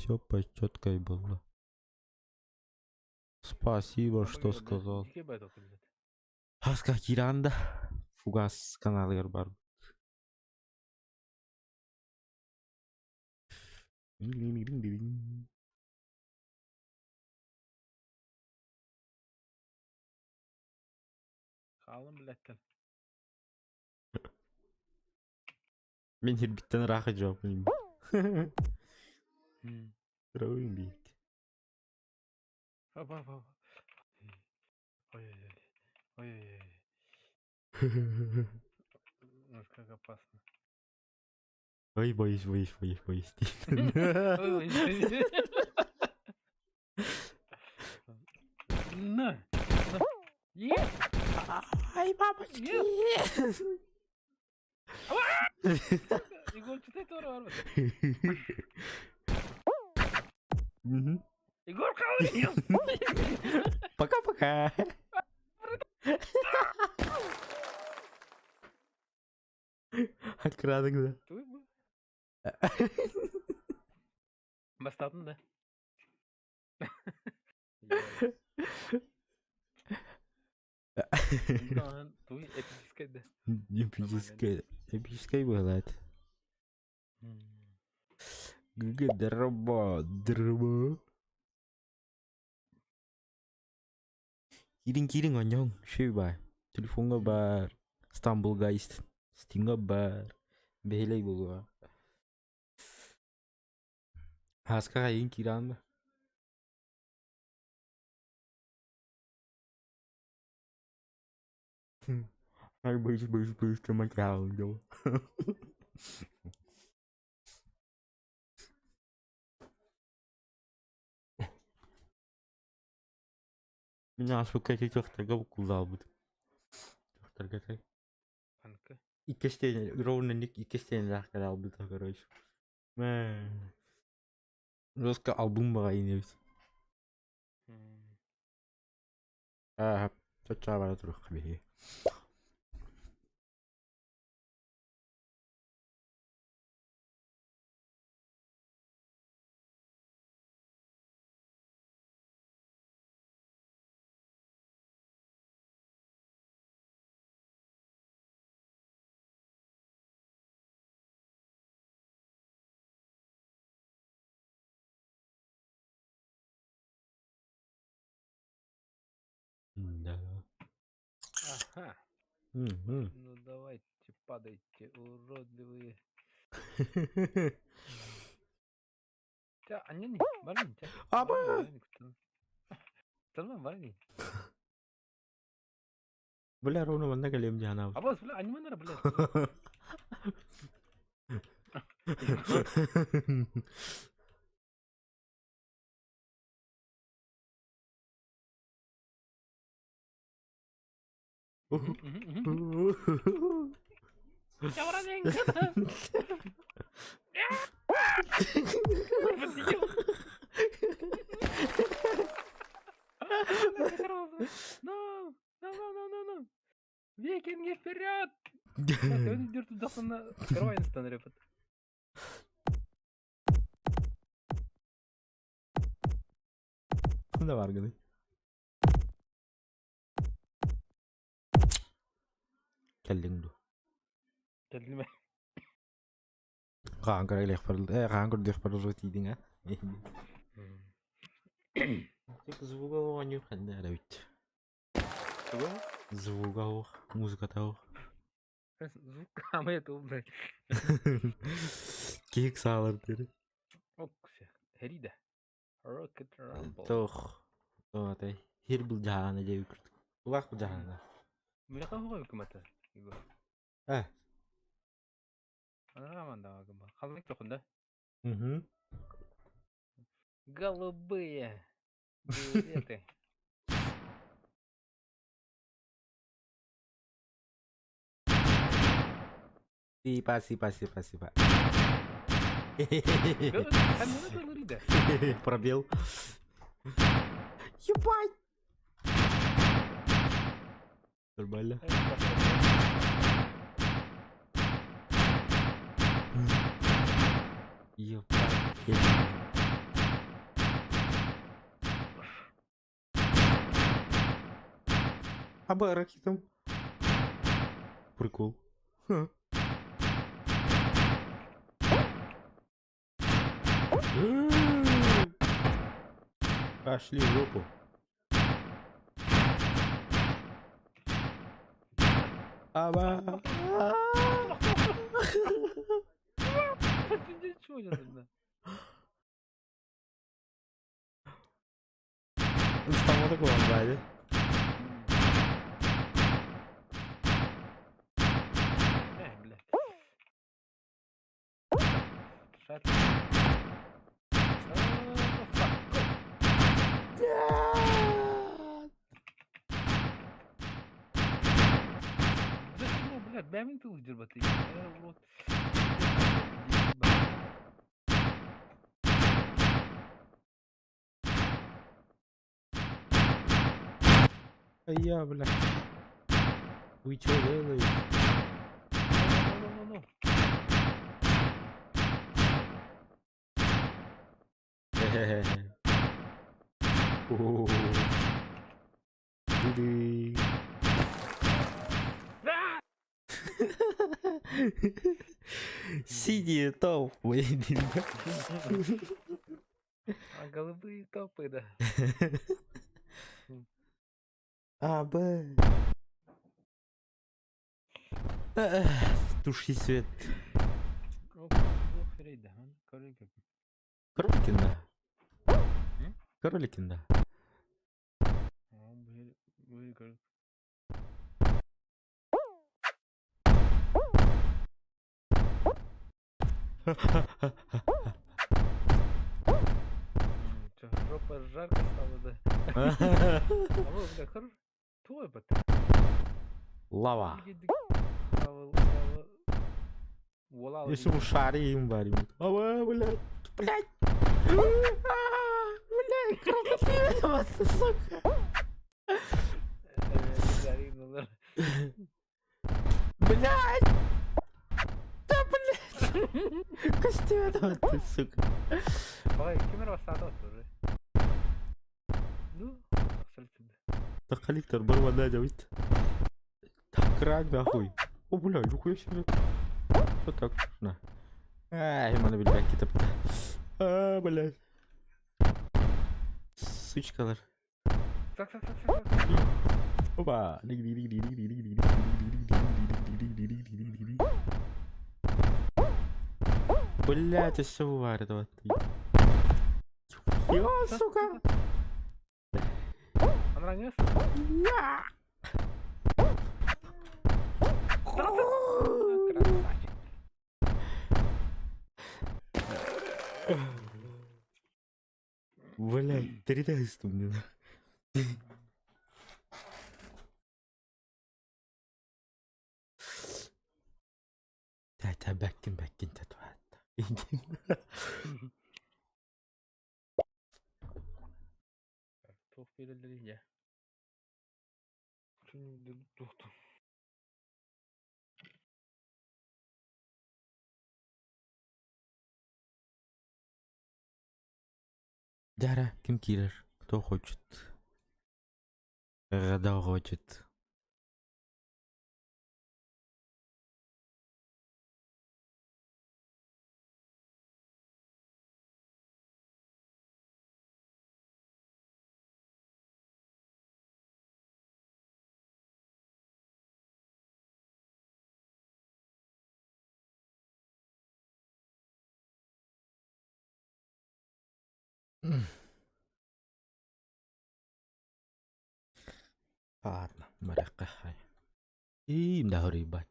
Все по четкой было. Спасибо, что сказал. Хаска кииранда Фугас каналыгар бар. Хаалым билэттэн. Мин сирбиттэн ыраах дьооппун. Травым биит. Апа апа. Ой-ой-ой. Ой-ой-ой. Ну как опасно. Ой, боюсь, боюсь, боюсь, боюсь. На! На! Yes! Ай, мамочки! Егор, читай Тору, Арбат. Мгм. Егор, қалай? Пока-пока. Открадың да. Туй бу. Бастадың да. Туй эпическая да. Эпическая. Эпическая была. ГГ дроба, дроба. Киирин киирин оонньооҥ, үчүгэй баар. Телефоҥҥа баар, Стамбул Гайс, Стимҥа баар, бэһиэлэй буолуоҕа. Һааскаҕа эйигин киирэҕин да? Ай, боюсь, боюсь, боюсь, что мать Мин ааспыкка ити дьахтарга буккуллаабытым. Дьахтарга этэй. Ханка? Иккистээн ровно ник иккистээннээх кэлэ короче. Мэ. Жестко албын баҕайы эбит. Аа, чаччаа бара туруохха биһиги. Да. Ага. Мгм. Ну давайте, падайте, уродливые. Чэ, анньан баран чэ. Аба! Тылман баран. Бля, ровно манна кэлиэм дьанаабыт. Абас, бля, аньманара, бля. Чэ, баран No, no, no, no, no, no. Викинги вперед! Тахсана репет. Ханна бааргыный? Кэллиҥ дуо? Кэллим. Хаан көрө илиэхпэр ээ хаан көрдүөхпэр тиийдиҥ ээ. Звуга оонньуур ханна эрэ эбит. Тугу? Звуга суох, музыката суох. Звук хаамай тугу блядь. Киһик саалар диэри. Окся. Хэрида. Rocket Rumble. Туох туох этэй хир былдьаһаана диэбит курдук. Улаах былдьаһаана. Миэхэ суох эбит Егор. Э. Анараа мандаҕа Халыҥ тохун да? Мгм. Голубые билеты. Сипа, сипа, сипа, сипа. Пробел. Ебать! Нормально. Ебать. Аба ракетам. Прикол. Ха. Пошли в жопу. Аба. Ыстаммата куһаҕан баайы. Эх, блядь. Шат. Зачем, блядь, бэмин тыл дербаты. В рот. А я, бля. Вы чё делаете? Ну, ну, ну, ну. Хе-хе-хе. О. Ды-ды. Синие толпы. А голубые топы, да. А, Б. Туши свет. Кроликин, да. Кроликин, да. Че, жопа жарко стала, да? А вы, бля, хорош. Твой бат. Лава. Если ушари им барим. А, блядь, блядь. Блядь, крокодил, сука. Блядь! Да, блядь! Костюм, ты, сука. Ой, ким уже. Ну, Коллектор барвана делает. Так, рак, нахуй. О, бля, нихуя себе. Вот так, на. Ай, мана билбэк китапта. А, блядь. Сучкалар. Так, так, так, так, так. Опа. Блядь, все варит вот. Ё, сука. Она Красавчик. Блядь, 300 мне. Та бэккин бэккин татуат. Туох биэрэллэрий дьэ. Туохтун. Дара, ким киирэр? Кто хочет? Когда хочет. Ладно, барыахха. Иим да хоруйбат.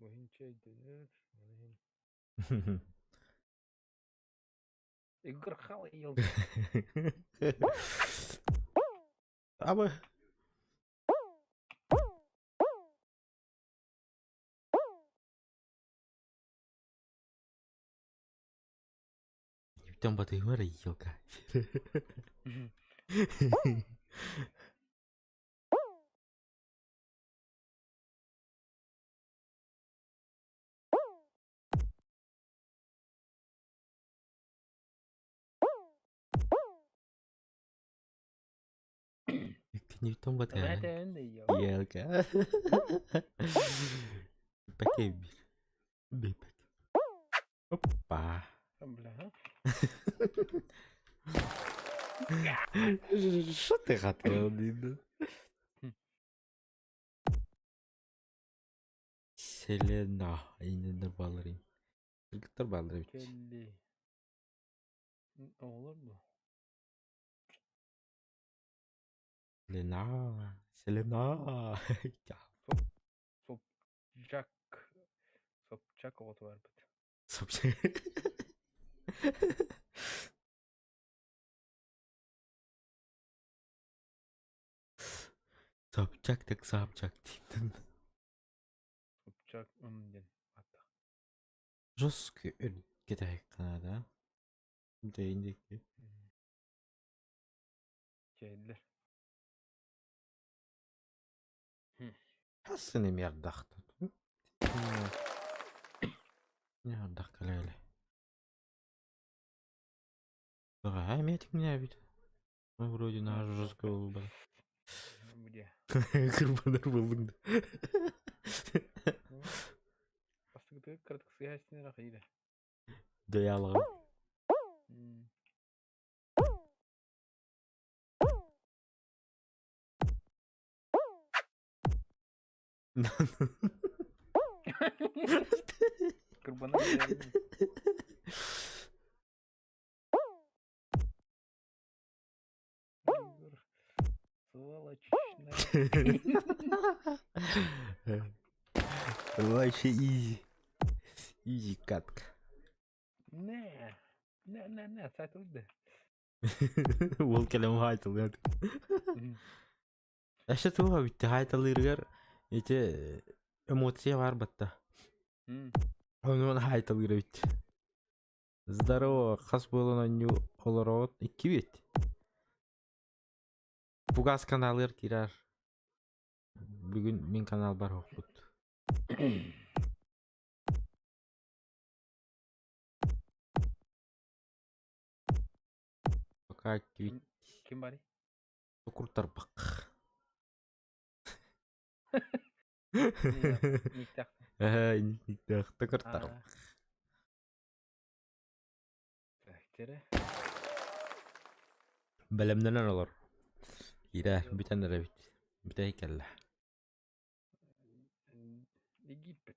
Буһун чэйдэнэр, буһун Егор ел. Аба. Өттөн батыһыма эрэ елка. Иккинниттэн батыһан. Елка. Бэкэ бир. Опа. Бля. Что ты хотел, Нина? Селена. Инниннер бааларын. Кыргыттар баалар эбит. Келли. Оҕолор бу. Селена. Селена. Собчак. Собчак оҕото барбыт. Собчак. Собчак так Собчак диэн. Собчак диэн ааттаах. Жестко кэтэһик да? Дэйин диэки. Кэллэр. Хасын эмиэ ардахта. Не ардах кэлэ Бэҕэһээ эмиэ тиҥнээбит. Вроде наш жестко буолбат. Где? Кырбанар буоллуҥ да. Бастакытыгар кыратык сыыһа истинэр ахыйда. Дайаалаҕын. Кырбанар Сволочная. Вообще изи. Изи катка. Не, не, не, не, сайтылды. Уол кэлэн хаайтылыат. Өссө туох эбит хаайталыырыгар ити эмоция баар батта. Ону хаайталыыр эбит. Здорово, хас буолан оонньуу олороҕут? Иккибит. Пугас каналыгар киирэр. Бүгүн мин каналбар оһохпут. Пока иккибит Ким барый? куртарбак. Никтах. Ээ, никтах токуртарбак. Так, Бэлэмнэнэн олор. Киирэ, бүтэн эрэбит. Бүтэй кэллэ. Египет.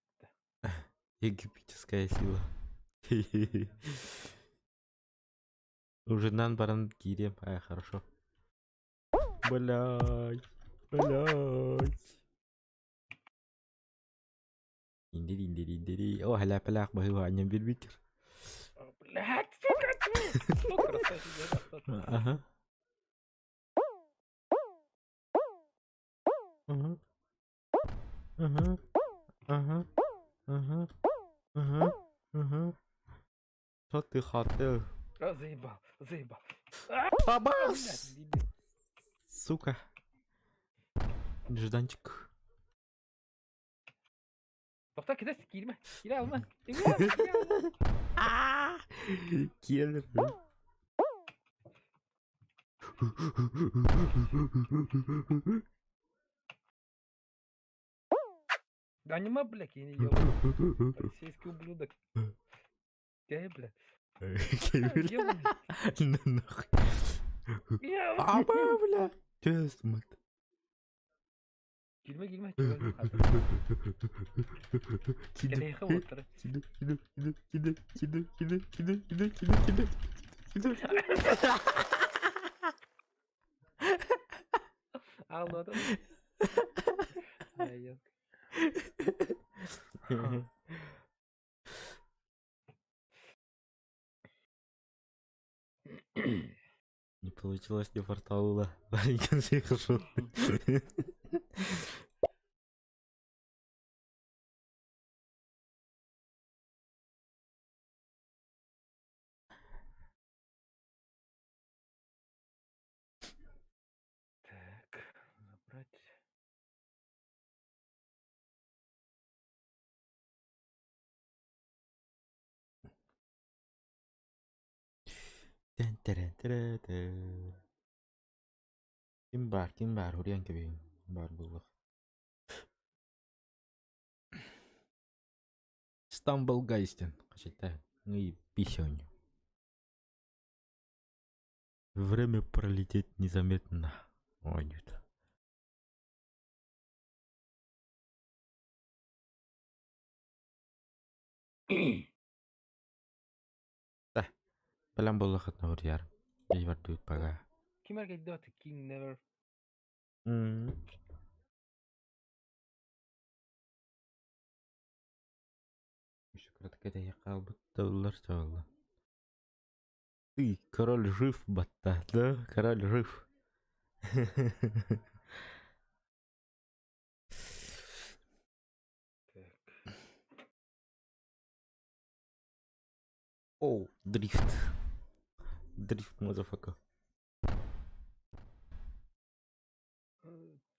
Египетская сила. Ужинан баран киириэм. Ай, хорошо. Блядь. Блядь. Индири-индири-индири. О, хэлээпэлээх баһыыба анньан биэрбиттэр. Блядь, сука, ты! Ага. Ага. Ага. Ага. Ага. Ага. Ага. Что ты хотел? А, заебал, заебал. Бабас! Сука. Нежданчик. Тоқта кидэс киирмэ. Киирэ алма. Киирэ алма. Киирэр. Да аниме, блядь, я не ел. Полицейский ублюдок. Я, бля. Ну нахуй. А, бля. Честно. Киирмэ, киирмэ. Кэлэйхэ уоттара. Киду, киду, киду, киду, киду, киду, киду, киду, киду, киду, киду. Ааллаатым. Айок. Не получилось, не фартануло. Варенькин съехал. Тэрэ-тэрэ-тэ. Ким баар, ким баар, уруйан кэбиһиҥ, баар буолуох. Stumble Guys диэн хачыта ый писионю. Время пролететь незаметно. Оонньуута. Да, бэлэм буоллаххытына уруйаарым. Дьиэбэр пока. Ким эргийдэ King Never. Еще кратко кэтэһиэх хаалбыт табыллар чабылла. Ты, король жив, батта, да? Король жив. Так. Оу, дрифт. Дрифт, motherfucker.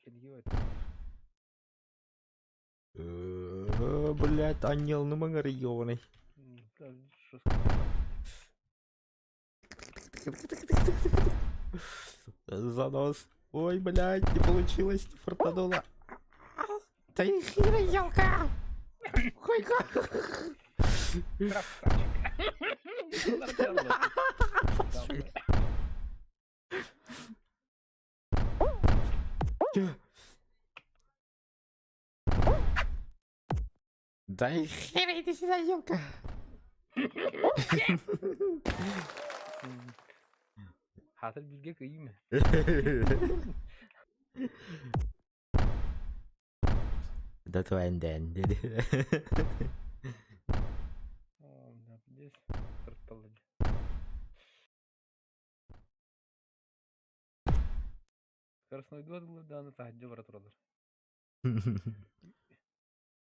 Can you Блядь, анньыал нымаҥар ёбаный. Занос. Ой, блядь, не получилось, не фартануло. Да и хера елка! Хуйка! Красавчик. Да и хера иди сюда, елка! Хатыр билгэ кыйым. Да твоя дэн. О, да, здесь тарталады. Красной дааны таһырдьа бара тураллар.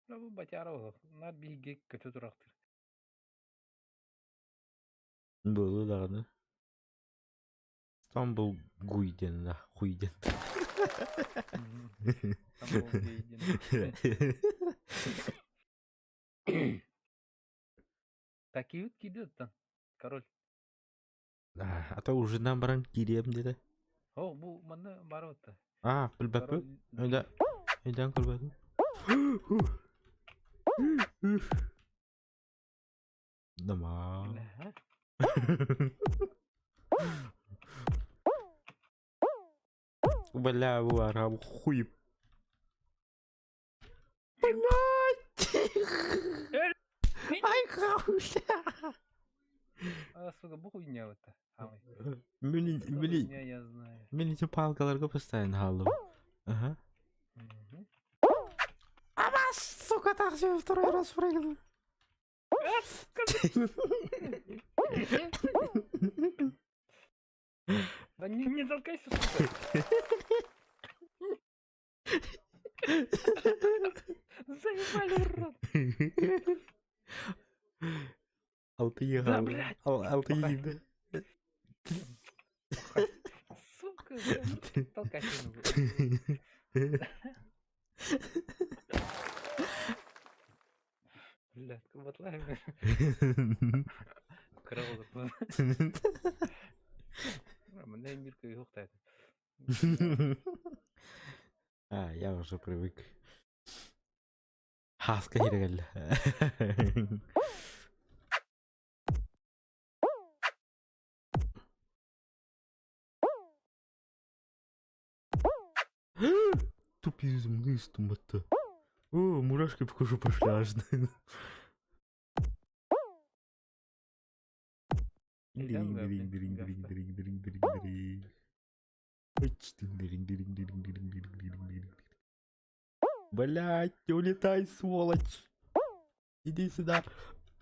Бу батяра олох. Наар биһиги көтө турахтыр. Буолуо даҕаны. Стамбул гуй диэн да, хуй диэн. Стамбул гей диэн. Такие киирдэ оттон. Король. А то ужинан баран киириэм диэтэ. О, бу манна баар отта. А, билбэппин. Өйдө өйдөөн көрбөтүм. Дома. Бля, бу хуй. Блядь! Ай, бля! А, сука, бу хуйня вот. Мини, мини, я знаю. Мин ити палкаларга постоянно хааллым. Ага. Ама, сука, так все второй раз прыгну. Да не, не толкайся, сука. Заебали, урод. Алты Да, блядь. Алты егде. Сука, толкайся. Блядь, кубатлай. Крыло. Мне Мирка и ухтает. А, я уже привык. Хаска кирегел. Тупизм, батта. О, мурашки по коже пошли аж. Диринг, диринг, диринг, диринг, диринг, диринг, диринг, диринг. Диринг, диринг, диринг, диринг, диринг, диринг, диринг. Блять, не улетай, сволочь. Иди сюда.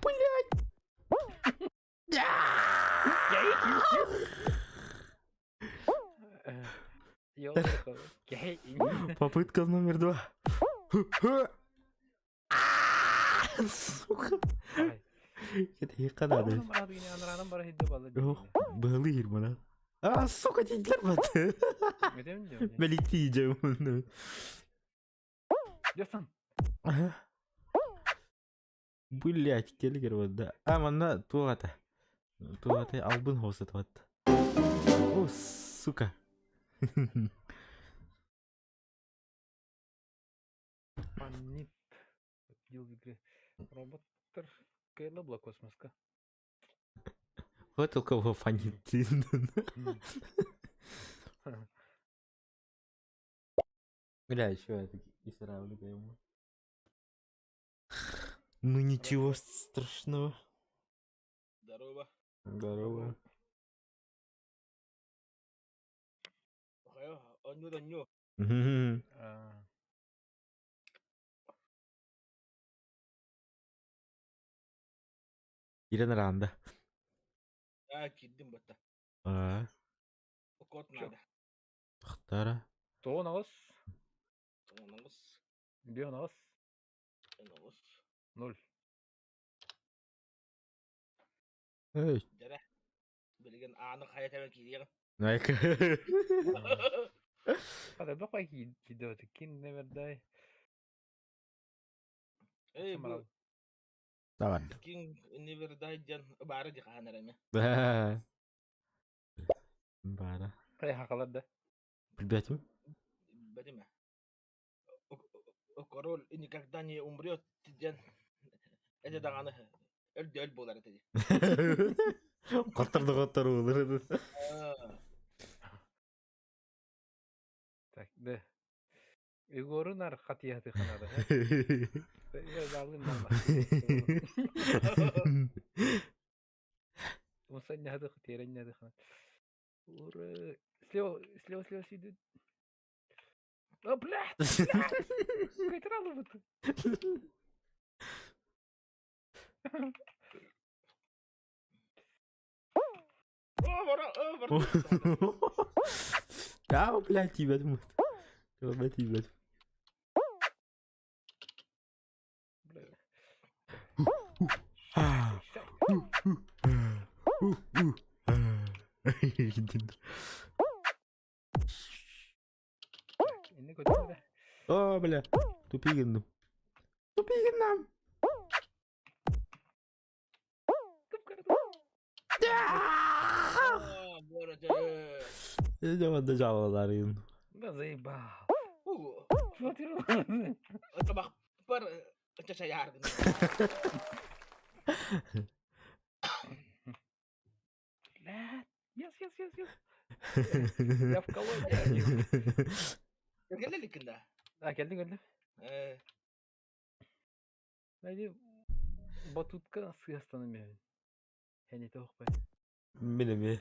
Блять. Попытка номер два. Сука. Это надо. Ох, былыр мана. А, сука, тиийдилэр бат. Бэлиттии дьэ. Блять, келгер вот да. А, манна туох этэ. Туох этэ албын хоосат. Сука. Панит. Победил в игре. Роботтар кэлэ була космоска. Вот у кого фонит. Бля, еще это и ему. Ну ничего страшного. Здорово. Здорово. Онньуу Ирен Ранда. Аа киирдим батта. Аа. Код надо. Тахтара. Тоон аҕыс. 9. 5 аҕыс. 9. 0. Эй. Дьэрэ. Билигин ааны хайа тэбэн киириэҕим. Найка. Хата бакай киирдэ кин невердай. Эй бу Давай. King Never Die диэн баара дии хаһан эрэ эмэ. Баара. Хай хакалар да. Билбэтим. Билбэтим ээ. Король никогда не умрет диэн этэ даҕаны өлдөөл буолар этэ дии. Хотторду хотторуулар. Так, да. Егору нар хатыяты ханада. Ура! Слева, слева, слева сидит. О, блядь! Блядь! Кайтралы Да, блядь, тебя думают. Блядь, тебя. О, бля, тупигинным. Тупигинным! Дьэ, Да заебал. Смотри. Табахпар чачайаар Блядь. Yes, yes, yes, yes. Я в колонии. Кэлэ иликкин да? А, кэлдим, кэлдим. Найди батутка сыастаным мен. Хәне тоқпай. Мин эмиэ.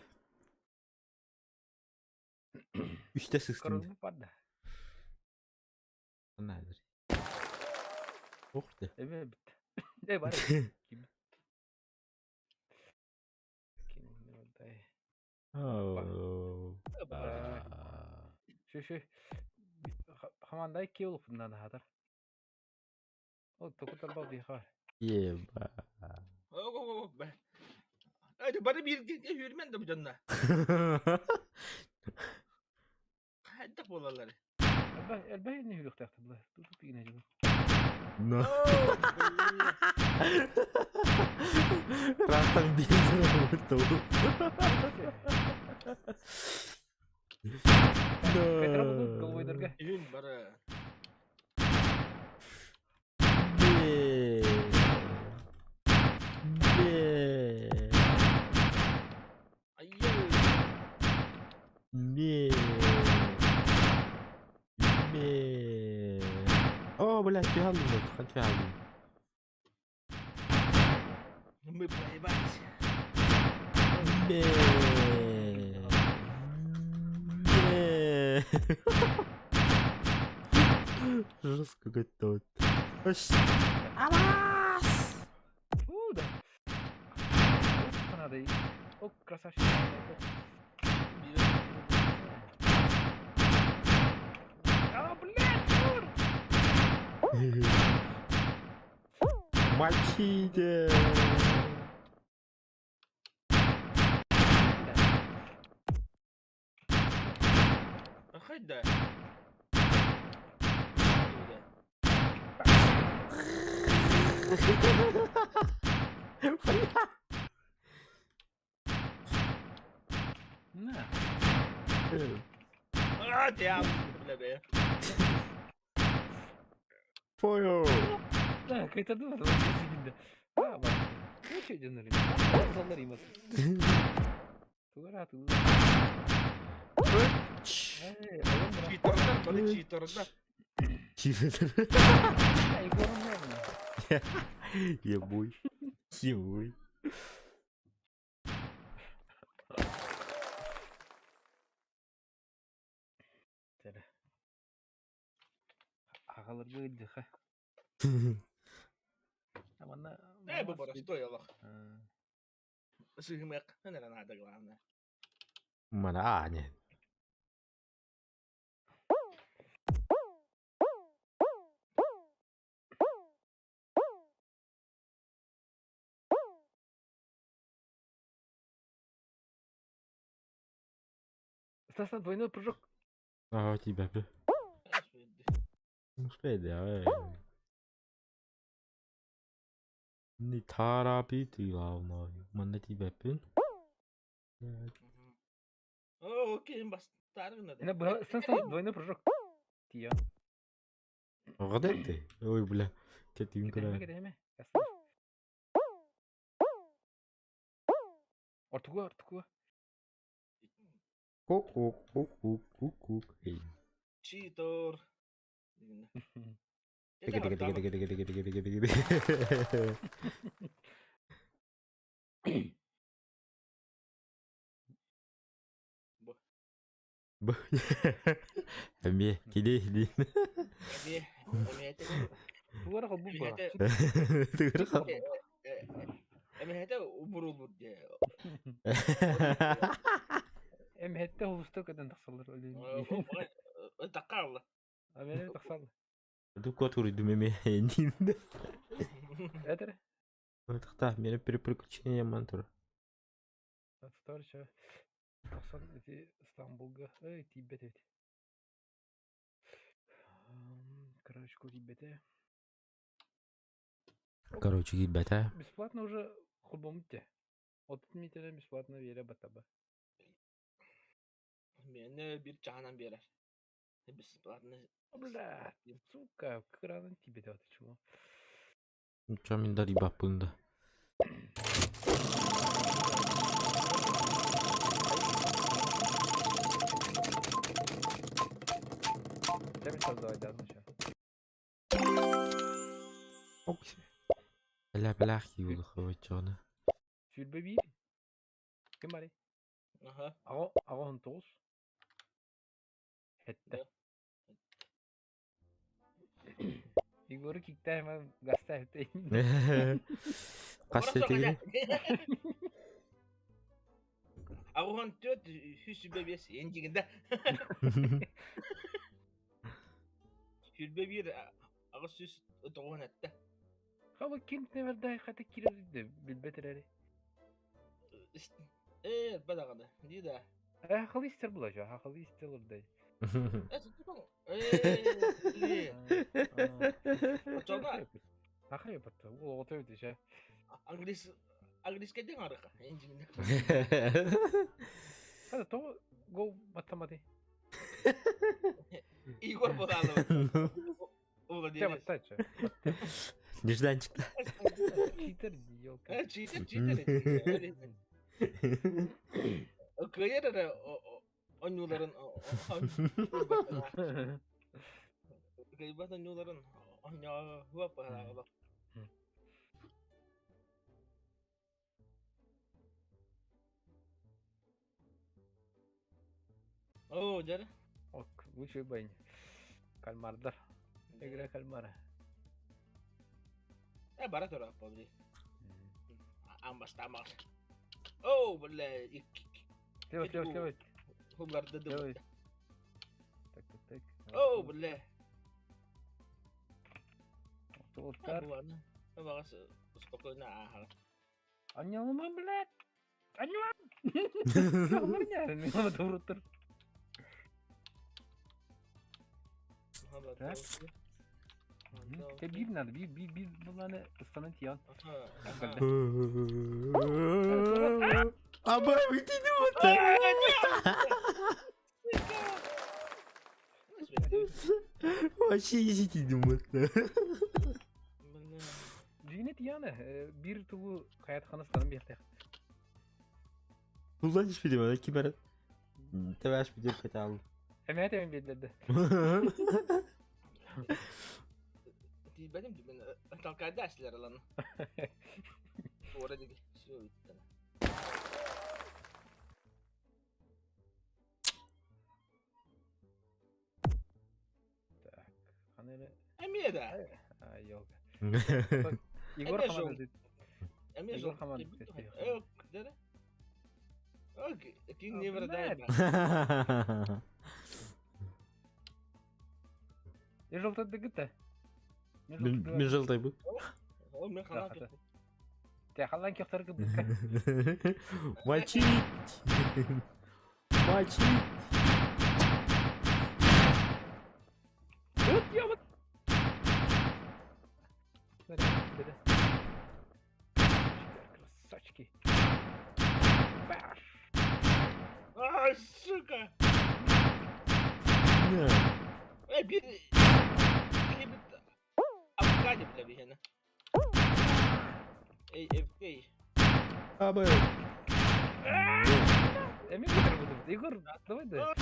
Үстэ сыстым. Король падда. Наадыр. Ух ты. Эбе бит. Э, бар. Ким. Ким дай. Шү шү. Хамандай киул фуннан хатар. О, токутар бал бихар. Еба. Бары бииргэ үүрмэн да бу дьонно. Хайдах буолаллар? Элбэх не хүрүөхтээхтэр. Туту пигинэ дьыл. Но. Растан биир. Кайтара буду головойдорга. Үүн бары. Бе. Бе. Айыы. Бе. Бе. О, блядь, фигалым, фигалым. Мы проебались. Бе. Бе. Жестко готов. Алас! Фу, да. Надо. О, красавчик. А, блядь, чур! Мочите! Хайда. Бля. На. А, тиам, бля, бля. Понял. Да, кайтардым да. А, бар. Нече дьоннор Заллар имас. Тугар атылы. Эй, алым бра. Читердар, бары читердар. Читер. Егорым не Ебуй. Ебуй. Тере. Аҕаларга ыддыха. Манна Э, бу боростой олох. Сыһымык, нера надо главное. Мана аня. Стас, двойной прыжок. А, тебя бы. Успели, Не торопи главное. Манна тебя пин. О, окей, бастаргына. Стас, двойной прыжок. Тия. Гадетте. Ой, бля. Кетим кара. Ортугу, ортугу. Ку-ку-ку-ку-ку-ку. Читер. Тиги тиги тиги тиги тиги тиги тиги тиги тиги. Б. Эме кили ли. Тугара холбу ба. Эмэхэтэ убурулбут дии. Эмэхэтэ холусту көтөн тахсаллар. Таккаалла. Амene тахсаллар. Ду кот уруйдум эме эндин. Этер. Тахта, мене переключение мантур. Тахсан эти Стамбулга. Эй, тиийбэт эбит. Короче, тиийбэтэ. Короче, ребята. Бесплатно уже холбоммут. Отут метрен бесплатно биэрэ батаба. Миэнэ биир чаһынан биэрэр. Бесплатно. Бля, сука, кыранан тиийбэтэ аты чмо. Чо мин да рибаппын да. Дэмэ создавай еще. Бля бля хиулхавачона. Сүүрбэ биир. Ким барый? Аха. Аҕа аҕа тоҕус. Сэттэ. Егору киктээх гастаах Хас этигини? Аҕыс уон түөрт 125 эндигинде. 21 896. Хаба ким невердай хата кирер билбет эрэри. Э, бадаҕаны. Дии да. Э, халы истер була жа, халы истер олордай. Э, тутун. Э, Очоҕо. Ахай батта. Ол ото өтө жа. Англис английский ден арыха. Эндигинде. Хада то гол баттамады. Игорь Буданов. Жа Владелец. баттачы. Нежданчик. Читер, ёлка. Э, читер, читер. Кыйыр эрэ онньууларын кыйбат онньууларын онньоо паһараҕа. Оо, дьэ. Ок, лучший бань. Кальмардар. Игра кальмара. Э, бара тура, побри. Амбастамар. Оо, бля, Слева, слева, слева. хулларды Слева. Так, так, так. Оо, бля. Туолтар. Ладно. Багас спокойно ааһар. Анньалыма, блядь. Анньалыма. Мен туруттур. Так. Те биир надо, биир, биир, биир буланы ыстанан тиyan. Аба, витини вот. Вообще изи думаю. Бля. Дьиҥинэ Тиана биир тылы хайатханастанан биэртэх. Туллан түспүтүм, аны ким эрэ тэбээспит диэн кэтаалым. Эмэт эмин биэрдэрдэ. Тиийбэтим дии, толкайда эстилэр ылан. Туора диги, все бүттэ. Так, ханы эрэ Эмиэ да. А, ёлка. Егор Эмиэ хамаанда Эмиэ Егор жол. хамаанда Э, Кин не Блядь. Я желтый Мен желтайбын. Ол мен халан Те халан кехтаргы быкка. Мочить! Мочить! Вот я вот. Красавчики. Баш! А, сука! Не. Э, биир киһибит авокадо бля биһиэнэ. Эй, эй, Абы. Эмиэ көтөр буолбут. Егор, давай да.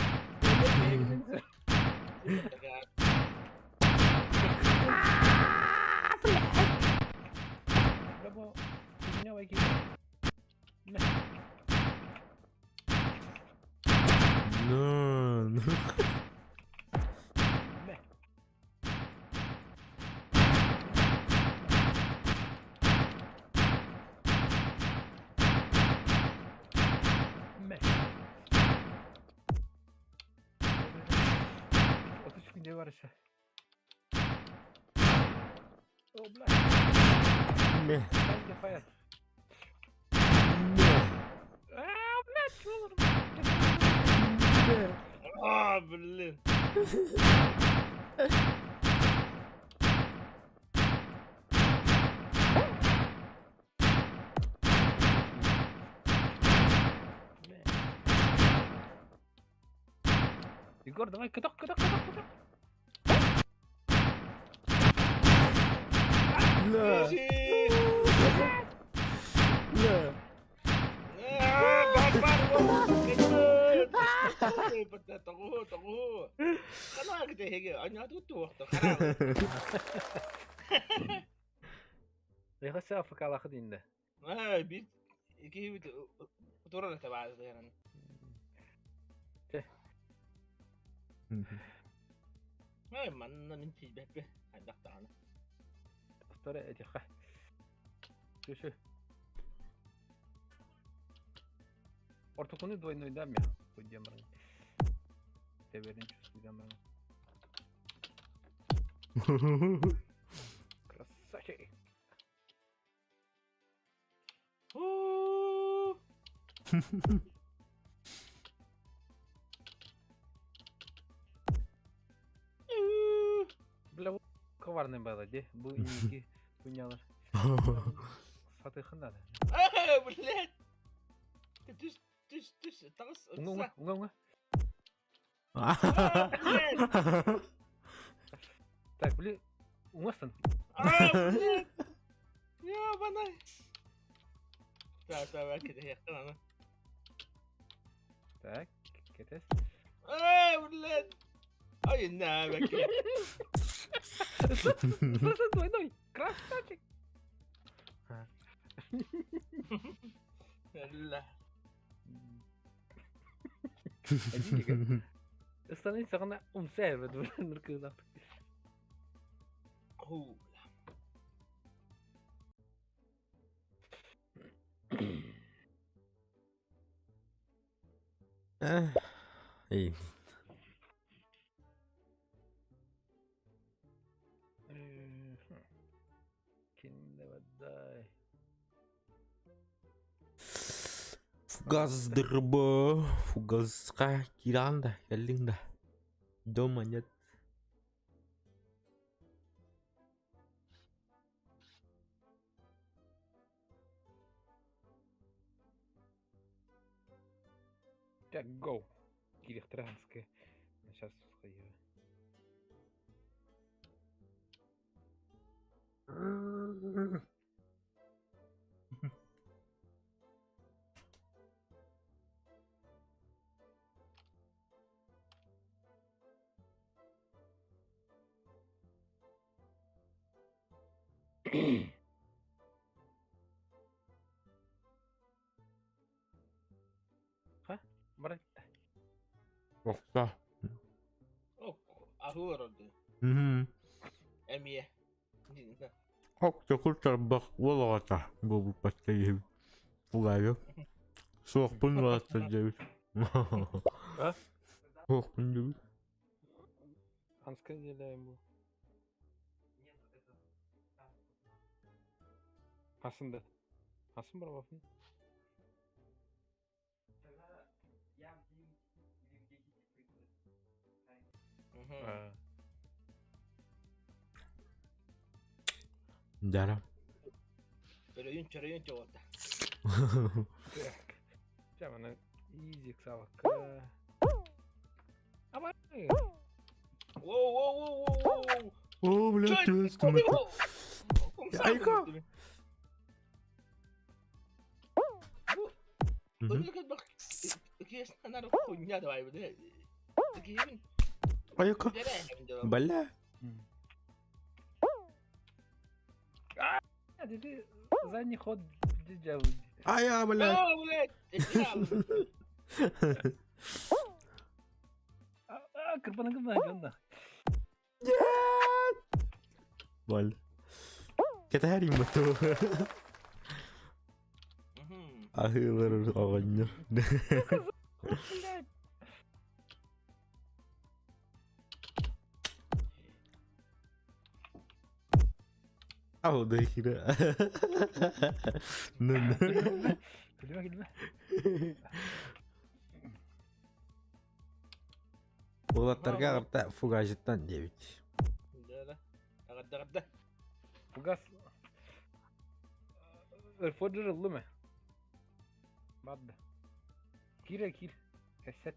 Бля, бу меня вайки. Ну, ну. Мэ. Мэ. 33 күнде бар еще. О, бля, Мэ. дай фаер. Мэ. А, блядь, что Мэ. А, блин. Егор, давай, каток, каток, каток, каток. Ла. Ла. А, бар, бар, тоҕуһу, тоҕуһу. Ханаа кэтэһиги, аньааты туохта, хараа. Лехася афыкалахы дейінде. А, бит, киһибит турар табаас дыһан. Ай, манна мин тиийбэппин, хайдах даҕаны. Вторая этих. Түшү. Ортокуну двойной да мен. Хуйдем. Теверин чувствуем. Красавчик. Уу. Бля, коварный было, де? Бу иники хуйнялар. Сатыхын надо. А, блядь. Түс, түс, түс, таҕыс, Уңа, уңа, уңа. А, блядь. Так, бля, уңастан. А, блядь. Ёбаный. Так, так, кэтэһиэххин аны. Так, кэтэс. А, блядь. Ай, на, бэкэ. Стой, двойной. Красавчик. Ла. Станет сағына умсай бит ныркылак. Ху. Эй. Кинде бадай. Фугас дырбы. Фугаска киранда. Кэллиҥ да. Дома нет. Так, go. Кирихтранская. Сейчас схожу. Ха? Брат. Охта. Аһыы олорорду. Эмиэ. Ок, тарбах уол оҕото буолбуппат киһи. Улаайы. Суохпун улааттар диэбит. Суохпун диэбит. Ханска делаем бу? Хасын да. Хасын барбафын. Дара. Өрөйүн чөрөйүн чоҕута. Так. Чэ, маны изик сабакка. Абай. Воу, воу, воу, воу, воу. О, блядь, Айка. Айка. Бля. А, ты задний ход делал. А я, блядь. Кырбана кырбана Нет! Боль. Кэтэһэр буту. Аһыылар оҕонньор. Блядь. Ау, да хера. Ну, ну. Күлүмэ, күлүмэ. Уолаттарга аҕарта фугажыттан диэбит. Аҕарда, аҕарда. Фугас Өрфоджер ыллым ээ. Барды. Киир киир. Кэссэт.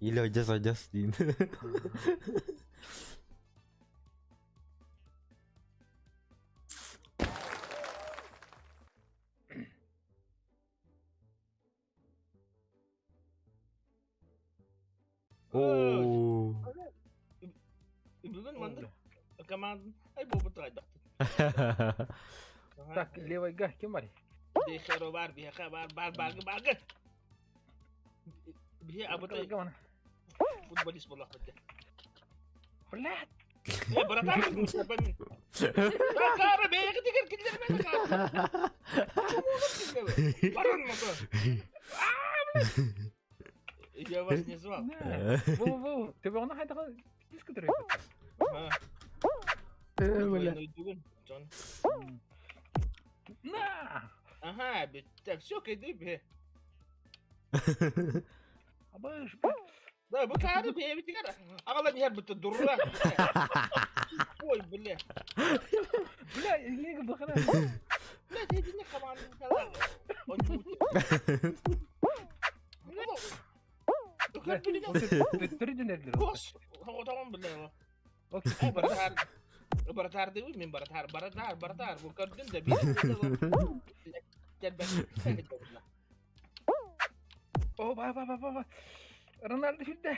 Или адьас адьас диин. Оо. Бүгүн маннык команда ай буолбут хайдахтын. Так, левойга ким бар? Дехеро бар, биһиэхэ бар, бар, баргы, баргы. Биһи абытай футболист буоллахпыт. Блядь! Э, братан, Братан, бэйэҕитигэр киллэрмэ. Баран мотор. Я вас не звал. Во, во, ты ону хайдаҕа диск төрөйбүт. Э, бля. На! Ага, так все, кайды бе. Абыш, Да, бу каары бэйэбитигэр аҕалан иһэр бутта дурра. Ой, бля. Бля, лига бахана. Бля, итинник командалар. Төрүдүн Кос, отоҕун бля. Эй, баратаар. Баратаар дейбин, мин баратаар, баратаар, баратаар. Бу көрдүм да биир. О, ба ба ба ба ба. Роналду сюда.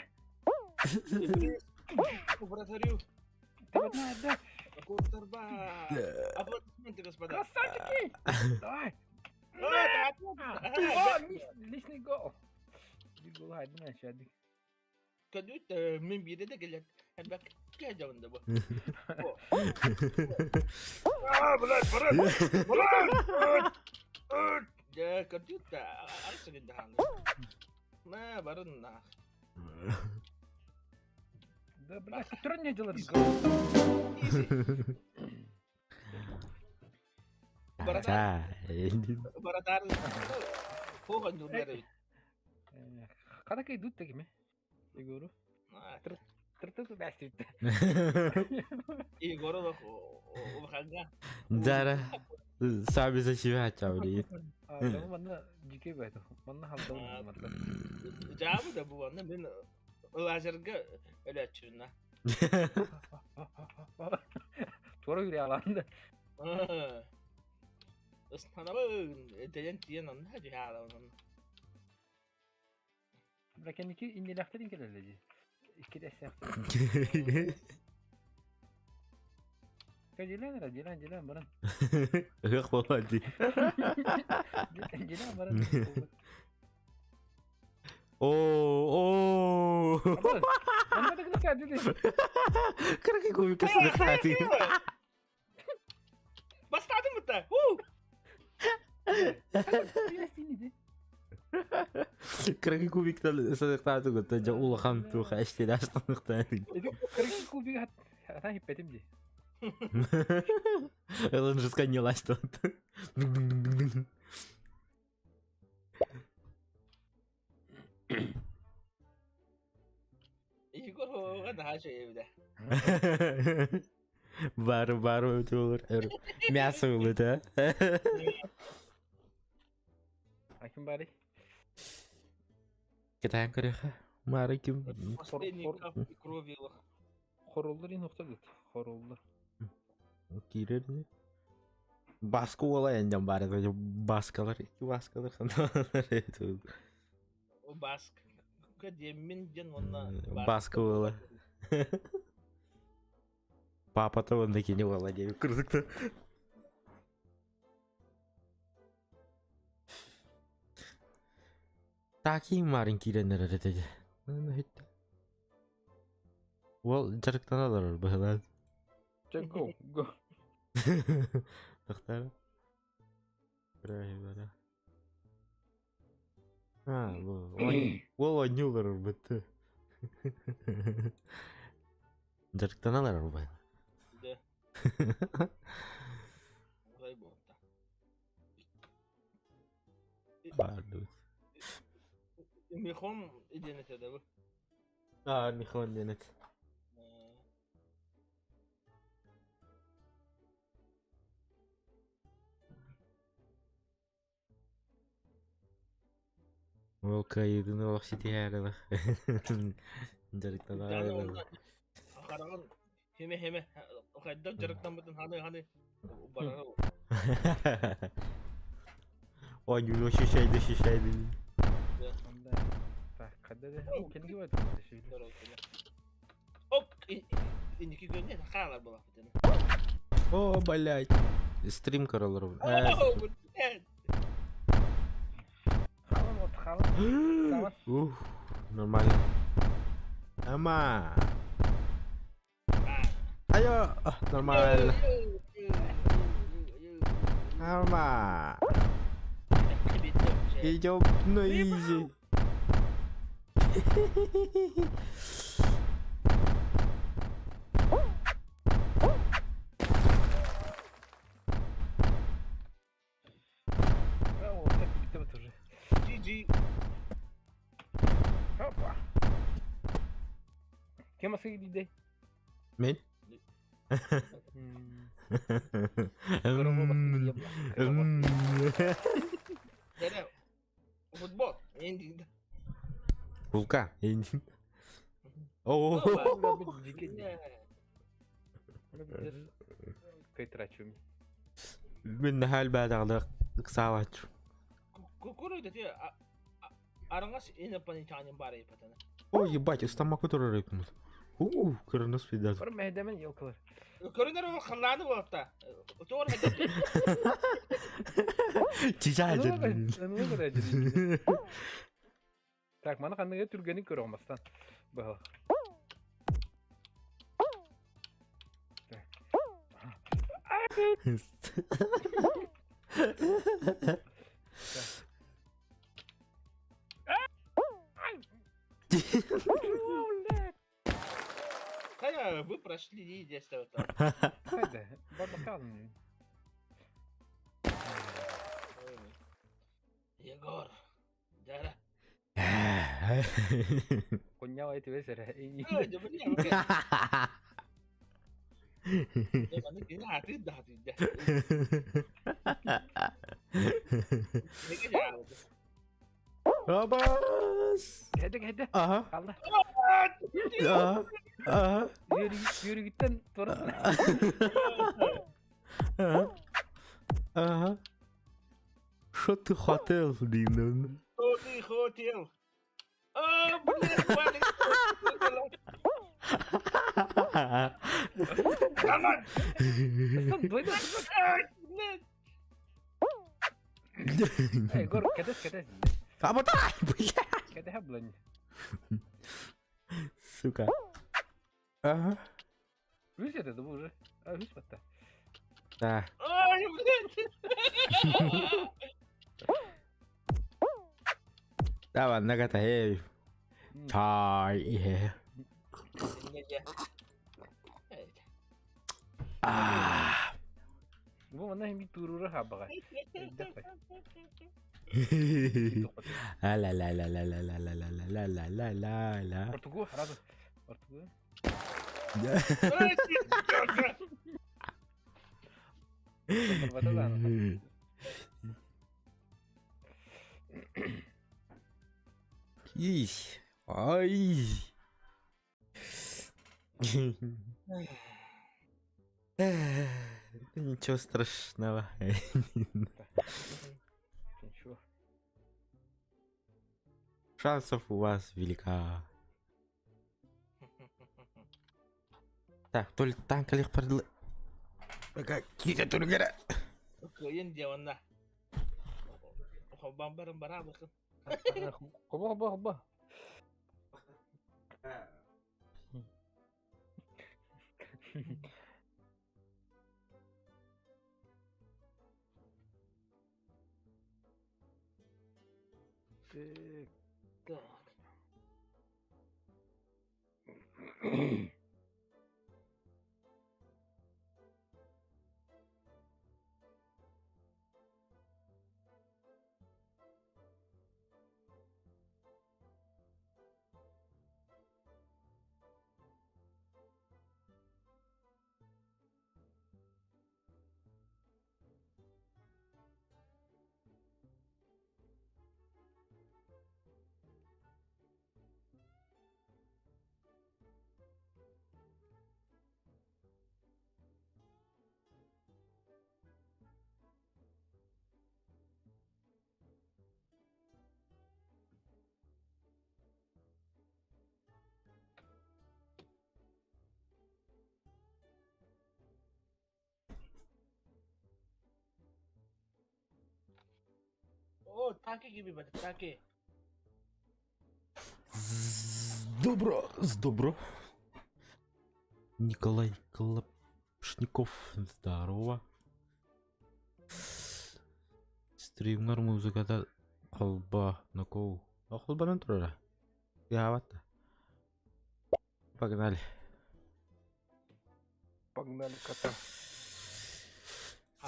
Вратарю. Да. Куртарба. Аплодисменты, господа. Красавчики! Давай. О, личный гол. Гол хайдын ашадык. Көдүт мен бире де келет. Бак кәҗәвендә бу. А, блядь, брат. Блядь. Дә көдүт арсыгында ханы. На, барын на. Да, блядь, который не делает Баратар. Баратар. Хохан дүрләре. Қадака идут такими? Егору. Тыртыр бәстит. Егору улаханга. Дара. Саби зачем чаври. А, манна жике бәйт. Манна халда манна. Жабы да бу анна мен лазерге өлөчүнна. Тура yüre аланды. Ыстанабын, дәйен тиен онна жаалабын. Бирок кэнники иннилээхтэрин кэлэллэр дии. Икки дэсээх. Дьилээн эрэ, дьилээн, дьилээн баран. Ыһыах буолла дии. Дьилээн баран. Оо, оо. Манна да гына дили. Кыракый кубикка сыдыктаатыы. Бастаатым бытта. Уу! Кыракый кубиктан сыдыктааты гытта дьэ улахан туох эстилээс таныктааты. Кыракый кубик хата хиппетим дии. Элон жестко не лазь тут. Егор оҕо наһаа үчүгэй Бары бары өтөлөр. Мясо ылыта. А ким бары? Кытаан көрөхө. Мары ким? Последний капли крови Хоруллар ин охтор Хоруллар. Киирэр ини. Баска уола энден баар этэ. Баскалар, икки баскалар ханналар Баска диэммин диэн уонна Баска уола. Папата уонна кини уола диэбит курдук. Таким марын киирэн эрэр этэ. Уол дьарыктана олорор быһылаан. Чэ, go, go. Тохтоор. Бара. А, бу уол оонньуу олорор бытты. Дьарыктана олорор быһылаан. Да. Ой, буолта. Баардыбыт. Михон диэн этэ да бу. Аа, Михон диэн эт. Ол кыайыытын олох ситиһээрилэх. Дьарыктанаары. Хараҕын хеме хеме хайдах дьарыктаммытын ханы ханы барара. Оонньууну шишайды шишайды. Так, когда кэнниги бат Оп, инники күнне хаалар буолахпытын. О, блядь. Стрим көрөлөр. О, блядь. Халан вот халан. Ух, нормально. Ама. Айо, нормально. Ама. Идем на изи. Вот так бит уже. GG. Опа. Кем асыгы диде? Мен? Дere. Футбол. Эндинг. Вулка. Эндинг. О, Кайтрачуми. Мен нахал баадагылар ыксаабачу. Кукуру дети араңас инопланетянин бар ипатана. Ой, ебать, ыстамаку турар эппин. Уу, көрөнөс пидас. Бар мэдэмен елкалар. Көрүнөр ол халлааны болта. Туор Чижа Так, маны ханныга түргенин көрө алмастан. Баһа. Хайа, вы прошли детство там. Хайда, барбакан. Егор. Да. Коньял эти весер. Ой, да блин, Я ты да, ты да. Абас. Хеде хеде. Аха. Алла. Аха. Аха. Yürü yürü gitten torasın. Аха. Аха. Что ты хотел, Динан? Что ты хотел? А, блин, Валик. Двойной Егор, кэтэс, кэтэс. Амотай, бля. Кэтэһэ булан. Сука. Ага. Үс это да уже. А, үс батта. Да. Ай, блядь. Давай, нагата, эй. Чай, иһэ. Аа. Бу манна хим турура хабаҕа. Ла ла ла ла ла ла ла ла ла ла ла ла ла ла. Ортугу сразу. Ортугу. Ись. Ай. Ничего страшного. Ничего. Шансов у вас велика. Так, то ли танк лих продл... Какие-то тургера. Кыйын диэн Холбоон баран бараабыкын. Хоба, хоба, хоба. Так. Так. О, танки гиби бат, танки. Добро, добро. Николай Клапшников, здорово. Стримнар музыката холба нокоу. А холбанан турара. Яватта. Погнали. Погнали кота.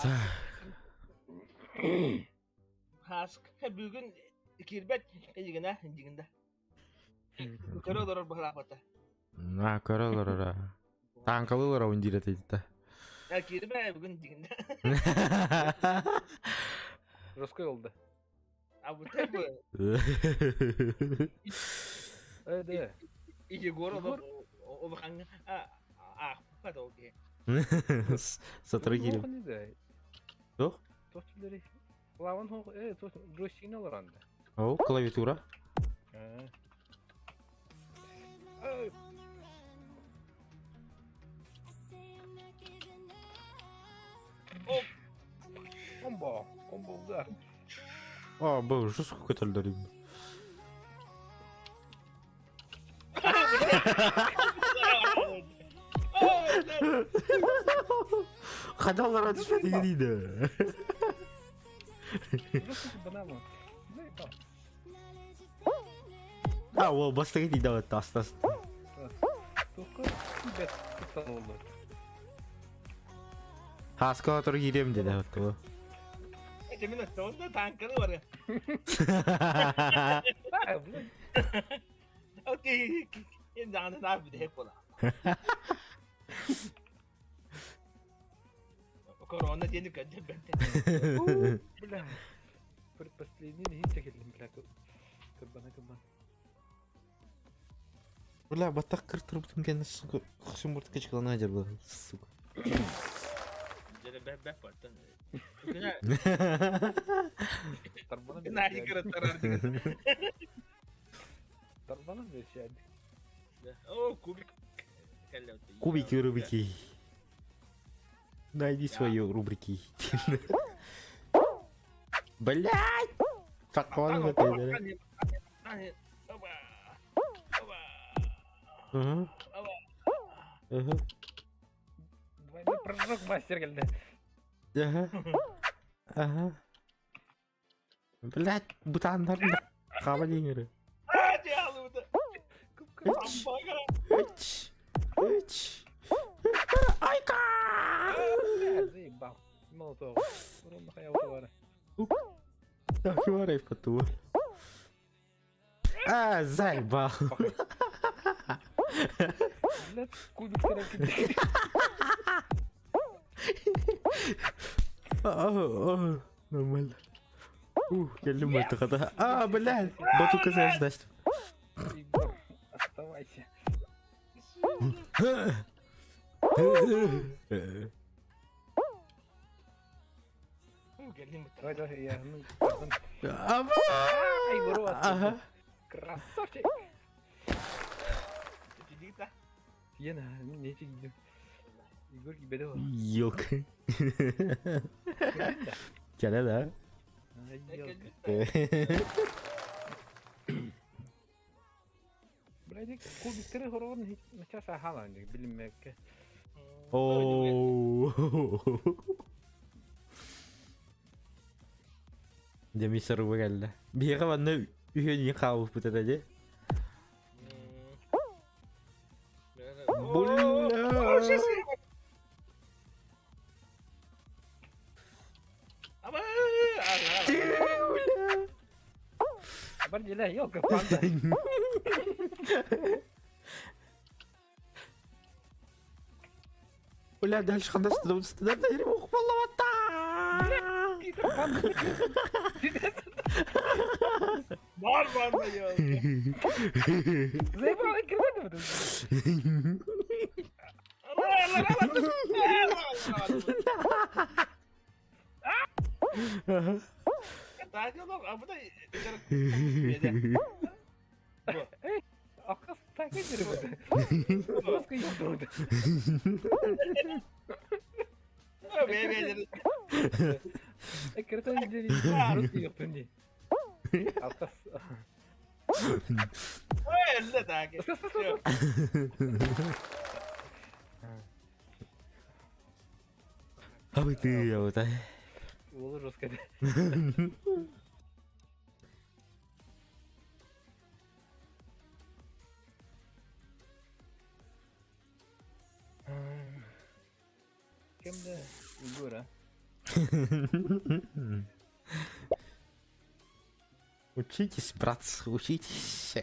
Так. Хаск бүгүн киирбэт дигинэ дигинда. Көрө олорор быһылаахпата. На, көрө олорора. Танкалы олоробун диир этэ. Я киирбэ бүгүн дигинда. Жесткой oldu. А вот это Э, да. Егор улахан аахпат ол киһи. Сотору киирим. Туох да. Туох? Туох түлleri. Лаван хох, э, туох джойстигин олорон да. О, клавиатура. Э. О, Комбо, комбо удар. О, был жестко көтөлдөр. Хадалар түспэт дейді. Жестко банана. А, ол бастығы дейді вот тас. Туохка бэт туттан oldu. Хаска отыр киирем деді вот. Это минут, онда танканы бар. А, блин. Окей, енді аны нар бүдэ бола. Корона диэни көрдө бэтте. Бля. Предпоследний хит келдим, бля. Кырбана кырбан. Бля, батақ кір тұрып кені сука. Хшым кычкалана жер был, сука. Жere бэ бэ баттан. Тарбана Нахи кыраттарар деген. Тарбана бершәді. О, кубик. Кубики рубики. Найди свои рубрики. Блять! Такого не Угу. Угу. Двойной прыжок мастер кэллэ. Ага. Ага. Блять, бутаннар хаба диңери. Үч. Үч. Үч. Айка! Заебал. Молотов. Урон хайа бары. Так, варай поту. А, заебал. Блядь, кубик терапии. Нормально. Ух, я люблю это когда. А, блядь, батука значит. Егор, оставайся. Давай, давай, я, ну, пардон. Егор, Ага. Красавчик. Ена, не чигдим. Егор кибеде бар. Ёлка. Кэлэ да? Блядь, кубиктары хорогон начаас ахалан билиммекке. Оо. Дьэ миссар уба кэллэ. Биһиэхэ манна үһүөн хаалбыппыт этэ дии. Бля! Бля! Бар дьэ, ёлка панда. Бля, дальше ханна стандарт Питер панда. Бар бар Заебал, кирден бу. Акыс так эдер бу. Жестко ёбнул. Кирден жестко ёбнул. Алкас. А вы ты, а вот. Уолу жестко. Кемде Егор, а? Учитесь, братцы, учитесь.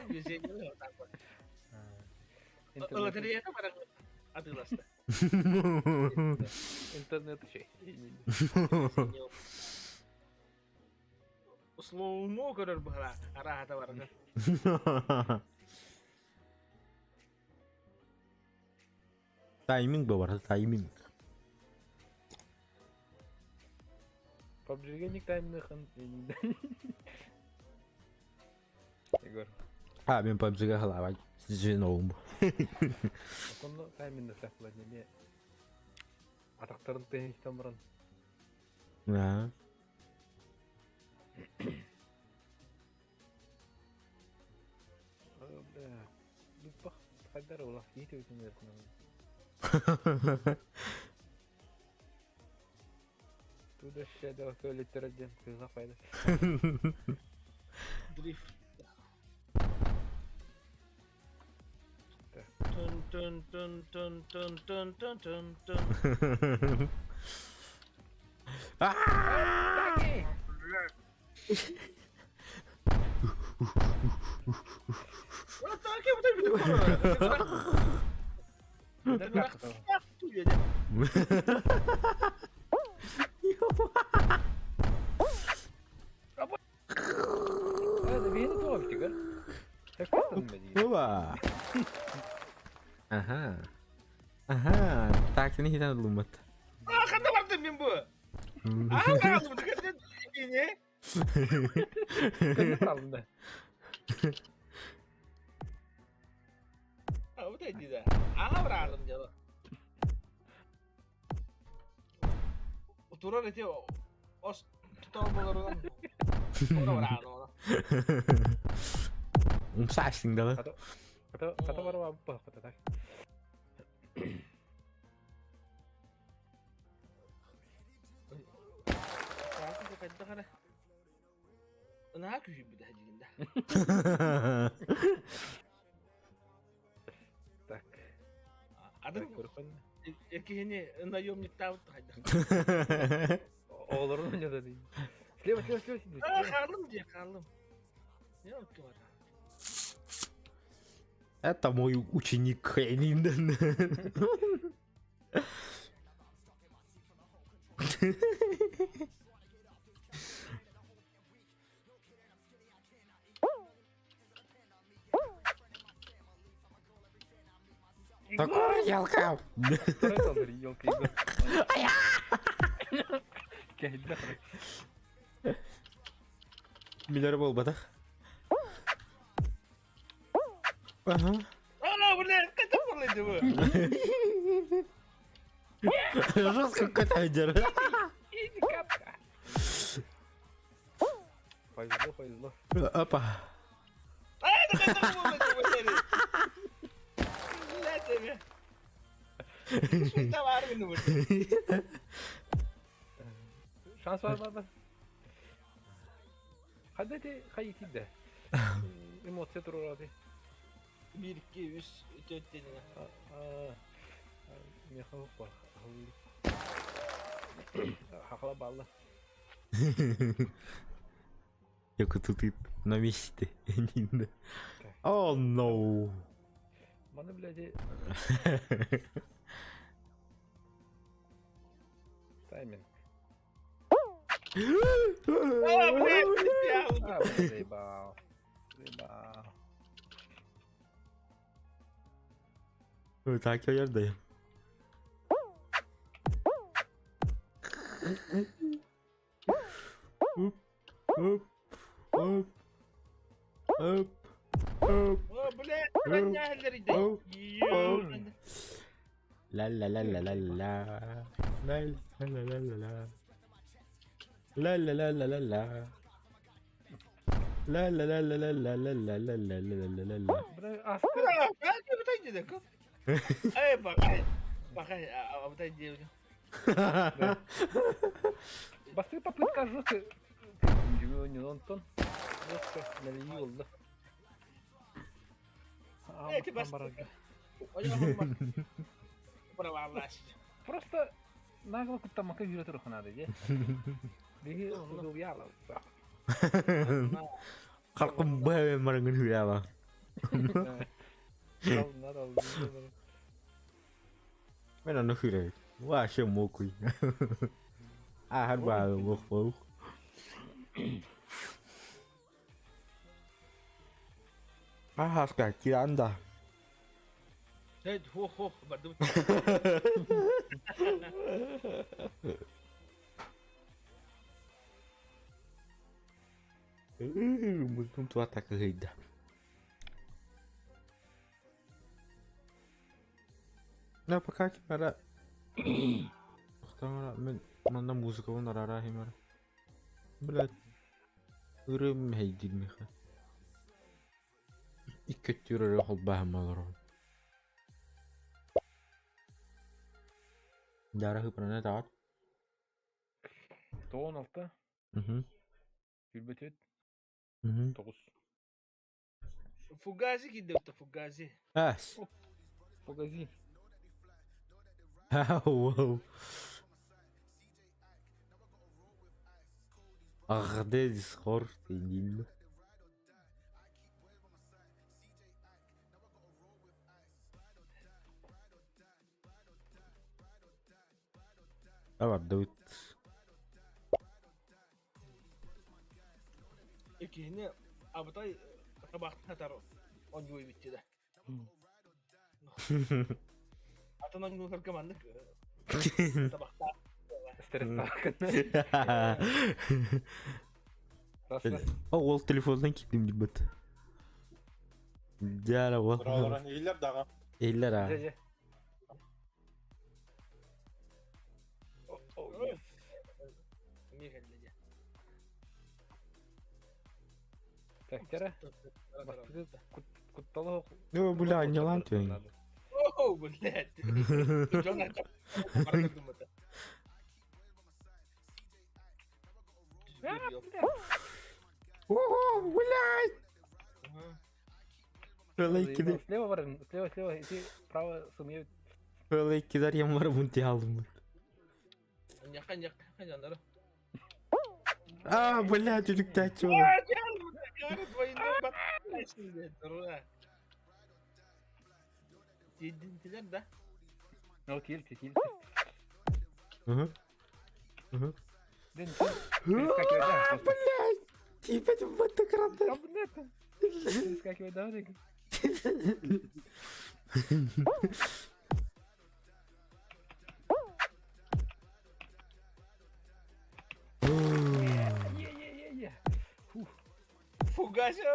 Везение. Интернет еще. Slow-mo көрөр быһара араата барда. Тайминг бар, тайминг. PUBG-ник таймныхын. Егор. А, мен PUBG-га халавай. Женоум. Онно тайминг сахла неме. Атактарын тенистен баран. Да. Бля. Бах, хайдар улах кийти өтүнөрсүн. Туда шеда туалеттер ден кызга пайда. Дрифт. Тун тун тун тун тун тун тун тун тун. Опа! Ага. Ага, так. Реакцияны хитэн ылыммат. А, ханна бардым мин бу? А, хаалым, не? Көннө баралым да. А, вот эти да. Ага, баралым дело. Турар эти ос тутал болорунан. Ора баралым. Умса астың дала. Хата хата барва бу так. Наһаа күһүйбүт дьигинда. Так. Атын киһини наемниктаабыт хайдах. Оҕолорун ойнотор дии. Слева, слева, слева сидит. Хаалым дии, хаалым. Это мой ученик Хейнинден. Такой елка! Елка. Кэллэ. Билэр буолбатах. Ага. А, блин, это было Жестко какой-то Повезло, повезло. Опа. А, это было тебе. Шанс бар бар. Хадете хайытиде. Эмоция турурады. 1, 2, 3, 4 дедине. Механок бар. Хахала балла. Только тут и на месте. Oh no. Маны, блядь, тайминг. А, блядь, А, заебал. Заебал. Так я yardım. Hop hop hop hop hop. О, блядь, La la la la la la. La la la la la la. La la la la la la. La la la la la la la la la la la la la la. Бастыы попытка жестко. Не Антон. Жестко налил, да. Просто нагло куттамака жүрө турухунады же. Биги удуяла. Халкым бәе марыңын хүләва. Мен аны хүрэ. Вообще мокуй. А харба мох мох. А хаска киранда. Хо хо бардым. Мультун туата кыйда. На пока кимара. Тохтамара мен манна музыка онарара химара. Блядь. Үрüm хейдин миха. Икки түрөрө холбаһамалар. Дара хыпрана таат. Тоон алта, Күлбөтөт, 9. Фугази кидепти, фугази. Ас. Фугази. Wow. Ах, dit is schorten. Давай, дует. Икини абытай табахтын оонньуу битти да. Атын оонньууларга маннык Табахтаах. Стресстаах. Раз, раз. Ол телефонтан киирдим диэбит. Дьэ, ол. Быраларан иһиллэр даҕа. Иһиллэр аа. Дьэ, дьэ. Oh, yes. Эмиэ кэллэ дьэ. Так, тера. Бастакы кутталы Ну, бля, не лантвин. О, блядь. Дьон барда гыммыта. Ого, блядь! Фэлэй Слева барın, слева, слева, иди право сумеют. Фэлэй кидар ямара бунти алдым. Ньяха, ньяха, дьоннору. А, блядь, үлүктээччи А, дьон, двойной баттайсың диэн, туруга. Тиийдинтилэр да? Ну, килти, килти. Угу. Угу. Дэн, перескакивай, да. А, блядь! Типа, вот так Да, блядь. Перескакивай, да, Рик. Е-е-е-е. Фух. Фугасio!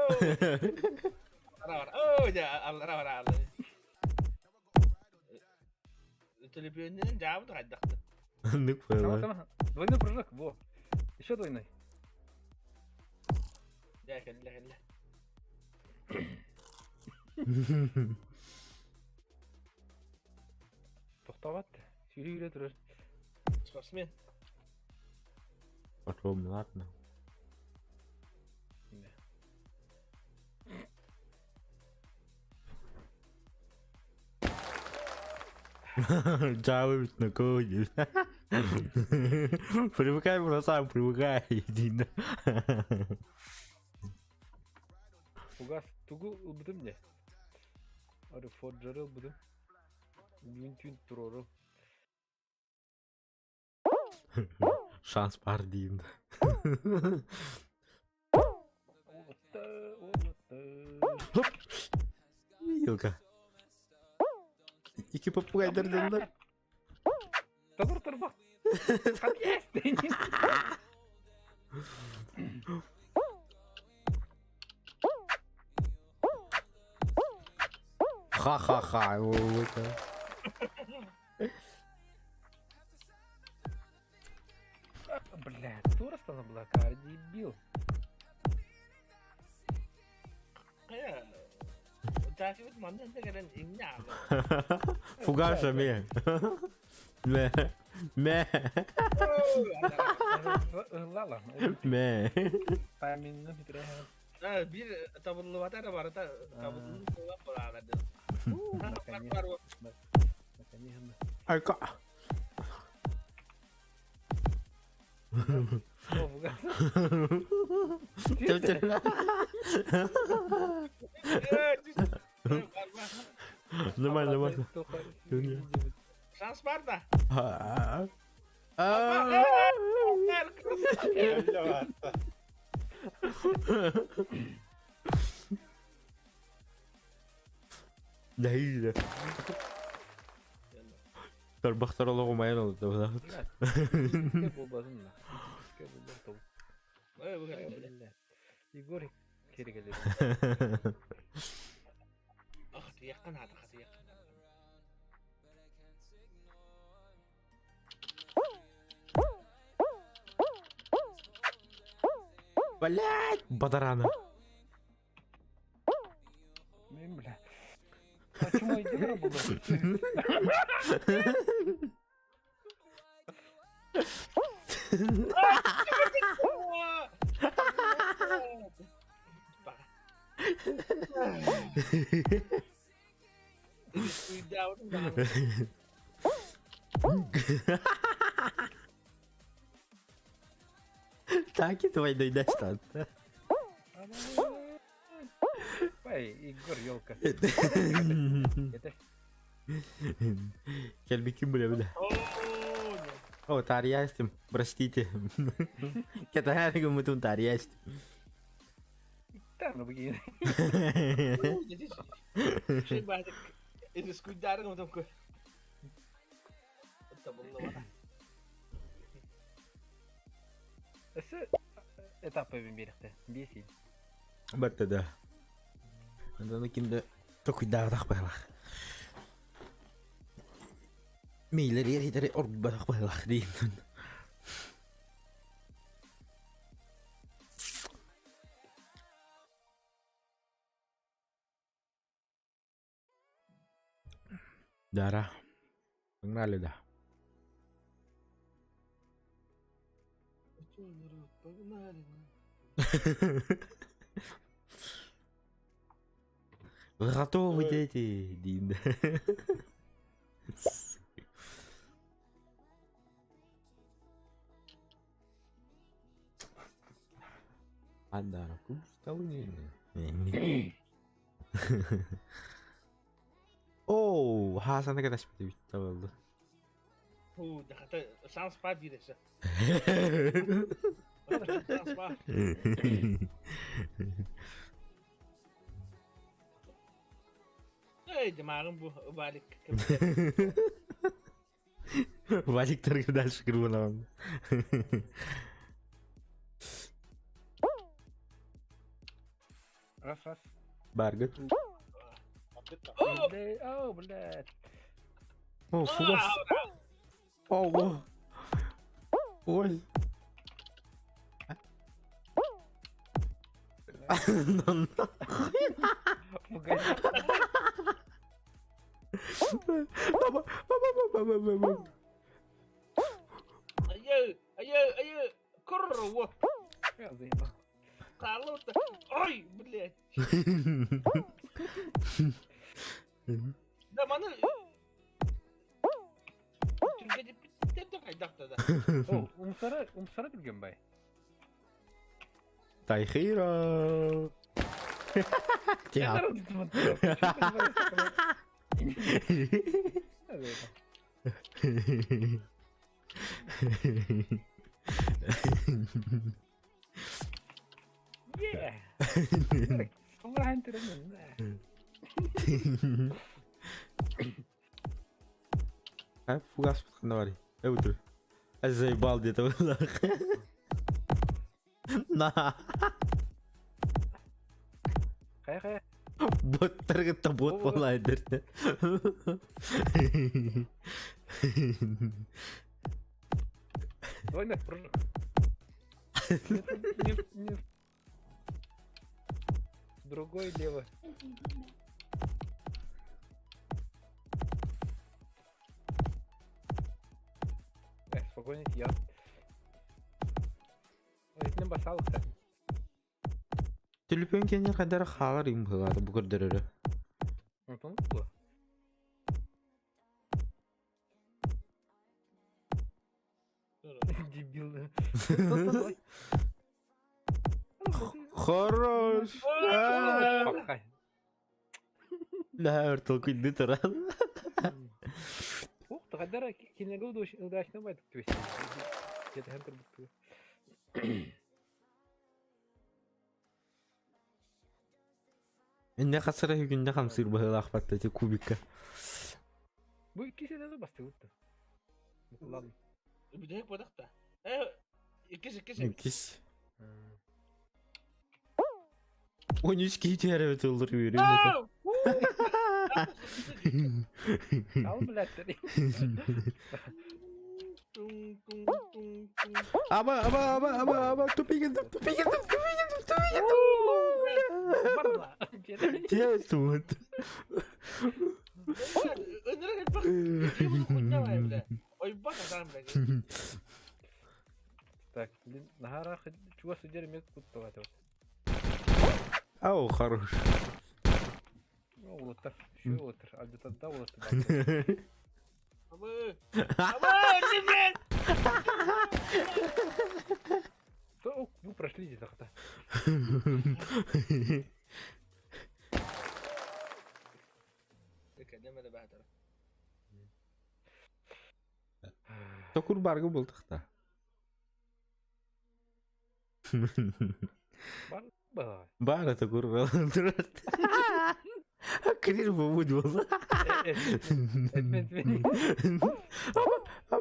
О, дьэ, аллара бараалар. Төлөпүөнүнэн дьаабыт хайдахты. Нык Сама, поняла. сама. Двойной прыжок, во. Еще двойной. Дьэ, кэллэ, кэллэ. Тохтообат. Сүүрүү үүрэ турар. Спортсмен. Потом, ладно. Дьаабы бүт нокоо диир. Привыкай, братан, привыкай. Иди. Фугас тугу ылбытым дьэ. Ары форджеры ылбытым. Бүгүн түүн туруору. Шанс бар диим. Уолаттар. Елка. Ики попугайдар дыллар. Табыр турбах. Как есть. Ха-ха-ха. Бля, тура была, кар, дебил. Хайа. Таакыбыт манна кэлэн иҥнэ аҕа. Фугаша ме. Ме. Ме. Лала. Ме. Таймингын бүтүрэ. Биир табыллыбата эрэ барыта табыллыы буолан бараалар. Наконец. Наконец. Айка. О, фугас. Нормально, нормально. Шанс бар да. А. Кэллэ баатта. Нэһиилэ. Тарбахтар олоҕум айан олордо. Буолбатын да. Егор кергелер. Хатыйахха наада, хатыйахха наада. Блять, бадарана. Мен бля. Почему идея была? Так и твой дойдешь там. Ой, Егор, елка. Это Кэлбиккин бля бля. О, тарьястим, простите. Кэтаһаарыгы мутун тарьястим. там, ну, бигин. Табыллыбата. Өссө этап эбин биэрэхтэ. Биэс ил. Барта да. Аны кимде токуйдаабатах быһылах. Мейлер еритери оргубатах быһылах деймин. Дара. Погнали, да. А чё, народ, погнали, на. Вы готовы, дети? Дин. Андара, Оо, хаасаны кэтэспит эбит табылды. Фу, да хата шанс баар диир өссө. Шанс баар. Эй, дымаарым бу Валик. Валиктарга дальше кырбанабын. Раз, раз. Баргыт. О, блядь. О, фугас. Ого. Ой. Погоди. Айы, айы, айы, курва. Я заебал. Хаалыта. Ой, блядь. Да маны түргэтиппиттэр да хайдах да. О, умсара, умсара түргэн бай. Тайхира. Театр. Yeah. Солаан түргэн. А фугас ханна барый? Эбэтэр. Заебал где-то. На. Хайа хайа. Боттаргытта бот болайдыр. Двойной прыжок. Не, не. Другой лево. Э, спокойно, я. Итинэн басалыкта. Түлүпүн кэннин хайдара хаалар им быһыылаата бу көрдөрөрө. Онтон буолуо. Дебил. Хорош! Пахай. Бля, толкуйды туран. Ух, тахадара кинеге удачно байтык түбэстин. Жетэхэн турбуттугу. Инне хасара күнне хамсыыр быһыылаах батта ити кубикка. Бу иккис этэ бастыбыт. Ладно. Бүтэһик буолах Э, иккис иккис. Иккис. 13 киһи түһэрэ ыллыр үөрүүм этэ. Ал блядь. Аба, аба, аба, аба, аба, тупик кэллим, тупик кэллим, тупик кэллим, тупик кэллим. Барла. Тиэс туут. Ынырык элбэх Ойбат атаан блядь. Так, блин, наһаа чугас сидер мет кутталат. Ау, хорош. Улуттар, şu улуттар, алдытада улуттар. Абы! Абы, блядь! О, вы прошли здесь захата. Кәдеме дә бәһәтер. Токур баргы булдык та. Бар ба. Бары токур турар. Крир бу булды. Этмен Аба,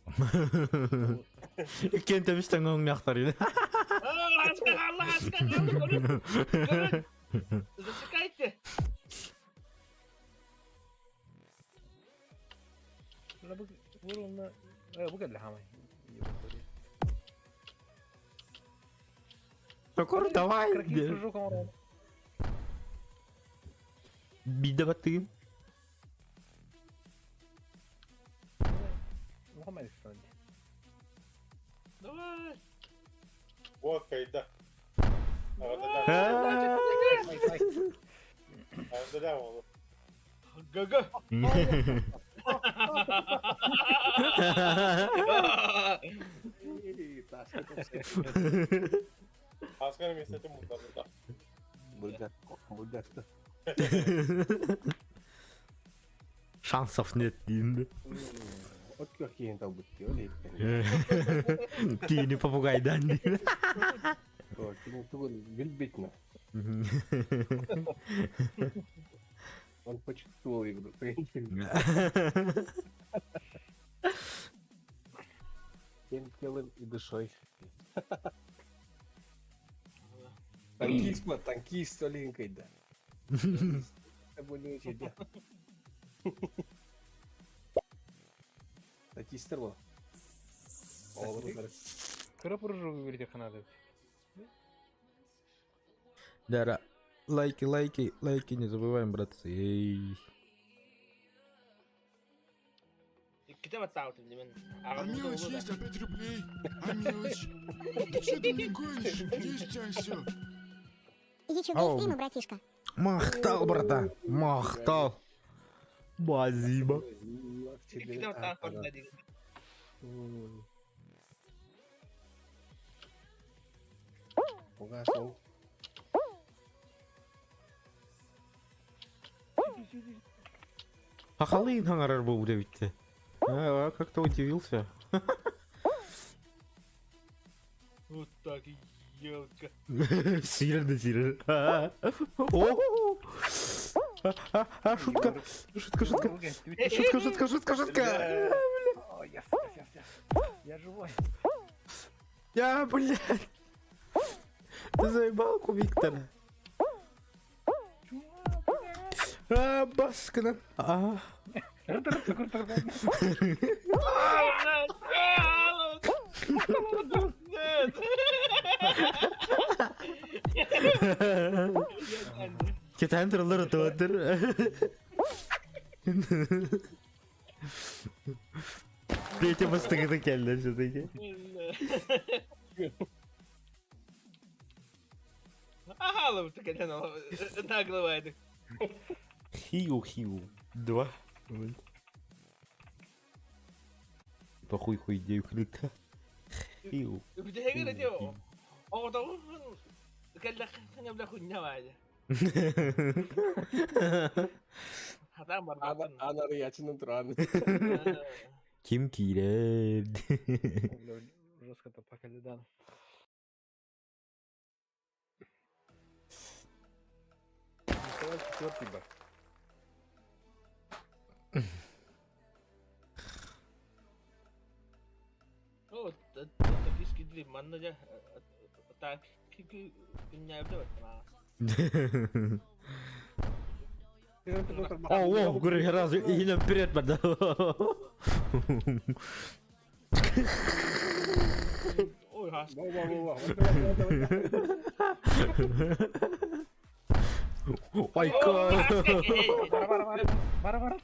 Иккиэн тэбис-тэҥ өҥнөөхтөр. Аска хаалла, аска хаалла, көрүн, көрүн. Засекайте. Бу кэллэ хаамай. Токор, давай. Биирдэ баттыгым. Давай. О, кайда. Ардыда ол. Гага. Аскар месяцем мутарда. Бульдакта. Шансов нет деймін. От какие там будки, ол екен. Киini попугайдан деймін. Кини тугун билбитна. Он почувствовал игру. Всем телом и душой. Танкист, ма, танкист, Олинкой, да. Болючий, да. Танкистер бол. Кыра прыжок берде канады. Дара, лайки, лайки, лайки не забываем, братцы. Эй. Иккитэ баттаабытым дии мин. А мелочь есть, опять рублей. А мелочь? Ты что ты мне гонишь? Есть у тебя все. Еще Ау. стримы, братишка. Махтал, брата, махтал. Спасибо. Иккитэ баттаабытым дии. Угасал. Хахалын хаңарар был битте. А, как-то удивился. Вот так, елка. Сильно, сильно. О! А, шутка, шутка, шутка. Шутка, шутка, шутка, шутка. Я живой. Я, блядь. Ты заебал Виктора. А, баскана. А. Нет! Кетен туралар отуотыр. Третья бастыгыта келді все-таки. Ага, нагловайды. Хиу, хиу. Два. Похуй хуй идею крыта. Хиу. Бүтэһигэр ити оҕотоҕун кэллэххинэ бile хунньа баайа. Хатаан барбатын. Анары ячынын туран. Ким киирэр? Жестко-то по калидану. Николай четвертый бар. О, токийский дрим манна дьэ так күннээбдэ баттана. О, о, говорю, раз и вперед подал. Ой, хас. Ой, ка. Бара бара бара. Бара бара.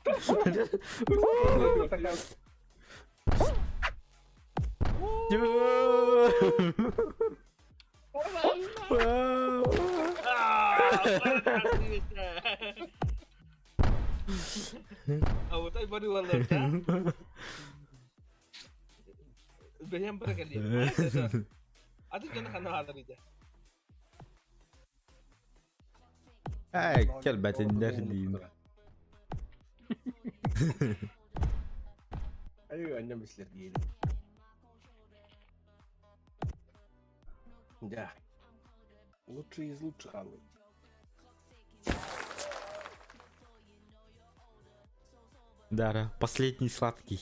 Аутай барылалар да. Бэйэм бара кэлиэ. Атын дьону ханна хаалар идэ. Эй, кэлбэтиннэр диин. Ай, аннем бислер диэли. Да. Лучший из лучших, Аллы. Да, последний сладкий.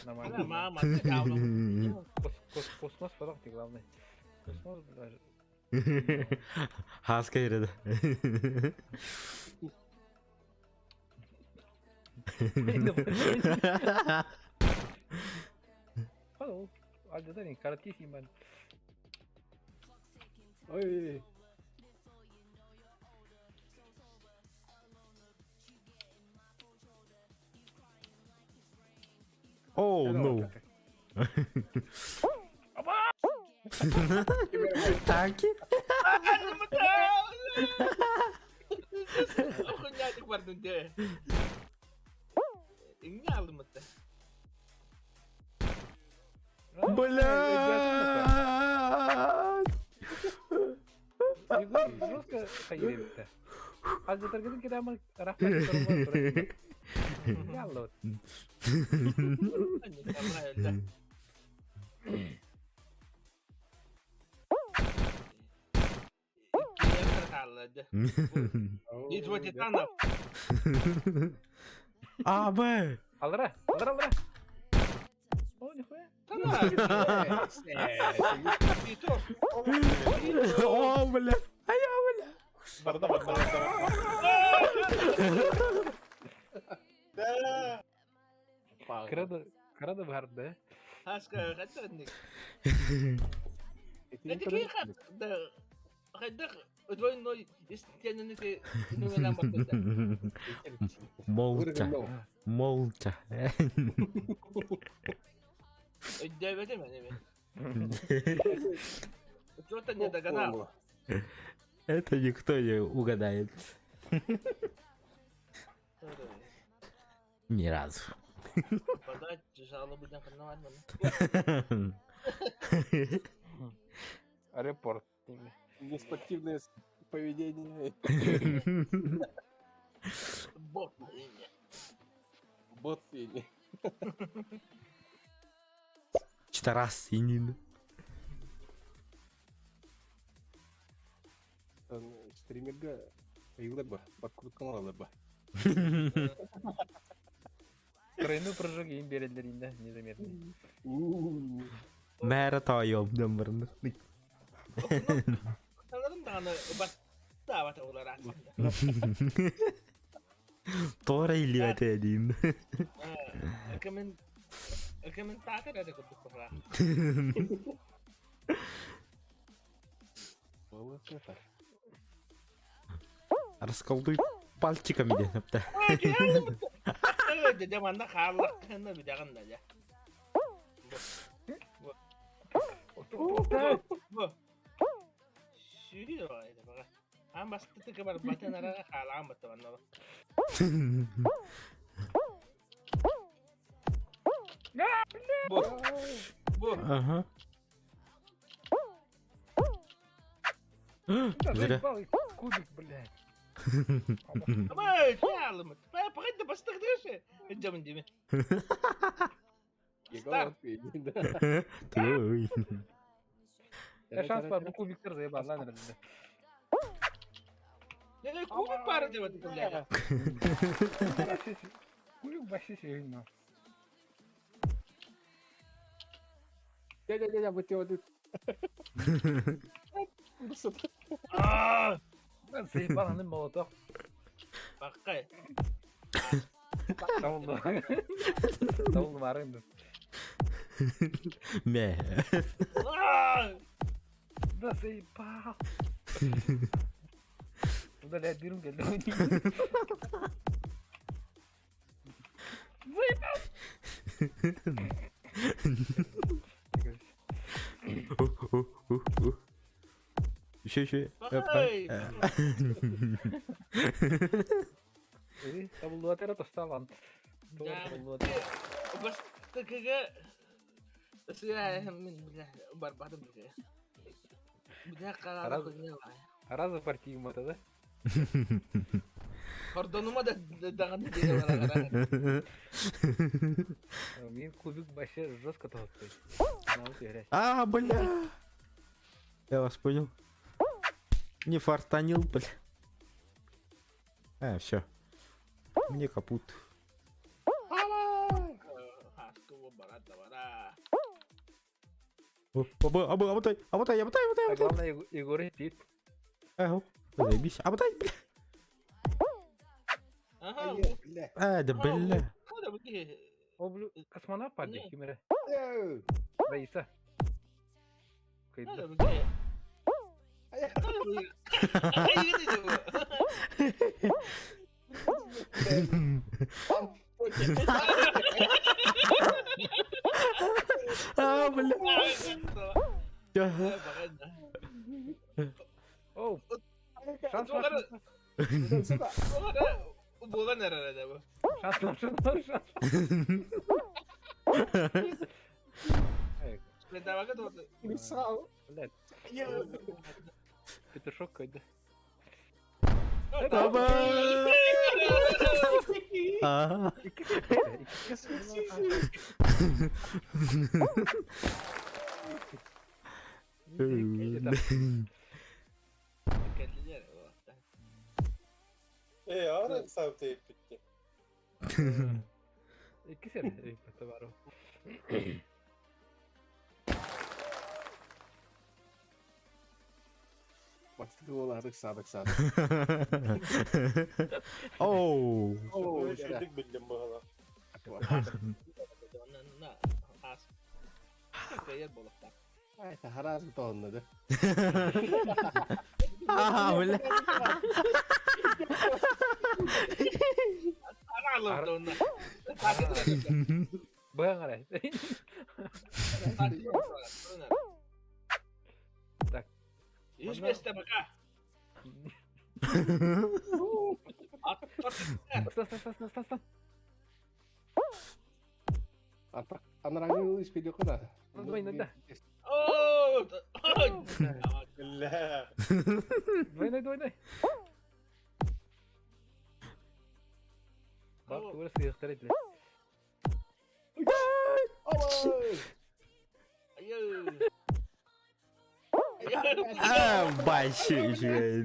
Нормально. Мама, ты говно. Космос потом ты главный. Космос, даже. Хаска иреді. Hello. Алдыдан каратист man. Ой, Oh no. Танки? Охуеннядик бардын де. Эмне алдым это? Блядь! Жестко хайребитте. Алдыдаргын кирамы рахмат. Ялла. А, Б! Алра, алра, алра. О, нихуя. О, бля! А я, бля! Барда, барда, барда. Да. Кырады, кырады барды. Молча, молча. Что-то не догнал. Это никто не угадает. Ни разу. Подать жалобу на канал. Репорт. Неспортивное поведение. Бот. Бот синий. Читарас и Нин. Стримерга Илэба, подкруткалаба. Тройной прыжок им берелер инде, незаметно. Мэра тойом дымбырны. Sanırım da hani bak davet olarak. Тора или это один. Комментатор это купил. Расколдуй пальчиками деп. Дедем хааллах bir даган да. Бу. Сүүрүү бага. Ам бастыты бар батан арага хаалаан батта банна. Бу. Бу. Ага. Зря. Кубик, блядь. Ама хаалым. Пагыда бастык деши. Жамын деме. Старт. Той. Я шанс бар, бу кубиктер заебал, ладно, блядь. Не кубик бар деп атты блядь. Кубик вообще серьезно. Дядя, дядя, вот вот Заебал, аны молоток. Баккай. Табылды. Табылды барыңды. Мә. Да заебал. Удаляет бирум келди. Заебал. Еще, еще. Баккай. Табылды тосталан. Бастыкыга мен бля барбадым бля. Бля карара Раза партию мата, да? Кордонума да даган деген бар. Мин кубик вообще жестко толкает. А, бля. Я вас понял. Не фартанил, бля. А, все. Мне капут. Абы, абытай, абытай, абытай, абытай, А абытай. главное, Егор сидит. Ага, заебись. Абытай, бля. Ага, Бля. А, да бля. Куда вы? О, блю, космонавт падает, Не. кимере. Э, Раиса. Куда Кайда. вы? А, бля. Ага. Оу, шанс ваш. Сука. Буолан эрэр этэ бу. Шанс ваш, шанс, шанс. Эй, Давага туох. Мисал. блядь, петушок кайда. Аба. А. Ee, ara sabit bitti. Икки сер, товару. Бастыкы буолаардык саадык саадык. Оу. Оо, Düşürdük bildim bu hala. Ай, хараас тооннады. А, бля. Быһан арай. Так. Үс миэстэ пока. Стан, стан, стан, стан, стан. Ата анараңы испеди куда. Двойной, да. Бля. Двойной, двойной. Бар тура сыйыктар этиле. А, вообще үчүгэй.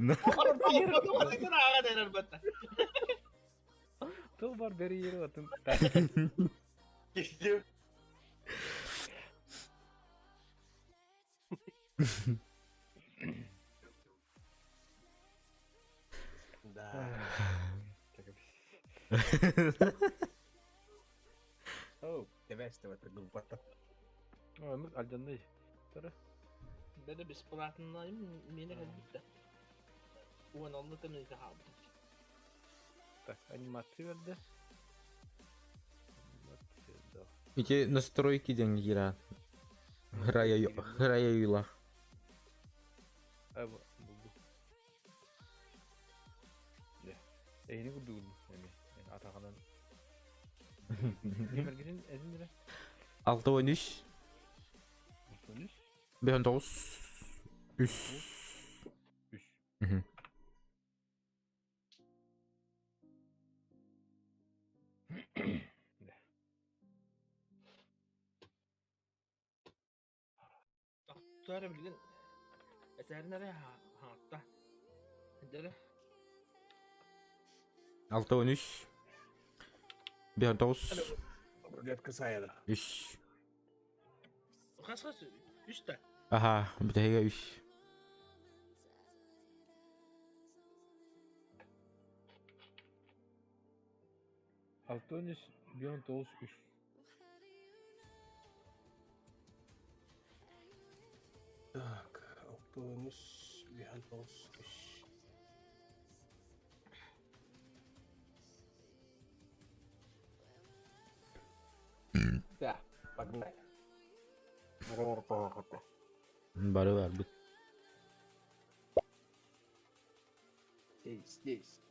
Тыл бар бери yeri атын. Gittim. Да. Оу, Тебе это глупо. ну альданный. Беде бесплатно мени кэлбиттэ. Уон оллута мините хаалбыт. Так, анимация берди. Анимация, да. Эти настройки деньги кира. Храя юла. Ай, булду. Да. Эйни курду эми. Атаганан. Бергесин эзин дире. 6 13. 13. 5 9 3. 3. Мгм. Туара билген эсэрнере хаатта. Дere 6 13. 5 9 Рулетка сайда. 3. хас хас үстэ. Ага, битеге 3. 6 13 9 3. Так, октонус, бихантос. Да, погнали. Бары бар бит. Здесь, здесь.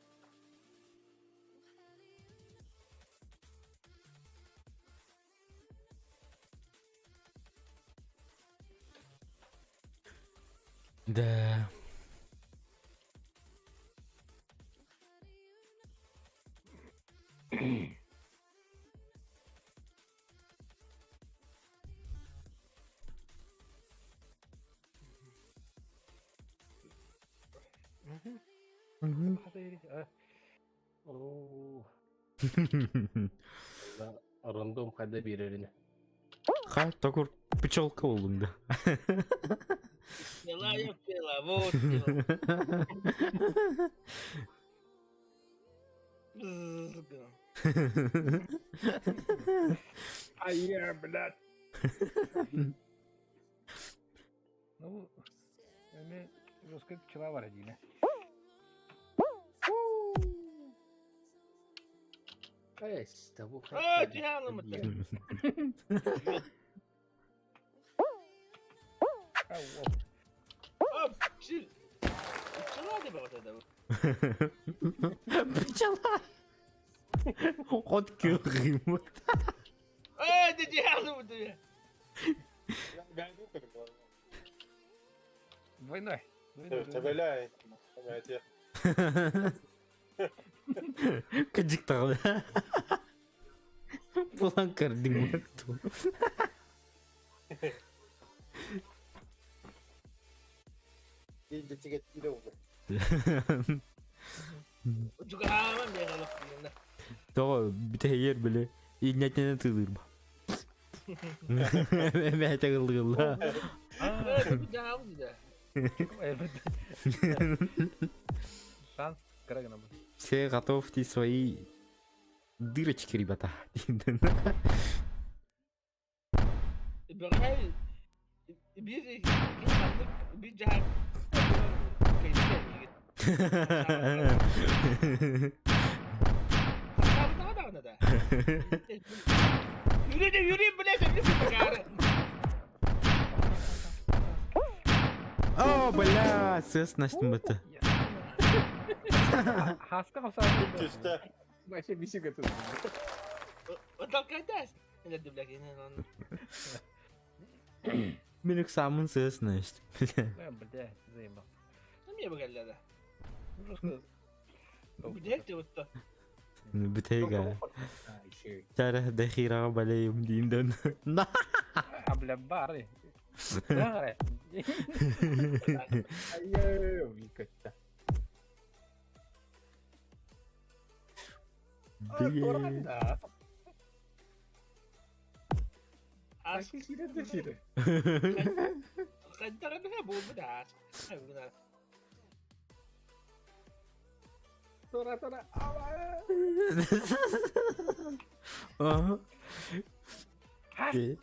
Да. Мгм. Оо. Да, рандом хайда берерine. Ха, токур. Пчелка буоллуҥ да. Пчела я пчела, вот пчела. Бззз гынан. Айя, блядь. Ну, эми русская пчела бар диилэ. Эс, того Оо, дьаалым это. Оп, чил. Пчела деп вот это. Пчела. Хот күөх Ээ, да дьаалым это. Двойной. Двойной. Табеляй. Табеляй. Кыдьык даҕаны. Булан көрдүҥ Дьугааман биэҕэ Тоҕо бүтэһигэр били иннэтинэн тыылыырба. Эмээтэ ыллыгылла. Шанс кыра гына бу. Все готовьте свои дырочки, ребята. Бэҕэһээ биир биир дьаһаак Саҕадаҕына да. Yürü de yürü bile sen О, бля, сыс настым быты. Хаска хапсаабыт. Түстэ. Вообще бисик это. Толкайтаас. Мин ыксааммын сыас значит. Бля, заебал. Эмиэ быгаллада. Просто Бүтэһик отто. Бүтэйга. Чара дохираҕа балейым диин дон. А, бля, бары. Бары. Викатта. Ас Киирэ киирэ. хайдаҕына буолбут аас. Тора тора. Ага. Киирэ.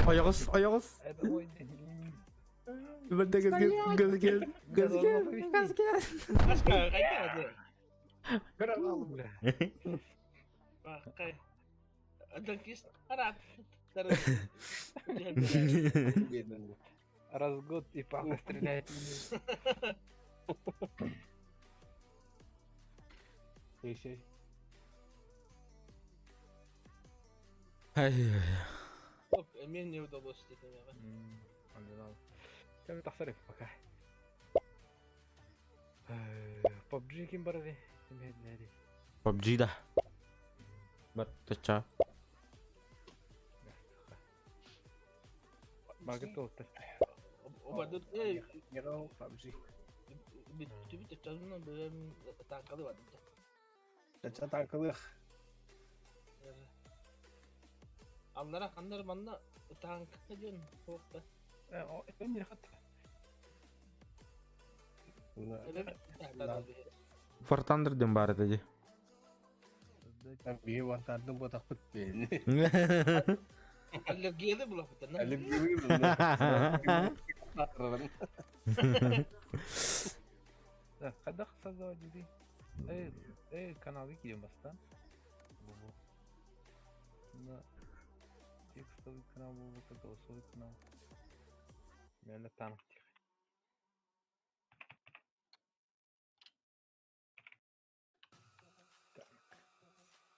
Ойоҕос, ойоҕос. Это ой. Бэрдэ газ газ газ газ газ газ. Бля. Раз в год и папа стреляет. Еще. Ай. Мне не удалось Кем тахсарып пока. PUBG ким бар ди? Ким хеднери? PUBG да. Бар, тача. Багы толтыр. PUBG. Тача танкалых. Аллара ханнар манна танка диэн суохта. Эмне хат. War Thunder диэн баар этэ дии. Биһи вантардын ботахпыт бэйни. Аллергияны булаппыт. Хайдах создавать диди? Эй, эй, каналы киирэн бастаан. Бу. На текстовый канал буолбута, голосовой канал. Мэлэ танк тихо.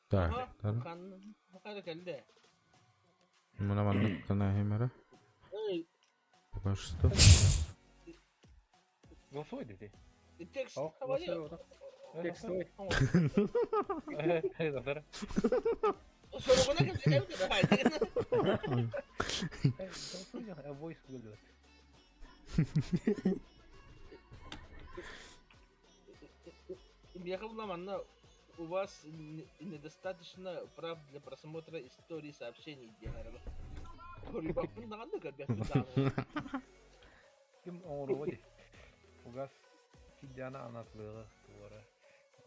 Так. Мына маннык гына Пока что. Голосовой диди. Текст. Текстовый. Voice выглядит. Миэхэ була манна у вас недостаточно прав для просмотра истории сообщений диэн эрэ. Хоруйбаппын даҕаны көрбөппүн даҕаны. Ким оҥоруо дии. Угас кидьаана анатлыаҕа туора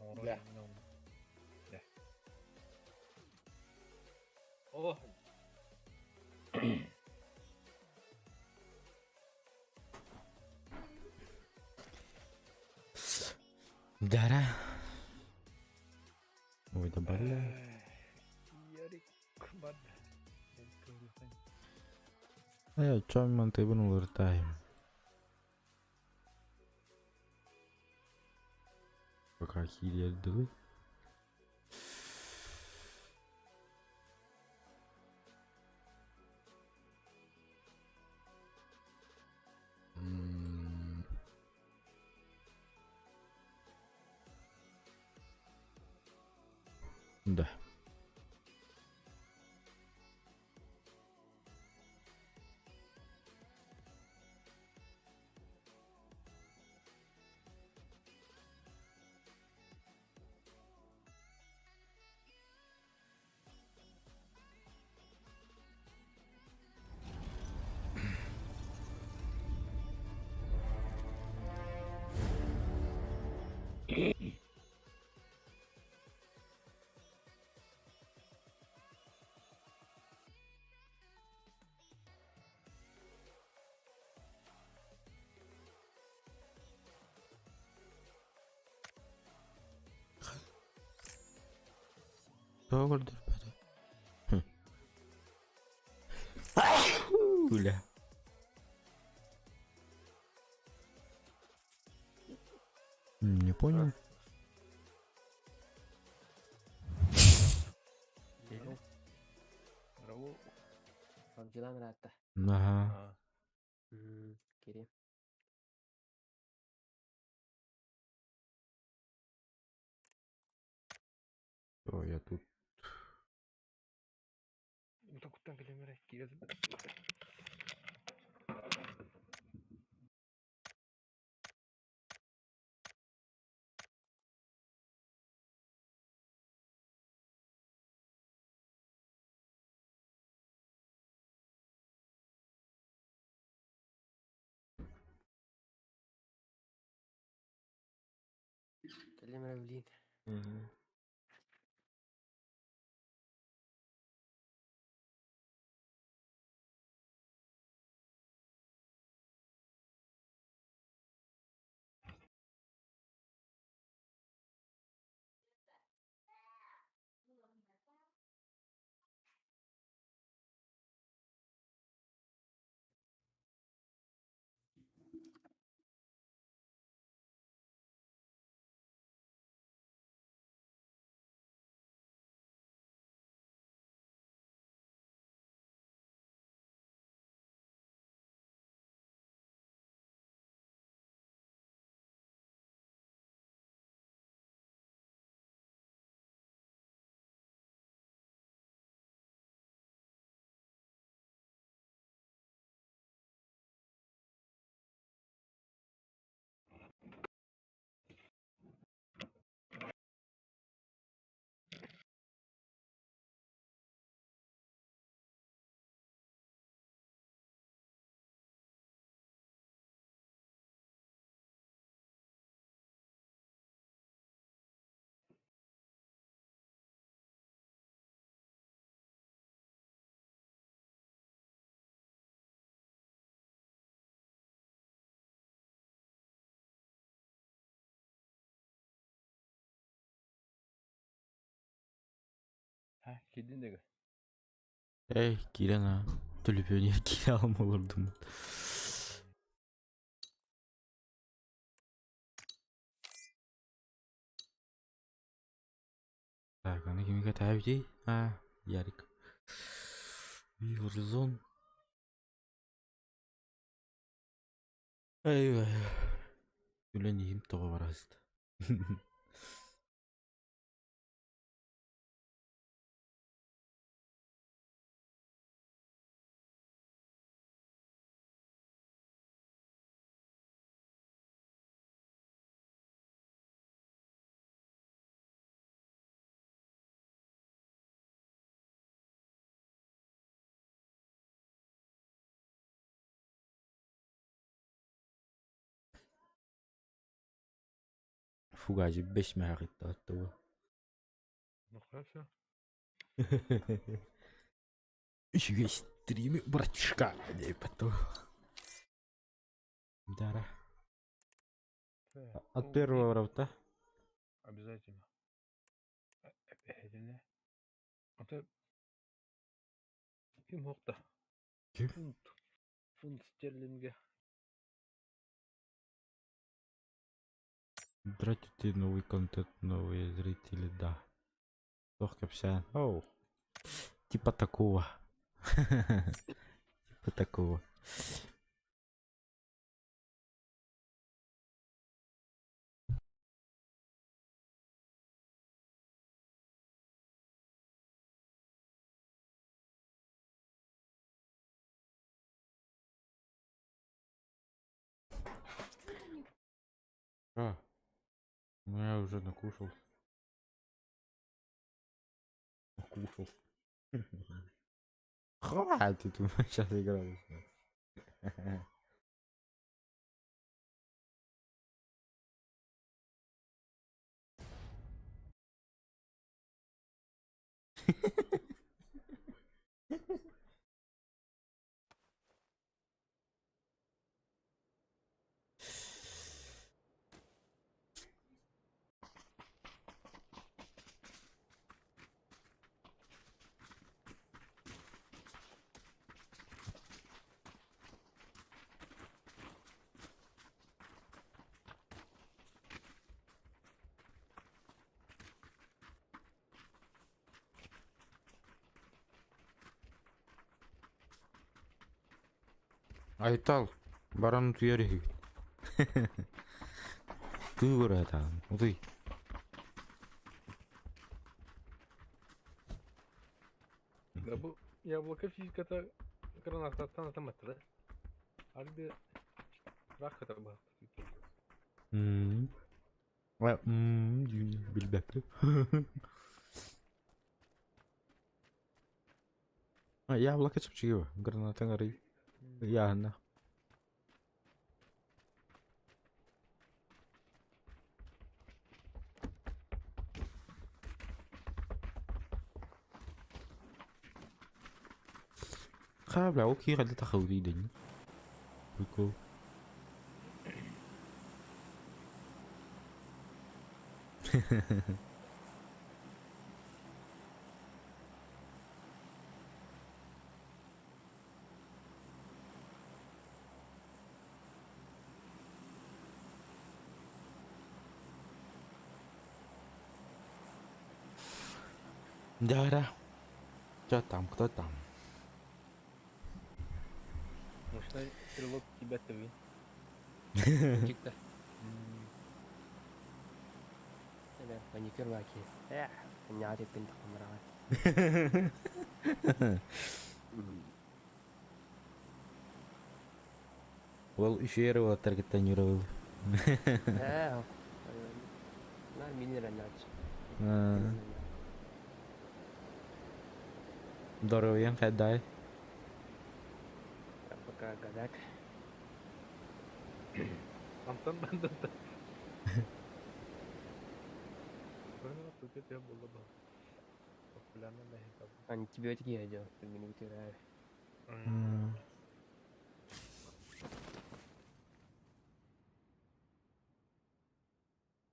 оҥоруо Да. диэн оҥору. О, Дара. Ой, да бля. Ярик барда. Э, чё мантыбын улыртайым. Пока хилердылы. М. Да. Тоҕо көрдөрбөтө? Бля. Не понял. Браво. Avcılan rahatta. Ага. А. Кири. О, я тут. Утакуттан кэлэмэрэ киирэ Кэлимэрэ блин. Мгм. Ha, киирдин дэгэ. Эй, киирэн а. Төлөпүөнү киирэ алма олордум. Так, аны кимигэ тээбитий? А, Ярик. Warzone. Эй, үлэн иһим тоҕо бараст. Фугази 5 мөһөҕүттэ. Ну хорошо. Үчүгэй стримы, братишка, диэбит. Дара. От первого работа. Обязательно. Обязательно. А то ким хокта? Ким? Фунт. Фунт стерлинга. Здравствуйте, новый контент, новые зрители, да. Ох, капсян. Оу. Типа такого. Типа такого. А, ну я уже накушал. Накушал. Хватит, сейчас играю. Айтал, баран туйар үһү. Кыыр атаан, утуй. Да бу яблоко физиката гранататтан атаматтыр. Арды рахата бар. Билбэппин. А, яблоко чэпчэки гранатаҥ арый ыйааһыннаах. Хаа, бля, ол киһи хайдах тахабытый дэнни. Прикол. Да-да. Кто там, кто там? Мощный стрелок тебя ты. Чикта. Это маникюр баки. Эх, не пин тахмарат. Ол үчүгэй уолаттар кытта ньурабыл. Э, на мини ранач. Здоровьем, федай. Пока гадак. Антон бандата. Тут это было бы. Популярно да это. Антибиотики я делал, минуту.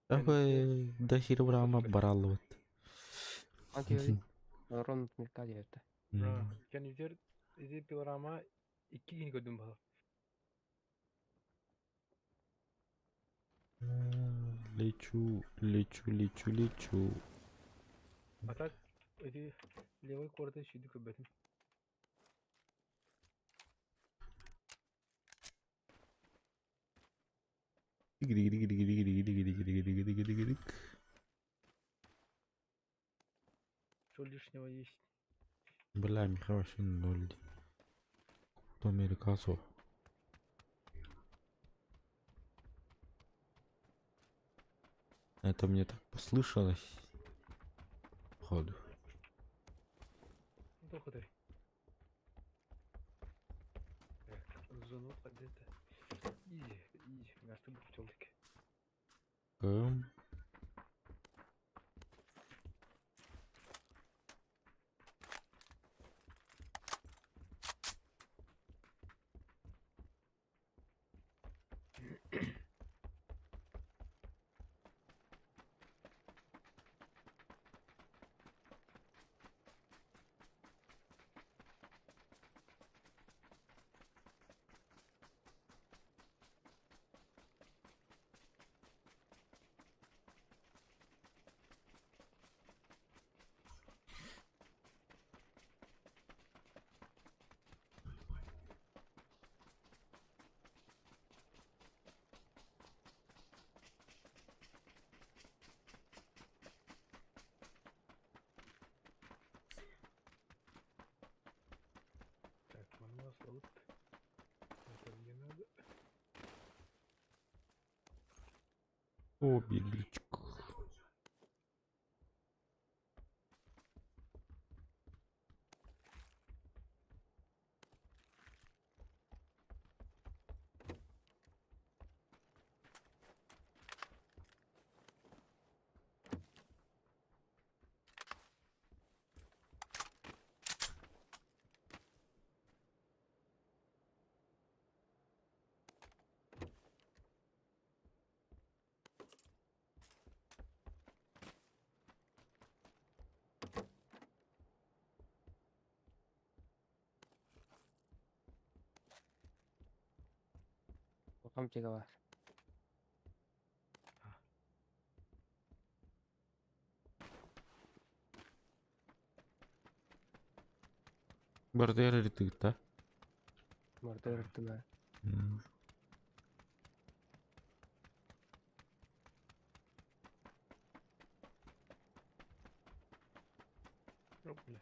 Абы да хирурама бараллыбыт. Антибиотик. Рон миркадиевта. Кенитер иди пилорама икки күн көрдүм бала. Лечу, лечу, лечу, лечу. А так эти левый корты шүдү көбөтүн. Что лишнего есть? Бля, Миха вообще ноль. Кто американцев? Это мне так послышалось. Походу. Тоқыдай. Зону где-то. Изи, изи. Място будет телки. Кым? Салют. Это мне надо. О, бегличка. Хамчига бар. Бардер ретыта. Мордор тына. О, бля.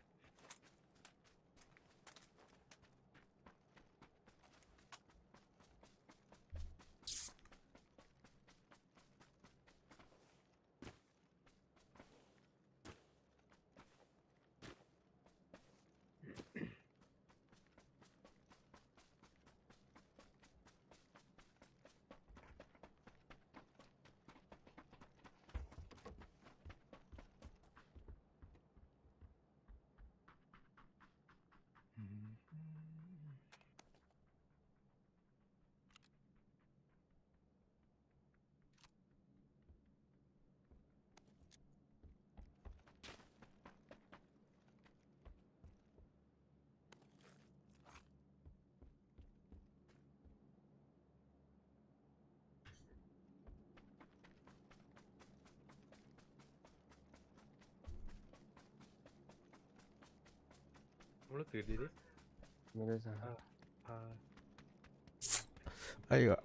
Bunu dedi. Медуза. А, Айга.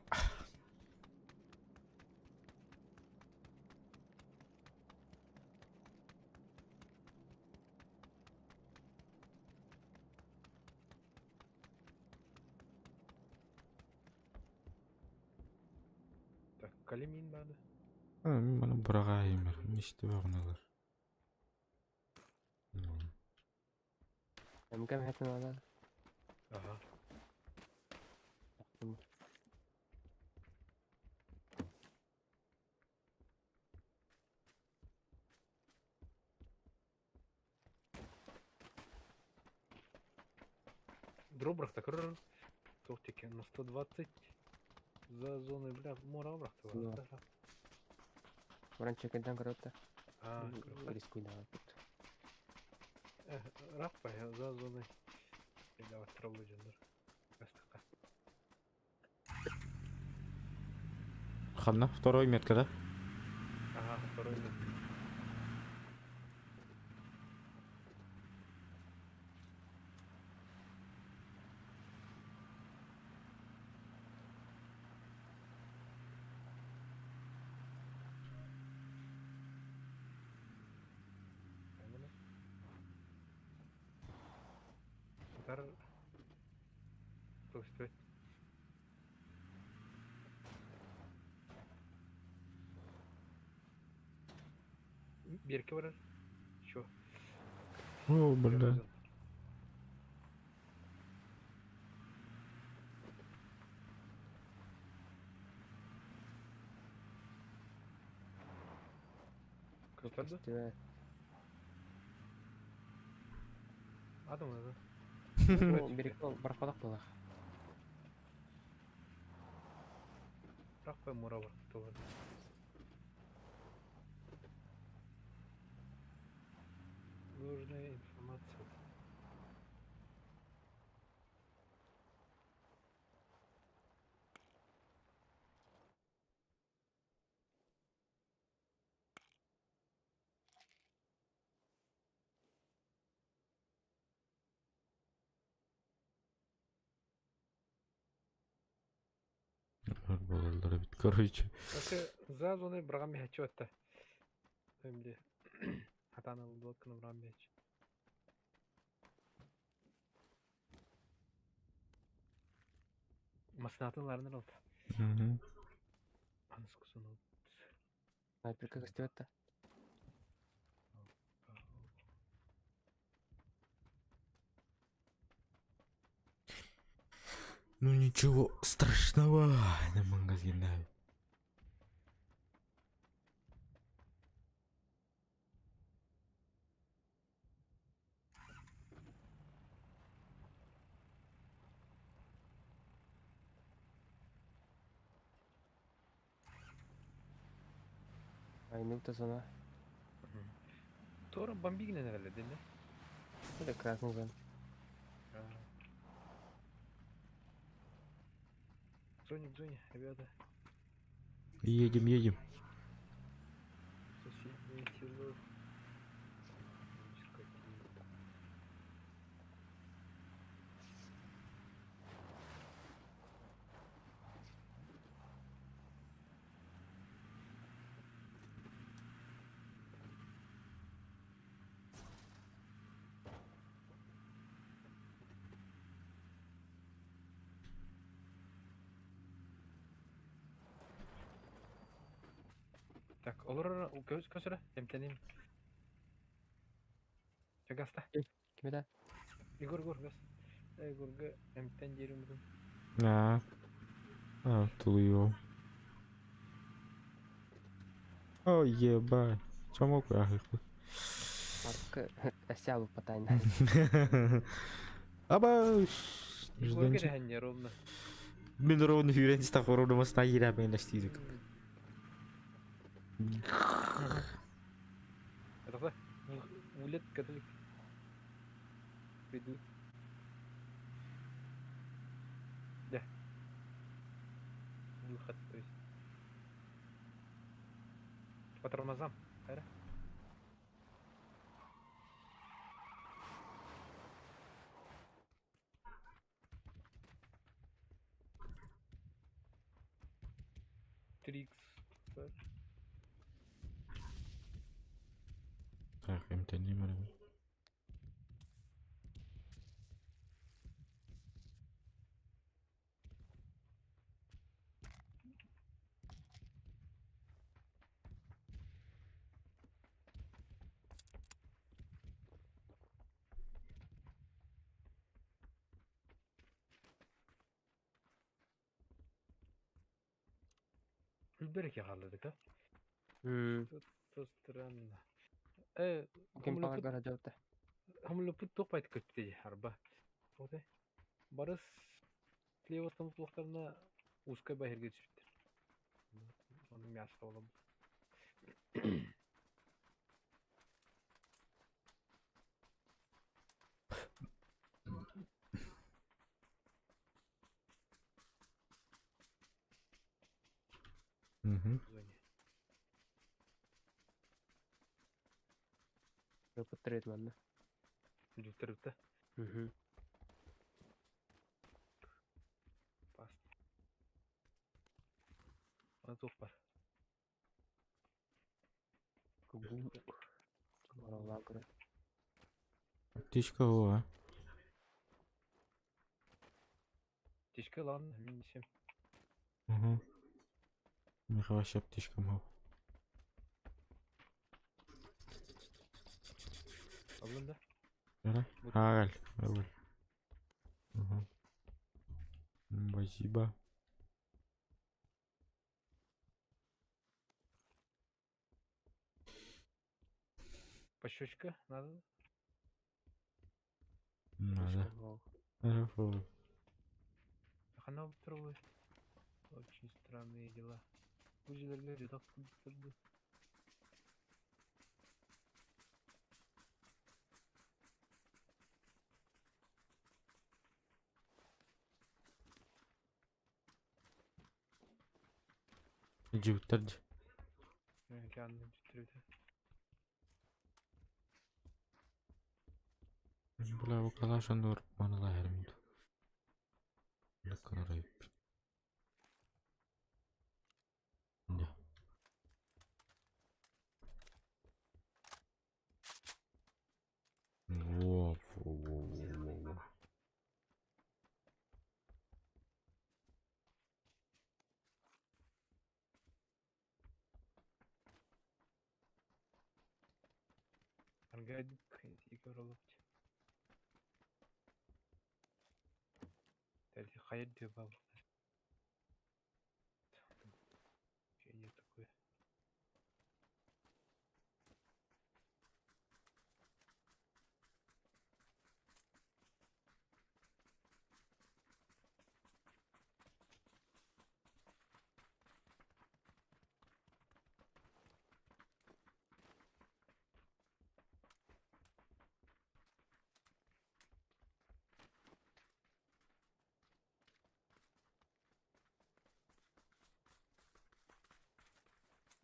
так, калимин надо. Мин маны бырагайымыр. Ништи багыналар. Кем хэтэн ала? Ага. Дробрах так Тортики на 120 за зоной, бля, мора Ну. Раньше кентан корота. А, Рискуй давай тут. Раппа за зоной. Бля, травы джендер. Ханна, второй метка, да? Ага, второй метка. Дар. То есть, Бирки бар. Чё? О, бля. Көстөрдү? Көстүбэт. Адам да. Бирик барахпадак буолар. Ракпай мура бар. Туган. Нужная информация. Балалар бит, короче. Короче, за зоной брагам хочу это. Эмди. Хатана лодка на брагам мяч. Массыынатын ыларынар ол. Мгм. Анскусунут. Снайперка көстүбэт да. Ну ничего страшного на магазине. Айныл да зона. Тора бомбигинен эрэллэр дэнэ. Это красный зон. Зоне, зоне, ребята. Едем, едем. Соседнее село. Скотина. Так, олор көз көсөрө эмтеним. Чэ гаста. Кими да? Егор, Егор, газ. Егорга эмтен диэрим бутун. А, а, тулуйуом. О, ебать. Чому курахыхпыт? Марка эсэ потайна. Аба, Егорга дэһэнне ровно. Мен ровно хүрен стах ровно масна ира мен лаштизик. Это Улет католик. Приду. Да. Выход, то есть. По тормозам. Хайра. Трикс. Так, эмтеним эрэ. Үлберeke хаалладык, а? Мм. Что странно. Ким пала жаута. Хамлыпыт тоқпайт көттү арба. Оте. Барыс слева тумуктарына узкой бахирге түшүптүр. Оны мясо болом. Мгм. Зоне. Репотрейд манна. Жүктөрүптө. Мгм. Паст. Аны туох бар. Кубу. Баралаан көрө. Аптечка о, а. Тишке лан мин сем. Угу. Миха вообще аптечка мал. Алын да. Бера? Бу- Агаль, агаль. Угу. Спасибо. Пощечка надо. Надо. Хорошо. Хана турбу. Очень странные дела. Бу жерлерге жатак турду. Жигиттер Океанны бүтүрүдү. Бля, бу калаш оннугар маналаах эрэ Да. Во, во, во, во, во. Моргает игроловт. Хайа дебал. Нет такое.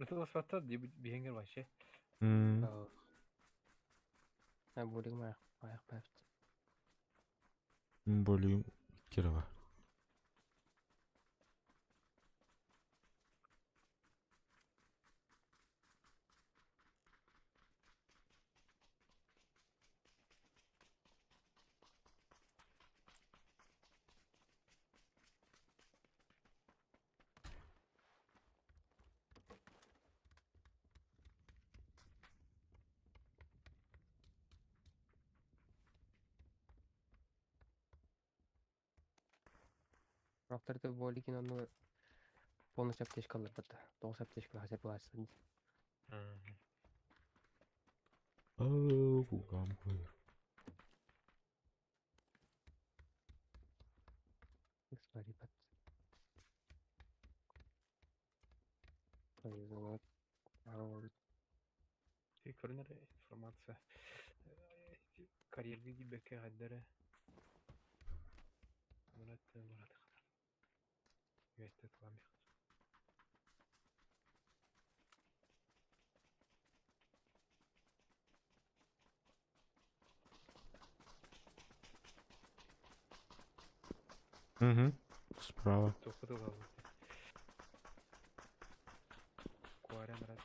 Nasıl diye bir engel var şey. Ben bulayım ayak ayak bayağı. Болюм Кирова. Авторды болигин ону полностью аптечкалар бата. Тоғыз аптечка хотя бы алсын. Оу, кугам куйр. Смотри, бат. Көрүнөр информация. Карьерге дибекке гаддары. Мурат Мурат. Üyette tulan bir. Угу. Справа. Куаря Мурат.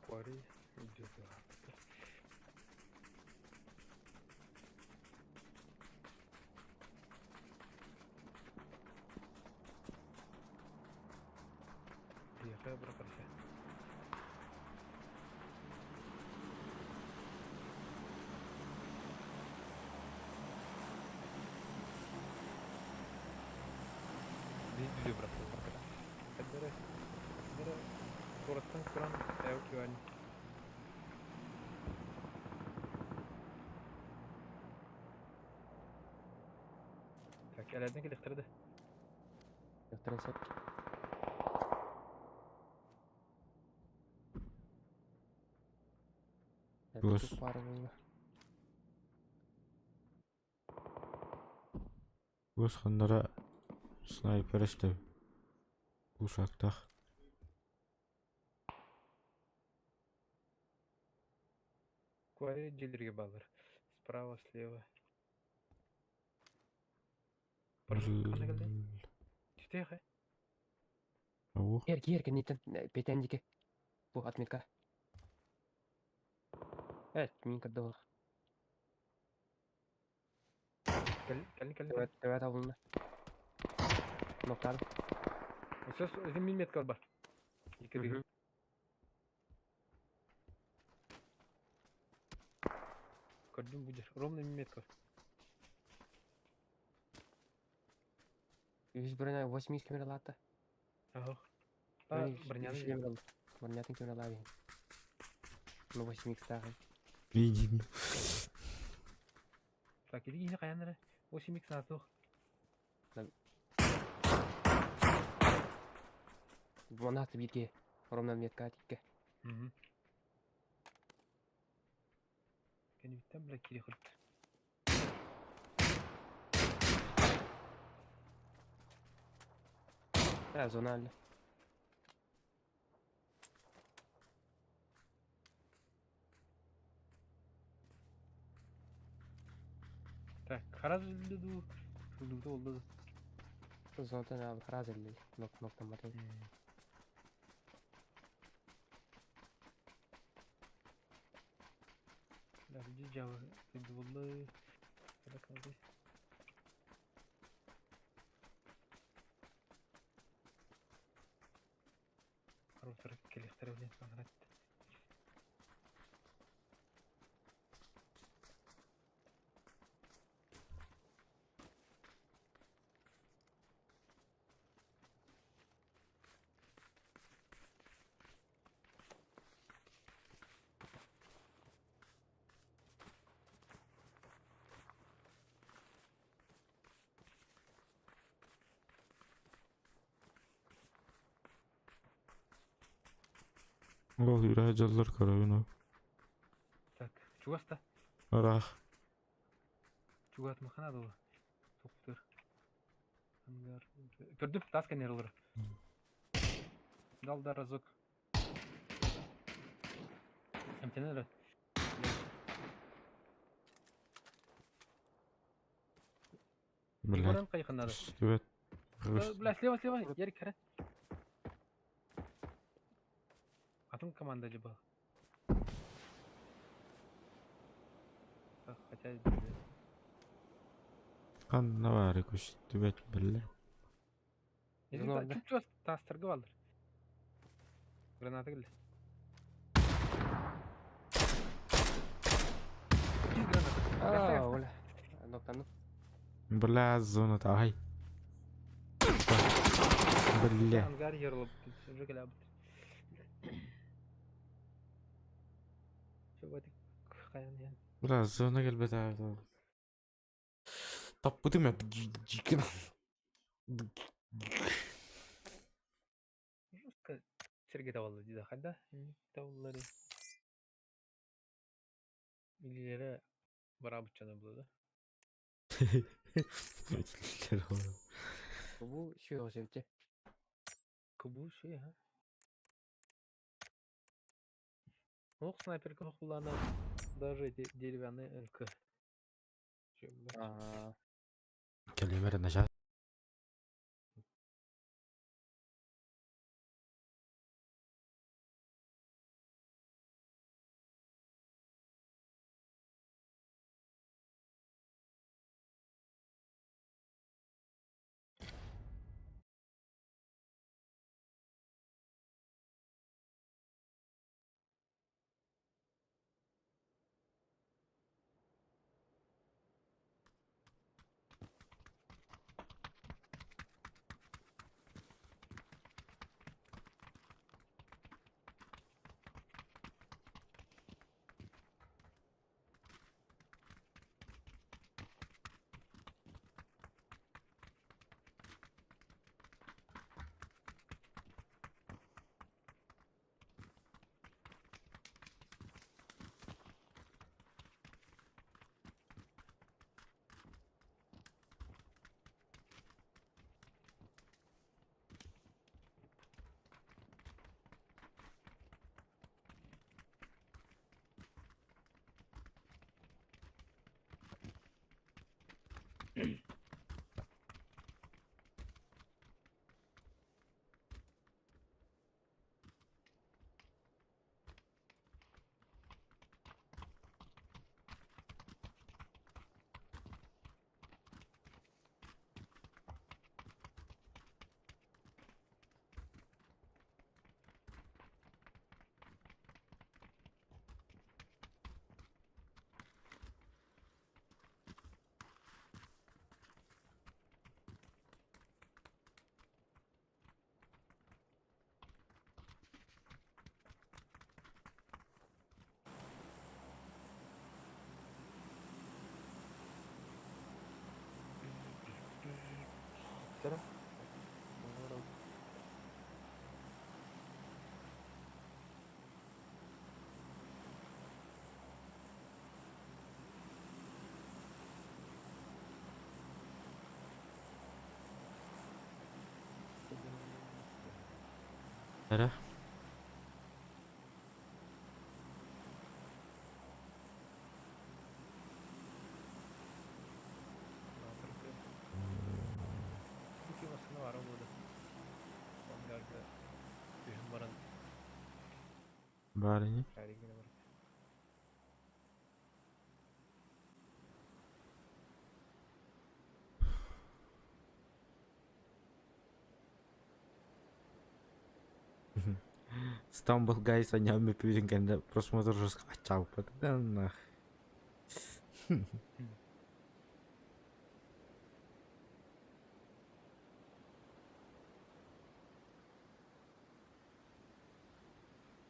Куари идет. Приехала бракарся. Видели брат, бракара. Кураттан куран әүкүан. Так, әләден келектірді. Трансеп. Гос. Гос ханнара снайпер истев. Ушактах. Куари дилерге балар. Справа, слева. Қандай келді? Түтех, э? Ау. Ерки, ерки, нетен, петендике. Бу отметка. Evet, минка дол. Кәл, кәл, кәл. Evet, evet alındı. Ноктар. Сөз өзім милметка бар. Екі деген. Көрдім бұл жер. Ровно милметка. 101 80 камера латта. Ага. А, броняны Бронятын кемер алабин. Ну 8 икс тагы. Видим. Так, иди киһини хайаан эрэ. 8 икс наатуох. Бу бирге. Ромнан метка тикке. Угу. Кэнибиттэн бля кири хырт. Да, зона алла. Так, хараз ду. Шулду oldu. Зонатан abi харазы элли. Нок ноктан батый. Бля, жава болду. Када kaldı. Харутар келихтер билен саңрат. Ол үрә жаллар карабын. Так, чугаста. Арах. Чугат махана дол. Токтор. Ангар. Көрдүм, тас кенер олар. Дал да разок. Эмтенер. Блядь. Баран кайханады. Түбәт. Бля, слева, слева, Ярик, кара. Атын команда либо. Так, хотя... Канна бар күш түбәт билле. Зона Чуть тастыргы балдыр. Граната келди. Киз граната. А, оля. Ноктан. Бля, зона тай. Бля. Ангар ярылып, уже келе Каян ян. Бля, зона келбет. Таппытым я. Жестко Сергей табалды дейді қайда? Табалдары. Илилері бара бычаны болады. Бу шуй себепче. Кубу шуй, ха? Ох, снайперка куллана даже эти деревянные НК. А, Келемер нажат. Тара. Эрэ. Баар ини. Stumble Guys анньаан бүппүтүн кэннэ просмотр жестко аччаабыппыт да нах.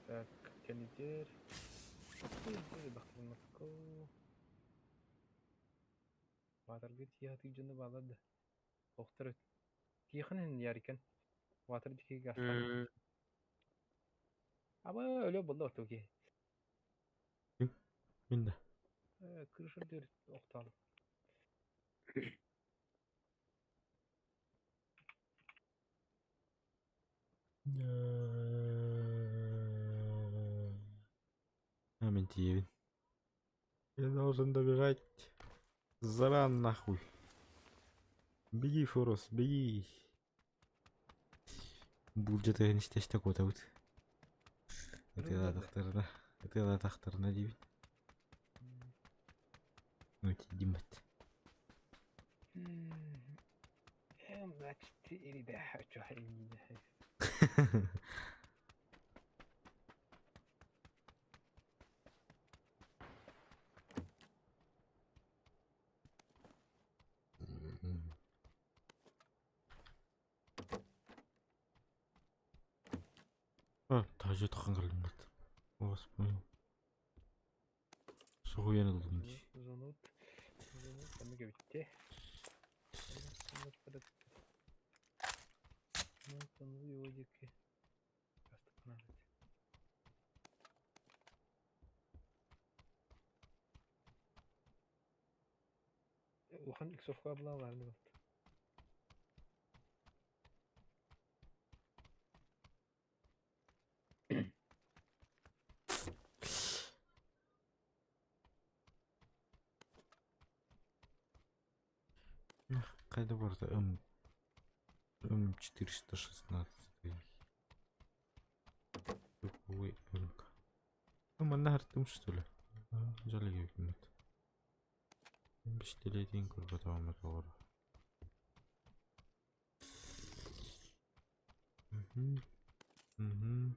Так, кэлитэр. Баатарга тиийэ сатыыр дьону бааллар да. Охтор Тиихэн иһин Ярикен. Ватер дикки гастан. Аба өлө булла орту ки. Мин да. Крыша дыр охтал. А, мин тиийэбин. Я должен добежать. Заран нахуй. Беги, Форос, беги. Булдьа тыгын истэ-истэ куотабыт. Ытыалаатахтарына, ытыалаатахтарына диибин. Ну, тиийдим бат. М24 да А, таһырдьа таххан кэллим Господи. Соһуйан ыллым дии. Зонут, зонут, оннук эбиттэ. Диэки Улахан иксовка булаалаарын ылбыт. Хайда барда М М416 Туповой МК. Ну, манна хартым что ли? Жаль, эбит. Бистилетин көрбөтөҕүм тоҕоро. Мгм. Мгм.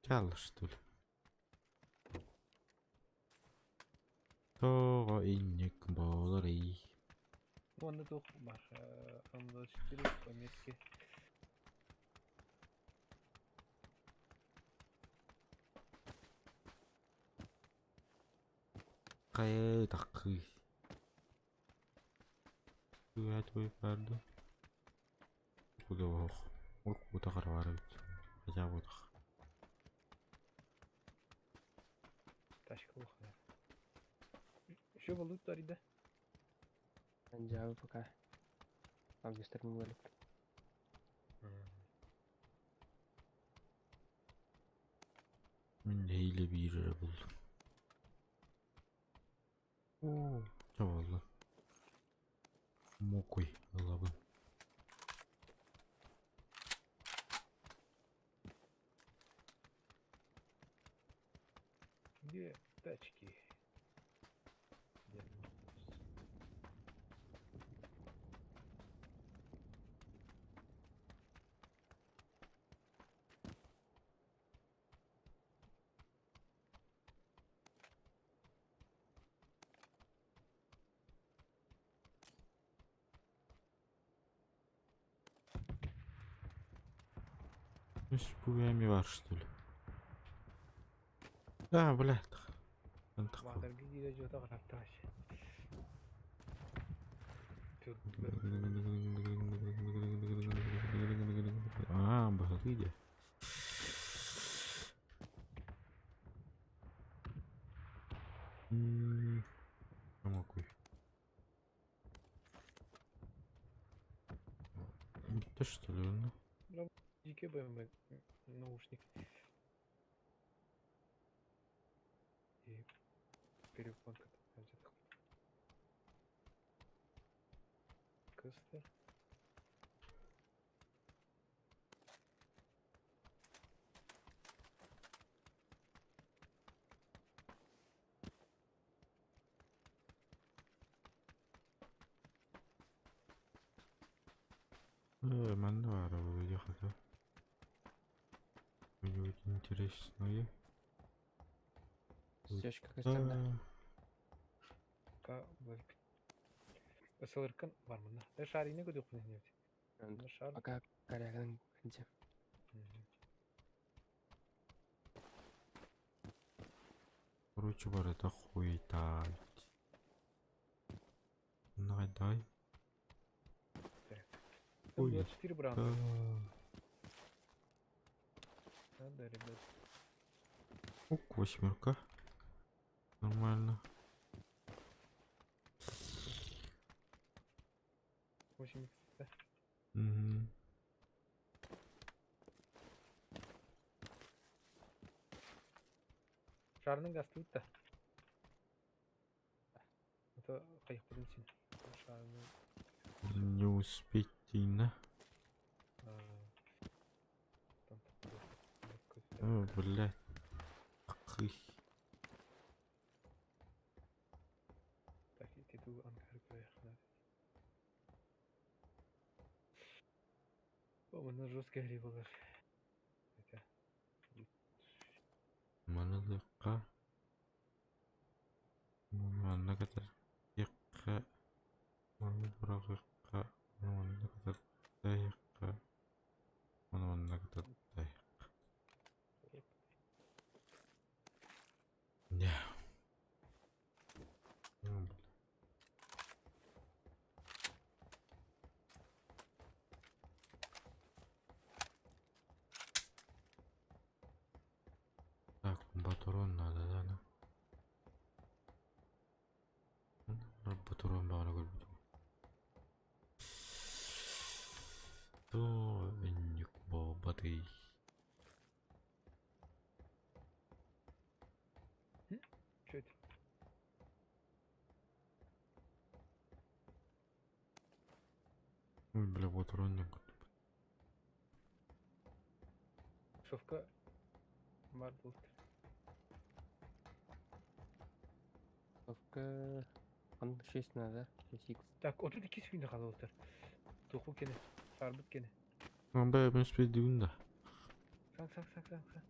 Чаалла что ли? Тоҕо инник буоларый? Уонна туох баар М24 пометки. Хайа таккый. Туя барды. Куда ох. Ох, куда карабар эбит. Хотя бы так. Тачка улахан. Еще болут тарida. Анжабы пока. Августарым бөлүк. Мин нэһиилэ биир эрэ буллум. Оо, чэ буолла. Мокуй ылабын. Где тачки? Где Үс бар что ли? Да, блядь. Баатарга киирэ дьуота караттааш. Аа, быһалыы дии. М, Оҥокуй. Бүттэ что ли онно? Дикий БМВ наушник. И перепонка там где-то. Кыстер. Э, манна баара буолуо Что-нибудь интересное. Стежка көстөр да. К блэк. СЛРК бар мында. Э, шарины көдө куны не. Шар. Пока корягын где. Короче, барыта хуета. Дай. Ой, 24 бранда. Надо, ребят. Ок, восьмерка. Нормально. 8 да? Угу. Шарның гасты да. Это кайык син. Шарны. Не успеть на. Там такой. О, блядь. Кых. Так, титул анкар проехал. О, мына жесткий грибалар. Это. Манылыкка. Манна катар. Якка. Маны бұрағыққа. Манна катар. Дайыққа. Манна катар. Дайық. Да. Ну, бля. Так, батурон надо, да, да? Батурон бағана көрбүтүм. То энник бабатый. Что это? Ой, бля, батурон не көрдүм. Шовка. Марбл. Совка. Он 6 надо. 6 Так, вот тут икки сүйүнү калып отыр. Туху кене, шарбыт кене. Мен бә мен спедүн да. Сан, сан, сан, сан, сан.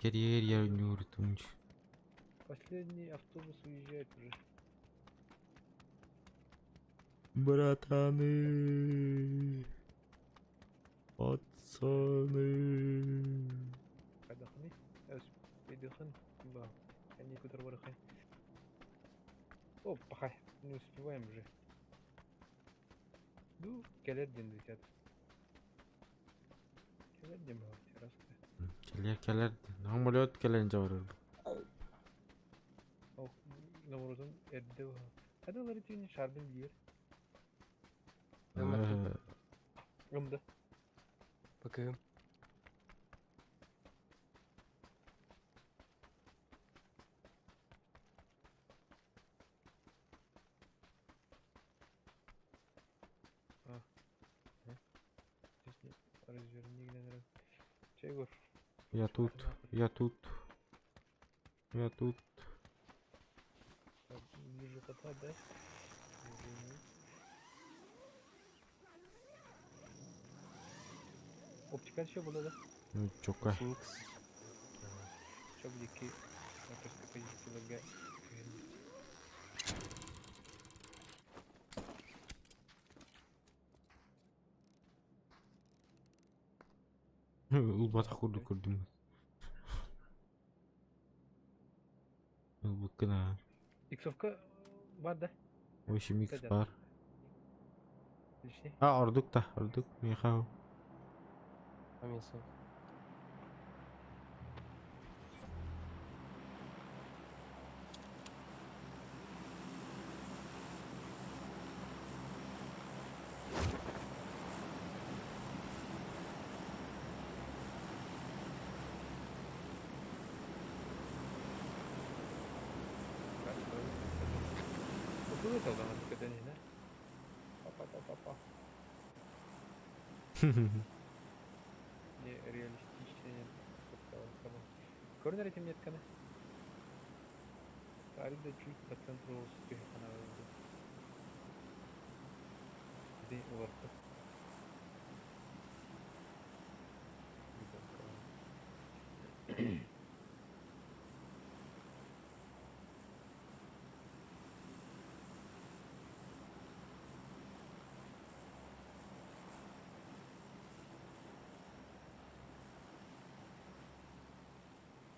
Карьер я не уртунч. Последний автобус уезжает уже. Братаны. Пацаны. Кадахны. Өс, пейдыхын. Ба. Они куда барахай. О, пахай. Не успеваем уже. Ну, келер ден десят. Келер ден бар, раз. Келер келер. Самолет келен жабырыр. О, номерозун эрде. Кадалар итин шарбын бир. Ымда. Пока. Здесь не разверни, наверное. Че, Егор? Я тут, я тут. Я тут. Так, вижу кота, да? Извини. Оптика еще была, да? Ну, чока. X. Че будет ки? Просто позитива Улбатах курдук көрдүм. Ылбыккына. Иксовка бар, да? 8 икс Кадя. бар. Лишний. А, ордук да, ордук миэхэ. Эмиэ суох. Отур это одан көтөн Па па па па. Не реалистичный. Көрнер этим метканы. Арыда чуть по центру түһүхана Ди уларты.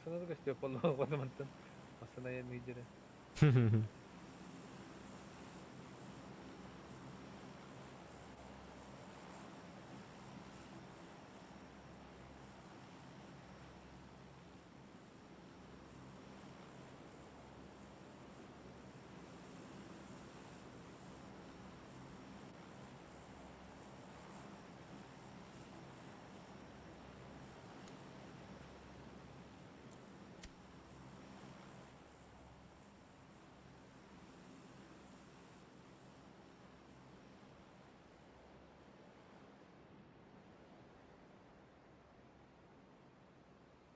Санады көстө боллоо мантан. Масына мидере.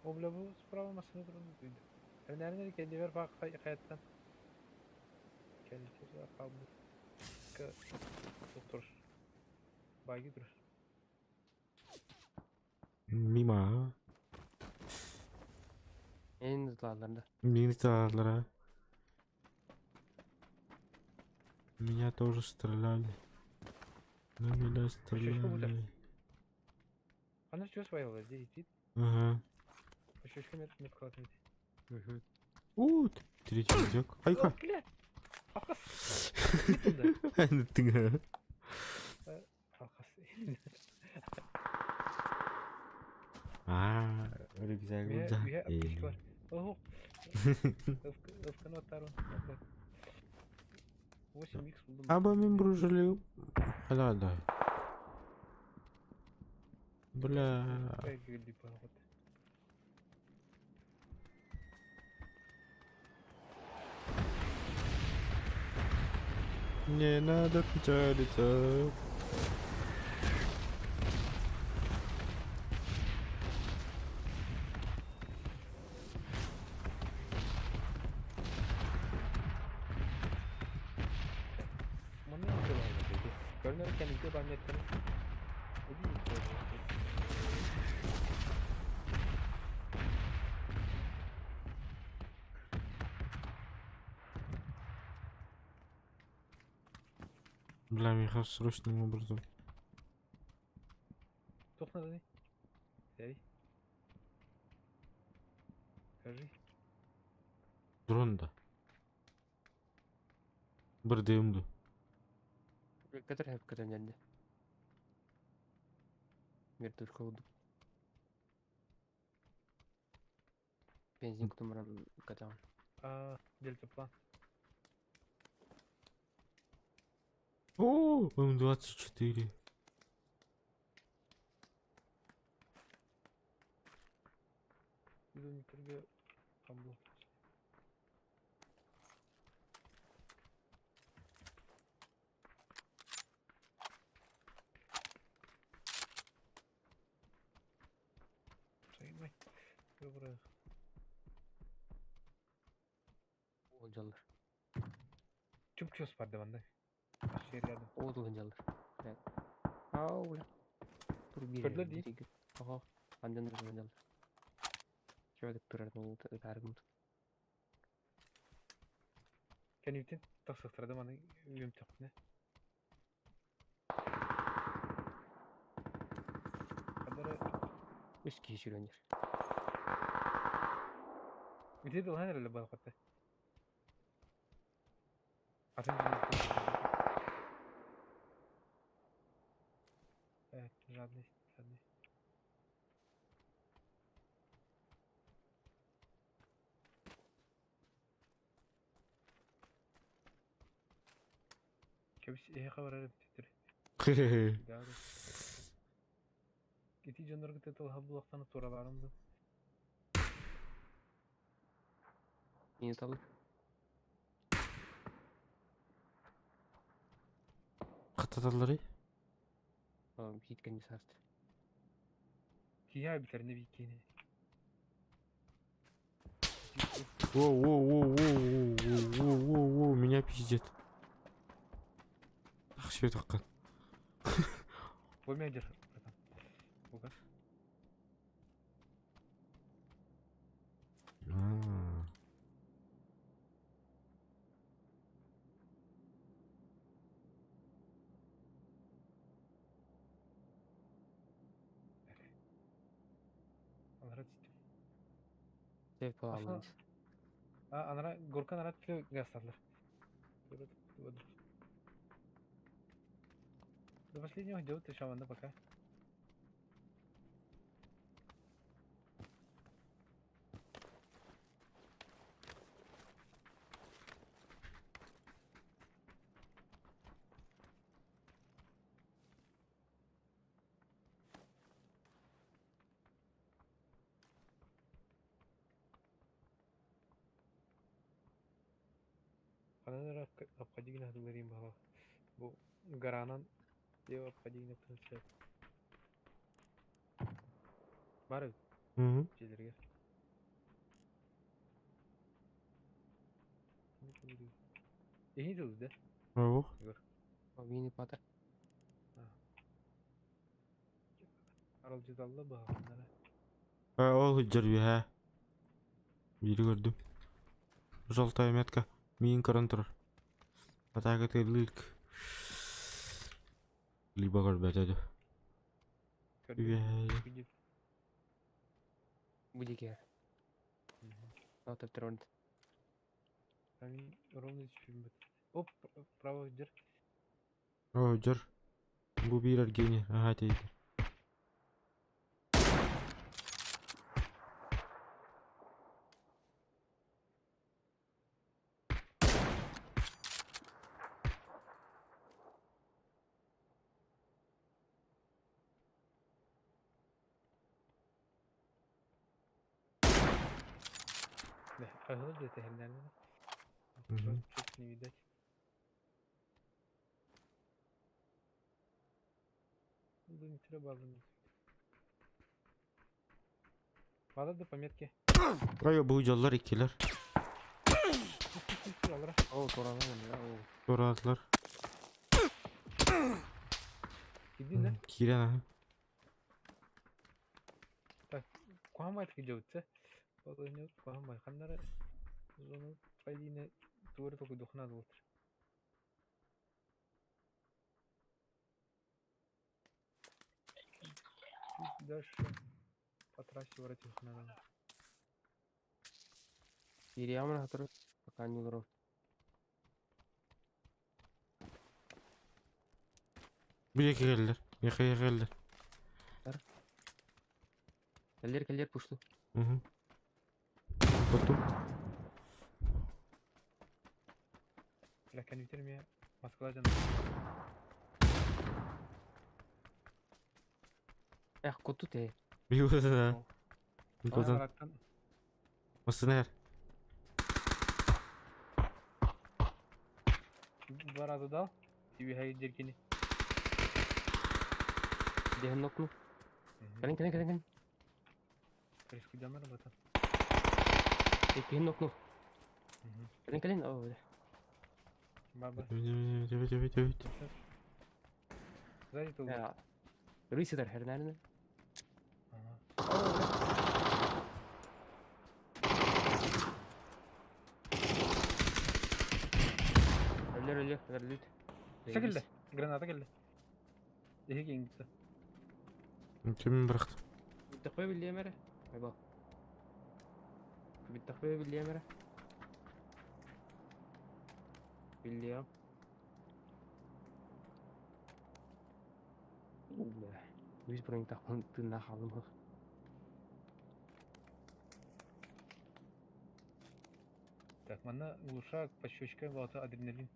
О бля бу справа масына турун дүйдү. Эрнәрнер кендивер бак хаяттан. Кендивер калды. К доктор. Байги тур. Мимо. Эн злаларда. Милициялара. Меня тоже стреляли. На меня стреляли. Она что свалила здесь идти? Ага. Еще нет нет кладет. Мгм. У, третий рюкзак. Айка. Бля. Алкас. Ты. Алкас. А, рюкзак. Меня Да. аптечка бар. Ого. Өвкөн оттарун. 8 икс булдум. Аба мен бружили. Да, да. Бля. Не надо печалиться. Манна кэлэн Көрнөр кэнники бамметтер. Бля, Михаил срочным образом. Туох надо Эй. Скажи. Дрон да. Бір дөмді. Көтөр хэп көтөн дэнди. Вертушка удук. Бензин кутумран көтөн. А, дельтаплан. О, М24. Иду не там был. Добре. Олжалар. Чуп-чус бар да Шер рядом. Ол жалар. Ау, бля. Тур бир. Көрдүлөр дии? Ага. Андан жалар. Чөдүк турар ол таргым. Кенитин тахсыктырды маны үйüm төхтүнэ. Кадары Үс киһи сүрөнөр. Ити дылхан эрэлэ балкатта. Атын. Жадность, жадность. Кэбис эһиэхэ барар эбиттэр. Да, да. Ити дьоннорго тылһа булуохтан туралаарым да. Не талы. Хататаллары. Биит кэнни сааст. Киһи эбитэрне биккини. Воу, воу, воу, воу, воу, воу, воу, воу, меня пиздит. Ах, все это как. Бомя держи, братан. Буга. А. Анара түстүм. Сев Аха. паламан. А, анара горка анара түлө гасталар. До последнего делают еще ладно пока. Анара обходигна говорим было. Бу гаранан дева обходигна тынча. Бар Мгм. дьиэлэригэр. Эһи тыл да? Ох. Мини пата. Аралдьыталла быһаҕаннара. А, ол дьэрбиһэ. Биири көрдүм. Желтая метка. Миин көрөн турар. Атака тылык. Либо көрбөтө дө. Көрдүм. Үһэ. Видит. Будике. Ата тронд. Там ровно түспүм. Оп, право дьэр. О, дьэр. Бу биир эргиини. Аха тиийди. Да, ага, где-то херня. Мгм. Чуть не видать. Ну, не треба было. Бада да пометки. Ай, бу дьоллор иккилэр. Алра. О, тураламан я. О. Тураатылар. Иди, да? Киирэн аха. Куамайт где-то. Балынют, куамай. Ханнара зону пойдине тур только духна вот. Чуть дальше по трассе воротился надо. Кириаман хатыр. Пока не уров. Бу жеке келлер. Яка келлер. Келлер келлер пушту. Мгм. Потом. Бля, компьютер меня Москва жана. Эх, коту те. Бигута. О. Николдан. Араттан Мастынер. два раза дал. Тебе хай деркини. Дehen нокну. Калин калин калин калин. Прискудяна работа. Екиһин нокну. Калин калин. О, бля. Баба. Өт, өт, өт. Сзади тут. Я. Рыситер хернәрне. Ага. Өлөр өлөр өлөр. Çekildi. Граната келdi. Эһи кеңгитсе. Ким бырахты? Биттэхпэ биллиэмэрэ. Айба. Биттэхпэ биллиэмэрэ. Биллиэм. Бля. Үс броньтахпын тыыннаах хааллым. Так, манна глушак, пощечка, болото, адреналин.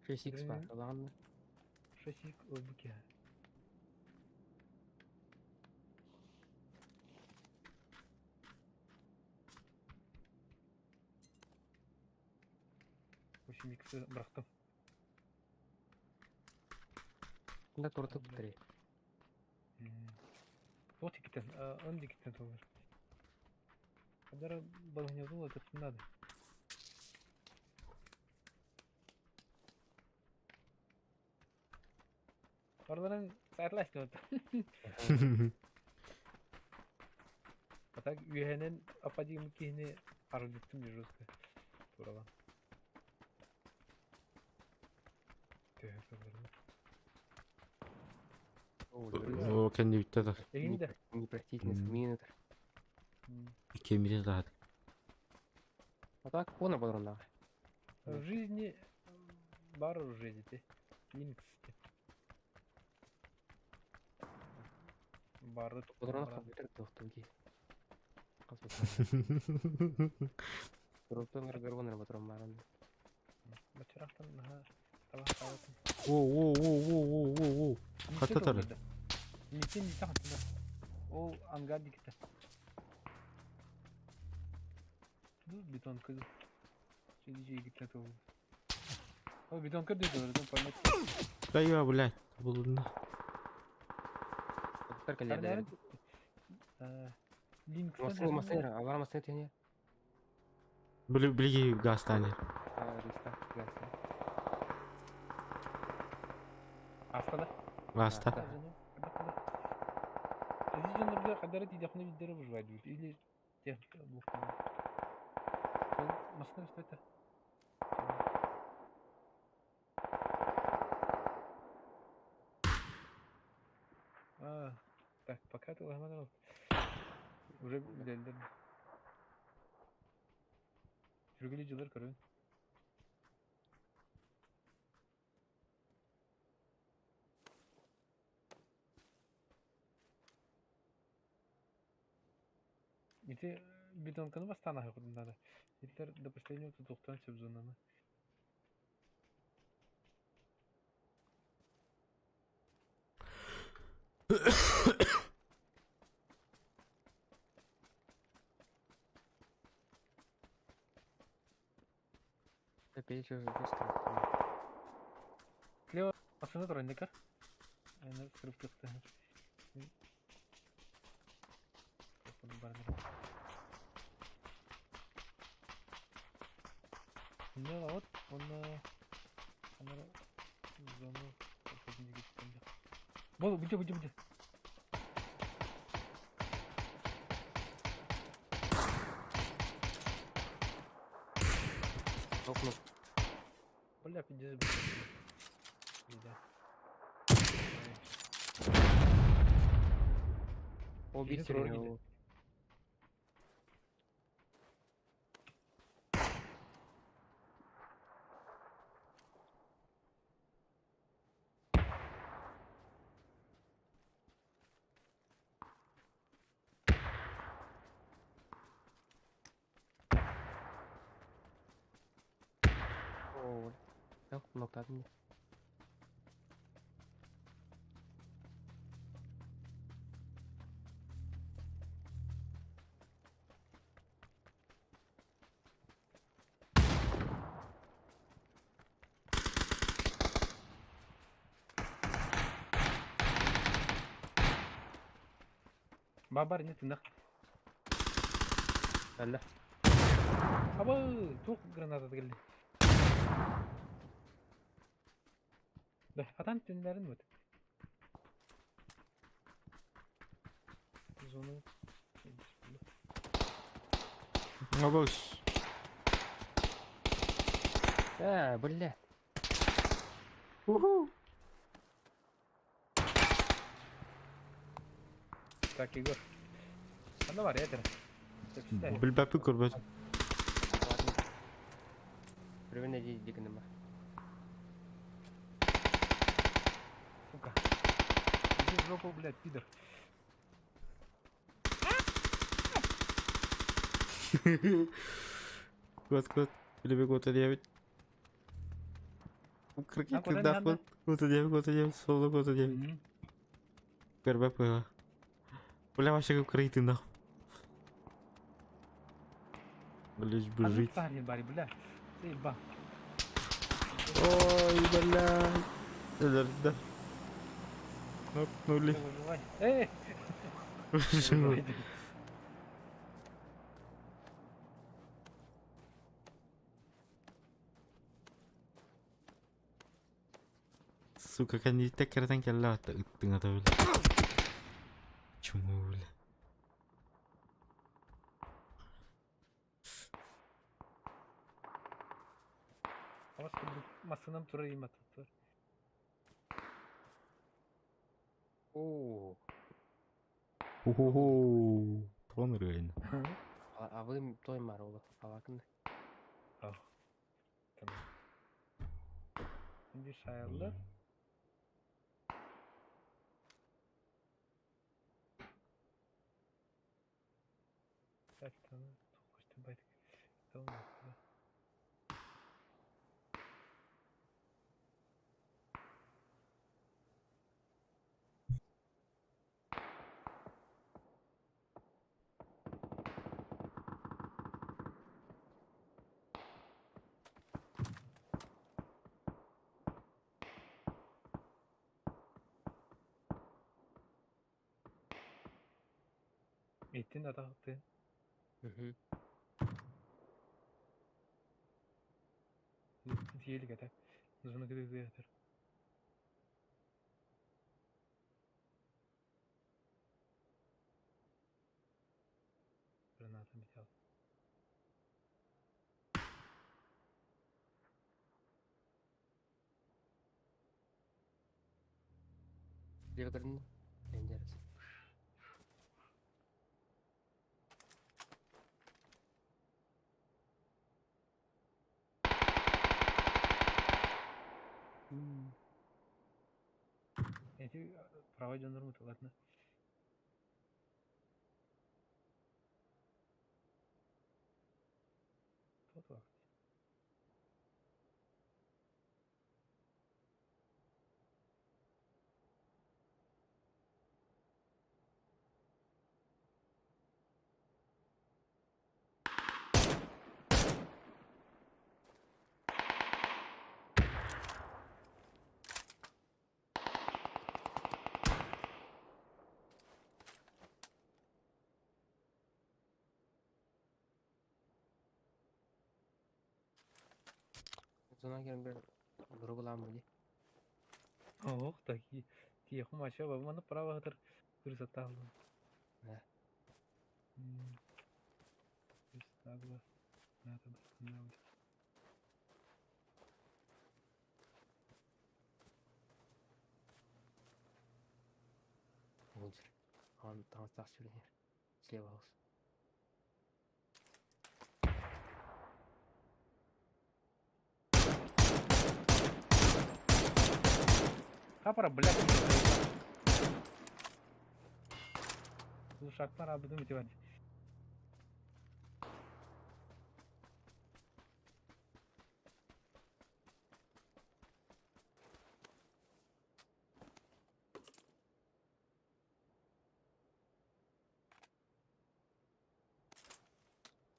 6x бар, ылаҕын. 6x ылбык я. 8x бырахтым. Да туртук бутари. Вот иккитен, он иккитен толор. Кадара балгнязула это надо. Орларын сайтласын вот. А так үөһэнэн ападиым киһини арылдыттым жестко. Туралан. Төһө сылларым. О, кэннибиттэ да. Эгинде. Непростительный минутр. Кемире даат. А так кона бодрондағы. В жизни бар уже дети. Линкс. Барды Бодронақ компьютер тоқтуги. Туруптан гаргонер ботрон баран. Бачарахтан наха таба табатын. О, о, о, о, о, о, о. Хата тары. Нитен нитен хатында. Ол ангар дикте. Ну, бетонка. Чиги гитте то. О, бетонка дейdi orada память. Да я, блядь, булдум. Доктор калерде. Линкс. Масыл масыр, алар масыр тене. Били билги гастане. Риста, гаста. Астада. Гаста. Азиз кадары тидехне биздери выживать будет или техника блокта. Машина что это? А, так, пока ты лагман уже билелдер. Жүргүлі жылдар көрөйүн. Ити бетонканы бастан ахы надо. Итлер до последнего тутуктан сөп зонаны. Опять уже быстро. Слева машина турандыкар. Аны сырып чыкты. Не вот он камера зону Бол, буде, буде, буде. Окно. Бля, пиздец. Беда. О, Или битер тролль у него. О, так, ноктадым. Бабар не тынах. Әллә. Аба, тух граната келди. Да, атан түнләрин вот. Зону. Абас. А, бля. Уху. Так, Егор. Анда бар, ятыр. Билбәппин көрбөт. Ладно. Примерно дигәнем бар. Сука. Иди в жопу, блядь, пидор. Кот кот. Үлэбэ куота диэбит. А куда не надо? Куота диэбит, куота диэбит, соло куота диэбит. Мгм. Көрбөт быһа. Бля, вообще как нахуй. Лишь бы А ну жить. парень, бари, бля. Заеба. Ой, бля. Да, да. Нокнули. Выживай. Эй! Выживай. Сука, кэнниттэн кэрэтэн кэллэ атта ыттыҥата бile. Чума бile. Авас курдук массыынам турар иматыттар. Оо, Хо-хо-хо. Тоҕо ырыайын. абыым той маар ол алакын. Ах. Там. Инди шаялды. Так, там көстө байт. Там. Эттин атақты. Мгм. Тиелик это. Нужно где-то. Граната металл. Левый көрдүн? Лендерс. Эти права дьоннорум ладно. Тут вакт. Зона кирен бир дуругулаан були. Ох, таки. Тихо, мача, маны право хатыр кырсаттаалым. Да. Нагло. Надо восстанавливать. Лучше. Он там остался или нет? Слева хаус. Хапара, блядь. Слушай, акпар абыдым итиван.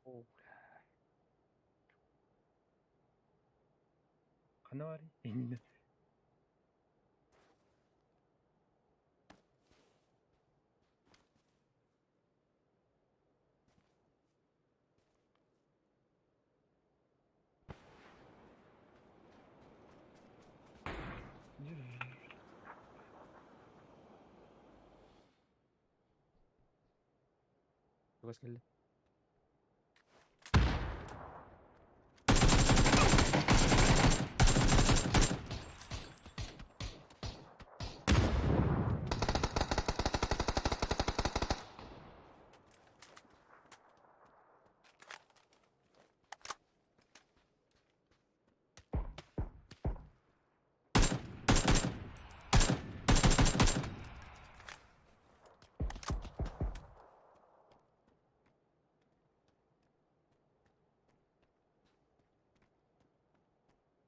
О, Ханавари. Инна. Чугас келди.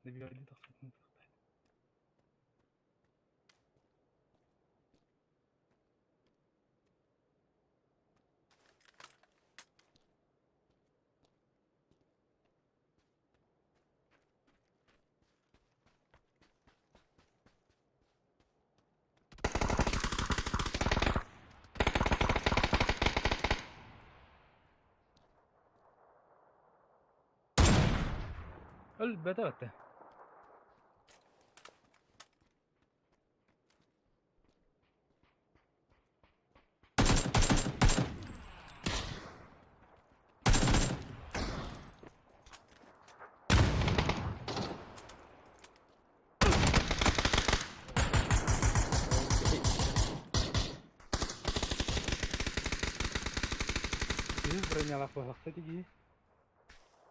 Добивали тахсыбытын тахтаат. Өлбөтө этэ. Киһи бронялаах буоллахта дии.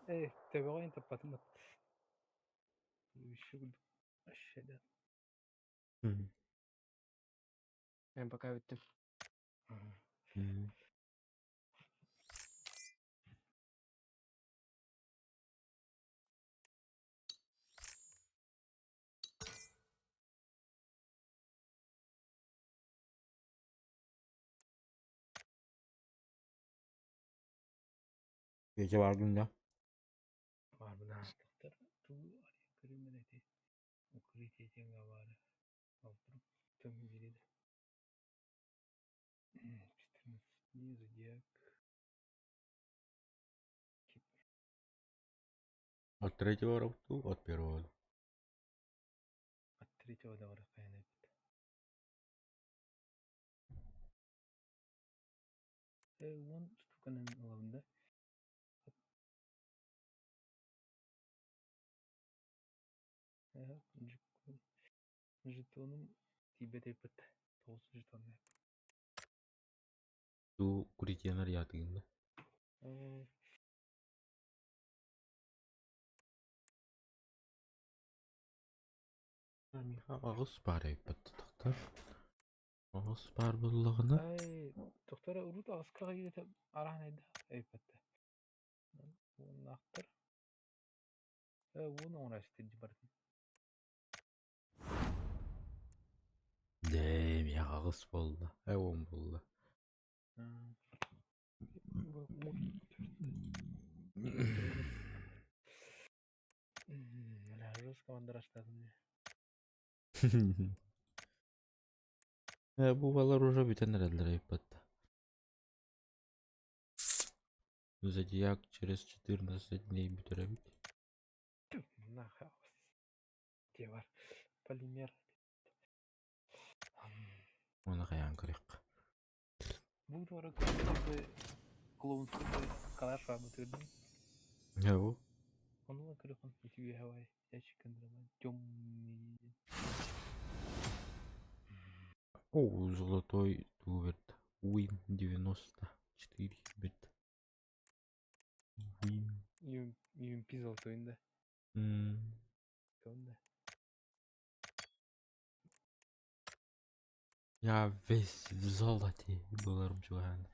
Ээ, төбөҕө таппатым Вообще, Мен пока бүттүм. Gece var günde. Баарбынаахтар туу көрүммүн эти укрытие диэҥҥэ баара вдруг бириде 14 дней зодиак От третьего работу, от первого. От третьего да барахайан эбит. Уон штуканан ылабын да? Жетонум тиийбэт эбит. Тоҕус жетоннаах. Ту куритиянар ятыгында. Миха аҕыс баар эбит тохтор. Аҕыс баар буоллаҕына. Ай, доктора урут аҕыска киирэтэ араан айда эбиппэттэ. Уоннаахтар. Уон оҥоросты барытын. Дээ, миэхэ аҕыс буолла. Уон буолла. Бля, жестко мандраштадым. Бу балар уже бүтэн эрэллэр эбиппэт. Зодиак через 14 дней бүтэр эбит. На хаос. Те бар. Полимер. Оны хайаан көрүөх. Бу туора клоунскай калаш баабытырдым. Яу. Ону көрөхөн ити хавай ящик кындырма темный. О, золотой туверт. Win 94 бит. Win. UMP золотой да. Да. Я весь в золоте долларым чуган.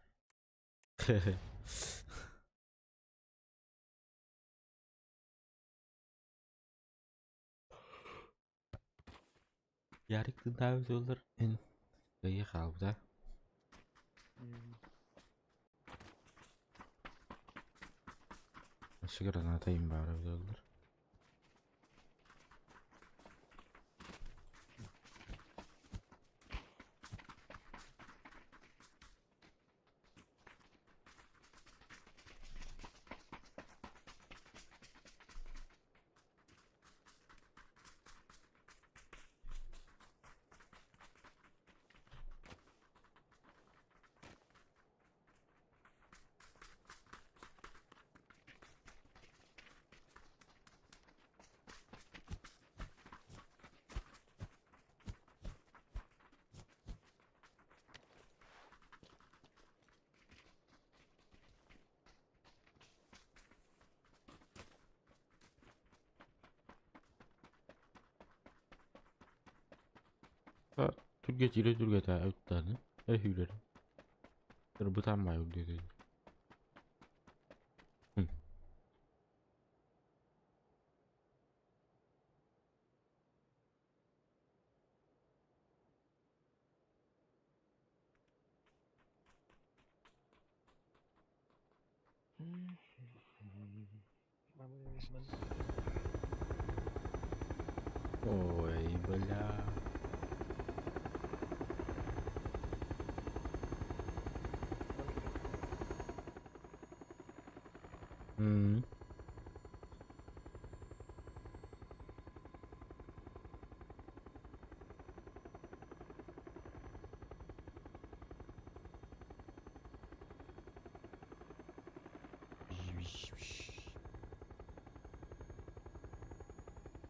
Ярик тындабыз доллар эн кыйы хаалбыта. Өссө граната баара доллар. Түргэтире түргэтэ өттаны. Эһүлэр. Ырбытан бай dedi. Ой, бля. М.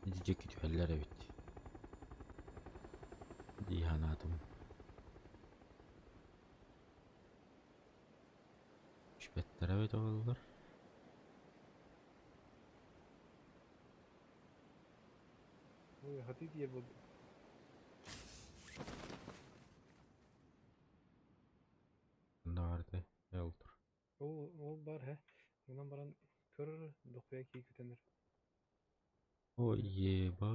Ити диэки түһэллэр эбит дии санаатым. Түспэттэрэ эбитэ буоллар. Ой, хаты тиийэр буоллум. Онно баартай, ол тур. Ол, ол баар һэ. Гынан баран көр дохуя кии көтөнөр. Ой, еба.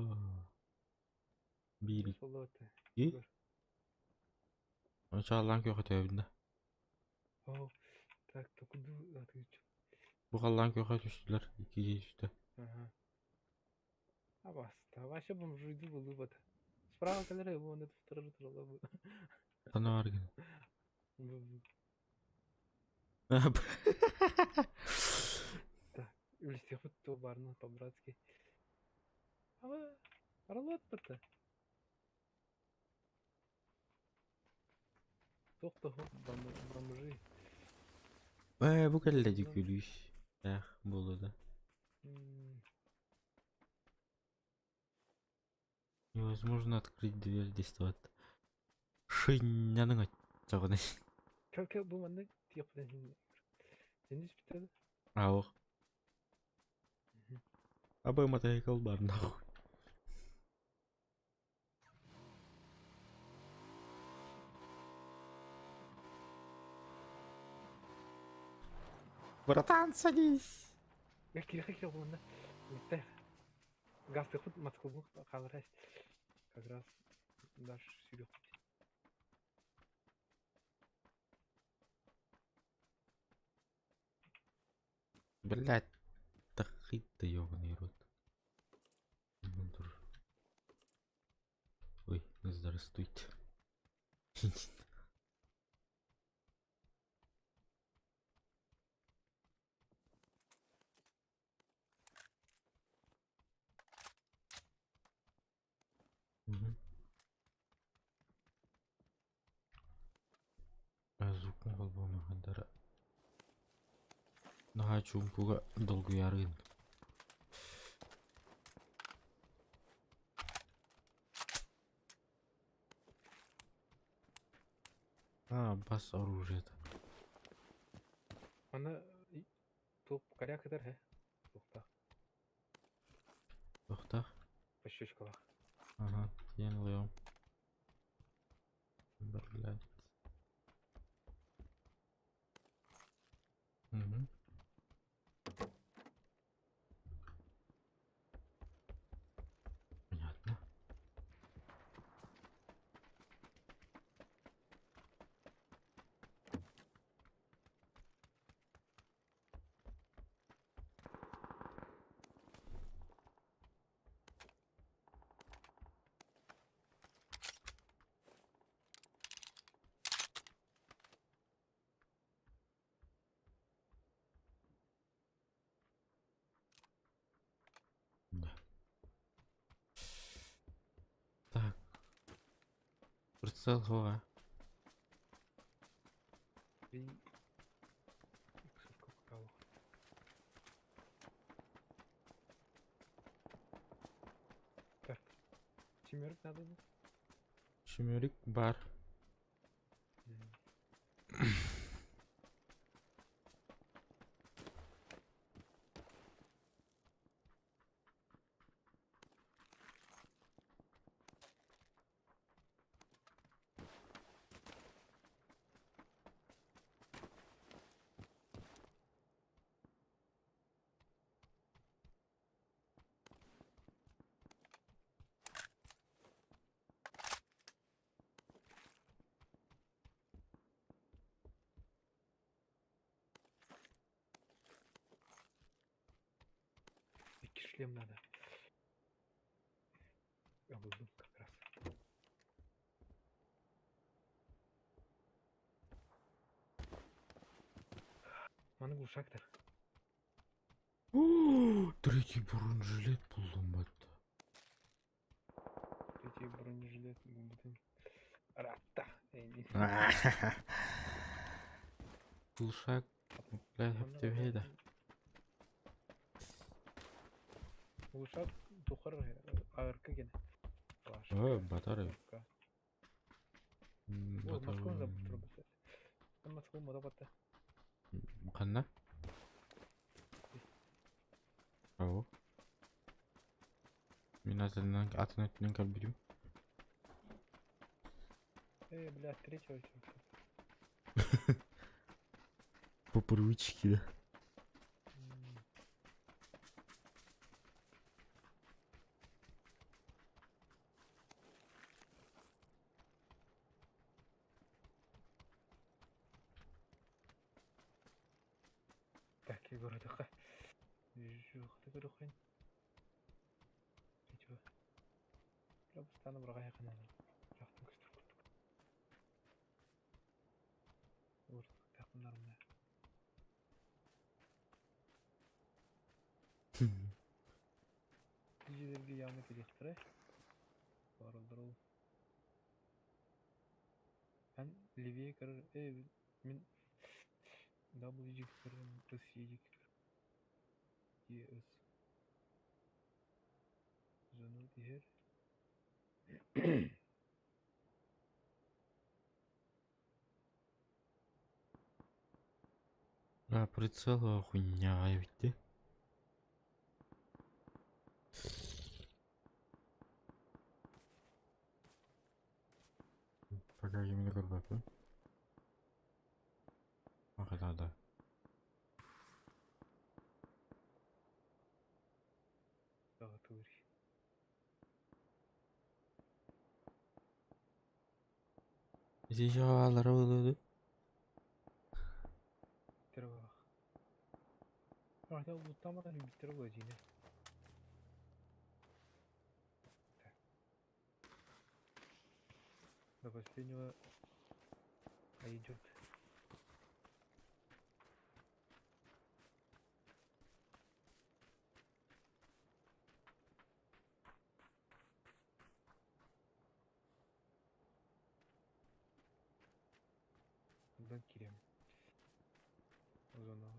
Биир Соло этэ. икки. Көр. Чааллаан күөхэ төбүннэ. Оо, так, токуду атыычу. Бу халлаан күөхэ түстүлэр, икки киһи түстэ. Ага. Абаста, вообще бомжуйду булу бата. Справа кэлэр уонна туттарар турала бу. Ханна баар гын? Бу. Так, үлүстүөхпүт туох баарына по-братски. Аба, аралуот бата. Туох да бомжи. Ээ, бу кэллэ дии күлүүс. Ээх, буолла да. Невозможно открыть дверь действовать. Шинняның аччаҕына. Кэл кэл бу маннык тиэхпитин Син испитэ Аах. Абы мотоцикл бар нахуй. Братан, садись! Киэхэ киэхэ буолла. Бүттэ. Газ тыхпыт мотоциклбун хаалар как раз дальше сүүрүөхпүт. Блять, тахит ты ёбаный рот. Ну, тур. Ой, ну здравствуйте. Мгм. Звукун холбоомахандара наһаа чуумпуга долгуйаарыгын. А, бас оружиета. Аны туох коряк этэр һэ? Туохтаах. Туохтаах? Пощечкалаах. Ага, тиийэн ылыам. Блядь. Мгм. Понятно. Да. Так. Прицел голова. Би иксовка пока Так. Семерик надо было? Семерик бар. Шлем надо. Я был как раз. Маны глушактар. Третий бронежилет буллум батта. Третий бронежилет бүтүн. Ратта. Глушак. Бля, хөптөбү да. Глушак тухар агыркы ген. О, батар. О, Москваны забыл турбут. Москва мода батта. Ханна? Ау. Мин атынан атын өттүнэн көрбүтүм. Э, бля, третьего чё. По привычке, да. Так, я говорю, такая. Жух, ты говорю, Третьего. Бля, постоянно врага канал. Жахтым көстөр курдук. Урдук такымнар мына. Дижелерге явно келехтире. Барылдыр ол. Эн левее көрөр, э, мин W көрөрүм, S көрөрүм. E S. Зону диһер. А, прицел хуйня битти. Пока кимини көрбөппүн. Ага, да. Дагы тугур. Здесь алар болду. Биттер бах. Ата луттамадан биттер го жине. До последнего пойдет. Куда кирем? Зона.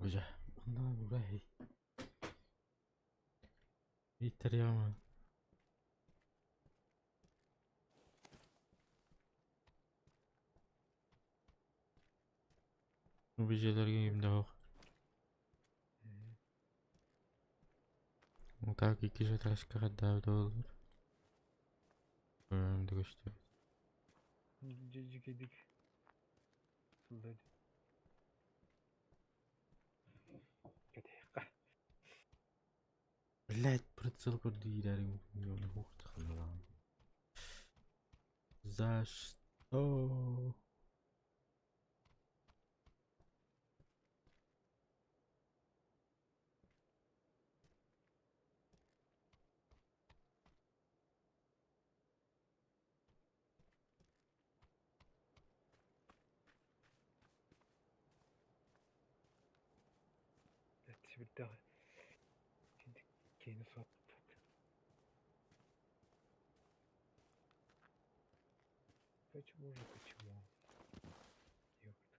Уже. Онда бурай. Итеряма. Убежелерге кимде ок. Так, икки жаташка да olur. Önümde gösteriyor. Жекедик. Сылдайды. Кетейік. Блять, прицел көрдү За что? Блять, бирдеги. Кейini сап. Почему же, почему? Ёптак.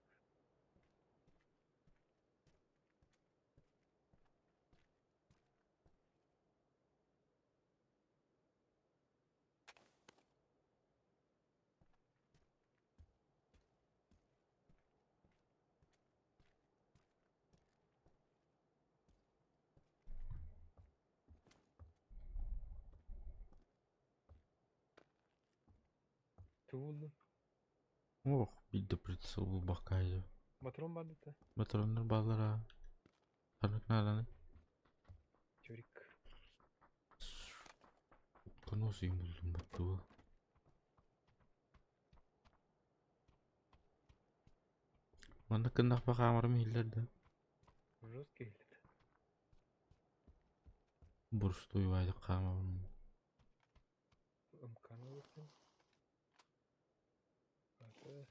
Тугу булдуҥ? Ох, биир да прицел булбакка Патрон баар да? Патроннар бааллара. Ханнык нааданый? Чурик. Коносуйун булдум баттуга. Манна кыннахпа хаамарым иһиллэр да. Жесткий иһиллэр. Борустуой баайдык хаамабын. МК-ны ылыттым. Аты.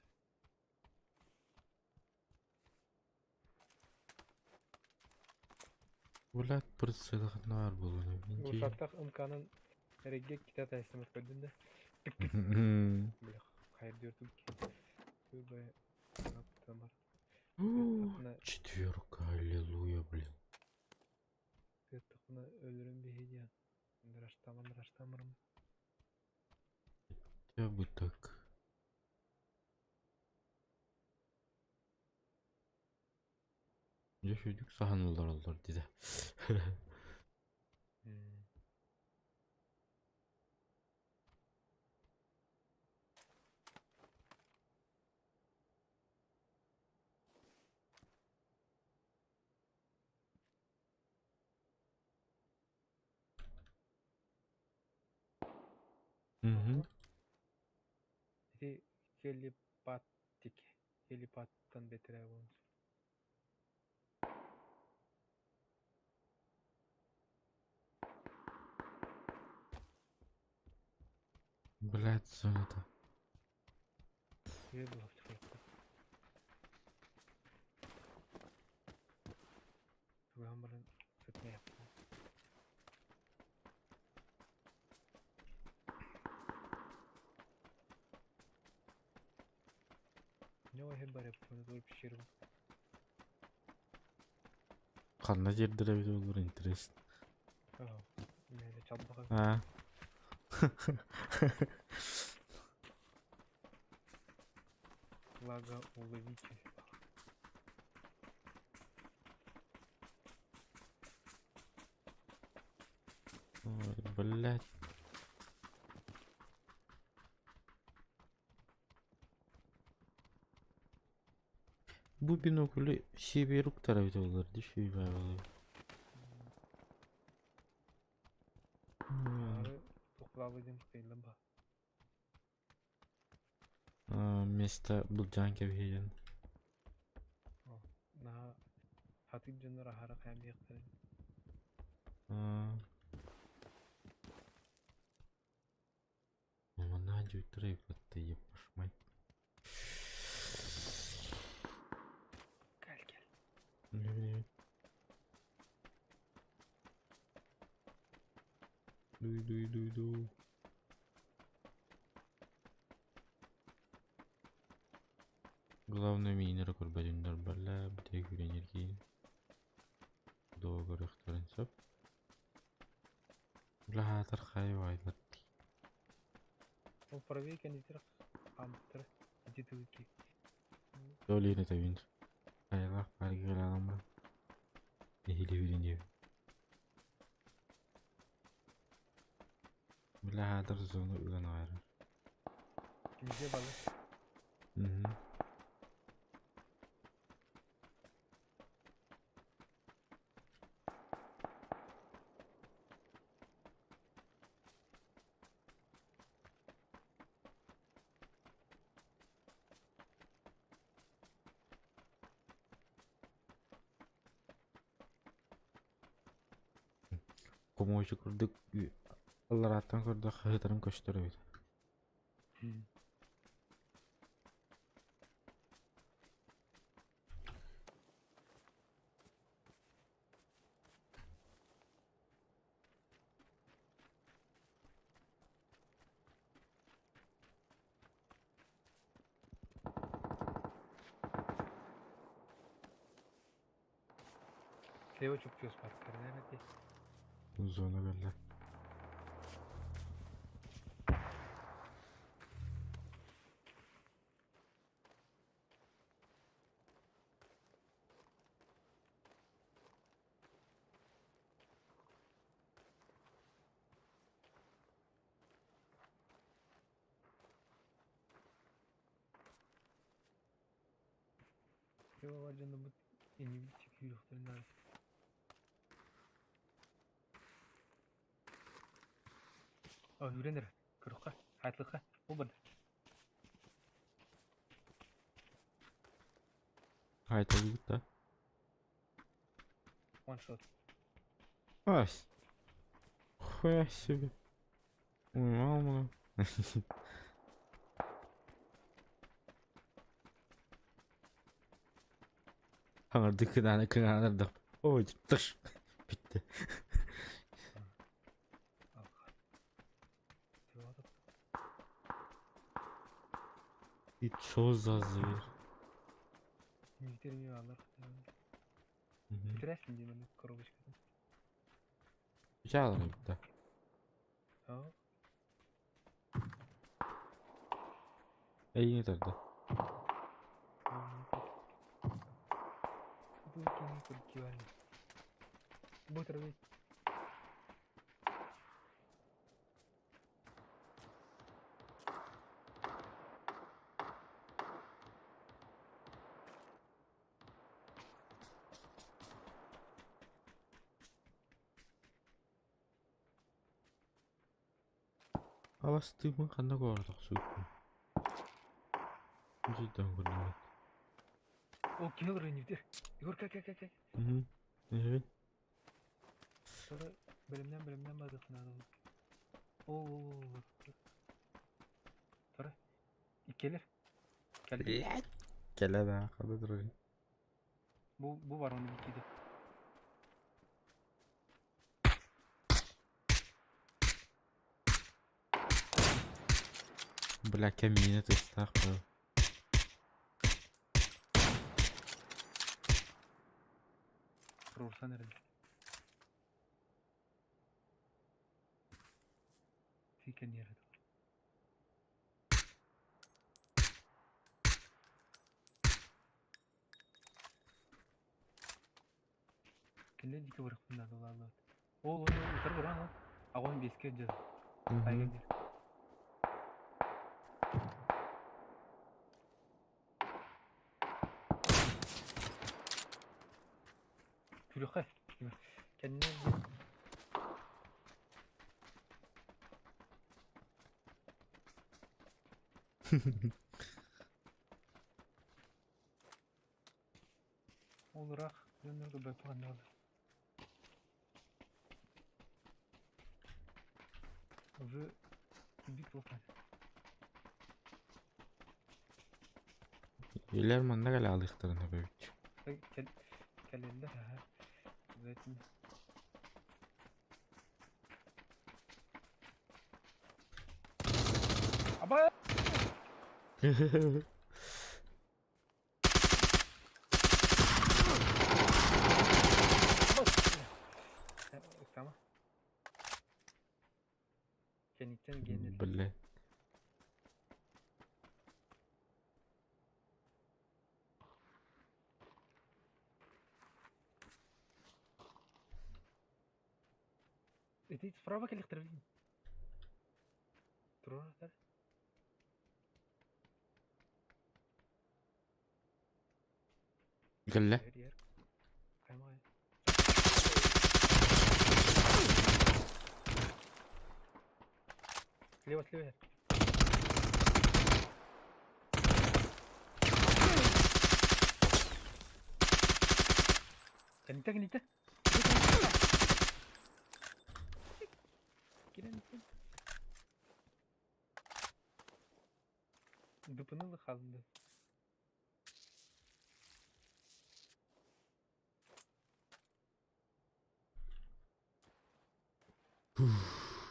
Блядь, прицелы ханна баар буолуон Гусаттах МК-нын эрэйгэ кита тайсымыт көрдүн да. Бля, хайыр диөртүм. Бар. Четверка, аллилуйя, блин. Тыттахына өлөрүм биһи диэн. Раштаман раштамырым. Хотя бы так. Дьэ сүүрдүк саһан олороллор диде. Мгм. Ити хелипаттик. Хелипаттан бэтэрээ буолуон сөп. Блядь, зоната. Үө буолуох Тугаан баран сытмайаппын. Не иһин барыппын тур пещеру. Ханна жердер эбит болор интересно. Аа. Мэйде чалбаға. А. Влагоуловитель. Ой, блядь. Бу бинокль сибируктар эбит болор ди шүйбай болор. Ары тоқлалы дем қиылы ба. Место былдьаан кэбиһиэн. Наһаа хатык дьоннор аһара хайан биэхтэрин. Манна дьуйттара иппатта еппашмай. Кэл кэл. Дуй дуй дуй дуй. Главное миинэр көрбөтүннэр балла битэ күрэнэргиин. Доо көрөхтөрүн сөп. Лаһаатар хайы байлар. Ол правее кэннитер хаамыттара ити тыгыки. Долины табин. Айылаах паргыраламра. Нэһили хүрүнү. Лаһаатар зону ыган аарар. Кимге балы. Мгм. Комуочу курдук алларааттан көрдөх хаһыытарын көстөр эбит. Слева чупчуос баттар эти. Зона кэллэ. Слева бар дьоннорбут иннибит күүрүөхтэрин наада. О, үүрэн эрэр. Көрүөххэ, хаайтылыахха. Ол барда. Хаайталыыбыт да? One shot. Ась. Хуя себе. Ой, мама. Хаҥардыы кынааны кыҥаанардах. Ой, тыш. Бүттэ. И чё за зверь? Мгм. Интересно, где маннык коробочкатын. Дьаалар эбит да. Аа. Эйигин тарда. Бу кини курдук Бу травить. Аластыыбын ханна көҕөр тохсуйбун. Дьийтэн көрдүммүт. О, килл рынивдер. Егор, кэ кэ кэ кэ. Мгм. Эһэбин. Sonra бөлүмнэн бөлүмнэн бардыххына О, о, о, Тура. Иккилэр. Кэлли. Блядь. Кэлэ да, хада турар. Бу бу бар оны иккиде. Бля, кэмиинэ тыстаах бу. Туруорсан эрэллэр. Тиикэн иэрэ. Кинилэр диэки барыахпын наада улааллыбыт. Ол ол утары баран ол. Аҕам биэскэ дьыл. Мгм. Күрүөххэ. Кэннэ диэн Ол ыраах дьоннорго бөппө ханна Уже бит плохо. Илэр манна кэлэ алыахтарын эбит. Кэлэллэр аһа. Обязательно. Аба! Tamam. Кэнниттэн гиэннэр. Бля. Ити справа кэлиэхтэрэ Туруорар. Кэллэ. Иһэр иһэр. Хаймаҕай. Слева, слева. Кэнниттэн кэнниттэн. Кирэн Дупыны хаалла.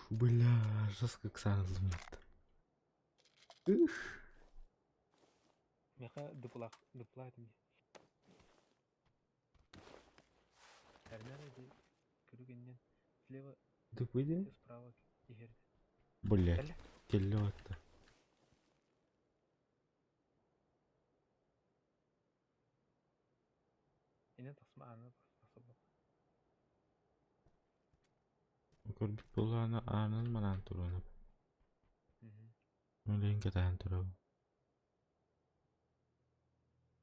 Бля, жестко ыксаан Ух. Миэхэ дупулаах дупулаа этим дии. Эрнер ди көрүк иннин слева Дупыйды? справа иһэр. Блять, Кэллэ. кэллэ батта. Инен тахсма ааны тахсыбат. Көрдүк буолаана аанын манаан туруона. Үлээн кэтээн турабын.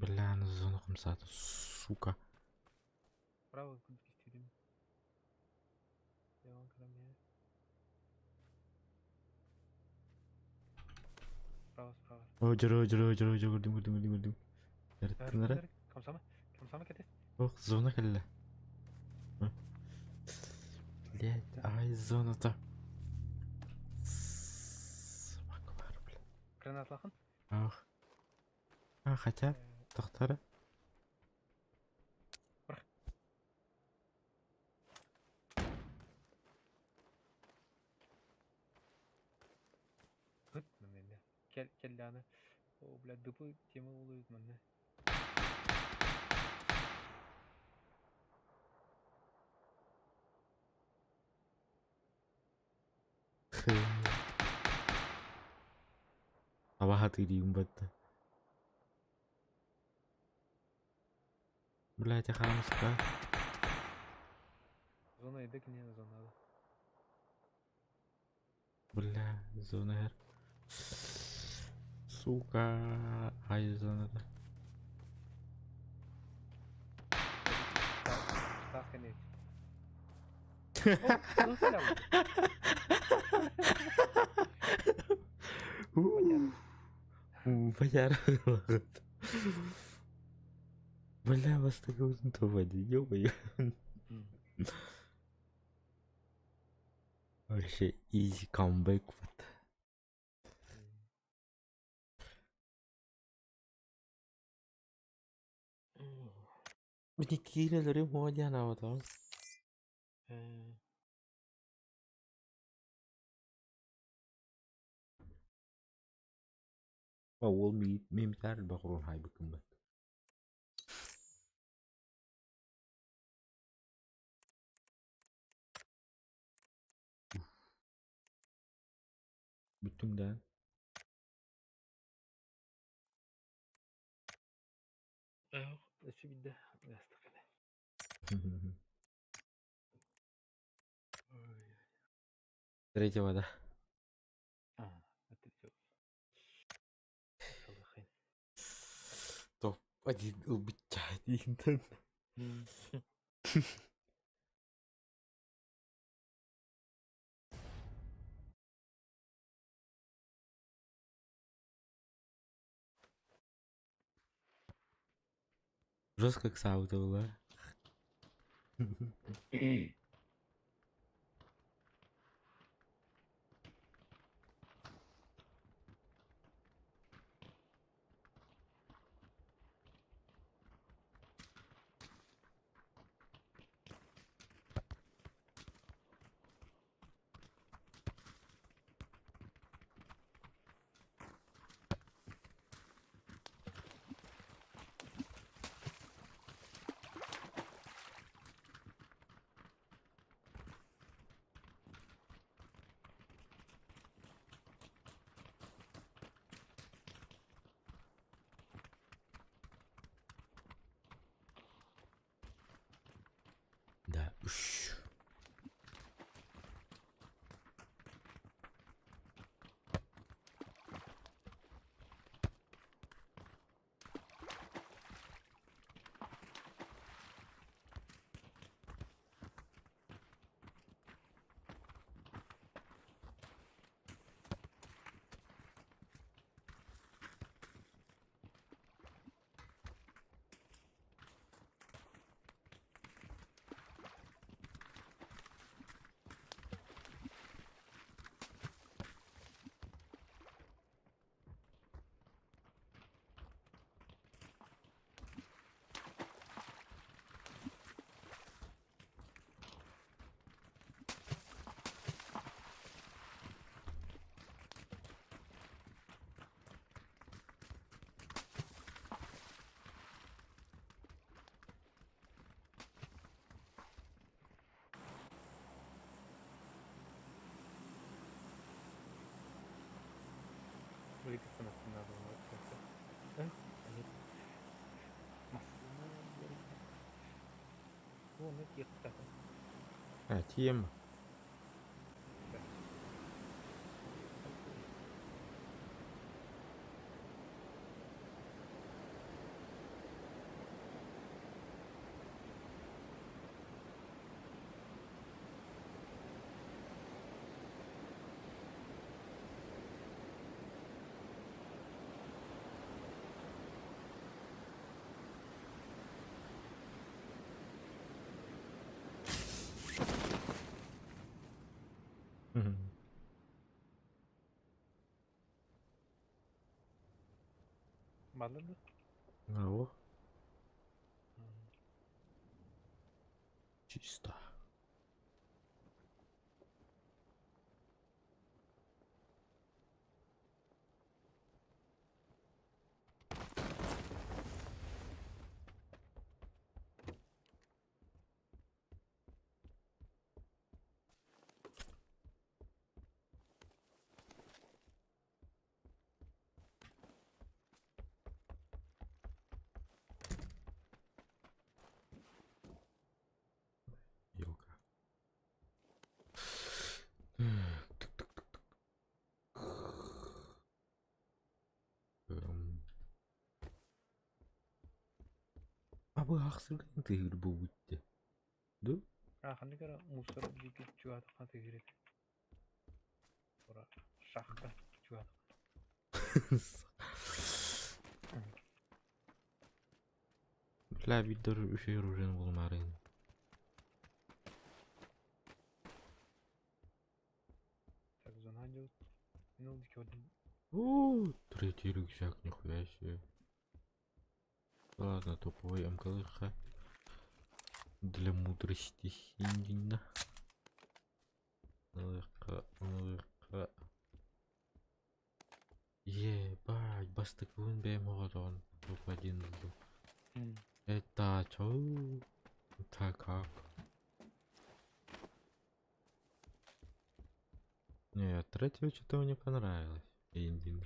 Бля, аны зона хамсаата, сука. Право курдук истибитим. Дьэ, көрөн иһэ. Справа, справа. О, дьоро, дьоро, дьоро, дьоро, көрдүм, көрдүм, көрдүм, көрдүм. Эртинэрэ. Хамсама, хамсама кэтэс. Ох, зона кэллэ. Блять, ай, зоната. Собака бар, блядь. Гранатлахан. Ах. А, хотя, тохтара. Ыт манна. Кэл кэллэҕинэ оо бля дыпы тема буолуо манна. Абаха тыырыым батта. Блядь, хаамыска. Зона иде киниэнэ зонада. Бля, зона эр. Сука, ай зоната. Таас кэннэ. Бajар. Бля, вас такой тободи, ё-моё. Вообще easy comeback вот. Киинэлэри муо диэн аабатаҕым. Уол миимитээр элбэх уруон хаайбыккын бат. Бүттүҥ да? Өссө биирдэ астык этэ. Третьего, да? Топ один ылбыччаа диинтэн. Жестко ыксаабыта буолла. Да, үш. А, тем. Бааллар да? Ао. Чисто. Елка. А бу ахсыргын тыһыр буутте. Ду? А ханнык эрэ мусор диэки чугаһатахха тыһыыр этэ. Тура шахта чугаһатахха. Бля, виддор үчүгэй оружиены булумаарыҥ. Так, зона идет. Ну, диэки один. О, третий рюкзак, нихуя себе. Ладно, топовый МКЛХ. Для мудрости хиндина. ЛХ, Ебать, бастакыбын бэйэм оҕотоҕун топ-1 ыллым. Это чё? Это как? Не, третьего что-то мне понравилось. Индин.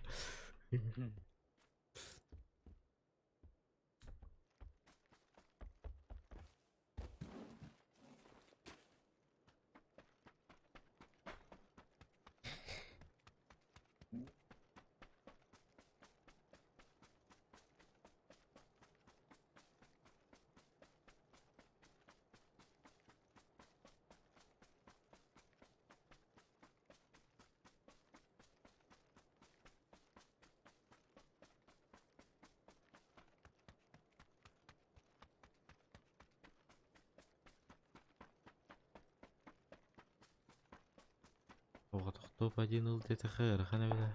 Оҕотох топ-1 ыл диэтэххэ ыарахан эбит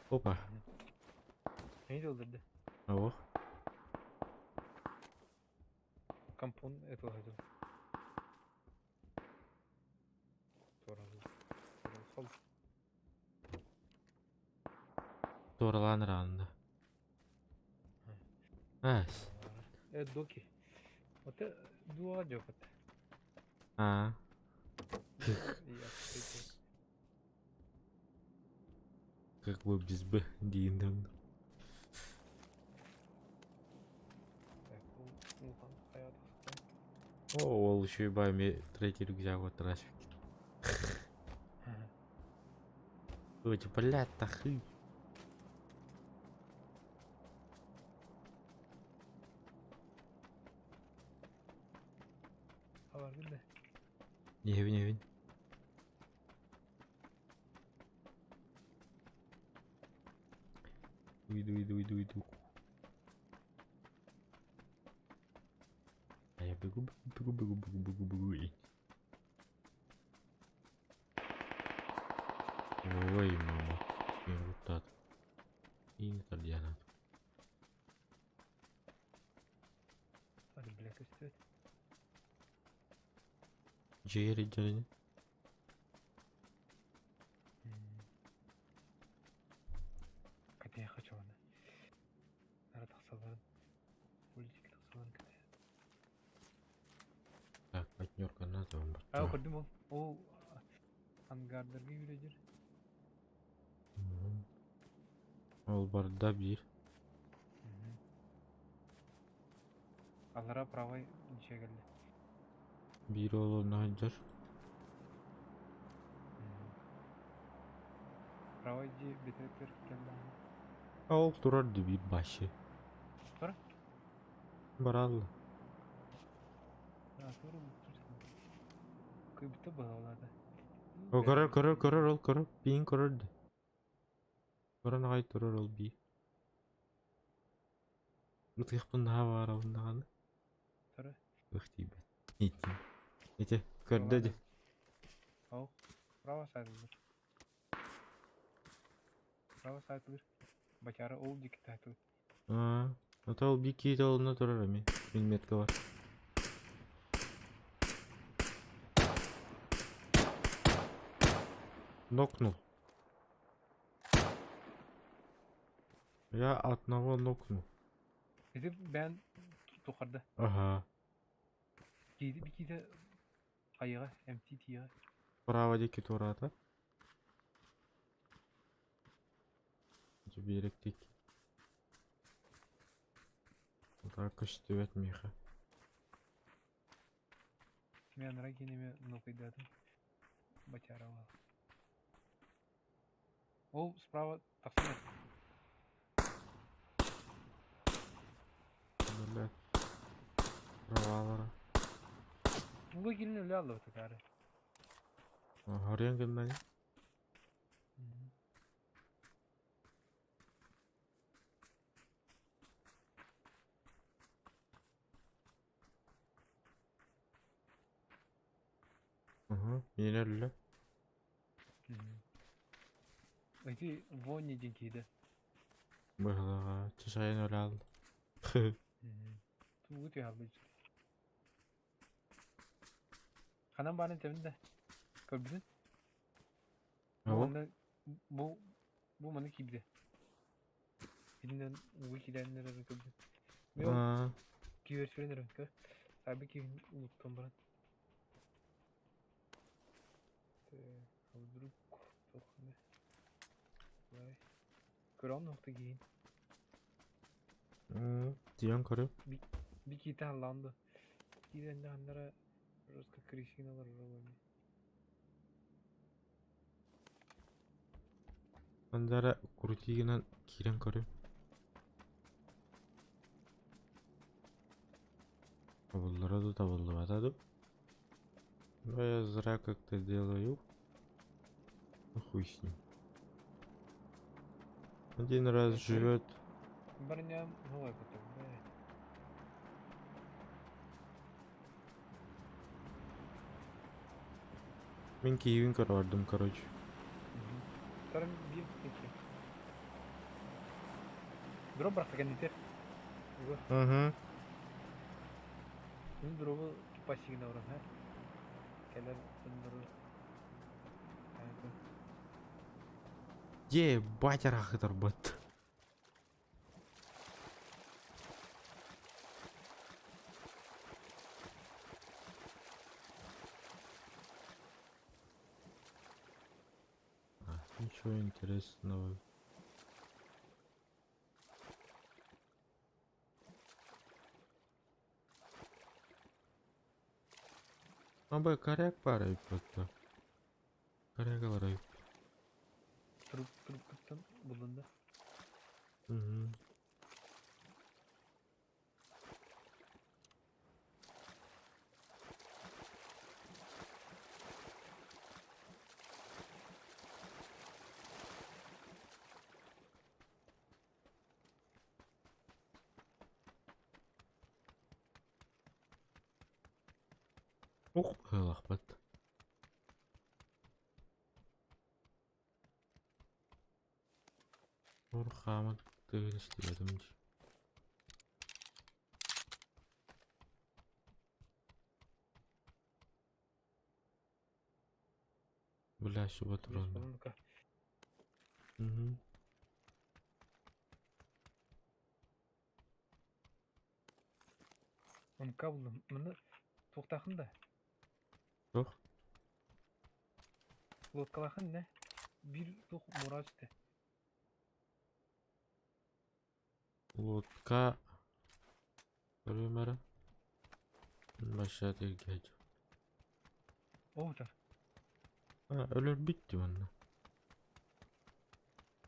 Опа. Neydi öldürdü? Ох. Компон этого хотел. Туоралыы. Туоралаан ыраанна. Ас. Доки. Вот дуа дёпот. А. Как бы без Б диин О, ол еще и бами третий рюкзак вот трафик. Ой, блядь, тахы. Не, не, не. Иду, иду, иду, иду. А я бегу, бегу, бегу, бегу, бегу, бегу. И... Ой, мама. Вот так. И не Диана. Джерри, Джерри. Хотя я хочу она. Надо тахсаларын. Политика тахсаларын кете. Так, партнерка надо вам. А, көрдүм ол. Ол ангардерге yürüdür. Ол барда бир. Аллара правый ниче келди. Бир ол онно сылдьар. Правый ди бетер келди. Ол турар ди бир башы. Тура? Баралла. А, тура Кыбыта балалады. О, көрөр, көрөр, көрөр, ол көрөр. Биин көрөр ди. Көрөн аҕай турар ол бии. Ытыахпын наһаа баҕарабын даҕаны. Тура. Ых тиийбэт. Итин. Ити көрдө ди. Ол. Право сайтылыр. Право сайтылыр. Бачара ол дики тайтылыр. Аа, ата ол биир киһи толунна турар эмиэ. Мин метка бар. Нокнул. Я одного нокнул. Ити бэйэн тухарда. Ага. Киити киитэ хайыга, эмтии тииҕэ. Право диэки туораата. Биэрэк диэки. Так көстүбэт миэхэ. Мен анараа киинэми нокуйдаатым. Батяровал. Ол справа тахсан Бля. Провалара. Уга киирэн үлэ аллыбыт акаары. Харыйан гыннани. Уһу, миэнэ өллө. Ити Вонни диэн киһи да. Быһылаҕа, чашайын өлө алла. Тугу түһалбыт. Ханан баарын этэбин да. Көрбүтүн? Бу Ол? манна бу бу манна киирбитэ. Итинэн ууга киирэн эрэрин көрбүтүм. Мен ол Аа, киирэр сүрэн эрэн көр. Саабы киһин улуттан баран. А вдруг туох эмэ. Давай. Көрөҕүн уохта киһин. Тиийэн көрүм. Би киитэ халлаан да. Киирэн ханнара жестко крысиналар олороллор. Андара крутигынан киирэн көрүм. Табыллара да табыллыбата да. Ну я зря как-то делаю. Ну хуй с ним. Один раз живет. Броня новая потом, да. Мин киһибин көрө короче. Вторым биир икки. Дроп брахта кэннитер. Угу. Мин дробу пассигна уран, ха? Кэлэр дроп. Ебать арахытарбыт. А, ничего интересного. Абы коряк пара просто. Коряк барай. Труп трупкаттан булунда. Угу. Ух, лахпат. Урхамат тыгын истибэтим дии. Бля, сюда туран. Угу. Онка булдум. Маны туохтаахын да? Туох? Лодкалаахын не? Биир туох муора түстэ. Лодка. Көрүөм эрэ. Башат илдьэ Оҕутар. А, өлөрбүт дии манна.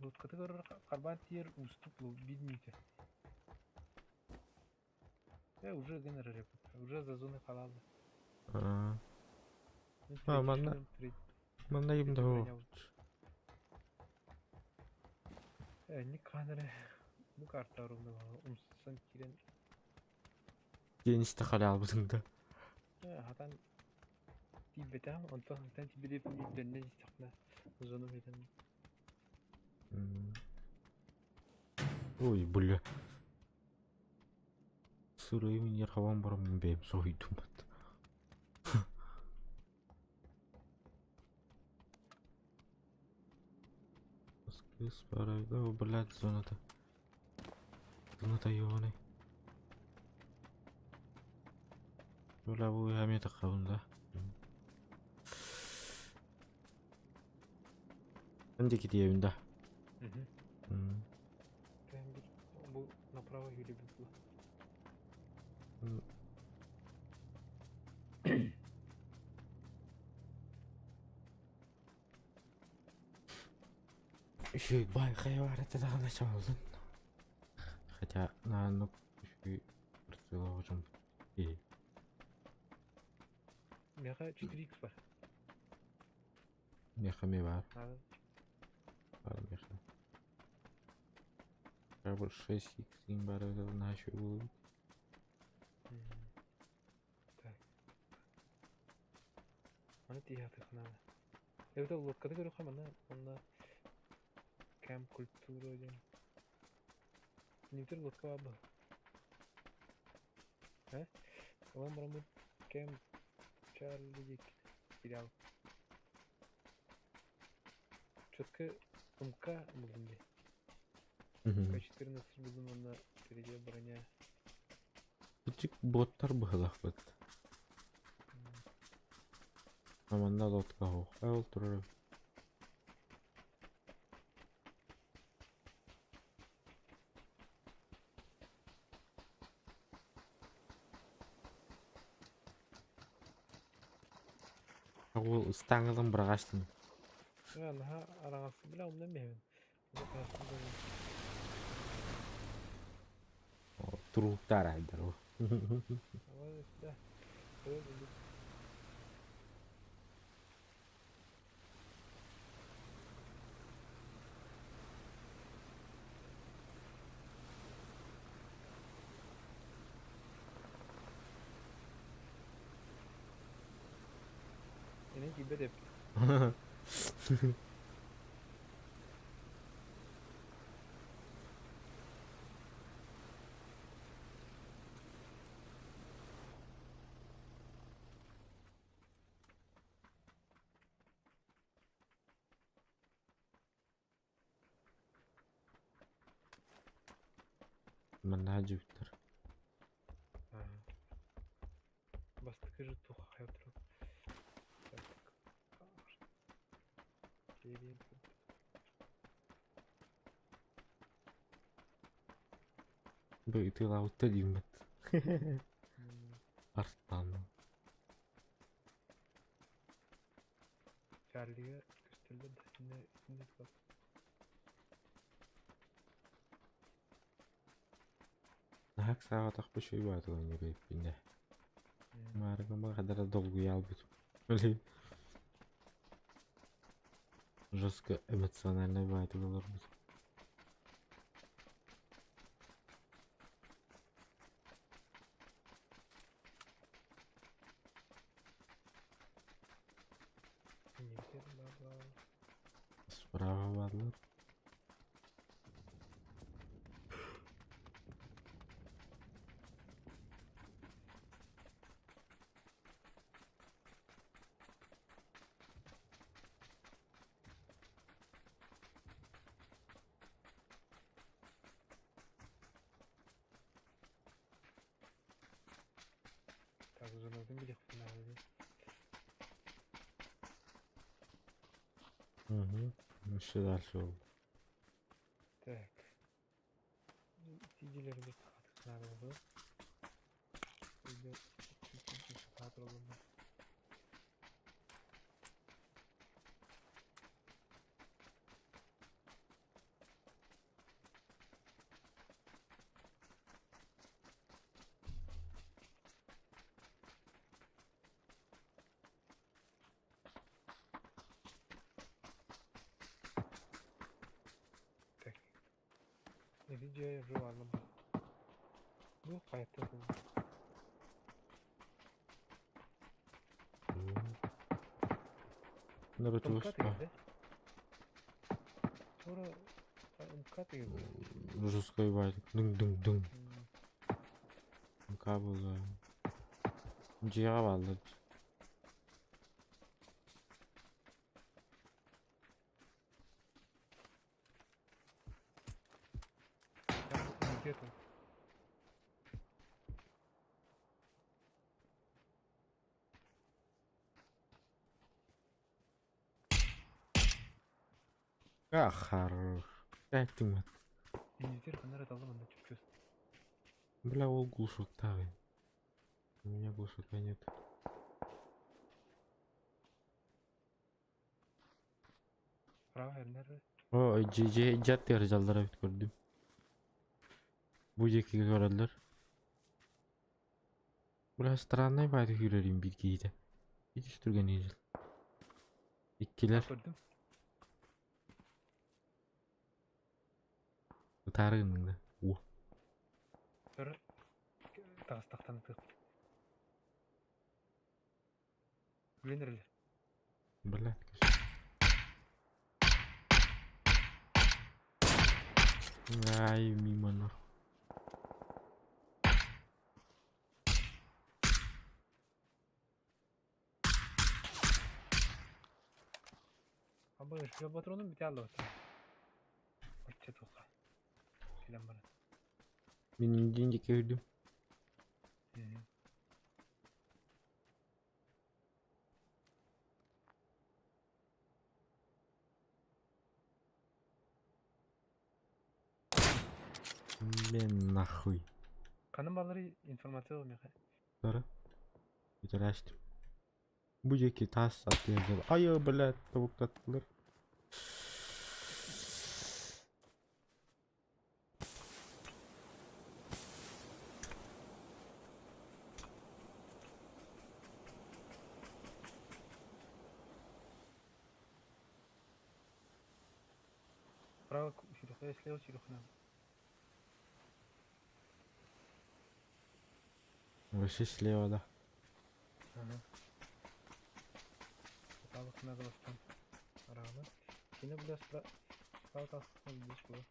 Лодкатыгар харбаан тиийэр уустук биир мүнүүтэ. Э, уже гынар эрэ уже за зоной халаалла. Аа. А, манна манна ким да Э, не хаан эрэ бу карта ровно умсан киирэн Диэн истэ халаабытыҥ да. Э, хатан тиийбэтэҕим, онтон хантан тиийбит дөннөн истэхпинэ зонум этэн Ой, бля. Сырыы минньэр хабан баран бэйэм соһуйдум. О, блядь, зоната. Зоната ёбаный. Бля, бу эмиэ таххабын да. Эн диэки тиийэбин да. Бу направо юрибит бу. Үчүгэй баай хайа баар этэ даҕаны чаҕыллын. Хотя нааннык үчүгэй прицеллаах дьон киһи. Миэхэ 4X бар. Миэхэ эмиэ баар. Надо. Баар миэхэ. Хотя 6X иҥ баар эбитэ наһаа үчүгэй буолуо. Так. Маны тиийэхтик наада. Эбэтэр лодкада көрүөххэ манна онно кэм культура диэн. Ньүтэр лодка баар дуо? Э? Ылан бараммыт кэм Чарли диэки сериал. Четко МК булдум дии. К-14 булдум уонна впереди броня. Ичик боттар быһылахпыт. Манна лодка суох. Ол турар. Ол ыстаҥалан быраҕаачтын. Наһаа араҥасы бля умнан биһэбин. Турууктаар айдар ол. Эне тиийбэт эбит. Манна дьүктэр. Бастакы же тух хайа Так. Бу ытыылаабыта дииммит. Арстан. Чарлига көстөллөр да итиннэ итиннэ туох. Наһаа ыксаабатахпы үчүгэй баҕайытык оонньуур эбиппин дии. Маарыгым хадара долгуйа албытым. Блин. Жестко эмоциональнай баҕайытык олорбутум. Справа бааллар. Так, зонатын билиэхпин наада дии. Угу. Еще дальше ол. Так. Сидилербит хатык наада буолуо. Так. Видео жуалым. Ну, хайта Нары чугас Тура МК Жесткой байтик. Дың-дың-дың. МК буолуо. Дьиэҕэ бааллар. Где тут? А, хорош. Эттиҥ бат. Инженер ханара талым анда чүпчүс. Бля, ол глушуктаҕый. У меня глушака нет. Право эрнер. О, дьиэ дьиэ дьаллара эбит көрдүм. Бу диэки көрөллөр. Бля, странный баайы күүрэрим биир киһитэ. Ити түргэн иһил. Иккилэр Көрдүм. ытаары гынныҥ да. Уо. Көр. Тағыстақтан тық. Үленерлер. Бля. Ай, мимо нахуй. Абы şu патронum бите алды. Очча тоқа. Келем бара. Мин диэн диэки көрдүм. Мен нахуй. Каным балары информация olmuyor. Тара. Бүтэрээштим. Бу диэки таас аттыгар дьыл. Ай, блядь, тобуктаттылар. Право сюда, слева сюда. Вообще слева, да. Ага. Право надо там. Рано. Кine бля справа тастан здесь было.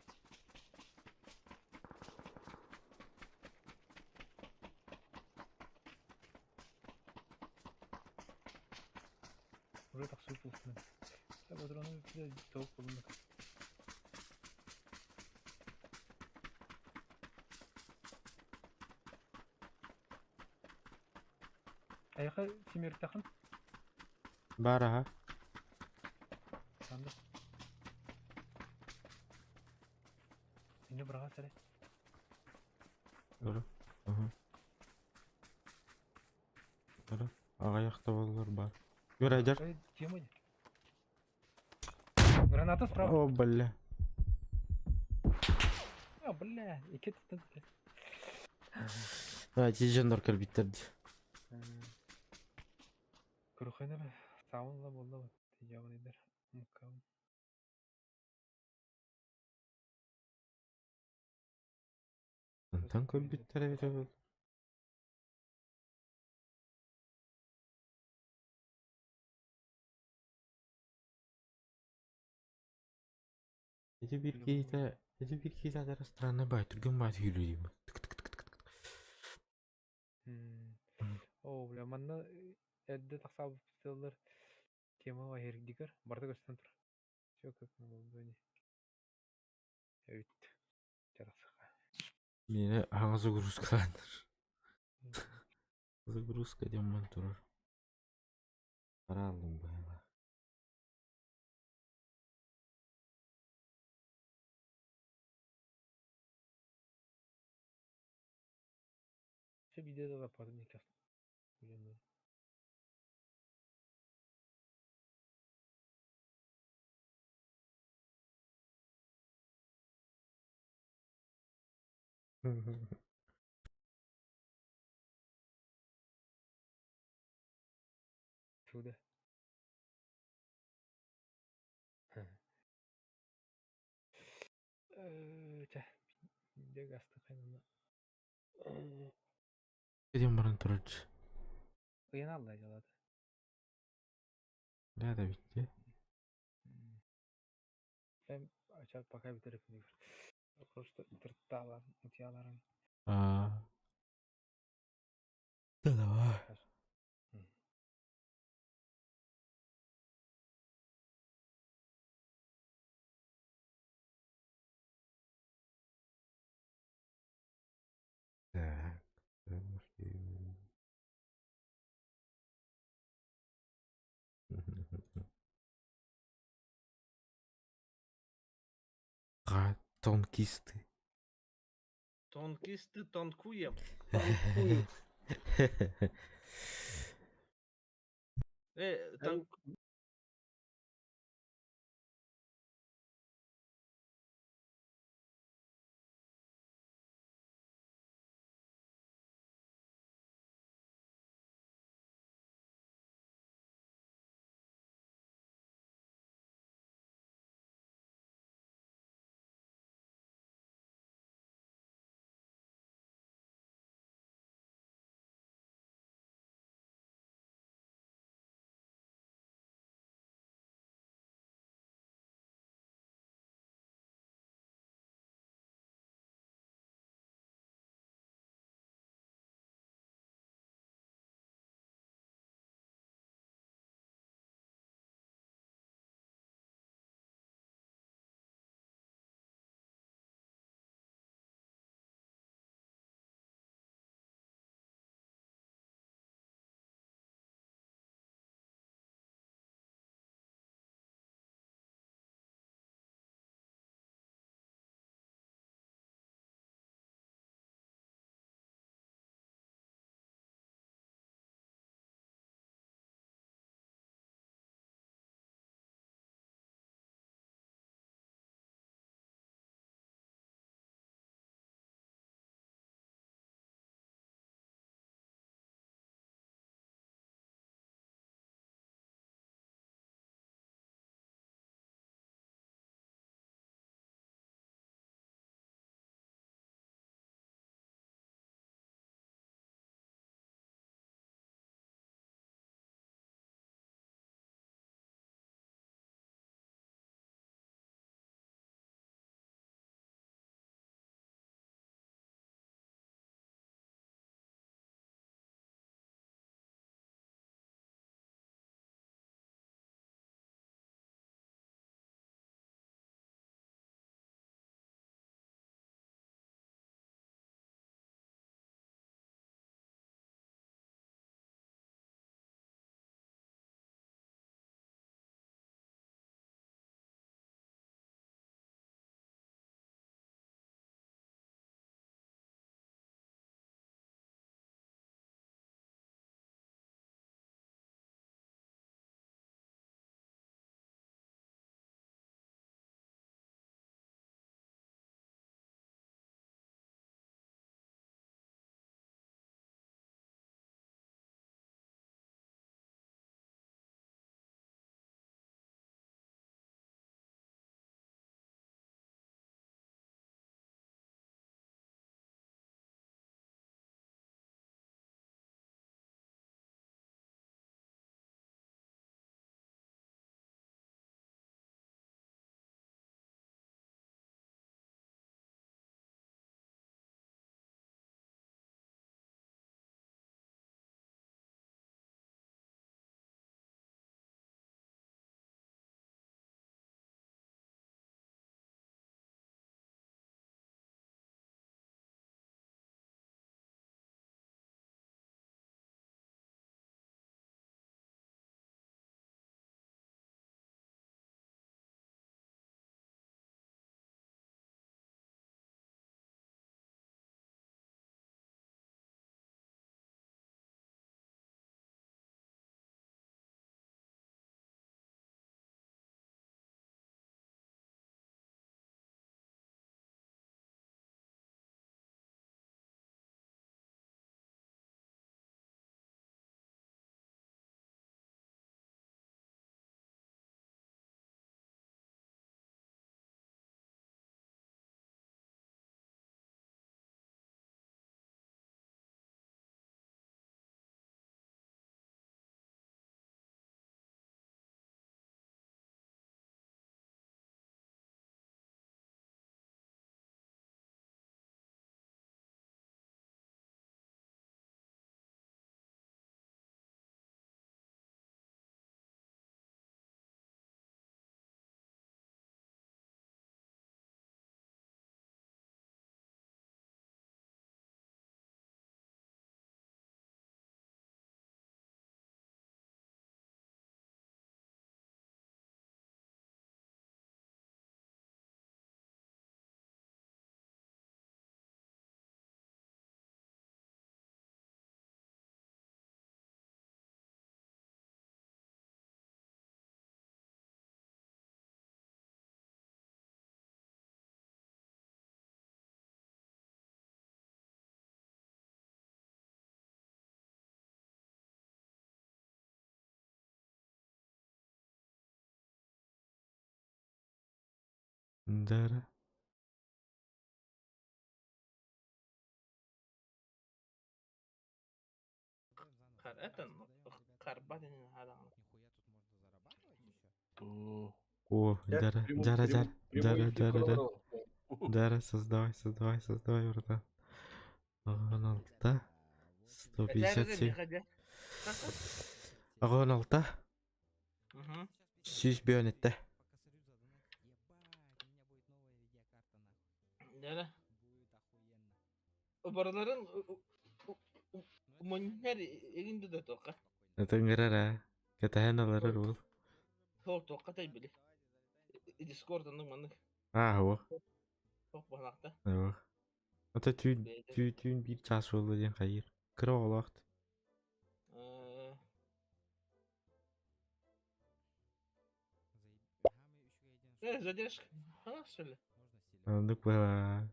Уже так супился. Я патроны бля топ булдum. Аяqa семерктахын. Бар аха. Санды. Ini браға сәрі. Көрө. Аха. Көрө. Аҕыйахта буоллар бар. Көр айдар. Эй, тема не. Граната справа. О, бля. А, бля, икки түттен. А, тижендор кэлбиттэр дии. Көрөхөнөр саунла болла бат. Жабын Мукам. Онтон көрбүттэр эбитэ буоллар. Ити биир киһитэ, ити биир киһитэ адара странный баай, түргэн баай сүүрүүр Тык тык тык тык тык. О, бля, манна эрдэ тахсаабыттылар тема аһирдигэр барда көстөн тур. Все как на ладони. Эбит. Жарасыха. Миэнэ аһаҥа загрузкалааннар. Загрузка диэн турар. Барааллым быһыылаах. Все видео да потом не кажется. Блин. Чудо. Чэ, видео гасты хайнана. Диэн баран турар. Ыйан алла жалады. Да да битти. Эм, ача пока битереп Просто тыртталар, утяларың. Аа. Да давай. Сейчас. Мгм. Так. А, танкисты. Тонкисты танкуем. Танкуют. Танк... Дара. Это, карбат О, Дара, Дара, Дара, Дара, Дара, Дара. Дара, создавай, создавай, создавай, братан. 16, 157. 16. 105 этте. Дара. Барыларын мунньар игин да тоққа. Этиҥҥэр кэтэһэн олорор уол. Сол тоққа били. Дискорд оннук маннык. Аа, суох. Тоқ баһаахта. Суох. Ата түүн түүн биир чаас буолла диэн хайыыр. Кыра оҕолоохт. Задержка. А, что ли? Оннук быһалаа.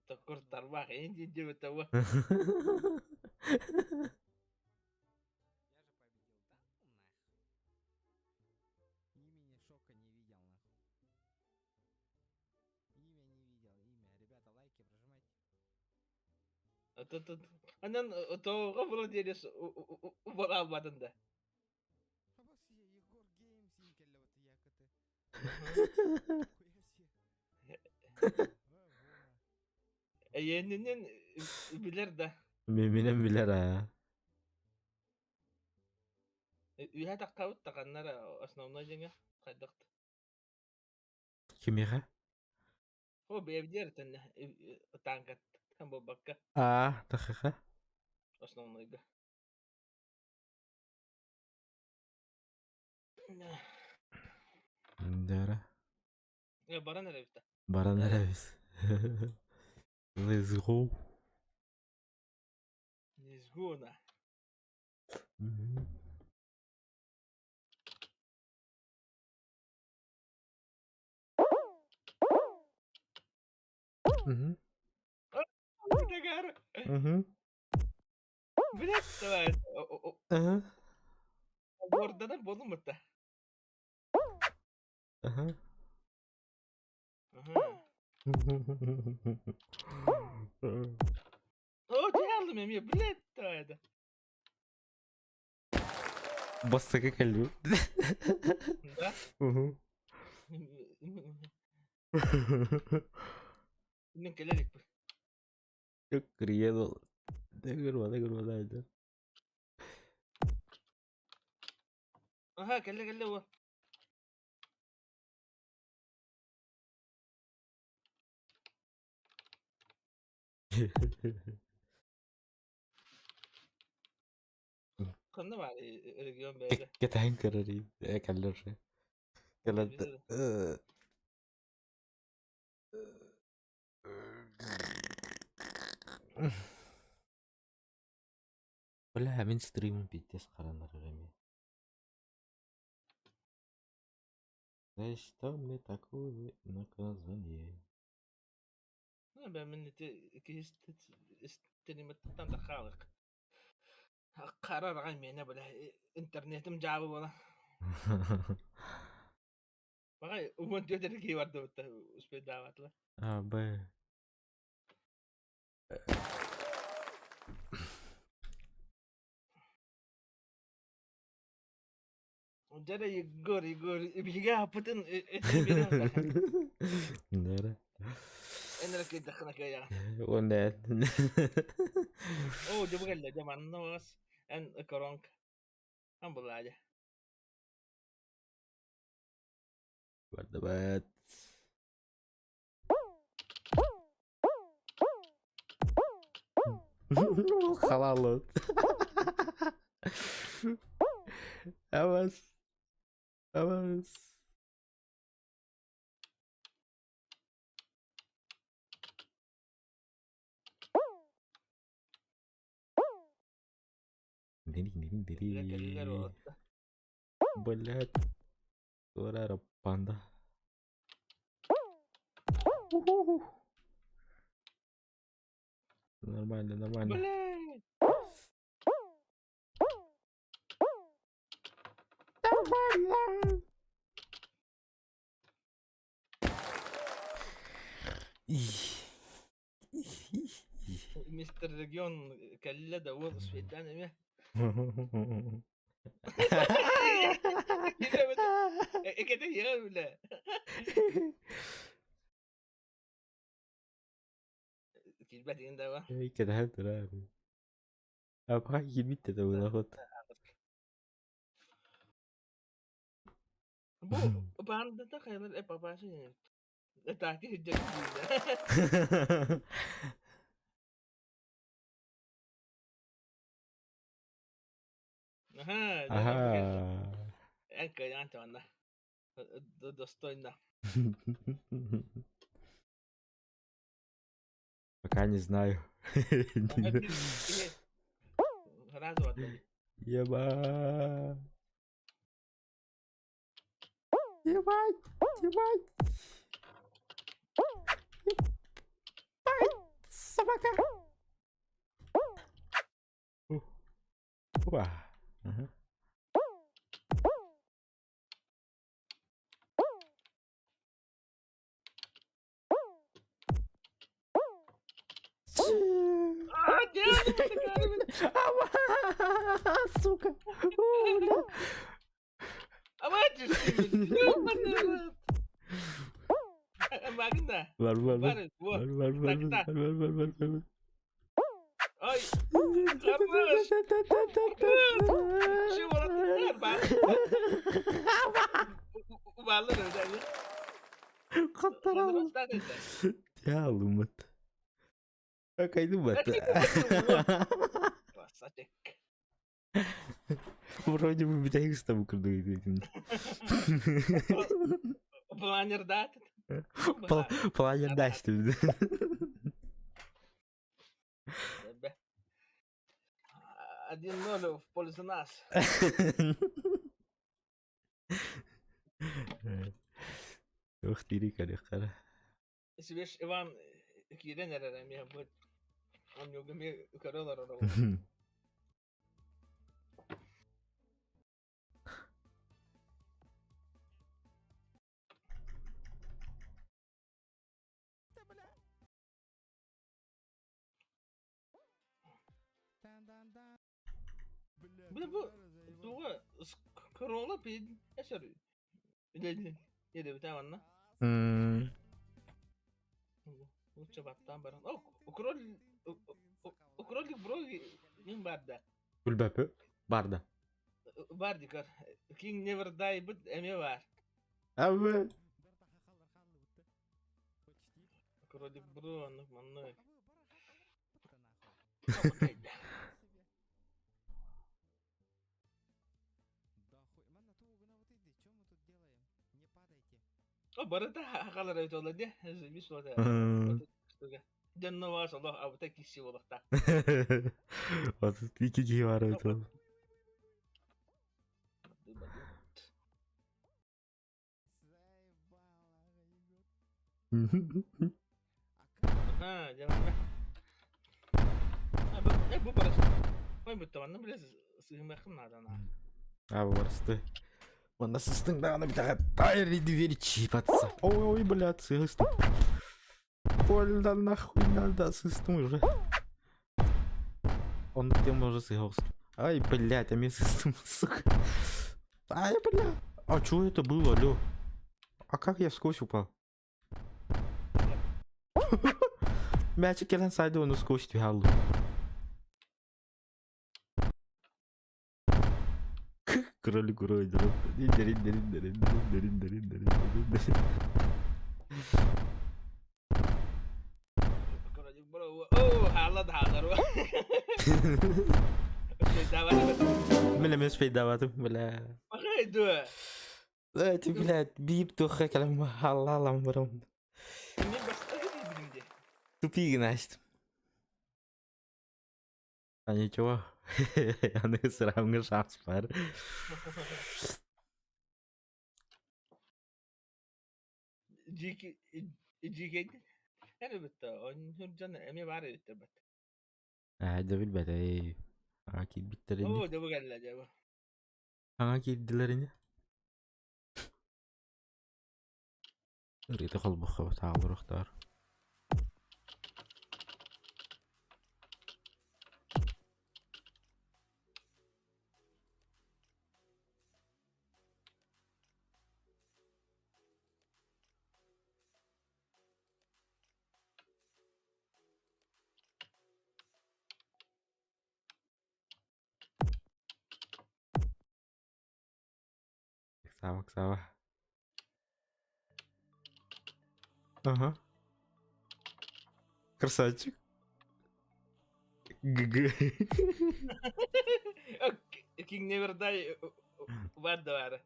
Такыр тарбах, инди диэбит того. Анан тоҕо владелец бараабатын да. Эйиэнинэн билэр да. Миминэн билэр аа. Үһэ таххабыт таханнара основной дьиҥэ хайдахт. Кимиэхэ? О, бэйэбдиэр тэннэ таанкаттан буолбакка. Аа, тахыха. Основнойга. Дара. Баран эрэбит. Баран эрэбит. Let's go. Let's go на. Блять, давай. Горданар болдум бутта. Ага. О, дьаалым эмиэ, блядь, давай. Бастакы кэллим. Да? Угу. Мен кэлэрикпин. Криеду. Дэгэр Аха, кэллэ кэллэ уо. Ханна баар регион бэйэтэ? Кэтэһэн көрөр кэллэр. Кэлэр. Бля, мин стримим пиздец харанар эмиэ. За что мне такое наказание? Ну, мин ити киһи стриматтан да хаалык. Хара аҕай миэнэ бля интернетим дьаабы буолан. Баҕай 14 эрэ киһи бардыбыт успейдаабатылар. А, Б. Дьэ Егор, Егор, биһиги ааппытын этэн биэриэм Нера. Эн эрэ кыайдаххына кыайаҕын. Уонна Оо, дьэ бу кэллэ, дьэ манна оҕус эн коронг. Ан булаа дьэ. Бардыбат. Халалыт. Абас. Абас. Кэллэр уолаттар. Блять. Тура панда. Нормально, нормально. Блядь. Мистер Регион кэллэ да уол успейдаан эмиэ. Экете иһэ үлэ. Киирбэт иһин да Эй, кэтэһэн турар. А пока киирбит да буолахут. Бу баандата хайалар э папаша Таки сылдьар Аха, Аха. эн кыайаан манна. Достойно. Пока не знаю. Сразу отдали. Еба. Ебать, ебать. Ебать, собака. Опа. Ага. А, нет, Сука. О, бля. А вот Магна. Бар, бар, бар. Бар, Бар, бар, бар, Так, бар, бар, бар, бар, бар. Ой, хорош. Чего бар? Баллы Каттаралым. Ялымыт. Акайдымат. Красавчик. Вроде бы битәһик с тобой курдук. Планер да? Планер да, что ли? 1-0 в пользу нас. Ух ты, кара. Свеш Иван киирэн эрэр эмиэ бу онньууга эмиэ көрө олорор Бля, бу туга скролла пид эсер. Үлэлиир манна. Лучше баттан баран. О, кролик бро мин бар да. Күлбәпі бар да. Бар дикар. King Never Die бит эме бар. Абы. Кролик бро аны манны. О, барыта хакалар эбит ола де. Бис ола. Дьонно вас олох абыта киси болохта. Вот ики киһи бар эбит ол. Ха, дьэ Бу бу барыс. Ой, бу таванны билес сыгымахым надо на. А барысты. Манна сыстың даҕаны бүтэҕэ тайр двери чипаться. Ой, ой, блядь, сыстым. Ой, да нахуй надо, сыстым уже. Он тем уже сыгался. Ай, блядь, а мне сыстым, сука. Ай, бля. А что это было, алло? А как я сквозь упал? Мячик кэлэн сайды оны сквозь түһаллы. Кролик вроде. Дерин, дерин, дерин, дерин, дерин, дерин, дерин, дерин. Кролик бро. О, халад халар. Бля, мен спейдаватым, бля. Бахай дуа. Эти, блядь, бип туха калам халалам барам. Мен баста билимде. Тупик, значит. А ничего. Аны сырамгы шанс бар. Жики жики. Эне битте. Он жан эме бар битте бит. А, да билбет, эй. А, кирбиттерини. О, дебе келле дебе. Аңа кирдилерини. Ырыта холбоххо таалырыхтаар. Сава, сава. Ага. Красавчик. ГГ. King Never Die баар.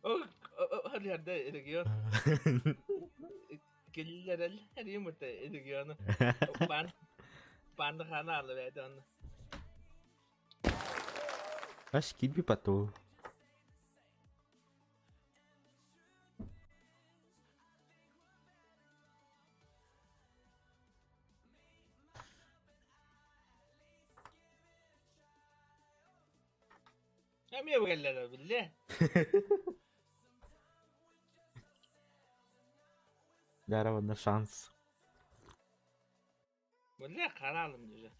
Ол регион. Киллэрэл римута региона. Бан бан хана алла бэдон. Аш килби поту. Эмиэ бэллэр билле. Дарова шанс. Билле каралым уже.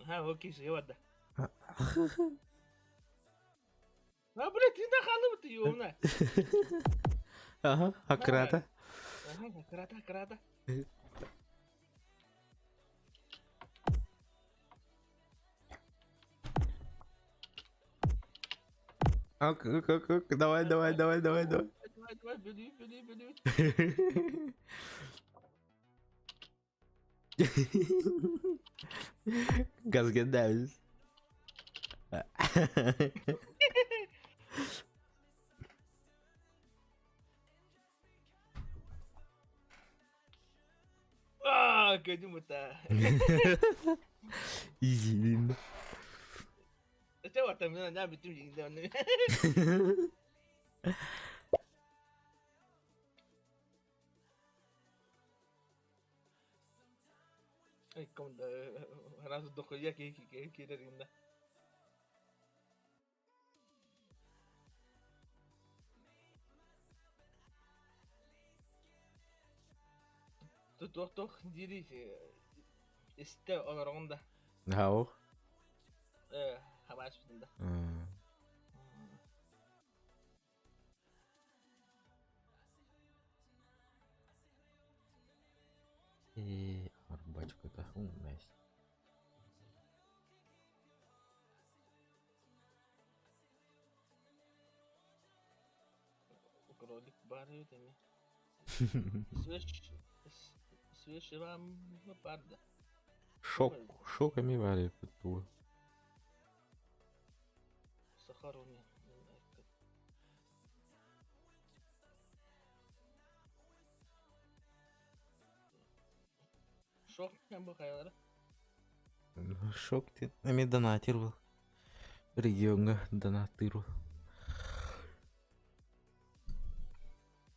Ха, окей, сегодня. А, блядь, ты нахалым ты, ёбна. Ага, аккурата. Ага, аккурата, аккурата. Ок, ок, ок, ок, давай, давай, давай, давай, давай. Давай, давай, бери, бери, бери. Газ гедавис. Аа, көдүм та. Изи. Це вот там на битим жиңде. Ай, ком раз дохуя ки ки ки ринда. Туох дири исте олоронда. Хау. Хабаш битинда. Э, арбачка это умность. Кролик бар эми. Свеш свеш вам парда. Шок, шоками вари ту. Сахаруни. Шок бу каялары. Шок ты. Эми донатир был. Регионга донатыру.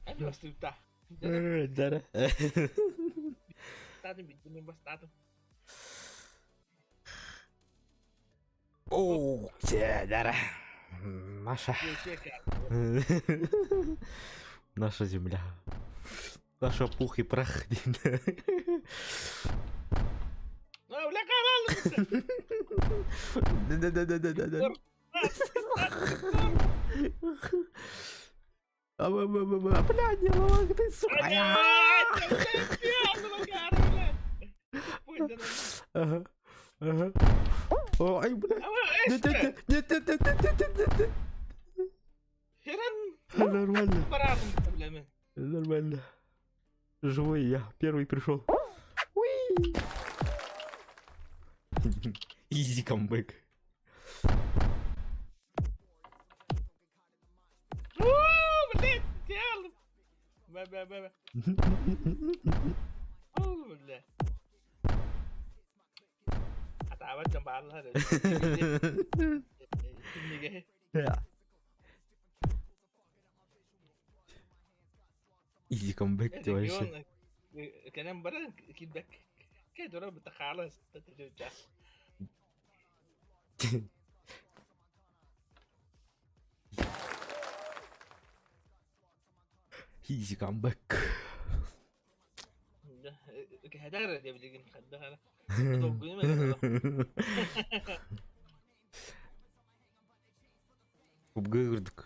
Эми бастыпта. Дара. Статым биттим бастатым. О, дара. Наша. Наша земля. Наша пух и прах. А, бля, карал. Да-да-да-да-да. Бля, не ломай, ты, сука. Ага, ага. О, ай, бля. Нет, нет, нет, нет, нет, нет, нет, нет, нет. Нормально. Нормально. Живой я, первый пришел. Уи. Изи камбэк. Блядь, Б, б, б, б. Бля. Атаабат дьон бааллар. Кинигэ. Easy comeback ты вообще. Кэлэн баран киирбэккэ турар быта хаала сыта Easy comeback. Кэһэтэр эрэ билигин хайдах эрэ. Долгуйум эрэ. Курдук.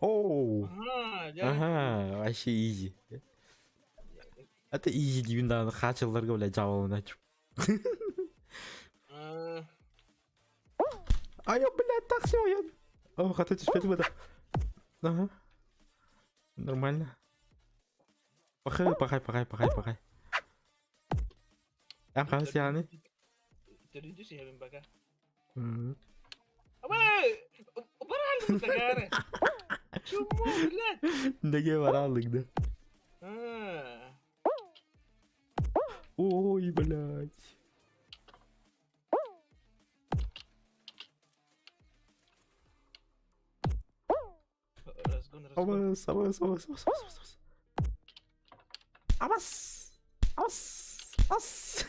Оу! Ага, вообще изи. Это изи диибин даҕаны хаачылларга бля дьаабыланааччы. Айа, блядь, так все, я... О, хата түспэтим это. Ага. Нормально. Пахай, пахай, пахай, пахай, пахай. Эн хаһыс яғни? Төрүнчү сиһэбин бака. Мм. Абай! Баралым тагары. Чуму, блядь. Неге баралык да. А. Ой, блядь. Разгон, разгон. Абас, абас, абас, абас, абас, абас. Абас! Ас! Ас!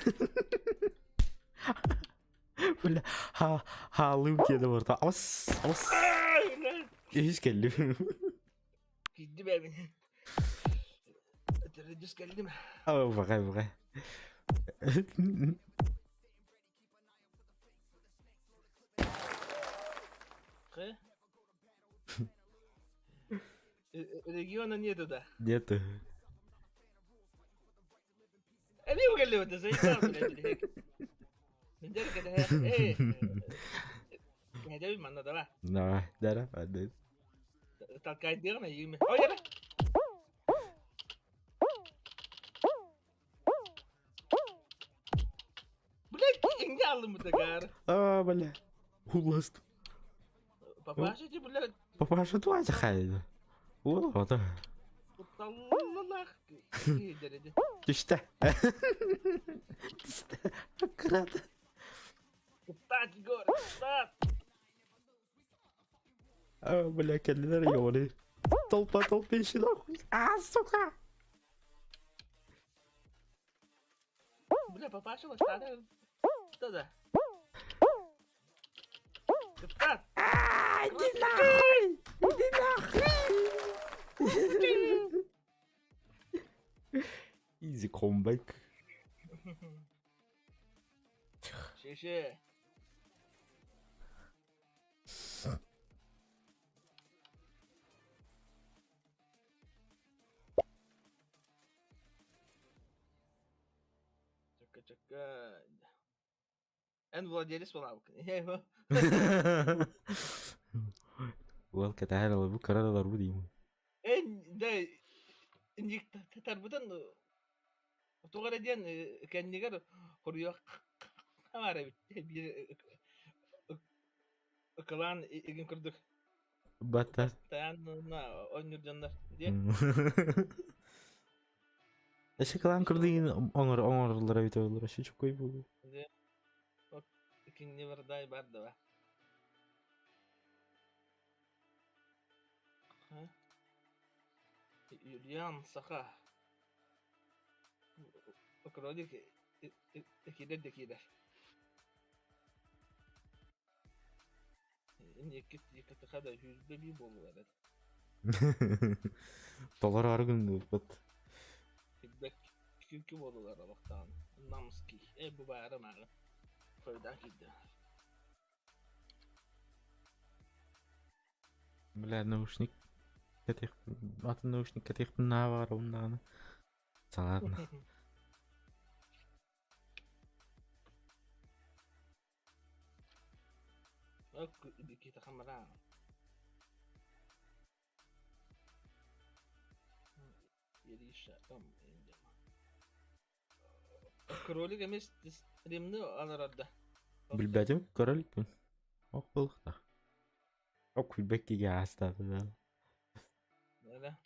Бля, ха, хаалыым диэн барда. Абас! Абас! Ай, блядь. Үһүс кэллим. Киирдим эбин. Төрүдүс кэллим. Оо, баҕай, баҕай. Хэ? Региона нету, да. Нету. Эмиэ кэллибит заебал, блядь. Э, манна давай. Давай, дара, падает. Толкай дырна ими. Ой, яра. Блядь, иҥҥэ аллым бытыгар. А, бля. Уласт. Папаша ти, блядь. Папаша туа хайда. Уол ото. Кутталлалах. Киирдэрidi. Түстэ. Түстэ. Аккурат. Куттаат, Егор, куттаат. А, бля, кэллилэр ёбаный. Толпа толпищи нахуй. А, сука. Бля, папаша бастаата. Да-да. Куттаат. А, иди нахуй! Иди нахуй! Easy comeback. 谢谢。Чакка чакка. Эн владелец буолаабыккын. Уол кэтэһэр ылбыт кыра ыларбыт диим. Эн да инник тарбытан туох эрэ диэн кэннигэр хоруйа баар эбит биир ыкылаан игин курдук Бата. постоянно оонньуур дьоннор диэ Өссө кылаан курдугун оҥор оҥороллор эбитэ буоллар өссө чуккуй буолуо. Дьэ кинини бардай бар да Юлиан Саха Кролик киирэр да киирэр. Икки да сүүрбэ бии буолуо эрэ. Толороору гынныбыт. Сирбэк күкү буолулар олохтоон. Намский. Э бу баара мааҕы. Хойдаан киирдэ. Бля, наушник кэтиэхпин, атын наушник кэтиэхпин наһаа баҕарабын даҕаны. Салаатна. Киһи хамара. Ериша там Кролик эмес ремни аларарда. Билбэтим, кроликпин. Ох буолуохтаах. Ок билбэккигэ аастаата да. Да.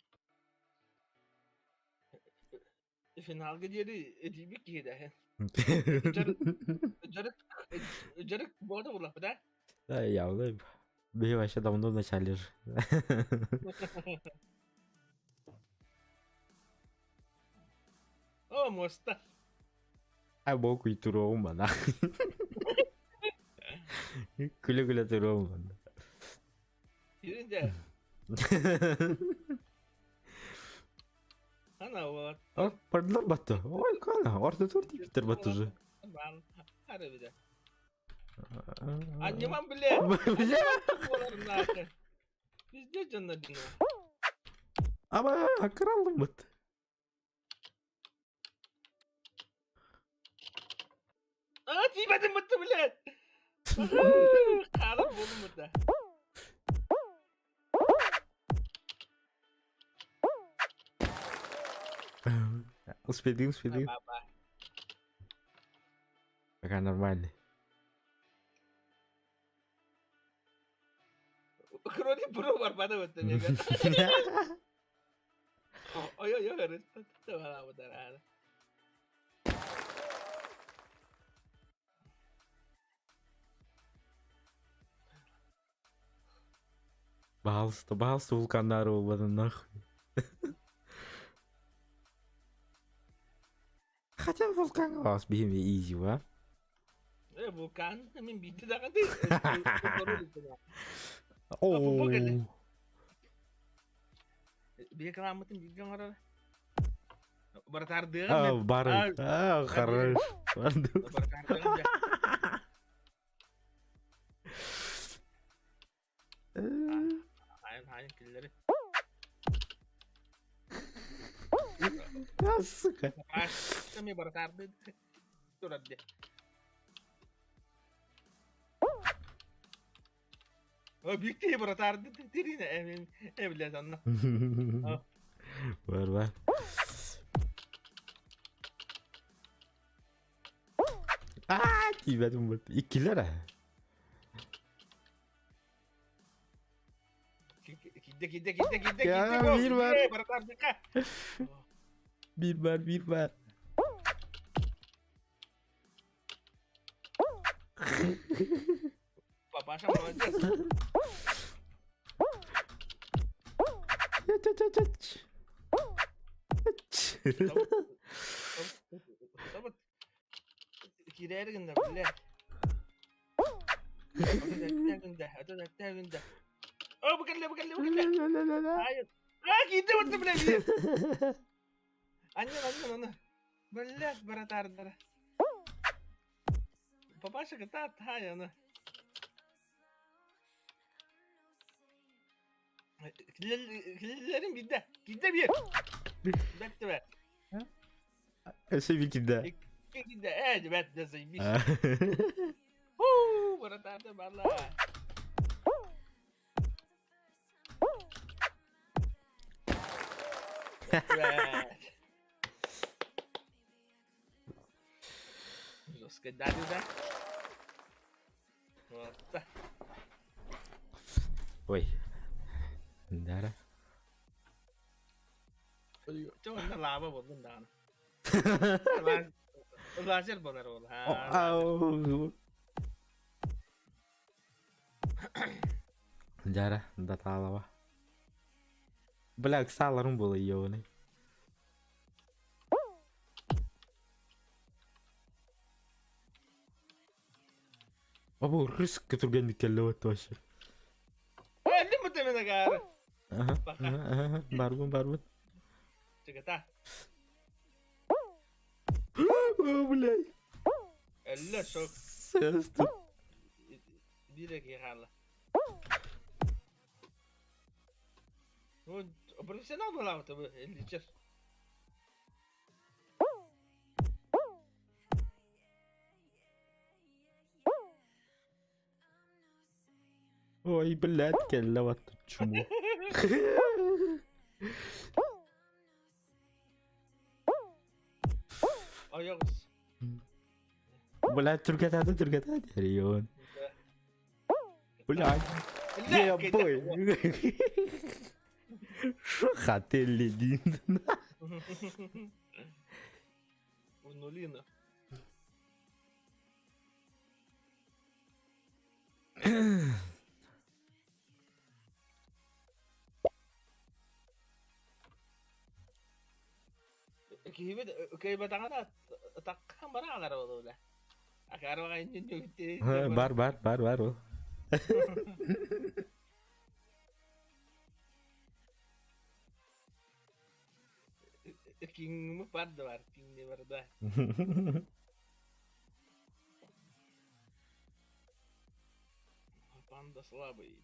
Финалга диэри этиибит киһи да. Дьарык дьарык буолда буоллахпыт да? Да, явно. Биһи вообще давно в начале же. О, муоста. А бокуй туруоҕум мана. Күлэ-күлэ туруом мана. Yürü de. Ана вот. А, Парлар батты. Ой, кана, орта тур типтер батты уже. Бан. Ары бile. Аннеман бile. Бля! Болар нахер. Везде дьонно дino. Ама кралым бат. А, тиибэтим бытты, блядь. Хаалар буолум быта. Успели, успели. Пока нормально. Кролик бро барбада бытты мега. Ой ой ой, рыста. Пожалуйста, пожалуйста, вулкандар буолбатын нахуй. Хотя вулкан бас биһим изи ва. Э, вулкан, мин биитте даҕаны. Оо. Биһи кыламмытын бииргэ оҥорор. Баратаардыаҕын А, мен. бары. А, хорош. Баратаардыаҕын дьэ. Хайын хайын киллэри. А, сука. Ами баратаарды турар дьэ. О, биир киһи баратаарды тириинэ э блядь онно. Бар бар. А, тиибэтим бут. Иккилэр а. Киирдэ киирдэ киирдэ киирдэ Я, киирдэ. биир бар. Баратаардыка. Биир бар, биир бар. Папаша молодец. Ча-ча-ча-ча. Табыт. Киирээри гынна, блядь. Ата гында. О, бу кэллэ, бу кэллэ, бу кэллэ. Ай, а, киирдэ бутта, блядь. Анньан, анньан, аны. Блядь, баратаардара. Папаша кытаат, хай, аны. Киллэрин биирдэ. Киирдэ биир. Бэрт бэ. Өссө бикидэ. Киирдэ, э, бэрт да заебись. Ху, баратаарды бала. Блядь. Жестко дали, да? Вот так. Ой. Дара. Чэ, онно лава буоллун даҕаны. Лазер буолар ол. Ау. Дара, даталава. Бля, ыксааларым буола ёбаный. Або рыск түргэнник кэллэ вообще. Өллүм бу темена гары. Ага, ага, барбын, барбын. Чыгата. О, блядь. Өллө шок. Сестр. Биир киһи хаалла. Ну, профессионал буолаабыта бу личер. Ой, блядь, кэллэ вот чмо. Ойоҕус. Блядь, түргэтээти, түргэтээти. Регион. Блядь. Бля, Ебой. Что хотели, дин? Унулина. Киһибит кыайбатаҕына таккан бара алар буолуо Акаарбаҕа иннин Бар бар бар бар ол. Кингмы бар да бар, кинги бар да. Панда слабый.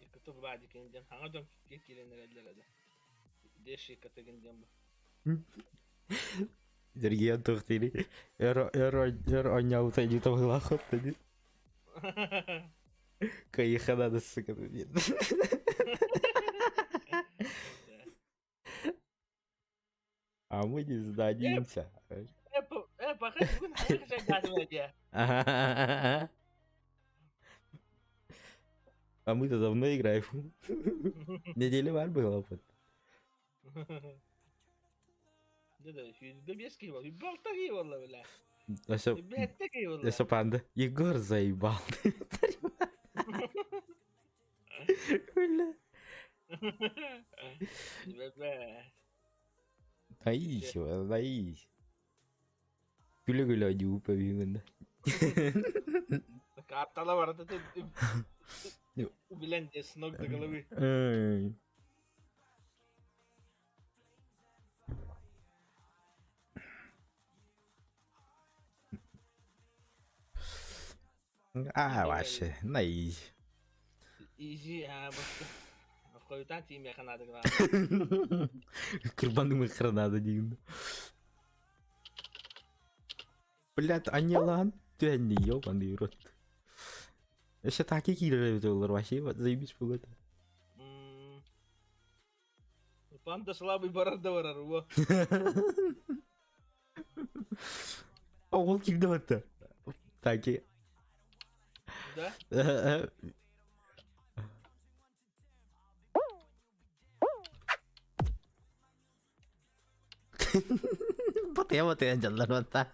Якутов Вадик диэн хаҥа дьон киирэн эрэллэр этэ. Деши катыгын диэн бу. Сергей туох дири өр өр өр оонньообута илии табылаах дии. Кайыха надо сука диэн. А мы не сдадимся. А мы-то давно играем. Неделю бар было опыт. Өссө панда. Егор заебал. Бля. Наись, наись. Күлө-күлө одьуу пөбүүгүн да. Картала барыта билэн с ног до головы. А, вообще, на изи. Изи, а, хойутаан тииймиэхэ наада Кырбаным надо диин. Блядь, аньялаан түһэнни ёбаный рот. Өссө таки киирэр эбит олор вообще заебись погода. Панда слабый барар да барар, во. Ол кимде батты? Таки. Да? Батыйа батыйа дьаллар батта.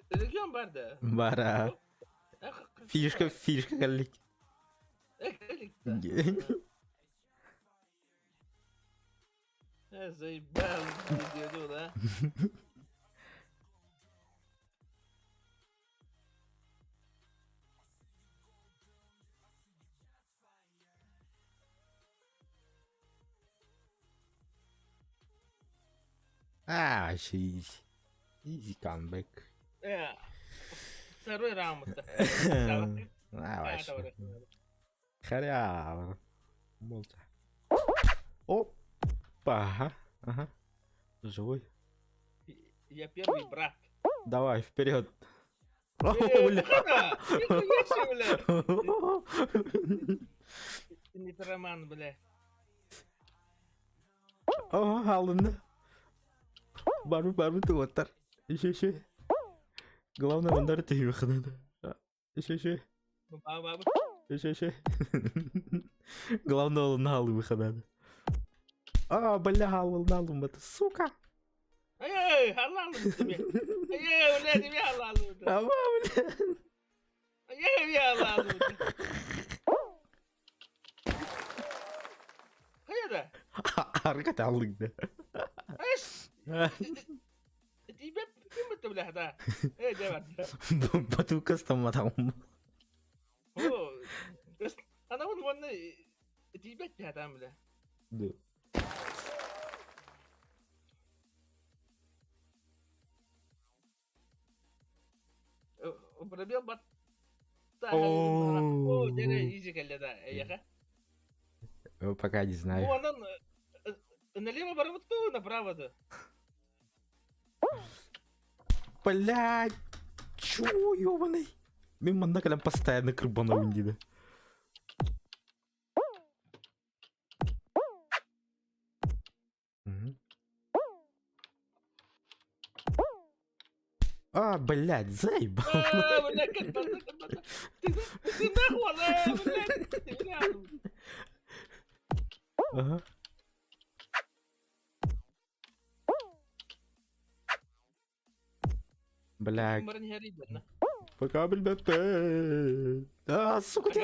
Регион бар да? Бара. Фишка, фишка кэллик. Заебал, диэду, да? А, вообще easy. Easy comeback. Э, второй раунд. А, вообще. Халява. Молча. Опа. Ага. Ага. Живой. Я первый брат. Давай, вперед. О, бля. Не роман, бля. О, алынды. Барбы, барбы туоттар. Еще, еще. Главное, мандары тиһиэххэ надо. Еще, еще. Еще, еще. Главное, ол наалымыха надо. А, бля, ол наалыммата, сука. Эй, халалым тебе. Эй, бля, тебе халалым. А, бля. Эй, халалым. Хайа Аргат алыгда. Эш. Тебе ким это бля, да? Эй, деват. Батукас там матам. О, ана он вон тебе там бля. Да. Пробел бат. О, дere изи кэллэ да, эйэхэ. Пока не знаю. Онон налево барбыт направо да. Блядь, чё, ёбаный? Мен манна кэлэн постоянно кырбанабын диде. А, блядь, заебал. А, блядь, как Ты, ты нахуй, блядь, ты, блядь. Ага. Бля. Пока билбэппин. А, сука, ты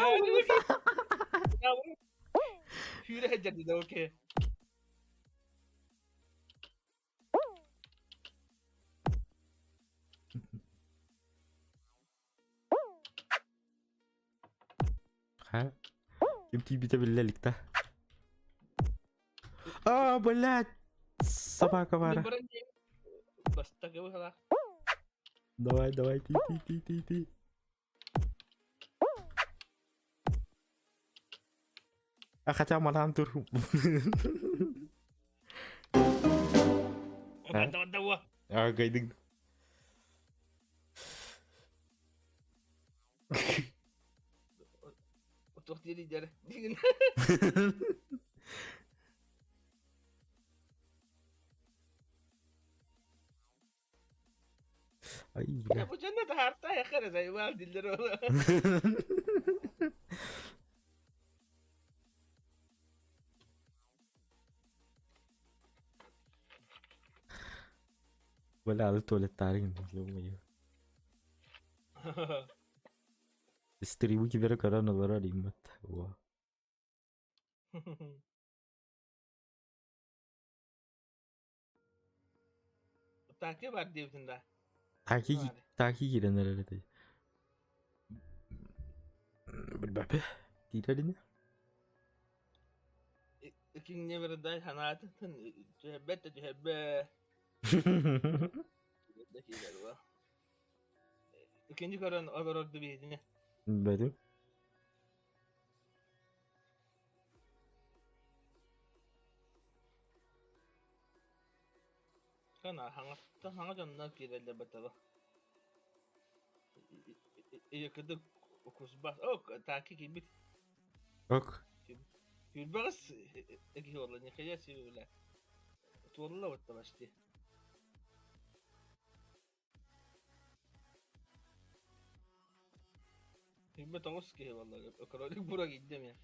Сүүрэ сылдьар дии да окей. Ха? Ким тиийбитэ биллэ илик да. А, блядь! Собака баара. Бастакы быһалаах. Давай, давай, ти, ти, ти, ти, ти. А хотя манаан тур. А, гайдың. Туох диэри дьэрэ. Ай, бля. Бу дьонно таһаарта яхара заебал диллер ол. Бля, алы туалеттары ё-моё. Стримы кибері көрөн олорор иммат. Во. Таки бар диэбитин да. Таки таки киирэн эрэр этэ. Билбэппи. Киирэр ини. Икиҥҥэ бирдай ханаатын түһэрбэт да түһэрбэ. Икинчи көрөн олорор дубиһитине. Билбэтим. Kana хаҥаттан хаҥа дьоннор киирэллэр батаба. Ийэкыдык укусбас. О, таки киирбит. Ок. Күүрбэҕис киһи буолла, нихуя себе, бля. Туолла батта почти. 29 киһи буолла, кролик бура киирдэ эмиэ.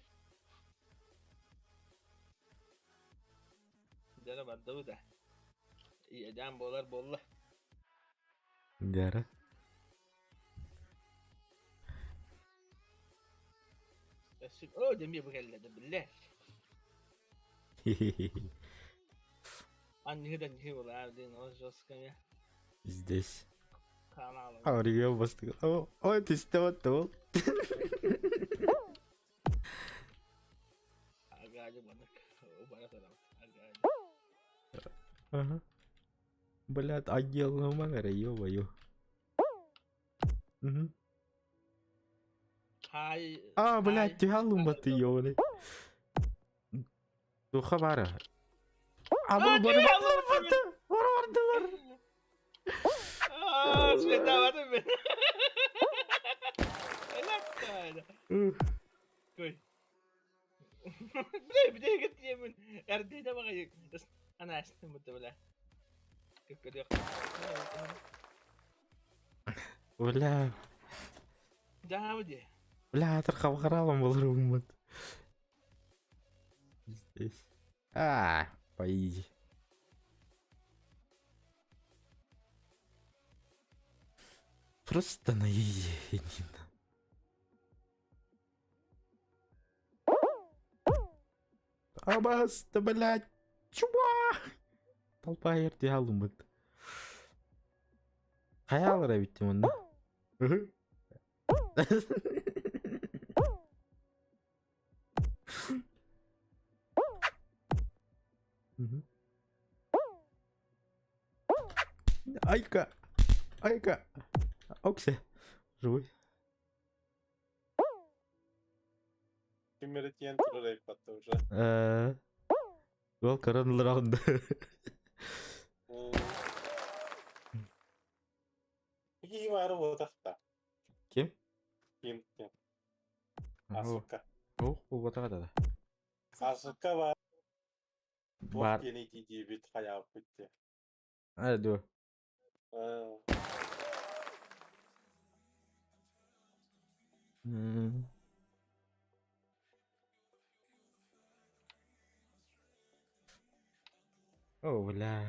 Дьэ бардыбыт да. Иэдээн буолар буолла. Дьара. Өссө оо дьэ эмиэ бу кэллэ да биллэ. Анньыһы да анньыһы буолар диэн ол жестко эмиэ. Здесь. Ханаалар. Оригел бастыгы. О, ой, түстэ вот Агаадьы маннык убара сарабыт. Агаадьы. Ага. Блядь, отдел эрэ, ё-моё. Мгм. Хай. А, блядь, түһэ алымматы, ёбаный. Туха бара. Ама бары бардылар, бары бардылар. Аа, светаватым мен. Элэттэ. Кой. Бля, бля, тиэмин. Эрдейде баҕайы. Анаастым бутта бля. Көрүөх. Бля, Дьаабы дии. бля, атыр хабахаралам болар уммат. Здесь. А, поиди. Просто на изи, Нина. Абас, да блядь, чума! Толпа ерте алымыт. Хайалара битти мұнда. Айка! Айка! Оксе! Живой. Ким эрэ тиийэн турар эбит уже. Ол көрөн ылыраҕын да. Киһи баары буотахта. Ким? Ким? Ким? Асыкка. Ох, буотаҕа да. Асыкка баар. Туох Бар. диэни диибит хайаабыт диye. А, дуо. О, бля.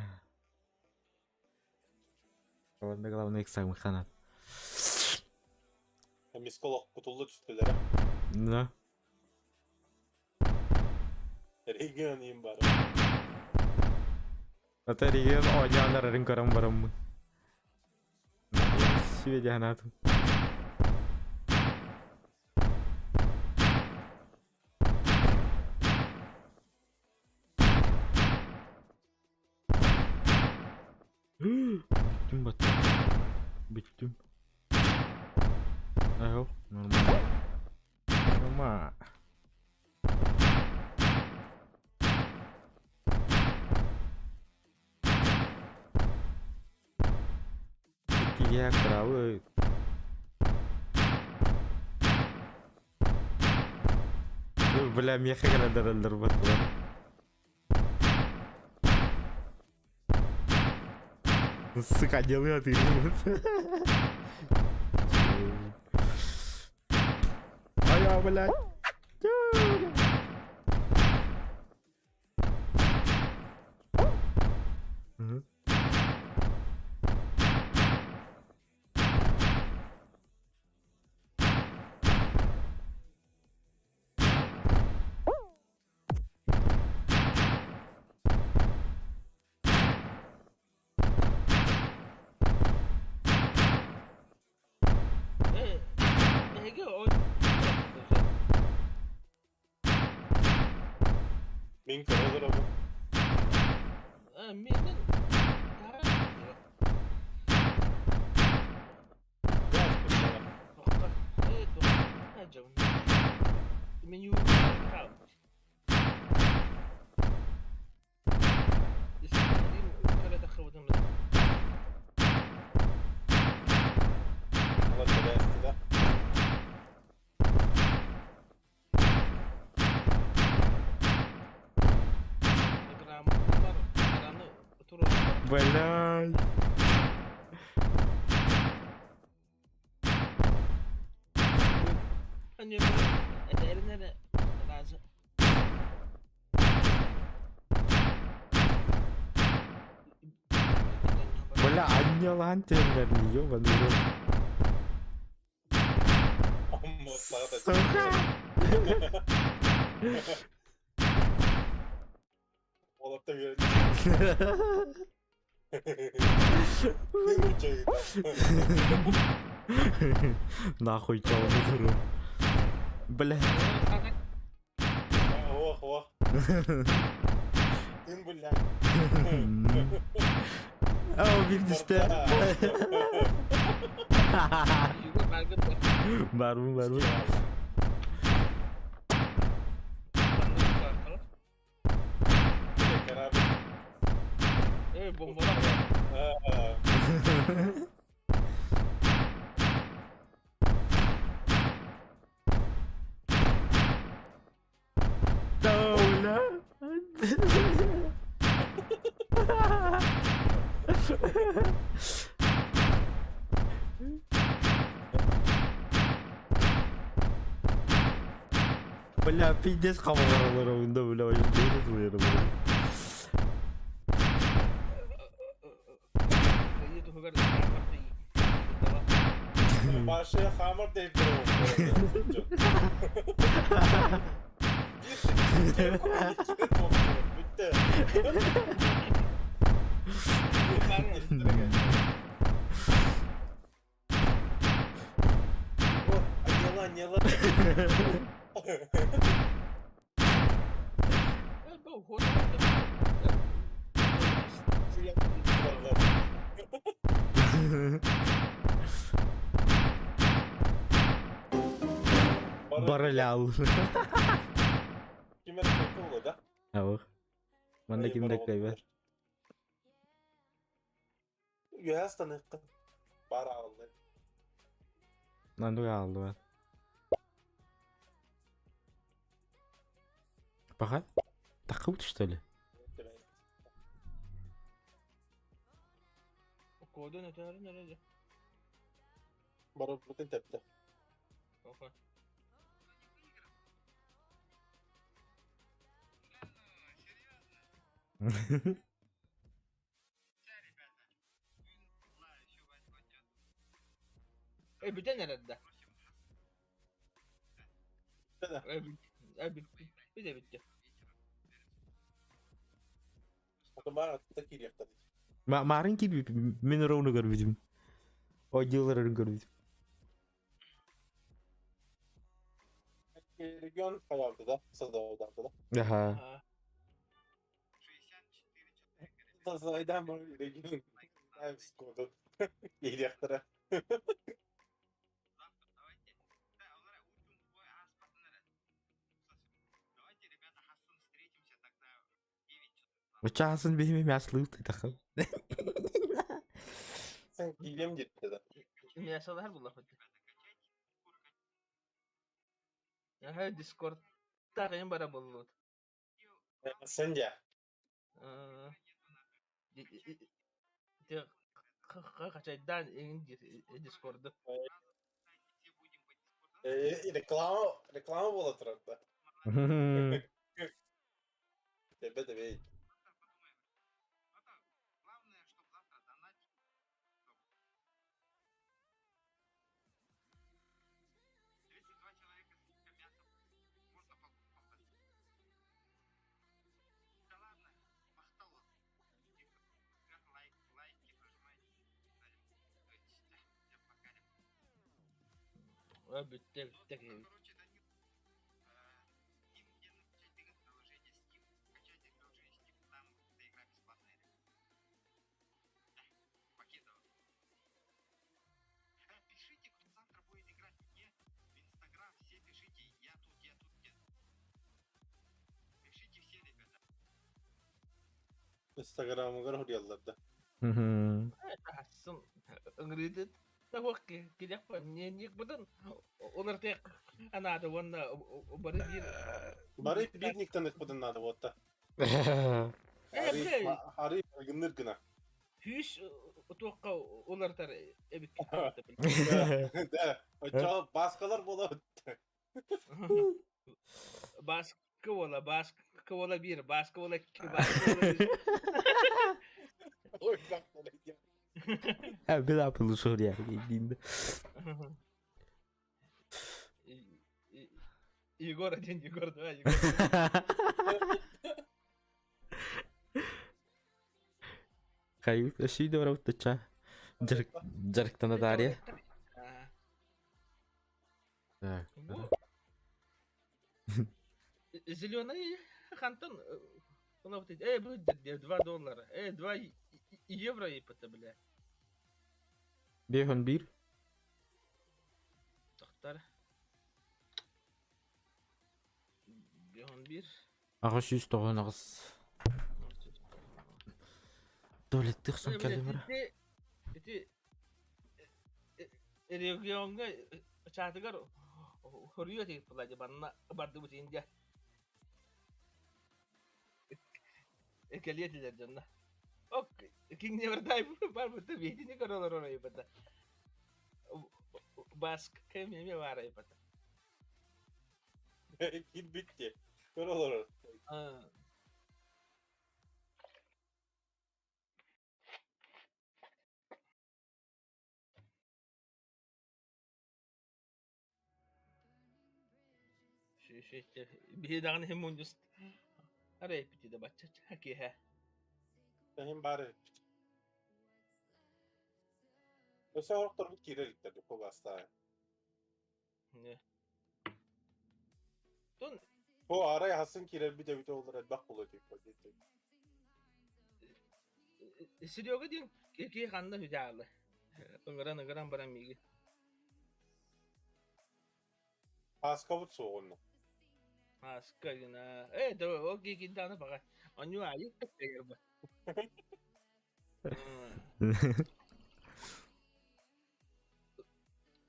Главное, главное, экзамен ханат. Эмискэ олох кутулла түстүлэрэ. Да. Регион иин бары. Ата регион оонньоон эрэрин көрөн бараммын. Сүбэ ханаатым. Бүттүм баттым. Бүттүм. Аһыл, нормально. Норма. Иккигэ кыраабы Бля, миэхэ кэлэн эрэллэр баттылар. Сука, делай ты. А я, блядь. Мгм. Э, эһиги оонньуу Мин көрө олоробун. Миэнин Меню Блядь. Бля, анньалаан тиэннэрни, ёбаный рот. Сука! Нахуй чё дуру. Бля. Ох, ох. Тын бля. Оо, биирдистэ. Барбын, барбын. Бля. Бля, пиздец хамаларалар да, бля, вообще бля. Паша Хаммер деп Bitti. Аньяла, аньяла. Барылял. Ким эрэ да? Аух. Манна ким да кайбат. Үөһэ станыаххын. Баар аҕаллар. Маннык аҕаллыбат. Пока. Такут, что ли? Кодун өтөрүн эрэ Барыбытын тэптэ. Бүтэн эрэр да? Бүт эбит. Марын киирбит мин ровно көрбүтүм. Ойдууларын көрбүтүм. Регион хайалды да, сазайданды да. Аха. Сазайдан регион скоду. Киириэхтэрэ. Чаасын биһими мяслыыр тахын. Sen киириэм диэттэ да. Мясалар буллахпыт. Аха, Дискорд тағайын бара боллут. Sen дьэ. Хачайдаан эҥин Дискорду. Реклама, реклама буола турар да. Тебе тебе. Бүттэ, бүттэ киһи. Instagram'ыгар хоруйаллар да. Таһассын ыҥырыытыт таһуох килиэх не бутун олортыах анаада уонна бары биир Бары биир никтан ыкпытын наада буотта. Арый гынныр гына. Күүс туохха улартар эбиккит. Да, оччоҕо бааскалар буола Бааска буола, бааска буола биир, бааска буола икки, бааска буола үс. Ой, бахтар. Била пылы деймін. Егор один, Егор два, Егор. Хайы, өсүйді барабыттыча. Жарыктана Дарья. Так. Зеленый хантан 2 доллара, 2 евро ипата, бля. Бехон бир. Тохтар. Бехон бир. Ағаш жүз тоғын ағыз. Туалеттих сон кэллим Ити регионга чатыгар хоруйа тип була банна барды Индия. Кэлиэтилер дьонно. Ок, King Never Die бар бутта бейтини көрөлөр орой бата. Баск кемеме бар бата. Кирбитти. Көрөлөр. Биһи даҕаны иһин мунньус арай эппитэ бачча киэһэ. Иһин бары. Өсө орохторбут киирэ иликтэр кугастаан. Тон Бу арай хасын киирэрбит эбитэ олор элбэх буолуо этик. Серега диэн киһи ханна үдьаалы. Ыҥыран ыҥыран баран миигин. Ааскабыт суоҕунна. Ааска гына. Э, да ол киһи баҕа. Онньу аайы кэпсэйэр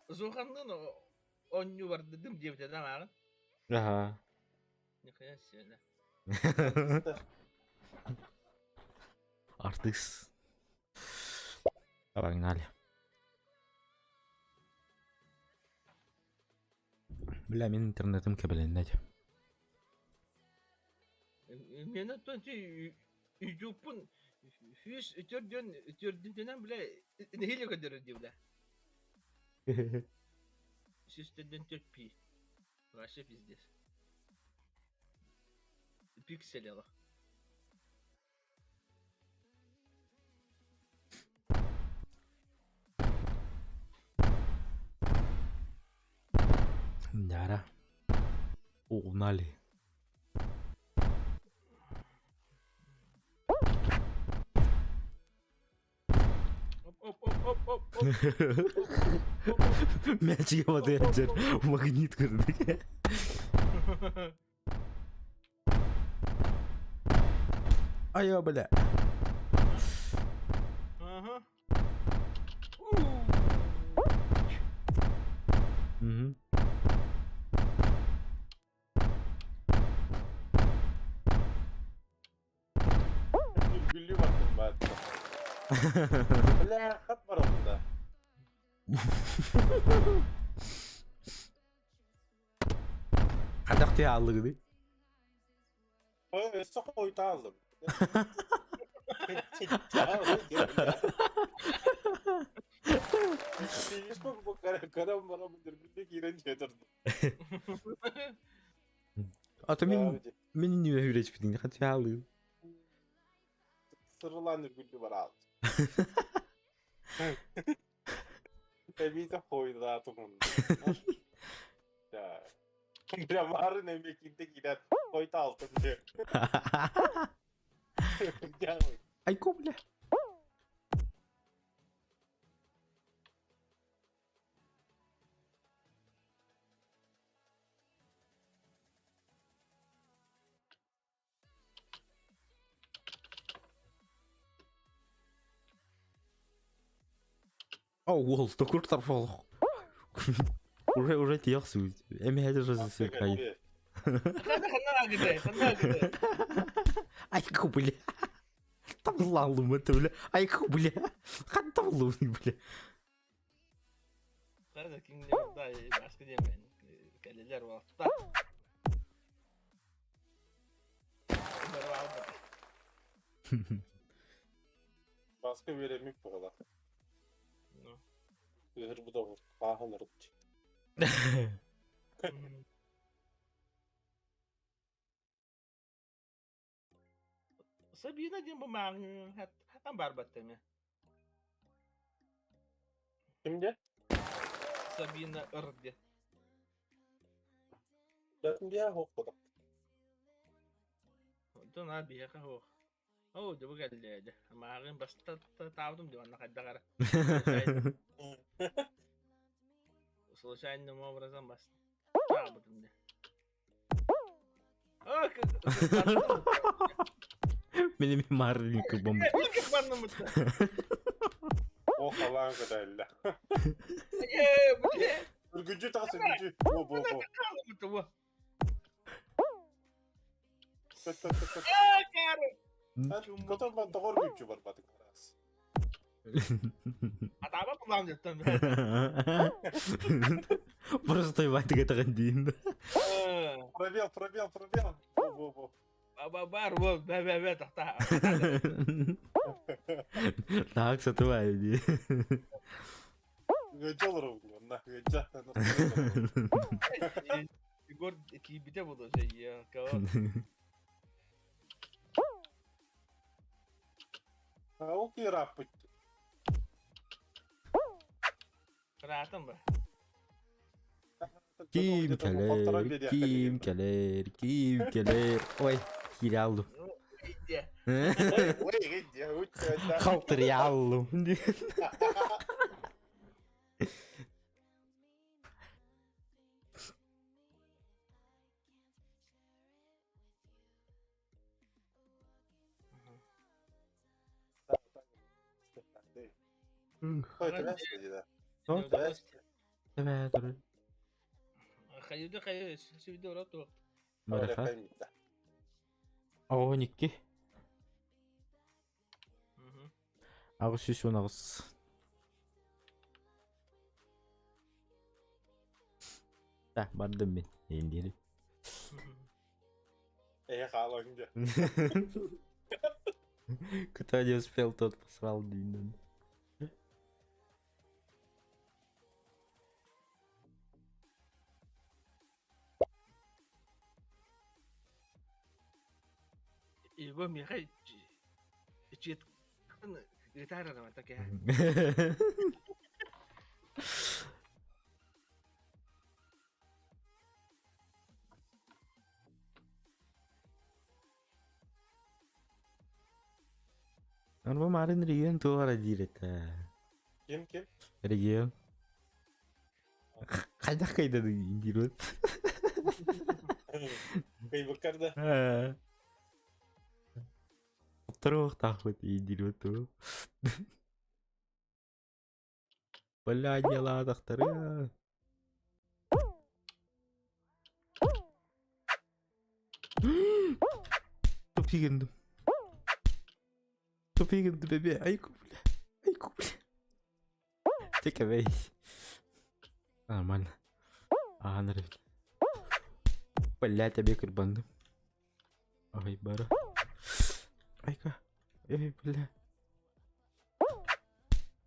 Зуханнын онньу бардыдым диэбитэ ааҕын. Аха. Нихуя себе. Артист. Погнали. Бля, мин интернетим кэбилиннэ. Мені тон Ютубпун үс төрдөн төрдүнтенен бля нэһиилэ көрдөрөр дии бля. 104 пи. Вообще пиздец. Пикселелах. Няра. Угнали. Мячик батыйар магнит курдук. Айа, бля. Ага. Угу. Güllü baktım ben. Бля, хат бар онда. Хайдах тыа аллыгыный? Ой, өссө хойта алдым. Ата мин мин иннибэ хүрээчпитин хат хаалыгын. Сырылан үргүллү бар алды. Эбиитэ хойдаатым Бля, эмиэ киирдэ киирээт хойта алтым диэ. Айко, бля. О, уол, токур тарфолох. Уже уже тиэх сүүт. Эми хайда сүүт. Айко, бля. Табыллаалым это, бля. Айко, бля. Хан табыллым, бля. Хада кинилэр баска диэн кэлэлэр уолта. Баска үөрэммит буолар. Ыһыр бу да пааһын ырыт. Сабина диэн бу мааҕын барбат эмэ. Кимде? Сабина ыр диэн. Дэтин хоқ Онтон аа биһиэхэ суох. Оо, дьэ бу кэллэ дьэ. Мааҕын баста таабытым дии манна хайдах эрэ. Случайным образом бас таабытым дии. Оо, Мин маарынка бомба. О, халаан көтөллө. Ээ, бу Үргүдьү тахса үргүдьү. Бу бу бу. бу. Төт төт төт. Ээ, кары. Котор ба тоҕор күчү барбатык раз. Атаба булам деттем. Просто ебать это диин. Пробел, пробел, пробел. Бу бу бу. Бар, бу, бә бә бә тахта. Так, сатывай ди. Гөҗө олору онна. Гөҗө. Егор кийбите буду же. Ол кираппыт. Кыраатым ба. Ким кэлэр, ким кэлэр, ким кэлэр. Ой, киирэ алдым. Иде. Ой, иди, Халтырыйа алдым. Хайды хайы сүбүдэ орот Мараха. Оҕо икки. 818. Так, бардым мин. Эндири. Э, хаалаҥ Кто не успел, тот посрал дин. Его миэхэ ыытаар эрэ так Арба марын регион туох эрэ диир этэ. Ким ким? Регион. Хайдах кыайдадың диир вот. Кыйбыккар да. Туруохтаахпыт диир вот туу. Бля, дела Тупигин. Тупигин бебе. Айку, бля. Айку, бля. Текавей. Нормально. Ага, нравится. Блять, я кырбанды. Ай, бара. Айка. Эй, бля.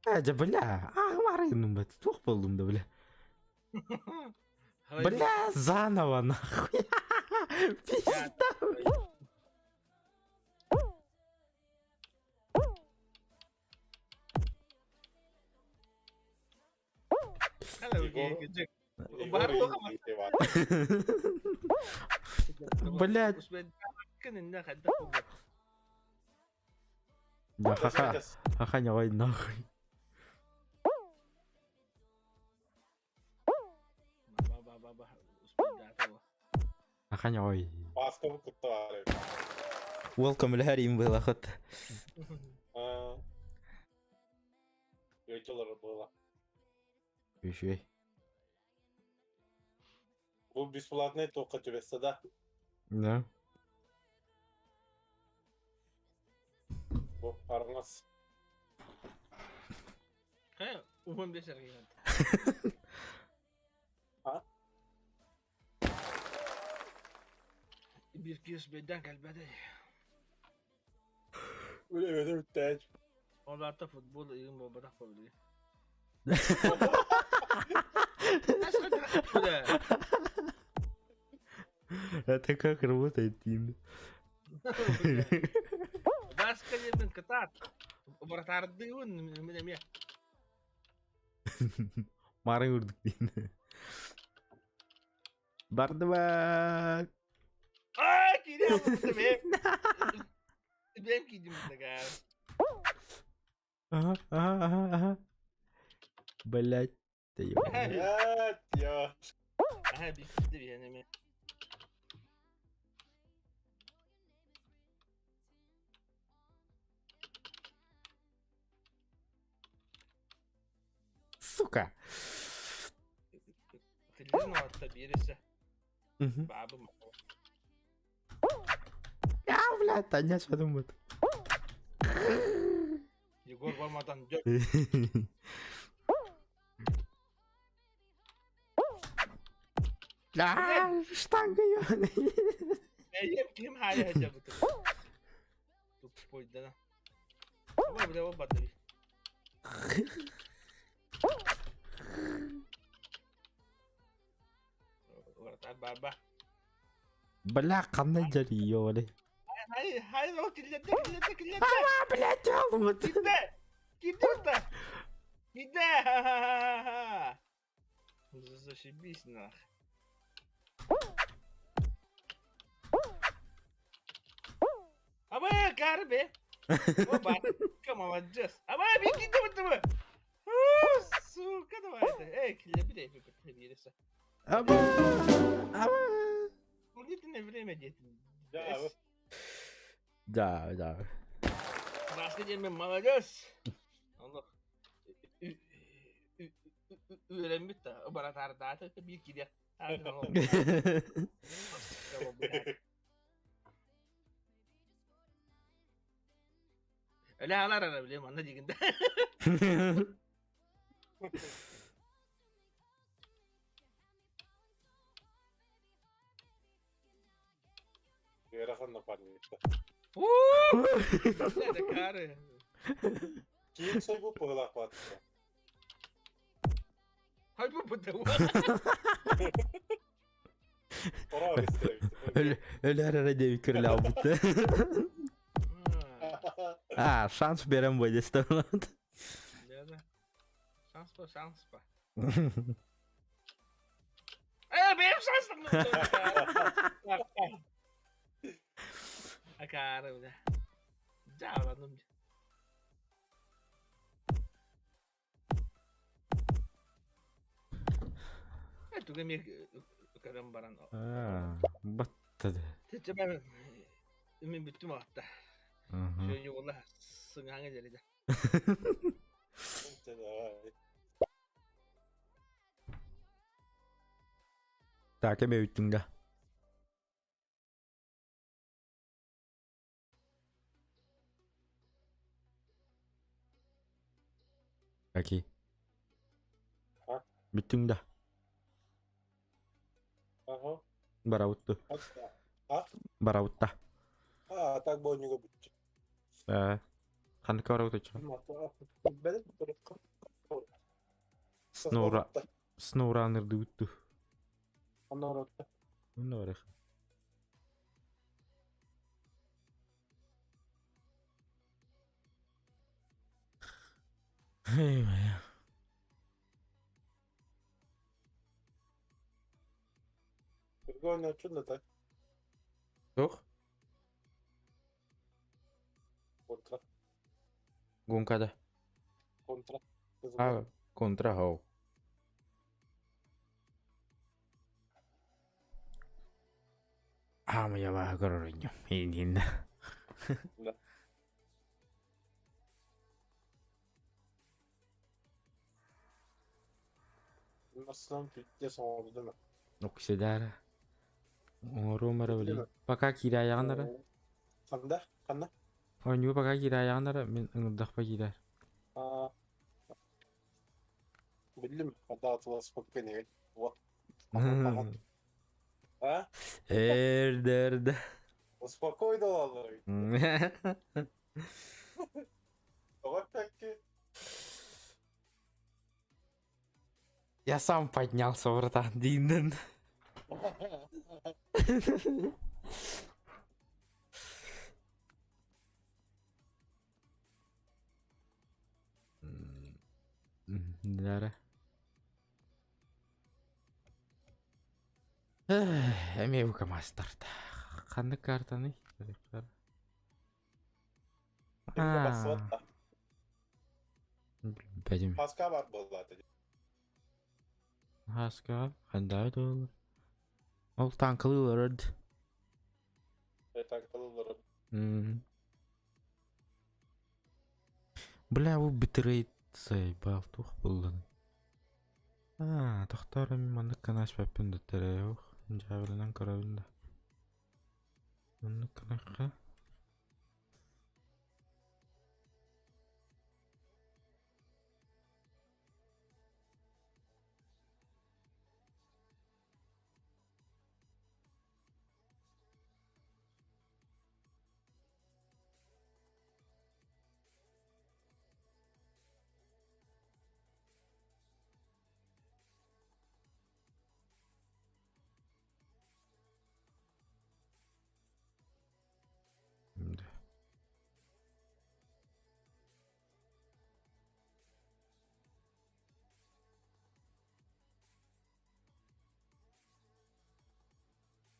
Э, дьэ, бля, ааҕымаарыйным бат, туох буоллум да, бля. Бля, заново, нахуй. Пизда, бля. Блядь. Да ха-ха. Ха-ха, не нахуй. Ха-ха, ой. Паскабы кытта баар Welcome лэһэр было хот. Өтөлөр было. Үчүгэй. Бу бесплатный тоққа түбэссе да. Да. Бу арыңас. Хайа, уһун бесэргиэн. А? Биир киис бэйдэн кэлбэтэ. Үлэ бүттээн. Ол аата футбол ыйын буолбатах буолуо. Это как работает Тиндер? Баска диэн кытаат. Братардыыбын мин эмиэ. Марын үрдүк диин. Бардыбат. Аа, киирэ бэм. Бэм киирдим такая. Ага, ага, ага, ага. Блять, ты ёбаный. Блять, я. Аха, биир биһэн эмиэ. Сука. Тыллын оҕотто биэрэсэ. Баабым. А, блядь, Таня подумает. Егор бармадан дьэ. А, штанга ёбаный. Эйэм ким хаайа сылдьабытым. Тупойдана. Ой, бля, ол бардыр. Вратарь баба. Бля, ханна дьари ёбаный. Хай, хай, ол киллэрдэ, киллэрдэ, киллэрдэ. А, блядь, алымыт. Киирдэ! Киирдэ да! Киирдэ! Ха-ха-ха-ха! Зашибись нах. Абы, карбе! Оба, молодец! Абы, беги, давай, давай! Сука, давай это! Эй, киллэрбит, эй, Аба, аба. Дополнительное время дети. Да, Да, да. Баска диэн молодец! Онно үөрэммит да баратаардаата биир кириэх. Өлө алар ара билем анна дигинде. Ыарахан напарникта. Бля, кары. Киин сойбу пыһылаах бааттара. Хай бу бу Ора Өлөр эрэ диэбит көрүлээбит. А, шанс берем будет. Да-да. Шанс па, шанс па. Э, бэйэм шанс Акаары, бля. Дьааланым. Э, тугу эмиэ көрөн баран. Аа, баттады. Тэтэ мен бүттүм аатта. Шөнү сыҥааҥа дьэридэ. Так, эме бүттүҥ да. Аки. А? Бүттүҥ да. Ага. Барабытту. А? Барабытта. А, так боннюга бүттү. Э, ханнык барабыт Сноура Сноураннерды бүттү. Оноротта. Онно барах. Эй, моя. Прикольно, чудно так. Туох? Контра. Гонкада. Контра. А, контра хоу. А, моя баха көрөрүнньүм. Ииннэ. Да. Nasıl пиздец оҥорду değil mi? Оксидара. Оҥоруом эрэ билигин. Пока киирээйэҕин эрэ. Ханда? Ханна? Оонньуу пока киирээйэҕин эрэ мин ыҥырдахпа киирээр. А, Биллим, когда спокойно. Вот. А? Эрдэ эрдэ. Успокой далалар. Тоҕо эппэкки? Я сам поднялся, братан, динден. Дара. Эмиэ букамастарта. Ханнык картаны? Бассыбатта. Бэдим. Маска бар буоллаата. Хаска, хандаабыт буолар. Ол таҥкалыылар Танкалыылар. Бля, бу битрейт заебал, туох буоллун. Аа, тохтоор мин маннык гына аспаппын да тэрэйэх. Дьаабыланан көрөбүн да. Маннык гынахха. Да.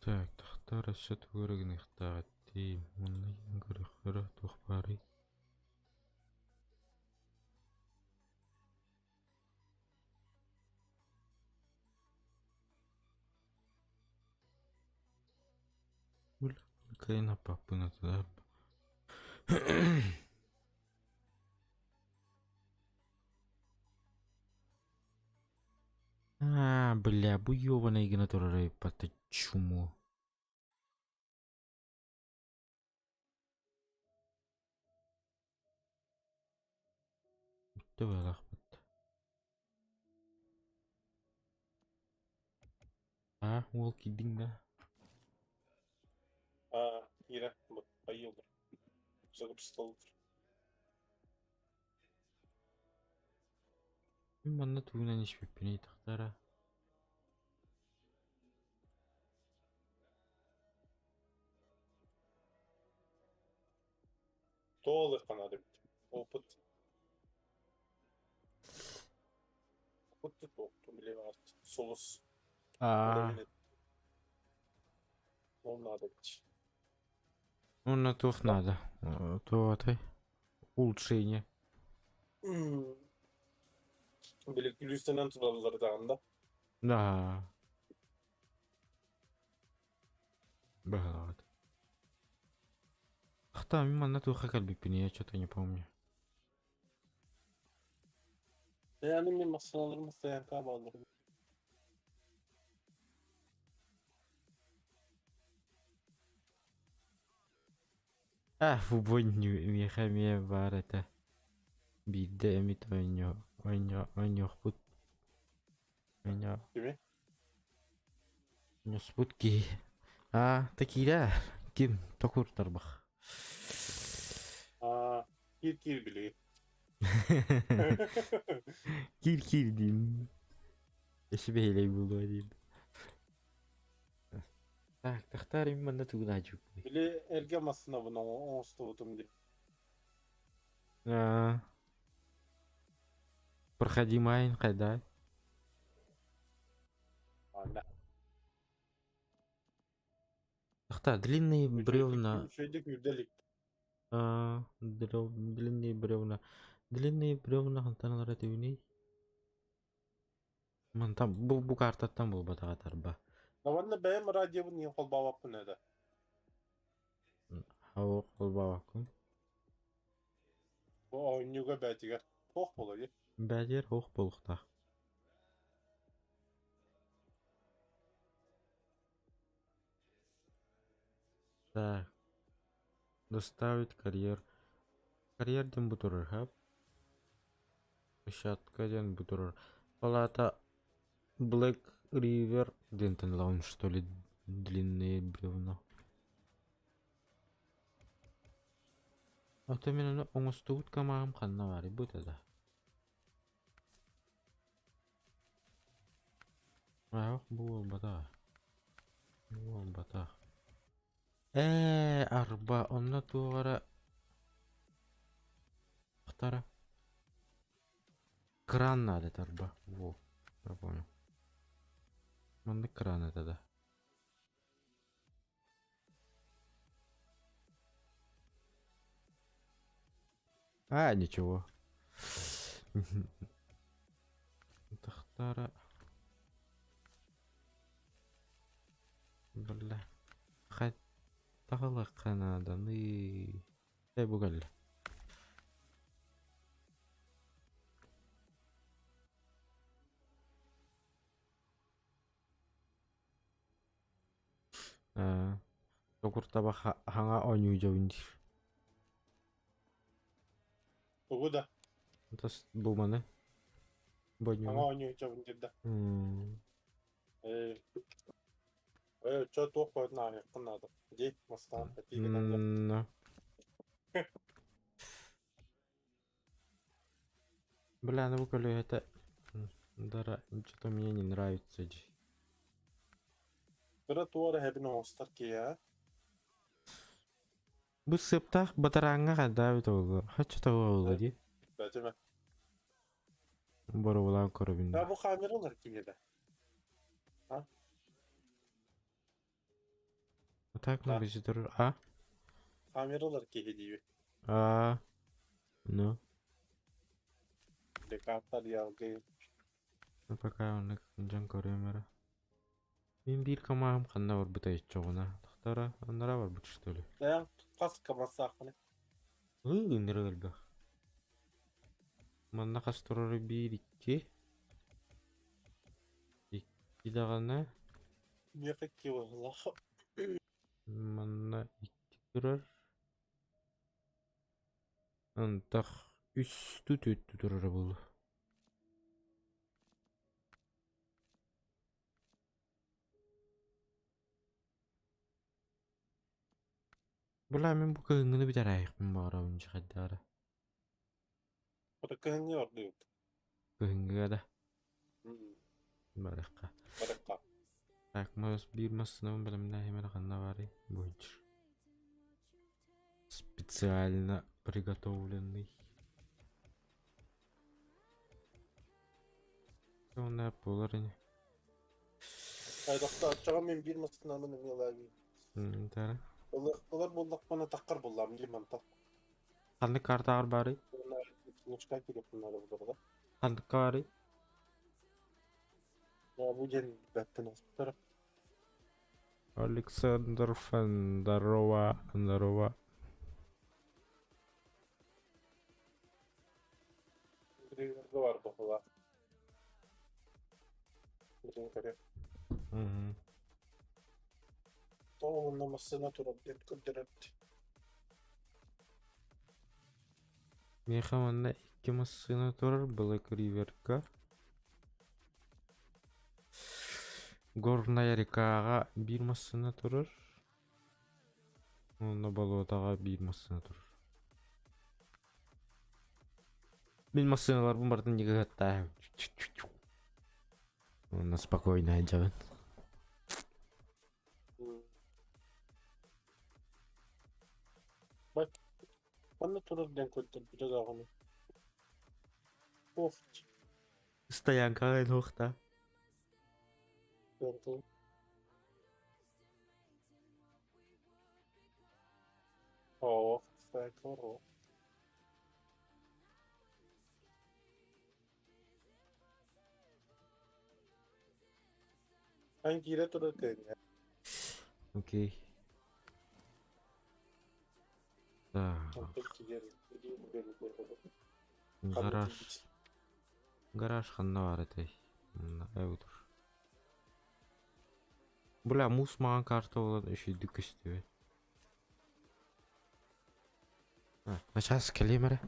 Так, тахтар өссө тугу эрэ гыныахтаах дии. Манна көрүөххэ туох баарый? Бля, кыайан аппаппын атыдаа. Аа, бля, бу ёбаный гына турар эбиппат чмо. Бүттэ быһалаахпыт. Аа, уол киирдиҥ да? А, Ира, поел. Загрустал. Мин манна тугунан испиппиний тахтара. Туох ылыахха наада эбит. Опыт. Опыт да туох билиэм Сулус. Аа, Ол наада эбит. Онно туох наада? Туох атай? Улучшение. Били күлүүстэнэн тураллар даҕаны да. Да. Быһалаабыт. Ахта мин манна туохха кэлбиппин я что-то не помню. Yani мин массыыналарым стоянкаҕа бааллар. А, футбольню миэхэ эмиэ баар этэ. Биирдэ эмит оонньоо оонньоо оонньуохпут оонньоо Кими? оонньоспут киһи. Аа, такира ким токур тарбах. Аа, киир киир билигин. Киир киир диим. Эсибэһилэй буолуо диим. Так, тахтаар им манна тугун аадьыппыный? Били эргэ массыынабын оҥостубутум дии. Аа. Проходимайын хайдай? Ана. Тахта, длинные бревна. Үчүгэйдик үрдэ илик. Аа, длинные бревна. Длинные бревна хантан ылар этибиний? Мантан бу бу картаттан буолбатаҕа тарба. Уонна бэйэм радиобын иһин холбообоппун этэ. Оо, холбообоккун. Бу оонньууга бээтигэр туох буолуой? Бээтигэр суох буолуохтаах. Так. Доставить карьер. Карьер диэн бу турар, һап. Площадка диэн бу турар. Палата Black River диэнтэн лаунж что ли длинные бревна. Ото мин ону оҥостубут камаҕым ханна баарый бу да? Аах бу буолбатах. Бу буолбатах. Ээ, арба, онно туох эрэ Ахтара. Кран надо это арба. Во, я понял. Маннык кран это да. А, ничего. Тахтара. Бля. Хайдах нааданы? Э, бу кэллэ. Э, Токур таба хаҥа оонньуу дьобун диир. Тугу да? Тас бу маны. Хаҥа Бонньууну. оонньуу дьобун диир да. М, Ээ, ээ, чё туох баҕатын ааһыаххын наада. Дии, мастаан этии гынан дьэ. м, Бля, ну бу это Дара, что-то мне не нравится. дии. Кыра туора эһэбин оҥостор киһи аа. Бу сыаптаах батарааҥҥа хайдаабыт буолла. Хачча буолла дии. Бэтимэ. Боруобалаан көрөбүн. Да бу камералар киһи да. А? А так Да. магазин А? Камералар киһи диибит. А. Ну. Декаттар ялгы. Ну пока оннук дьон көрүөм эрэ. Мин биир камаһым ханна барбыта иччоҕуна. Тахтара, аннара барбыт что ли? Даyan хас камасааххыны. Ыы, ынырык элбэх. Манна хас турары биир икки. Икки даҕаны. Миэхэ килолах. Манна икки турар. Антах үс түт турара буолуо. Бля, мин бу кыһыҥҥыны бүтэрээйэхпин баҕарабын дьэ хайдаара. Ото кыһыҥҥы ордуйут. Кыһыҥҥыга да барыахха. Барыахха. Так, мас биир массыынабын бэлэмнээһим эрэ ханна баарый? Бу Специально. Приготовленный. Уонна буолар ини. Хайдахта оччоҕо мин биир массыынабын эмиэ ылаабыым. Тара. Ылар буоллахпына таххар буллаам дии мантан. Ханнык картаҕар баарый? Уонна Лучка кириэппин наада буолар. Ханныкка баарый? Бу диэн бэттэн оспуттара. Александр Фен, здорово, здорово. Бар быһыылаах. Билин көрүө. Тоҕо уонна массыына турар диэн көрдөрөрбүт. Миэхэ манна икки массыына турар Black River-га. Горная рекаҕа биир массыына турар. Уонна болуотаҕа биир массыына турар. Мин массыыналарбын барытын ньыгыһыттааһым. Уонна спокойно сылдьабын. Манна турар диэн көрдөрбүтэ даҕаны. Туох Стоянкаҕа эн Көрдүм. Оо, стоянка Эн киирэ турар кэриҥэ. Окей. Так. Онтон киирэр Гараж. Гараж ханна баар этэй? Манна эбитэр. Бля, муус маҥан карта буолан үчүйдүк көстүбэт. Начаас кэлиэм эрэ.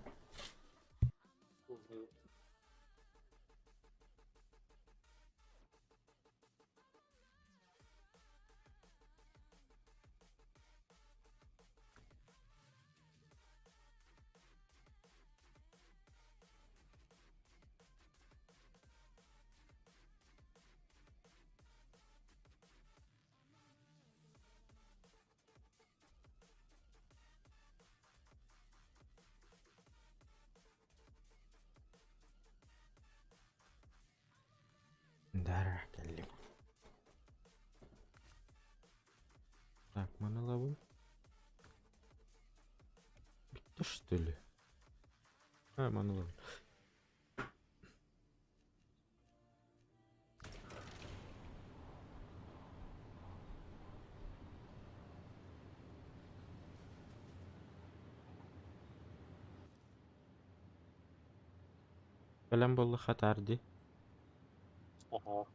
Дара кэллим. Так, маны ылабын. Бүттэ что ли? А, маны ылабын. Кэлэн буолла хатаар дии. Аха.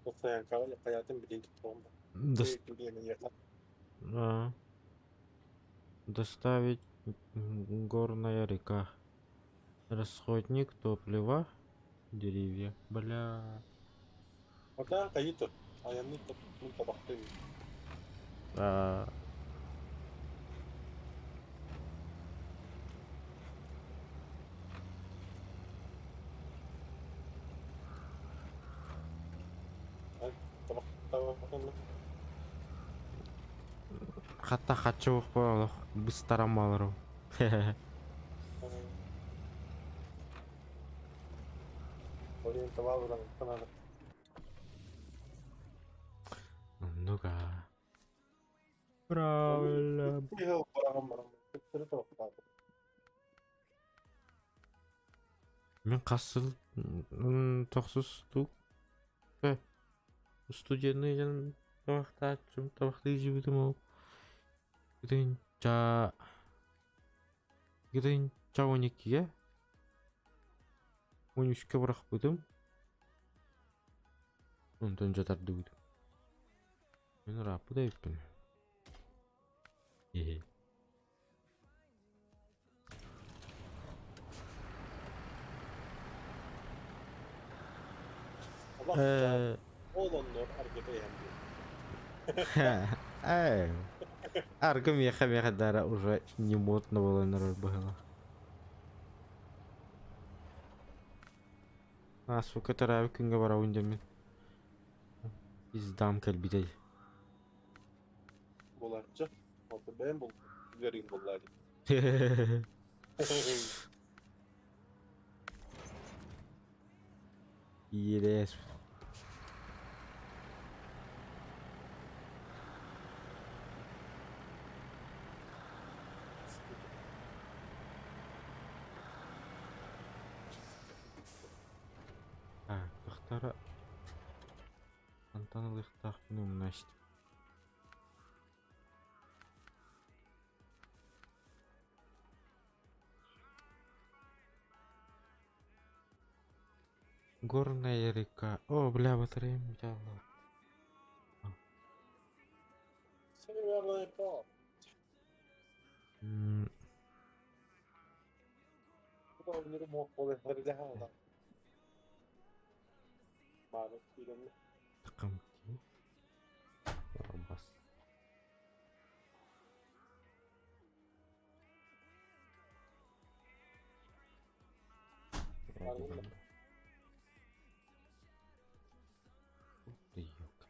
Стоянкаҕа хайаатын билин туттаҕым. А. Доставить горная река. Расходник топлива. Деревья. Бля. Пока хайы тут. Айанны тут табахты. А. Хатта хаччы олох быстаран баларым. Ну-ка. Правильно. Мин хас сыл тохсус э студенный дьон табахтааччым табахтыы сүүбүтүм ол Гытынча гытынча он иккигэ он үскэ бырахпытым онтон дьэ тардыбытым мин ырааппыт эбиппин Хе-хе. Э Э, аргы миэхэ миэхэ дара уже не модно буолан эрэр быһыылаах. Ааспыкка төрөөбүт күҥҥэ барабын диэммин издам кэлбитэй. Буларчы. Бэйэм бул ыарыым буллаа дии. Иирээс. Так, тохтара Антон ылыахтаахпын умна истим. Горная река. О, бля, батарея взяла. Северный пол. Бас. Ух ты, ёлка.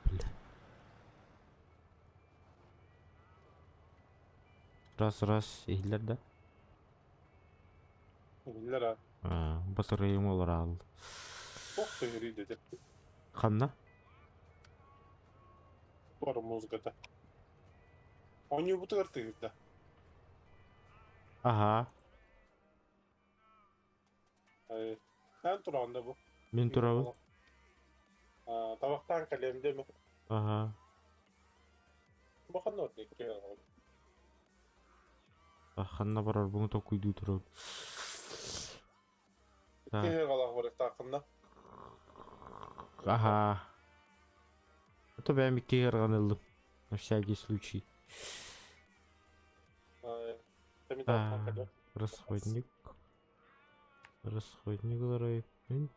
Бля. Раз раз иһиллэр да? Иһиллэр а. Аа, батарейым олораал. Ох тыһырый деді. Ханна? Бар музыката. Оонньуубутугар тыһырда. Аһаа. Эн тураҕын да бу? Мин турабын. Табахтаан кэлиэм диэмэ. Аһаа. Бу ханна барда Ханна барарбын толкуйдуу турабын. Икки галах барыктааххынна. Аһаа. Это бэйэм икки ыарҕан ыллым. На всякий случай. Расходник. Расходник ыларайыппын.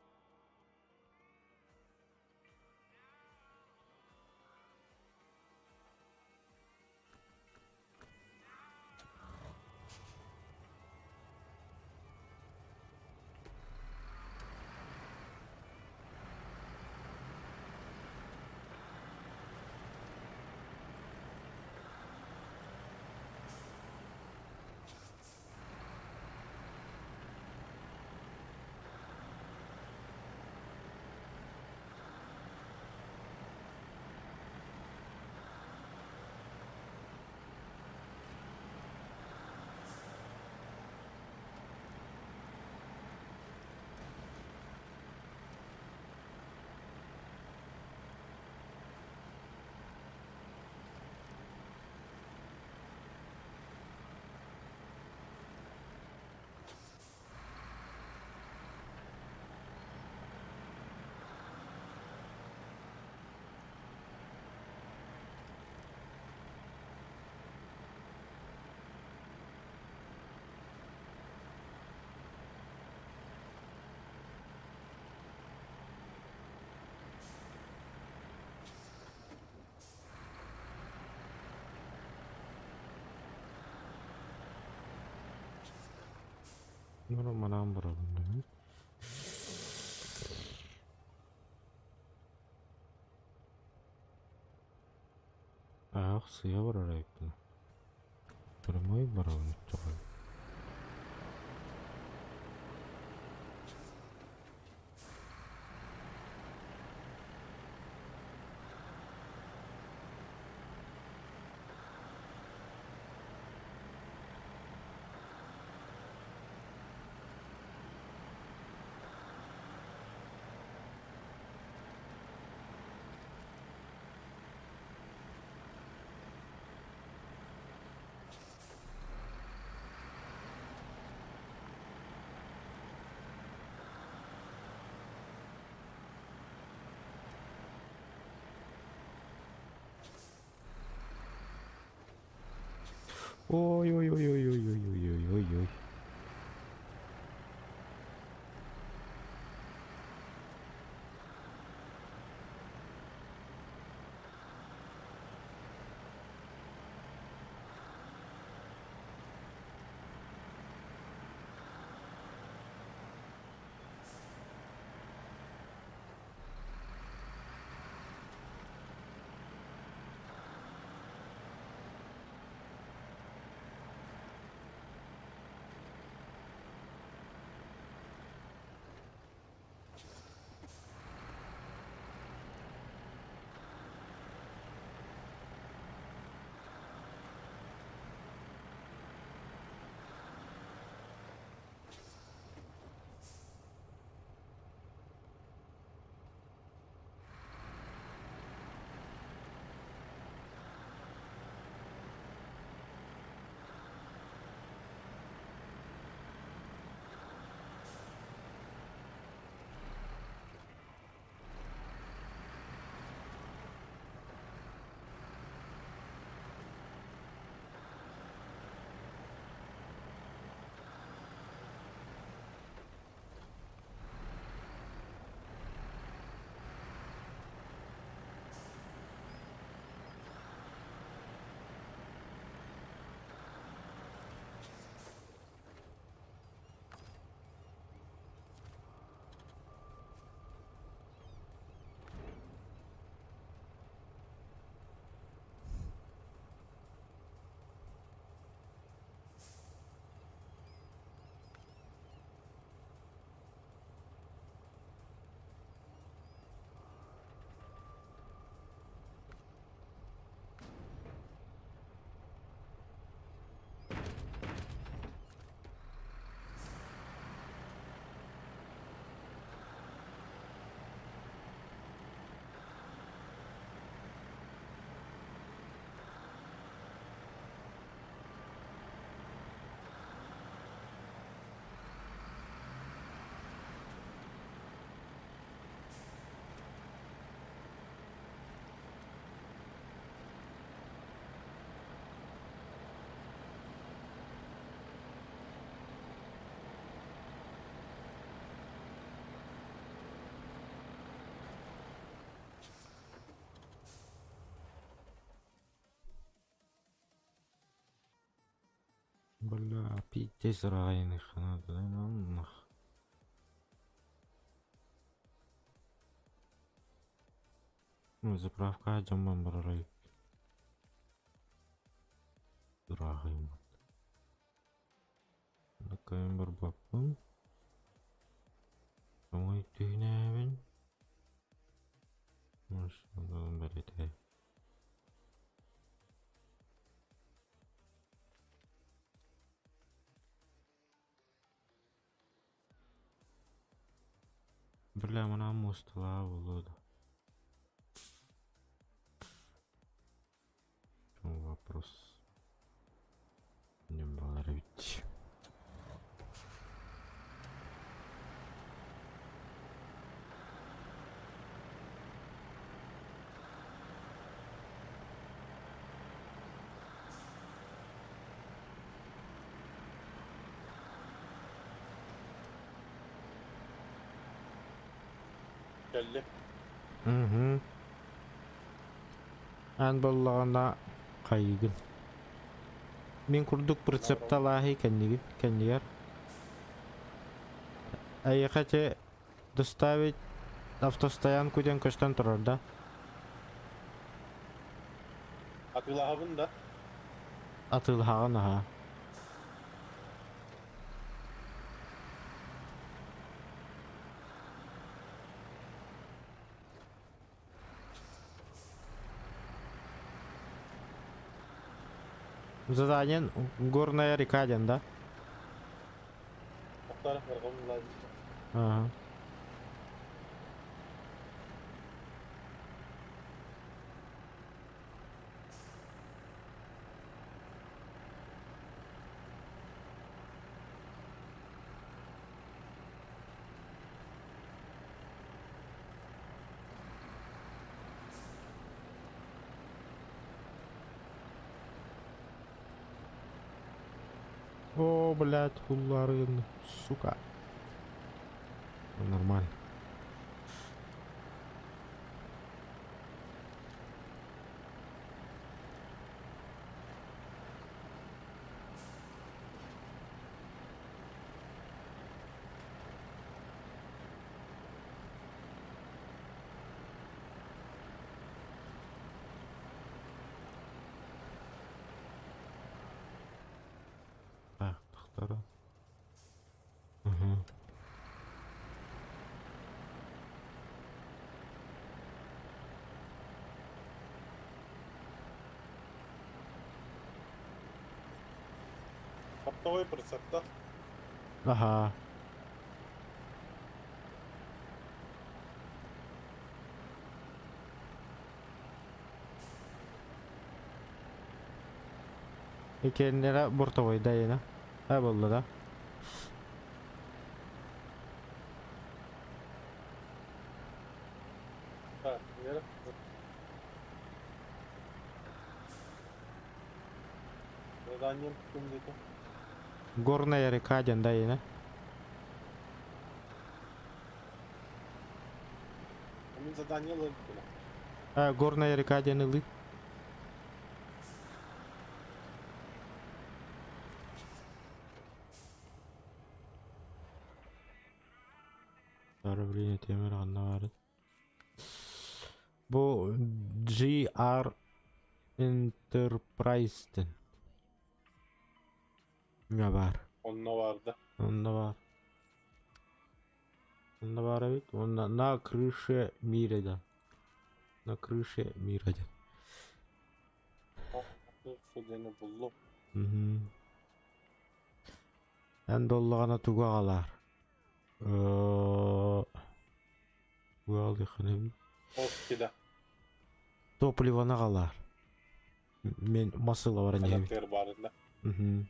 Манан барабын Аах сыыйа барар эбиппин. Прямой барабын оччоҕо. Ой ой ой ой ой ой ой ой ой ой. Бля, пиздец ырааҕайыныхха наада нах. Ну, заправкаҕа дьоммун барар эбиппин. Ырааҕайыммыт. Кыайан барбаппын. Оҥой түһүнээбин. Бэлиэтээй. Бля, манан муосталаа буолуо да. В чем вопрос? Не балар эбит. Кэллим. Угу. Аан буоллаҕына хайыгын? Мин курдук прицепталааһый кэннигин, кэннигэр. Эйиэхэ ити доставить автостоянку диэн көстөн турар да? Атыылаһабын да? Атыылаһаҕын аһаа. Заданиен Горная река диэн да? Ага. О, блядь, хулларын, сука. Нормально. Так, тохтара. Угу. Оптовый прицепта. Ага. Икиэннэрэ бортовойда иэнэ. Э буолла да. Так, вверх. Заданием где-то. Горная река диэн да иэнэ. Мин задание ылын. Горная река диэн ылыы. Управление темир ханна баарый? Бу GR Enterprise-тен. Ҥа баар. Онно баарда. Онно баар. Онно баар эбит. Уонна на крыше мира да. На крыше мира диэн. Судьяны буллум. Мгм. Эн буоллаҕына тугу аҕалаар? Тугу аҕалыаххын эбит? Ол кида. Топливоны аҕалаар. Мен масыла баран иһэбин. Анатыр баарында. Мгм.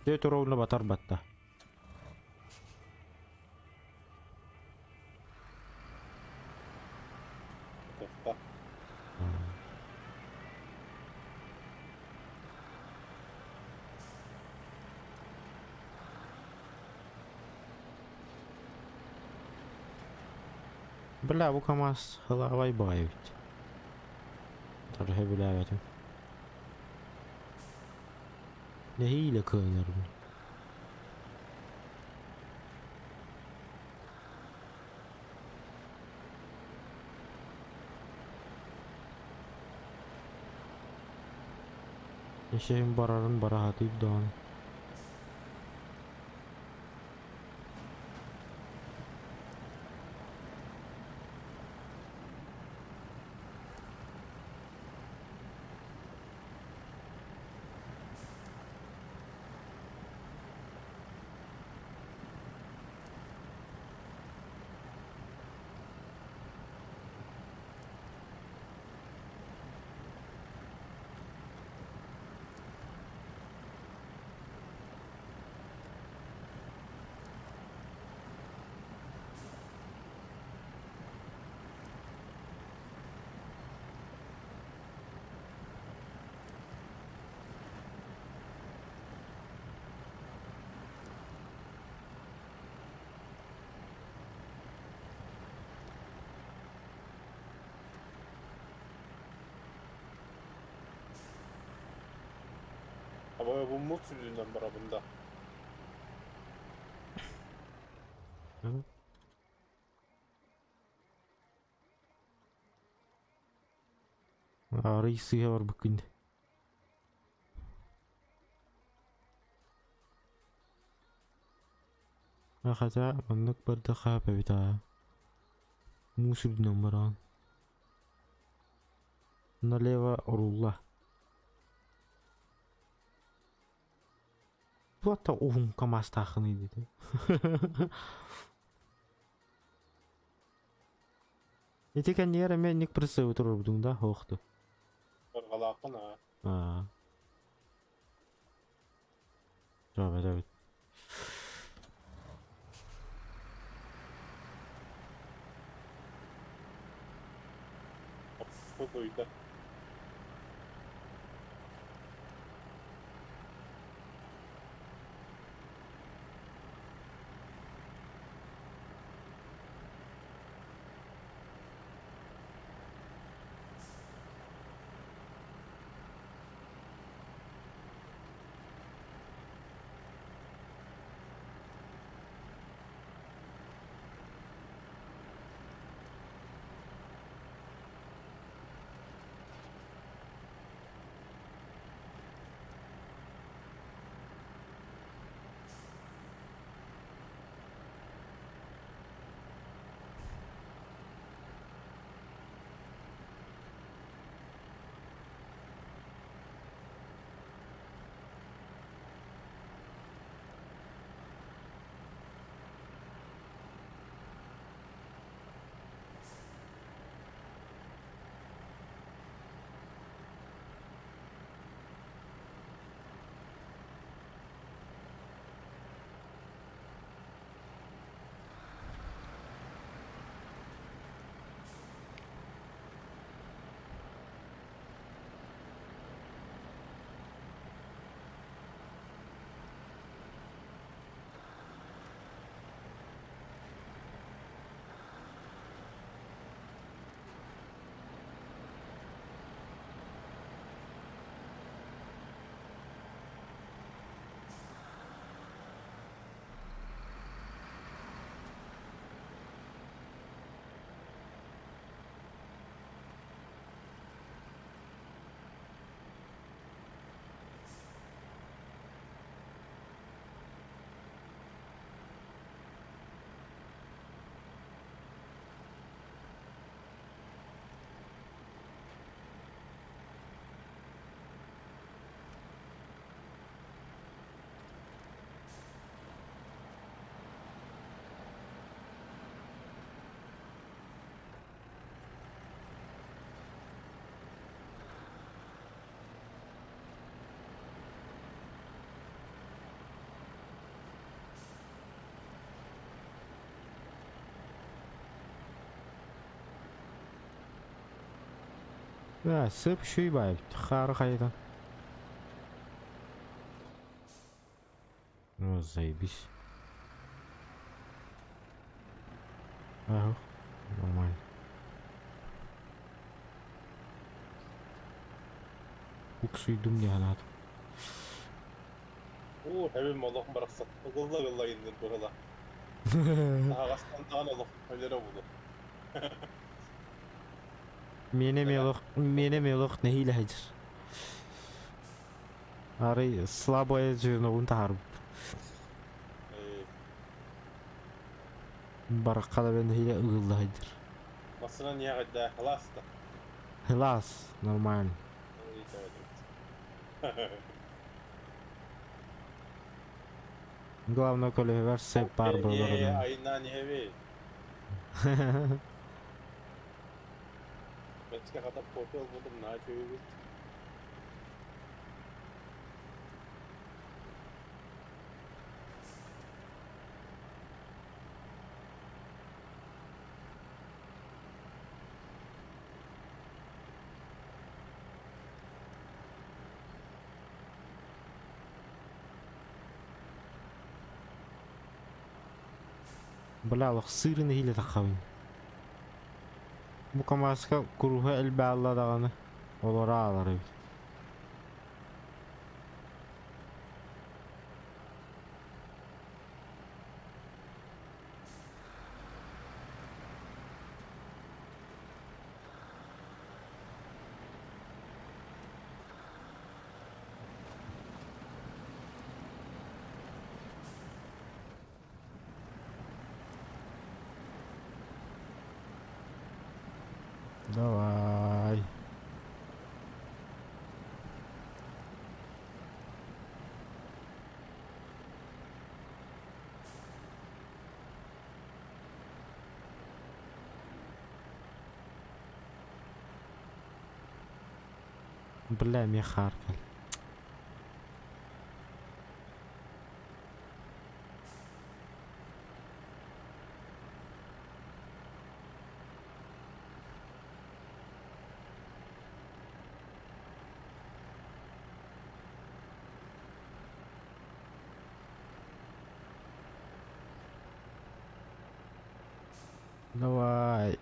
Дьэ ровно батар батта. Тоқта. Бля, бу КамАЗ хылаабай баҕайы эбит. Сөбүлээбэтим. Нэһиилэ кыайарбын. Эшегим барарын бара сатыыр даҕаны. Абы бу мут сүрүнэн барабын да. Арый сыыһа барбыккын Хата маннык барда хаап эбит аа. Муус үрдүнэн бараҕын. Налево уруулла. Туохта уһун камаастааххыный диэтэ. Ити кэннигэр эмиэ инник прицебы туруорбутуҥ да суох дуо? Барҕалааххын аа. Аа. Эбит эбит. Хотуйда. Да, сып шүй бай. Хары хайда. Ну, заебись. Ага, нормально. Уксуйдум дии санаатым. Уу, эбим олох барахсан. Ыгылла-ыгылла иннин быһыла. Аһаҕастан даҕаны олох өлөрө булу. Миэнэ мелох, миэнэ мелох нэһиилэ сылдьар. Арай слабое звеноҕун таһаарбыт. Барахха да нэһиилэ ыгылла сылдьар. Массыына ниэҕэйдээ, халаас да. Халаас, нормально. Главное көлөһүгэр сэп баар буоларын. Айнаан иһэбий. Бэчкэ хата кофе ылбытым наһаа үчүгэй Бля, олох сыырын иһиилэ таххабын. Бу КамАЗка куруһа элбэҕэ даҕаны олоро аалар эбит. Давай. Бля, мне харкаль. Давай.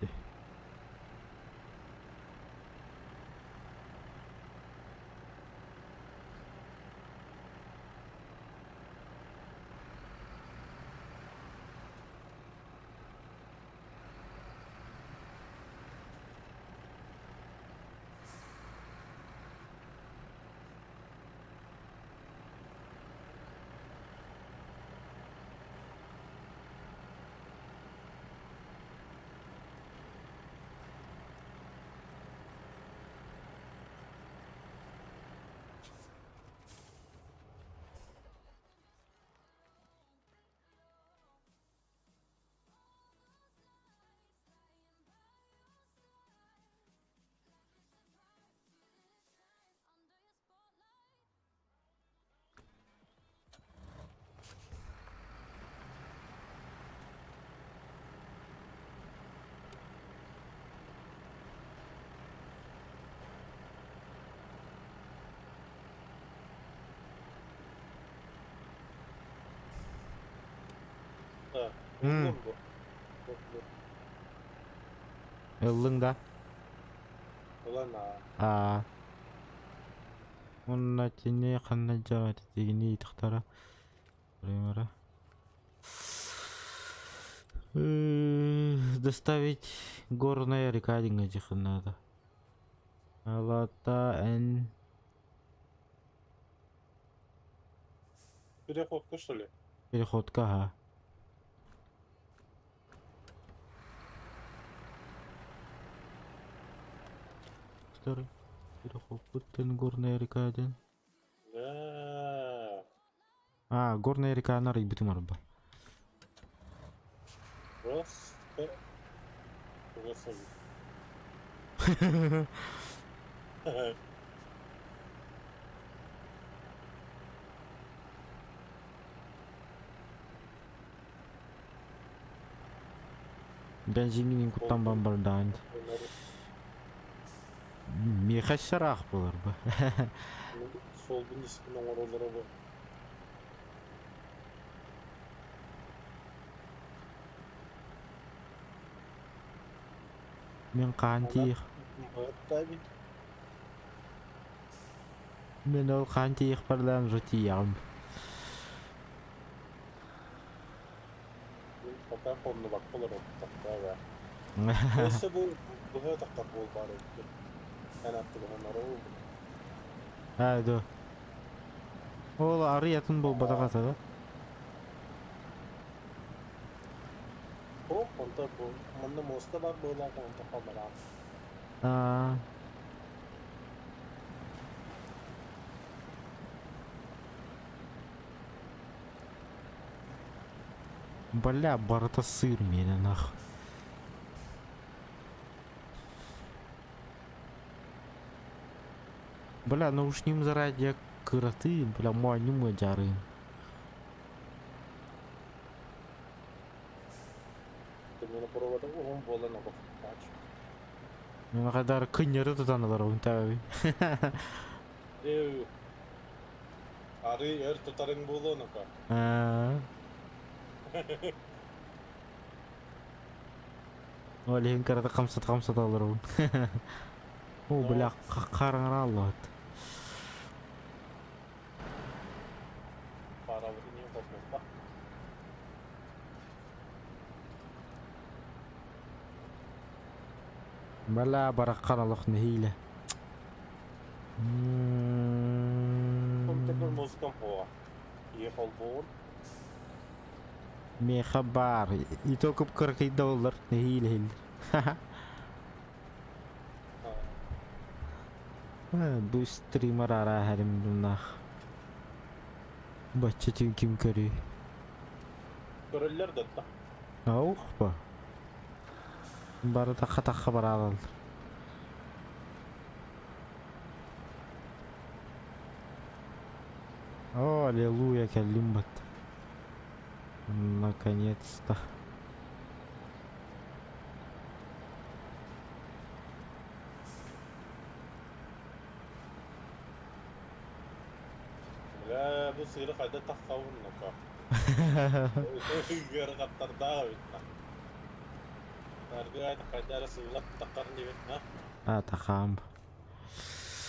Ыллыҥ да? Аа. Уонна кини ханна дьаҕа тигини ыйытыктара Примера. Доставить горная река диҥҥэ дьихыннаата. Алата эн Переходка, что ли? Переходка, ага. Второй. Переход горная река один. Да. А, горная река арыйбытым арба. Просто красавица. Бензиҥҥин куттан бамбардаан. Миэхэ сараах буолар бу. Суолбун испин оҥороллоро бу. Мин хаан тиих. Таби. Мин ол хаан тиийиэхпэр уже тиийэҕим. Мин пока хоннубакка олоробуттахха баа. Өссө бу быһа таххар буолбаар эбит. Эн аттыгынан Аа да. Ол арый атын буолбатах атаҕа. О, онто бу манна муоста бар буолаах онто халлараах. Аа. Бля, барыта сыр миэнэ нах. Бля, наушним заради кыраты, бля, моонньум ыадьаарыын. Мин провода уһун буолан олох тач. Мен кадar кынньары тутан олоробун таби. Ээ. Арыы өр тутарыҥ буолуо нука. Аа. Ол иһин кырата хамсата хамсата олоробун. О, бля, хараҥара аллаат. Парабытын иһин холбоппа. Бля, бараххан олох нэһиилэ. Компьютер музыкам хоа. Ие холбоон. Миэхэ баар. И то кып-кыракыйда оллар нэһиилэ иһиллэр. Бу стример арааһарым дуннаах. Бачча түн ким көрүй? Көрөллөр да Аух ба. Бары тахха-тахха бараалалар. О, аллилуйя, кэллим бат. Наконец-то. Бля, бу сыыры хайда тахсабын нука. Ыарахаттардаах эбит на. Аргы хайда эрэ сыылап таххар диэбит на. А, тахаам.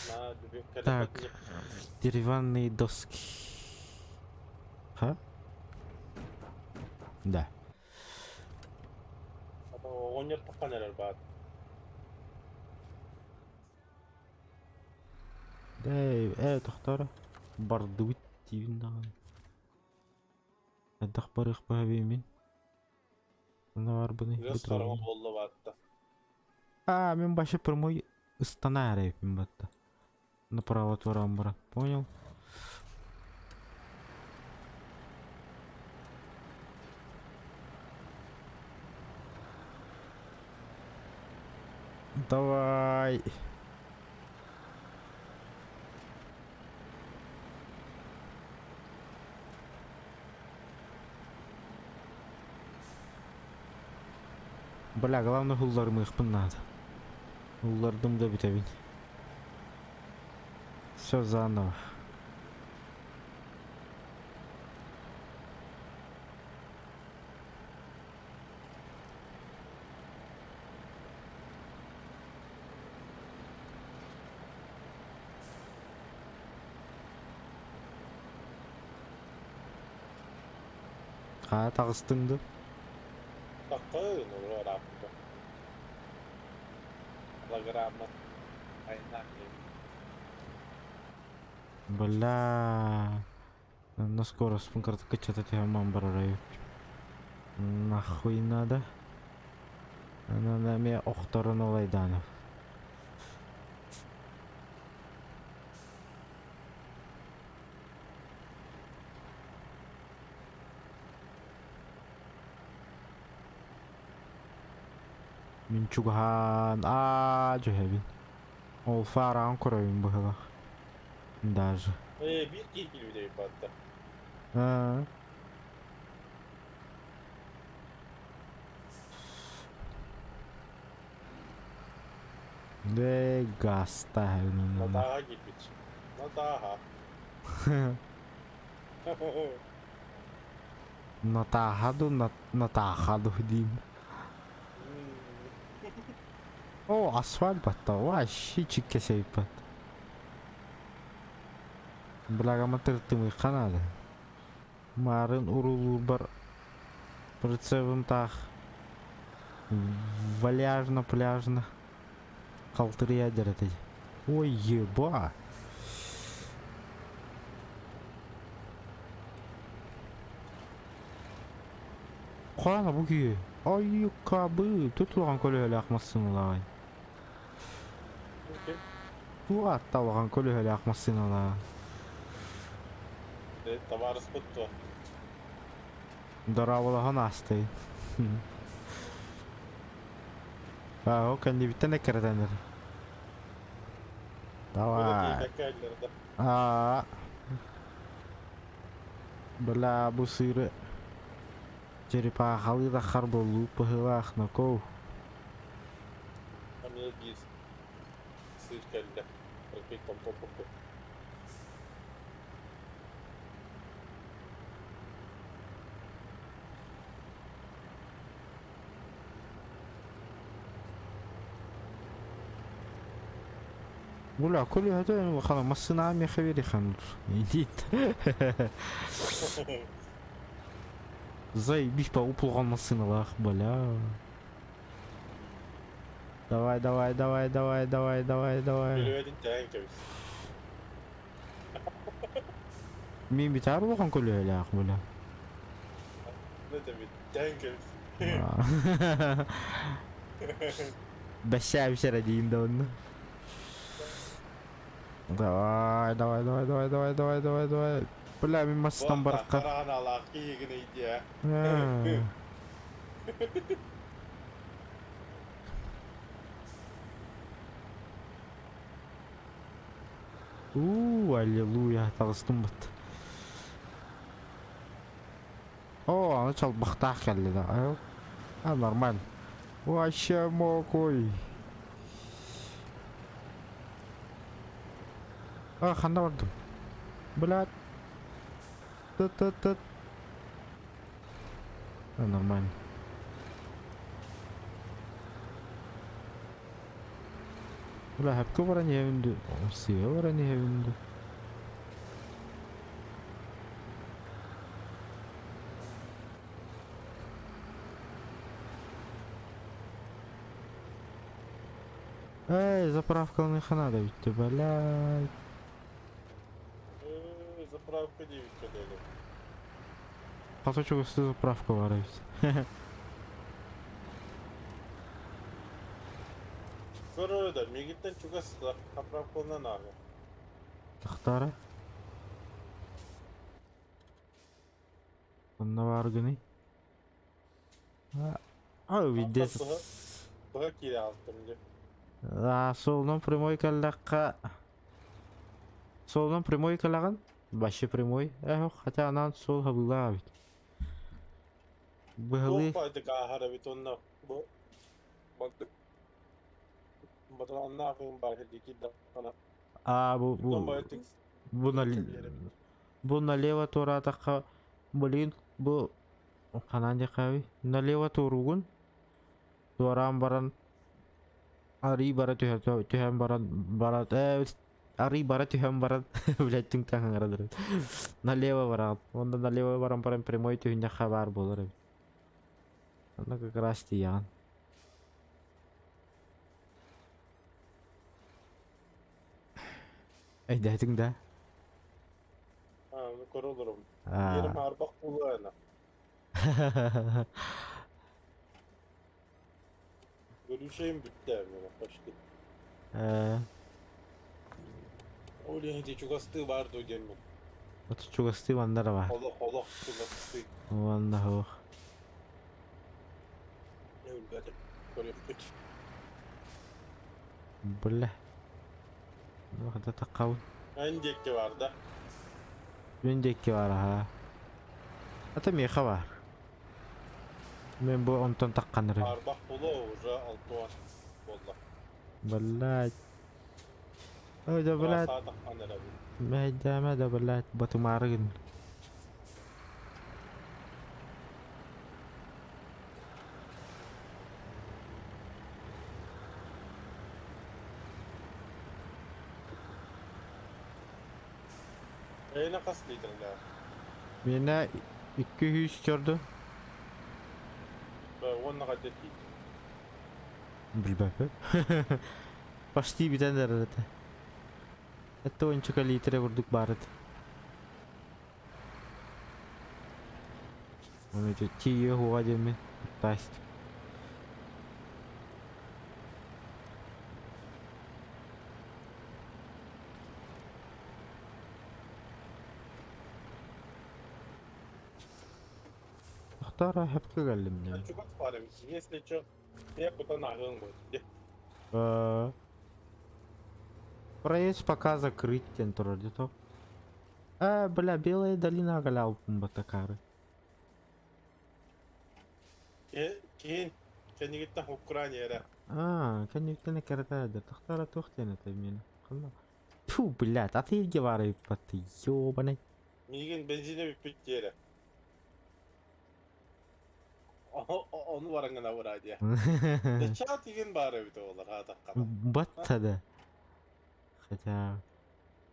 На, бүгүн Так, кэлэппэт деревянные доски. Ха? Да. Оҕонньор таххан эрэр баар. Эй, э, тохтоор. Бардыбыт диибин даҕаны. Хайдах барыах баһабыймын? Онно барбыный? Ыас хараҥа буолла баатта. А, мин вообще прямой ыстана эрэйпин батта. Направо туораан баран. Понял? Давай. Бля, главное улларымыахпын наада. Уллардым да бүтэбин. Все заново. Хаа таҕыстыҥ дуо? Таххын ырааппыта. Программа айнаах Бля, на скоростьпун кырата кыччата түһэн барар Нахуй надо. Ана эмиэ охторон олайдаанов. Мин чугаһаан аа дьүһэбин. Ол фараҕын көрөбүн быһыылаах. Даже. Ээ, биир киһи киирбит эбит баатта. Аа. Дэ гаста Натааҕа киирбит. Натааха. Натааха ду Натааха ду диим. О, асфальт батта. Вообще чикке сейпат. Благама тыртымыхха наада. Маарын уруулуурбар прицебым таах валяжно-пляжно халтырыйа дьаратай. Ой, еба! Хаана бу киһи? Ай, кабы, тут улахан көлөһөлөөх массыыналаах. Туох аатта улахан көлөһөлөөх массыыналаах? Табаарыспыт дуо? Дорооболоһон аастай. Аа, ол кэннибиттэн эккирэтэн Давай. Аа. Бля, бу сыыры черепахалыы да харбыллуу быһыылаах нокоу. Эмиэ биир сыыр кэллэ. Эрбик томтоппуппут. Бля, көлөһөтө улахан массыына миэхэ биэриэххин Индит. Заебись по уплуган массыыналаах, бля. Давай, давай, давай, давай, давай, давай, давай. Көлөһөтүн тээн кэбис. Мин битаар улахан көлөһөлөөх, бля. Это ведь тээн кэбис. Бэссээ бисэрэ диин да онно. Давай, давай, давай, давай, давай, давай, давай, давай. Бля, мин мастан барахха. Хараҕын киһигин идея. Уу, аллилуйя, таҕыстым бут. О, аны чалбахтаах кэллэ да. А, нормально. Вообще мокой. А, ханна бардым? Блядь. Тыт-тыт-тыт. А, нормально. Бля, хөпкө баран иһэбин дуу, сыа баран иһэбин дуу. Эй, заправкаланыахха наада эбит блядь. Заправка диэбиккэ дылы. Хата чугастыы заправка баар эбит. Көрөр да, миигиттэн чугас заправкаланан ааҕа. Тахтаара. Онно баар гыный. А, видес. Быһа киирэ алтым дии. А, суолунан прямой кэллэххэ... Суолунан прямой кэлэҕин? Вообще прямой. Эх, хотя анаан суол хабыылаах эбит. Быһалыы... Туох баайдык ааһар эбит онно бу батараннаах баар киирдэххинэ. А, бу... Бу, бу, бу налево туораатахха, блин, бу Ханан диэххээбий? Налево туоруугун, туораан баран арыы бара түһэ түһэн баран бара ээ арыы бара түһэн баран блядь түҥ-таҥ ыҥыралар эбит. Налево бараҕын. Уонна налево баран баран прямой түһүннэххэ баар буолар эбит. Онно как раз тиийэҕин. Өйдөөтүҥ да? Аа, көрө олоробун. Иэрим аарбах буолуо ана. Görüşeyim бүттэ міне почти. Ол иһити чугастыы баар дуо диэммин. От чугастыы манна эрэ баар. Олох олох чугастыы. Уонна суох. Өлбөтүм. Көрүөхпүт. Бля. Хата таххабын. Эн диэкки баар да? Мин диэкки баар аһаа. Ата миэхэ баар. Мен бу онтон таххан эрэ. Арбах буолуо уже алтуан буолла. Блядь. Ой, да блядь. Таххан эрэбин. Мэйдээмэ да блядь, батымаары гын. Эйиэнэ хас литрэлээх? Миэнэ 200 көрдө. Уонна хайдах тиийдиҥ? Билбэппин. Почти бүтэн эрэр этэ. Это уончука литрэ курдук баар этэ. Оны ити тиийиэ уһуга диэммин тасть. Тохтоор сөпкө кэллим дии. Чугас баар эбит. Если чё, я кутан ааҕыаҥ буолуо. Э, Проезд пока закрыт диэн турар дии то. А, бля, Белая долина агалаалпын батакары. Киин кэннигиттэн Украина эрэ. А, кэнниттэн эккирэтэ тахтара туох диэн этэй миэнэ. Ханна? Фу, блядь, а ты где баар эбиппат, ёбаный. Миигин бензинэ бүппүт диэрэ. Ону бараҥҥын абыраа диэ. Чат игин баар эбит оҕолор хаатаххана. Батта да. Хотя...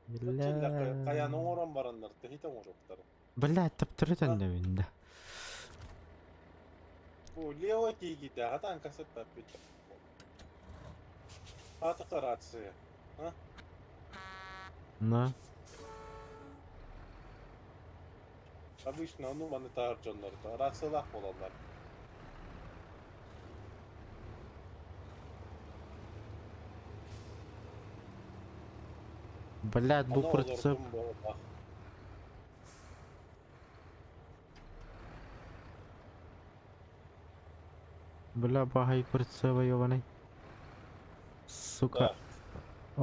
Бля... Хайаан оҥорон бараннар тэһитэ оҥоруохтара. Бля, таптыры төннөбүн да. Бу лево тиийгитэ хатаан касыттаппыт. Хаатака рация. На. Обычно ону маны таһар дьоннорто рациялаах буолаллар. Блядь, бу Аны прицеп. олордум буолбах. Бля, баһай прицеба ёбаный. Сука. Да.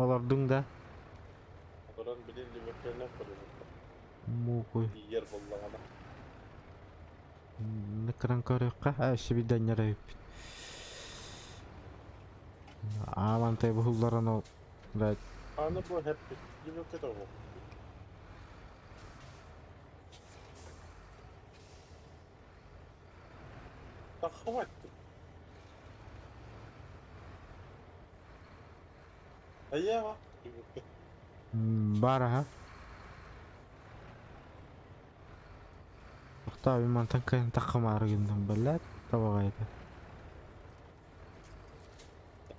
Олордуҥ да? Олорон билин лүбүккэнэн көрүбүт. Муукуй. Тиийэр буоллаҕына. Кыран көрүөххэ. А, өссө биирдэ эбиппит. Аалантай быһылларан ол. Блядь. Аны бу хэппит. Лүбүккэ тоҕу. Да хватит. Айева. Лүбүккэ. Баар аха. Тохтоо, мантан кыайан таххамаары гынным, блядь, табаҕайда.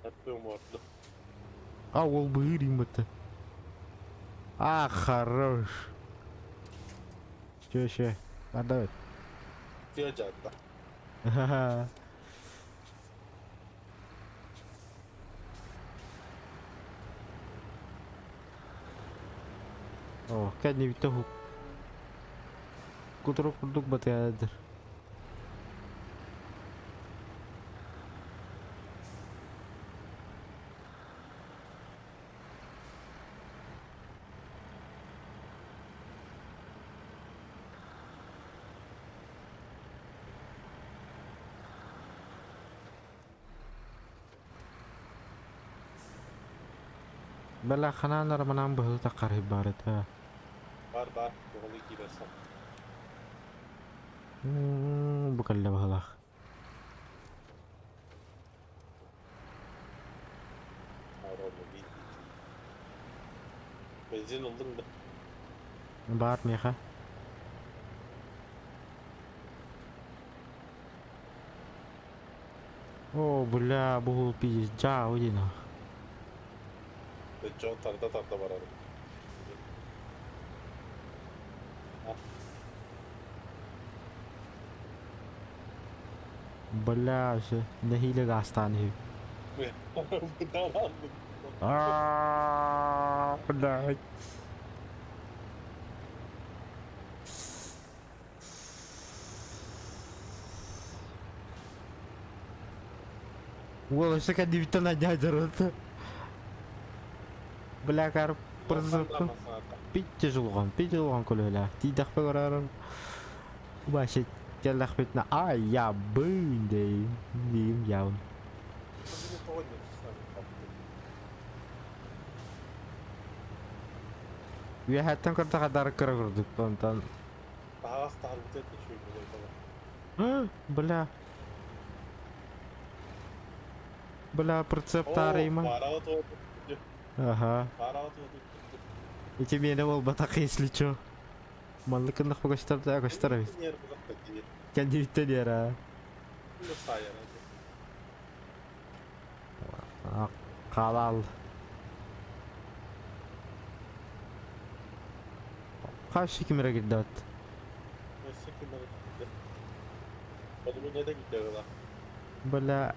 Хэппи морду. А, ол быһыыр иҥмэтэ. А, хорош. Чё, чё, давай. Тыа дьаатта. Ха-ха. О, кэннибиттэн уһук. Кутурук курдук батыйаадыр. Бэлэ ханаан араманаан быһылы таххарый баар этэ. Бар бар. Туһалыы киирэрсэн. Бу кэллэ быһылаах. Аэромобиль. Бензин ыллыҥ да? Баар миэхэ. О, бля, бу пиздец, диэн Дьон тарда-тарда барар. Бля, вообще, нэһиилэ гаастаан үһү. Аа, блядь. Уол өссө кэннибиттэн анньаадьарыта. Бля, кар прицеппин пить тяжелган көлөһөлөөх. Тиийдэхпэ көрөөрүм. Вообще кэллэхпитинэ ай я быын дейм дейм явын. Үөһэттэн көрдөхө дары кыра курдук онтон Таһаҕас таһарбыта үчүгэй буолуо. Бля. Бля, прицеп таарыйма. Ага. Ити миэнэ буолбатах, если чё. Маннык гыннахпа көстөр да көстөр эбит. Кэннибиттэн иэр аа. Хаалаал. Хас ким эрэ кирдээт. Бля.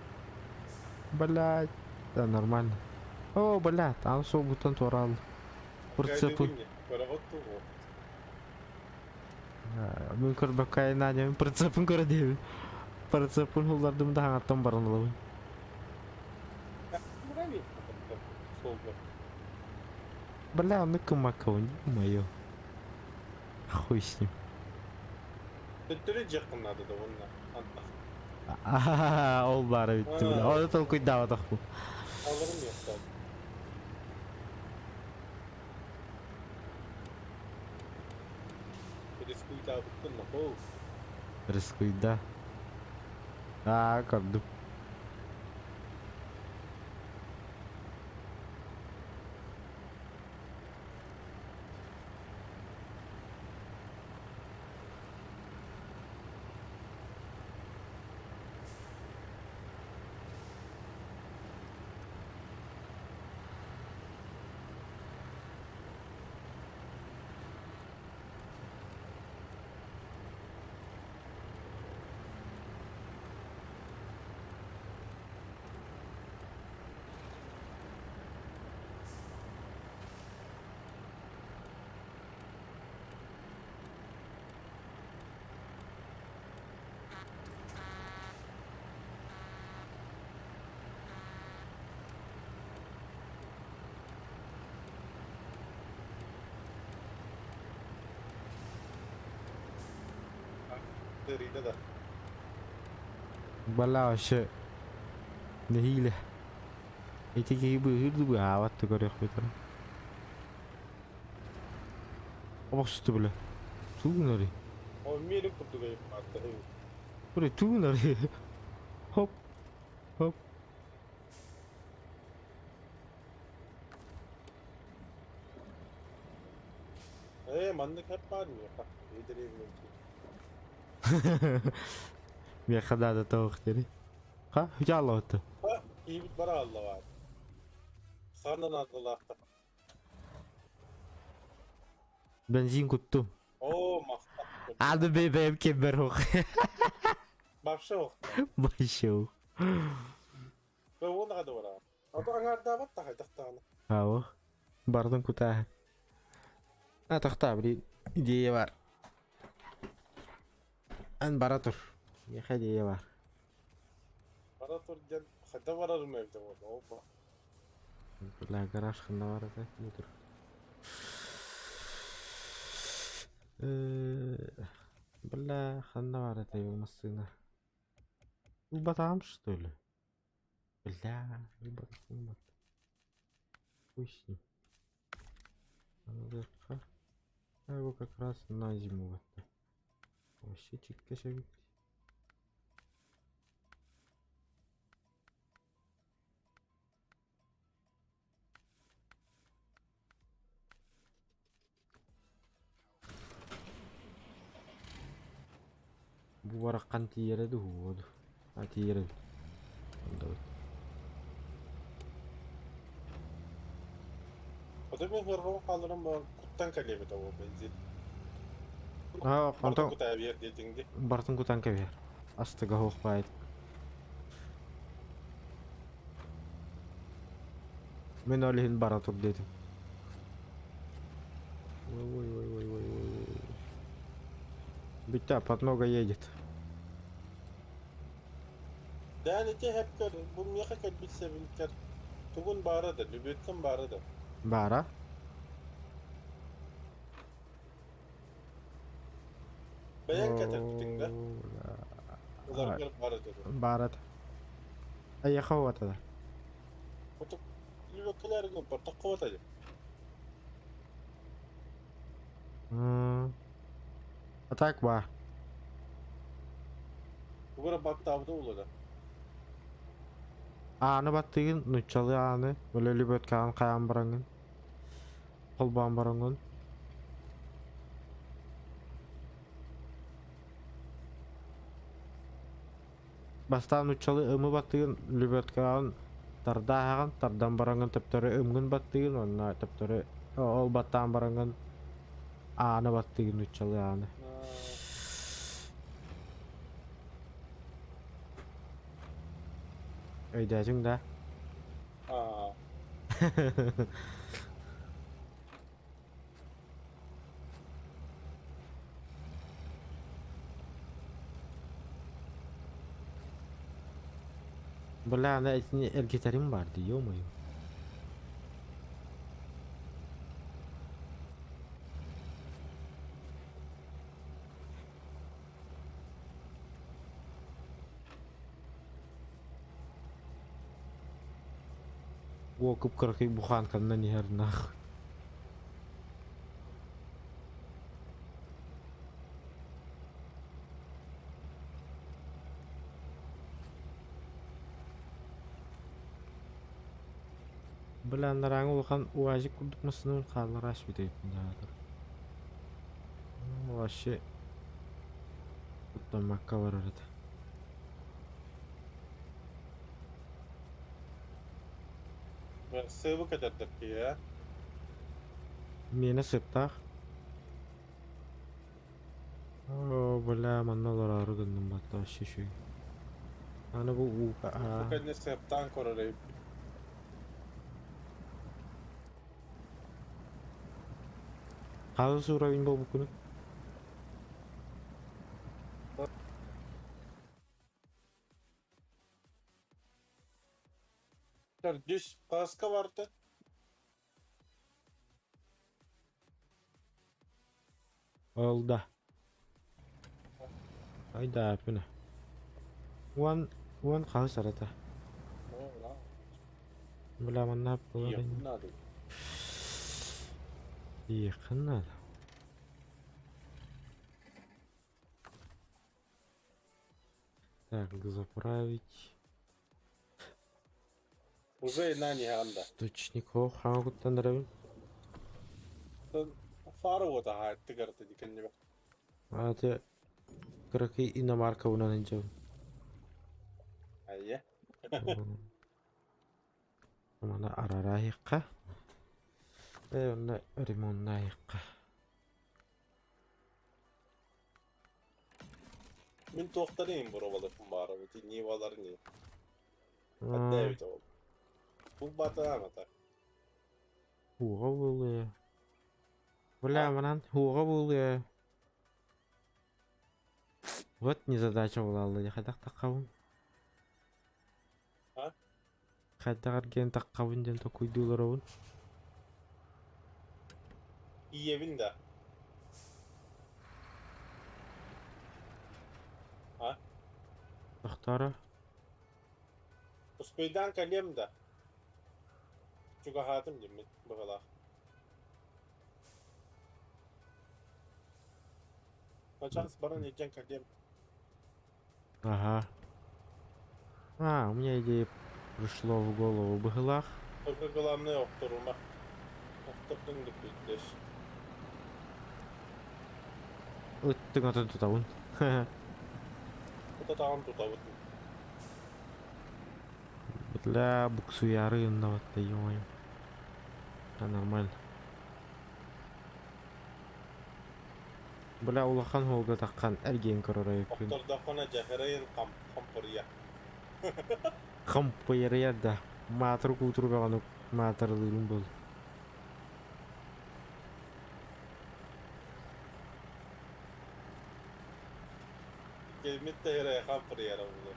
Бля. Да нормально. О, бля, там суолбуттан туораал. Прицепы. Мин көрбөккө айнаан мин прицепын көрө диэбин. Прицепын hulлардым да хаҥаттан баран ылабын. Бля, оннук гыммаккабын, ё-моё. Хуй с ним. Төттөрү дьиэххин наада да уонна антах. Ол баара бүттү бля. Оны толкуйдаабатахпын. Аларым yok. Рискуйдаабыккын нохоо. Рискуйда. Аа, көрдүм. Сэрийдэ да. Бля, вообще нэһиилэ. Ити киһи быыһыыр дуу быыһаабат да көрүөхпүт эрэ. Обохсусту бля. Туу гынарый? О миэрик курдук айыммаатта. Бля, туу гынарый? Хоп. Хоп. Ээ, маннык хэп баар миэхэ. Идэриэбинэн Миэхэ наада тоох диэри. Ха, хүчааллабытты. Ха, киһибит бара алла баар. Ханна наадалаахта. Бензин куттум. Оо, махтал. Аны бэйэм кембер хух. Вообще ох. Вообще ух. Бэ уон да бара. Ото аҥаардаабат да хайдахтаҕына. Ао. Бардын кутаа. А тохтоо, блин. Идея бар. Эн бара тур. Миэхэ идея бар. Бара тур диэн хайда барарым эбитэ буолла. Опа. Бля, гараж ханна бар этэ? Бу тур. Бля, ханна бар этэй ол массыына? Ылбатаҕым что ли? Бля, ылбатах Хуй с ним. А его как раз на зиму вот. Вообще чикка ведь. Бу бараххан тиийэрэ дуу А тиийэр эбит. Онда Ото мен хөргөн хааларым куттан кэлиэбит ол бензин. Аа, Бартын онтон кутаа биэр диэтиҥ дии. бартын кутан кэбиһэр. Астыга суох баайт. Мин ол иһин бара тур диэтим. Ой, ой, ой, ой, ой, ой, ой. Бүтэ, подмога едет. Дээн ити хэпкэр бу миэхэ кэлбит сэбинкэр тугун баара да, лүбүөткэн баара да. Баара? Бэйэҥ кэтэрбитиҥ да? Ыларгар баара да. Баара да. Эйиэхэ уота да. Хоту лүбүөккэлээрин ылбатахха уота дии. А так баар. Тугу эрэ баттаабыта буолуо да. Ааны баттыгын, нууччалыы ааны, өлө лүбүөткэҕин хайаан бараҥҥын. Холбоон бараҥҥын. Бастаан нууччалыы ымы баттыгын, лебедкаҕын тардааһаҕын, тардан бараҥҥын төптөрү ымҥын баттыгын уонна төптөрү ол баттаан бараҥҥын ааны баттыгын нууччалыы ааны. Өйдөөтүҥ да? Аа. Бля, аны итини эргитэрим баар дии, ё-моё. Уол кып-кыракый буханканнан иһэр нах. Бля, анарааҥы улахан УАЗик курдук массыынабын хааллара ааспыт эбиппин аатыр. Вообще куттаммакка барар этэ. Сыабы көтөрдөр киһи, ээ? Миэнэ сыаптаах. Оо, бля, манна олороору гынным батта вообще үчүгэй. Аны бу ууга Бу кэннэ сыаптаан көрөр эбиппин. Хаһыс уровень буолбуккунуй? Төрдүс хаска барда? Ол да. Айдааппына. Уон уон хаһыс арата. Бля, манна Тиийиэхпин наада. Тиийиэххин наада. Так, заправить. Уже на иһэҕин да. Источник о хаҥа куттан эрэбин. Фара уота аһааттыгар дикэннибэ. Аты кыракый иномаркабынан илдьэбин. Айя. Маны арараайыкка. Э, онно ремоннаайыкка. Мин туохтан боруобалыахпын баҕарабын ити Нивалар не. Ханна эбит ол? Булбатаҕым ата. Һуоҕа буолуо. Бля, манан һуоҕа буолуо. Вот незадача буолалла дии хайдах таххабын? А? Хайдах эргийэн таххабын диэн толкуйдуу олоробун. Ийэбин да. А? Тохтооро. Успейдаан кэлиэм да. Чугаһаатым диэммин быһыылаах. Начаас баран илдьэн кэлиэм. Ага. А, у меня идея пришло в голову быһыылаах. Только главное охторума. Охтордуҥ да бүттүс. Ыттыҥ атын тутабын. Тутатаҕын тутабыт. Бля, буксуяры гыннабатта, ё-моё. Да нормально. Бля, улахан уолга таххан эргиэн көрөр айыккын. Охтордоххуна дьэһэрэйин хампырыйа. Хампыйарыйар да. Маатыр куутур бөҕөнү маатырылыырым буол. Кэлмит тэһэрэй хампырыйара буолуо.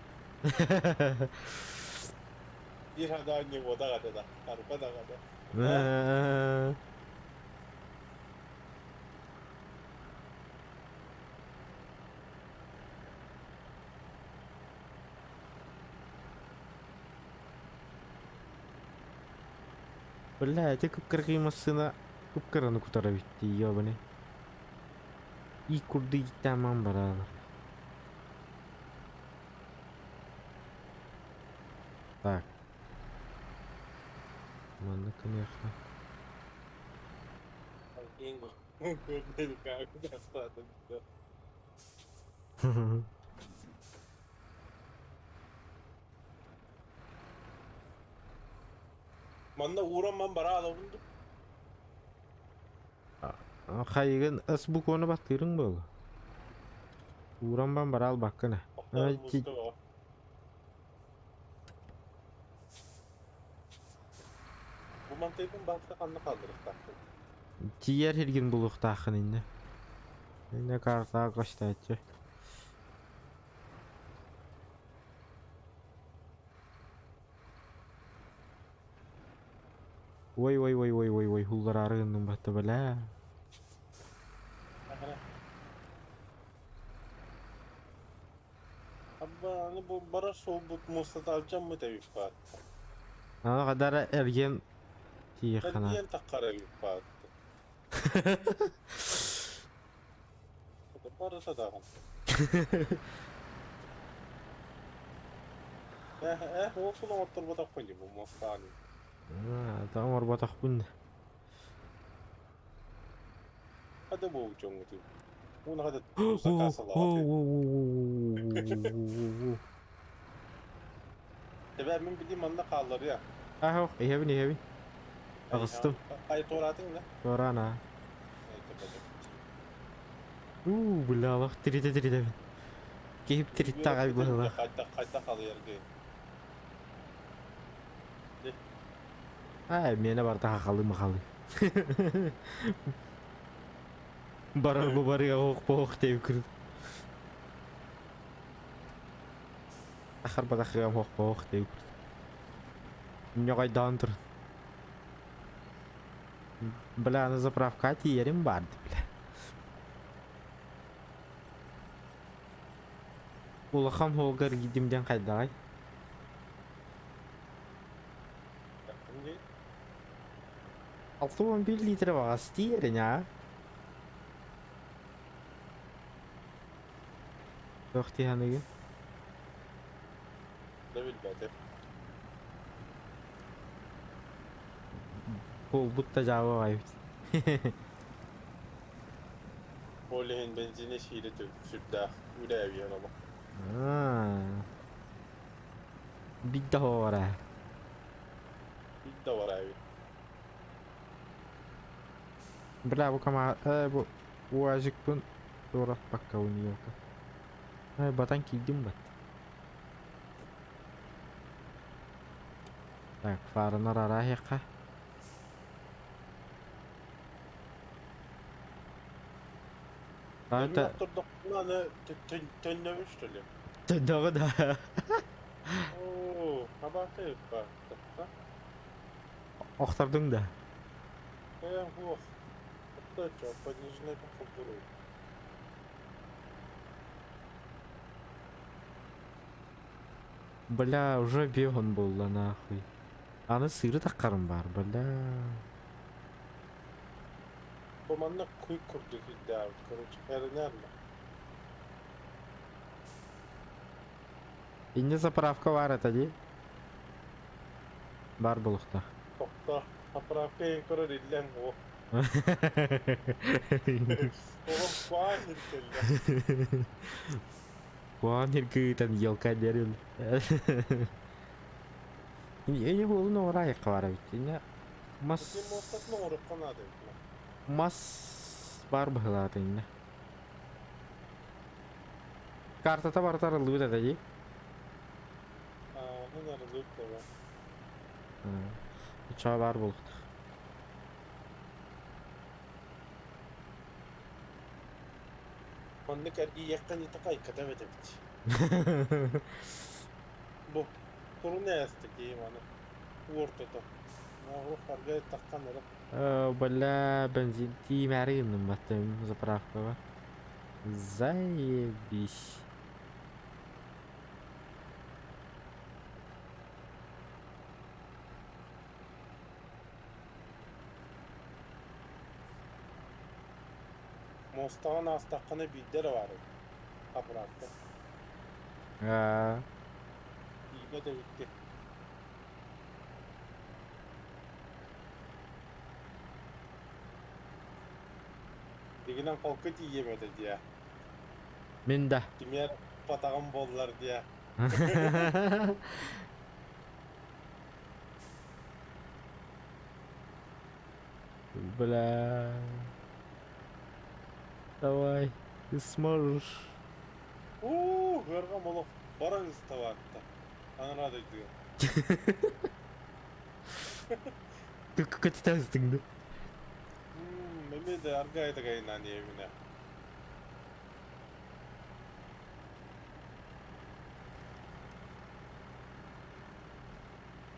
Биир хадаанньы буодаҕа да, арба даҕаны. Бля, ити кып-кыракый массыына кып-кыраны кутара эбит дии, ёбаный. И курдук иттааман бараалар. Так. Маннык гыныахха. Манна ууран ман бараалабын ду. Хайыгын ас букваны баттыырыҥ буолуо. Ууран бан бараал баккына. Охтор музыка баҕа. Бу мантайбын баатта ханна хаалларыахтаахпын? Тиийэр сиргин булуохтааххын иннэ. Иннэ картаҕа көстөөччү. Ой ой ой ой ой ой хуллараары гынным батта бэлээ. Абба аны бу барар суолбут муостата алдьаммыт эбит баатта. Аны хадара эргиэн тиийиэххэ Эргиэн таххар эбит баатта. Барыта даҕаны. Э, э, ол суол оҥотторботохпун дии бу муостааны. Та оҥорботохпун. Хада буолбут дьоҥҥутуй. Уна хада заказ алаҕатый. Тэбэ мин билим манна хаалларыа. Ахох, иһэбин иһэбин. Аҕыстым. Ай туораатыҥ да? Туораан аа. Уу, бля, олох тиритэ тиритэбин. Киһип тиритте аҕай быһыылаах. Хайдах хайдах халыйаргын. Аа, миэнэ барыта хахалы махалы. Барар бу барыга ох бох деп кырд. Ахар батахыам ох бох деп кырд. Ньоҕойдоон туран. Бля, аны заправка тиийэрим барды, бля. Улахан холгар гидим диэн хайдаҕай? 61 литр баҕас тиийэрин аа? Туох дии саныыгын? Да билбэтим. Буолбут да дьаабы аҕай эбит. Ол иһин бензини сиирэ сүрдээх үлээбиэн олох. Биг да хоҕора. Биг да бар эбит. Бля, бу кама бу УАЗикпын туораппаккабын елка. Батан киирдим бат. Так, фарынар арааһыахха. Это... Аны төннөбүш что ли? Төннөҕү да. Оо, хабааты Охтордуҥ да? Э, ох. Отточо, пониженный холбуруй. Бля, уже бегун буолла нахуй. Аны сыыры таххарым баар, бля. Бу манна куй курдук ирдээбит, короче, эрэнэрмэ. Инньэ заправка баар этэ дии. Баар буолуохтаах. Тохто, заправка көрөр иллэҥ о. Оҕом куаан иркэллэ. Куаан иргыытан елка дерил. Эйе буолун оҕораайыкка баар эбит. Инньэ мас Муостатын оҥоруохха наада эбит. Мас баар быһыылаата инньэ. Картата барыта арыллыбыт этэ дии. Аа, арыллыбыт буолла. Оччоҕо баар буолуохтаах. Маннык эргийиэххэ нитакайката эбит эбит. Бу турун ээстик дии маны. Уортото. Харга таххан эрэ. Бля, бензин тииймээри гынным баттым заправкаҕа. Заебись. Муостаҕын аастаххына биирдэ эрэ баар эбит. Заправка. Аа. Тиийбэт эбиккин. Дигинэн холку тиийиэм этэ диэ. Мин да. Кими эрэ туппатаҕым буоллар диэ. Бля. Давай, ты сможешь. Уу, ыарҕам олох бара ыставаатта. Анараа дойдуга. Көтүтэ да? Эмиэ да аргай тагайынан иэбинэ.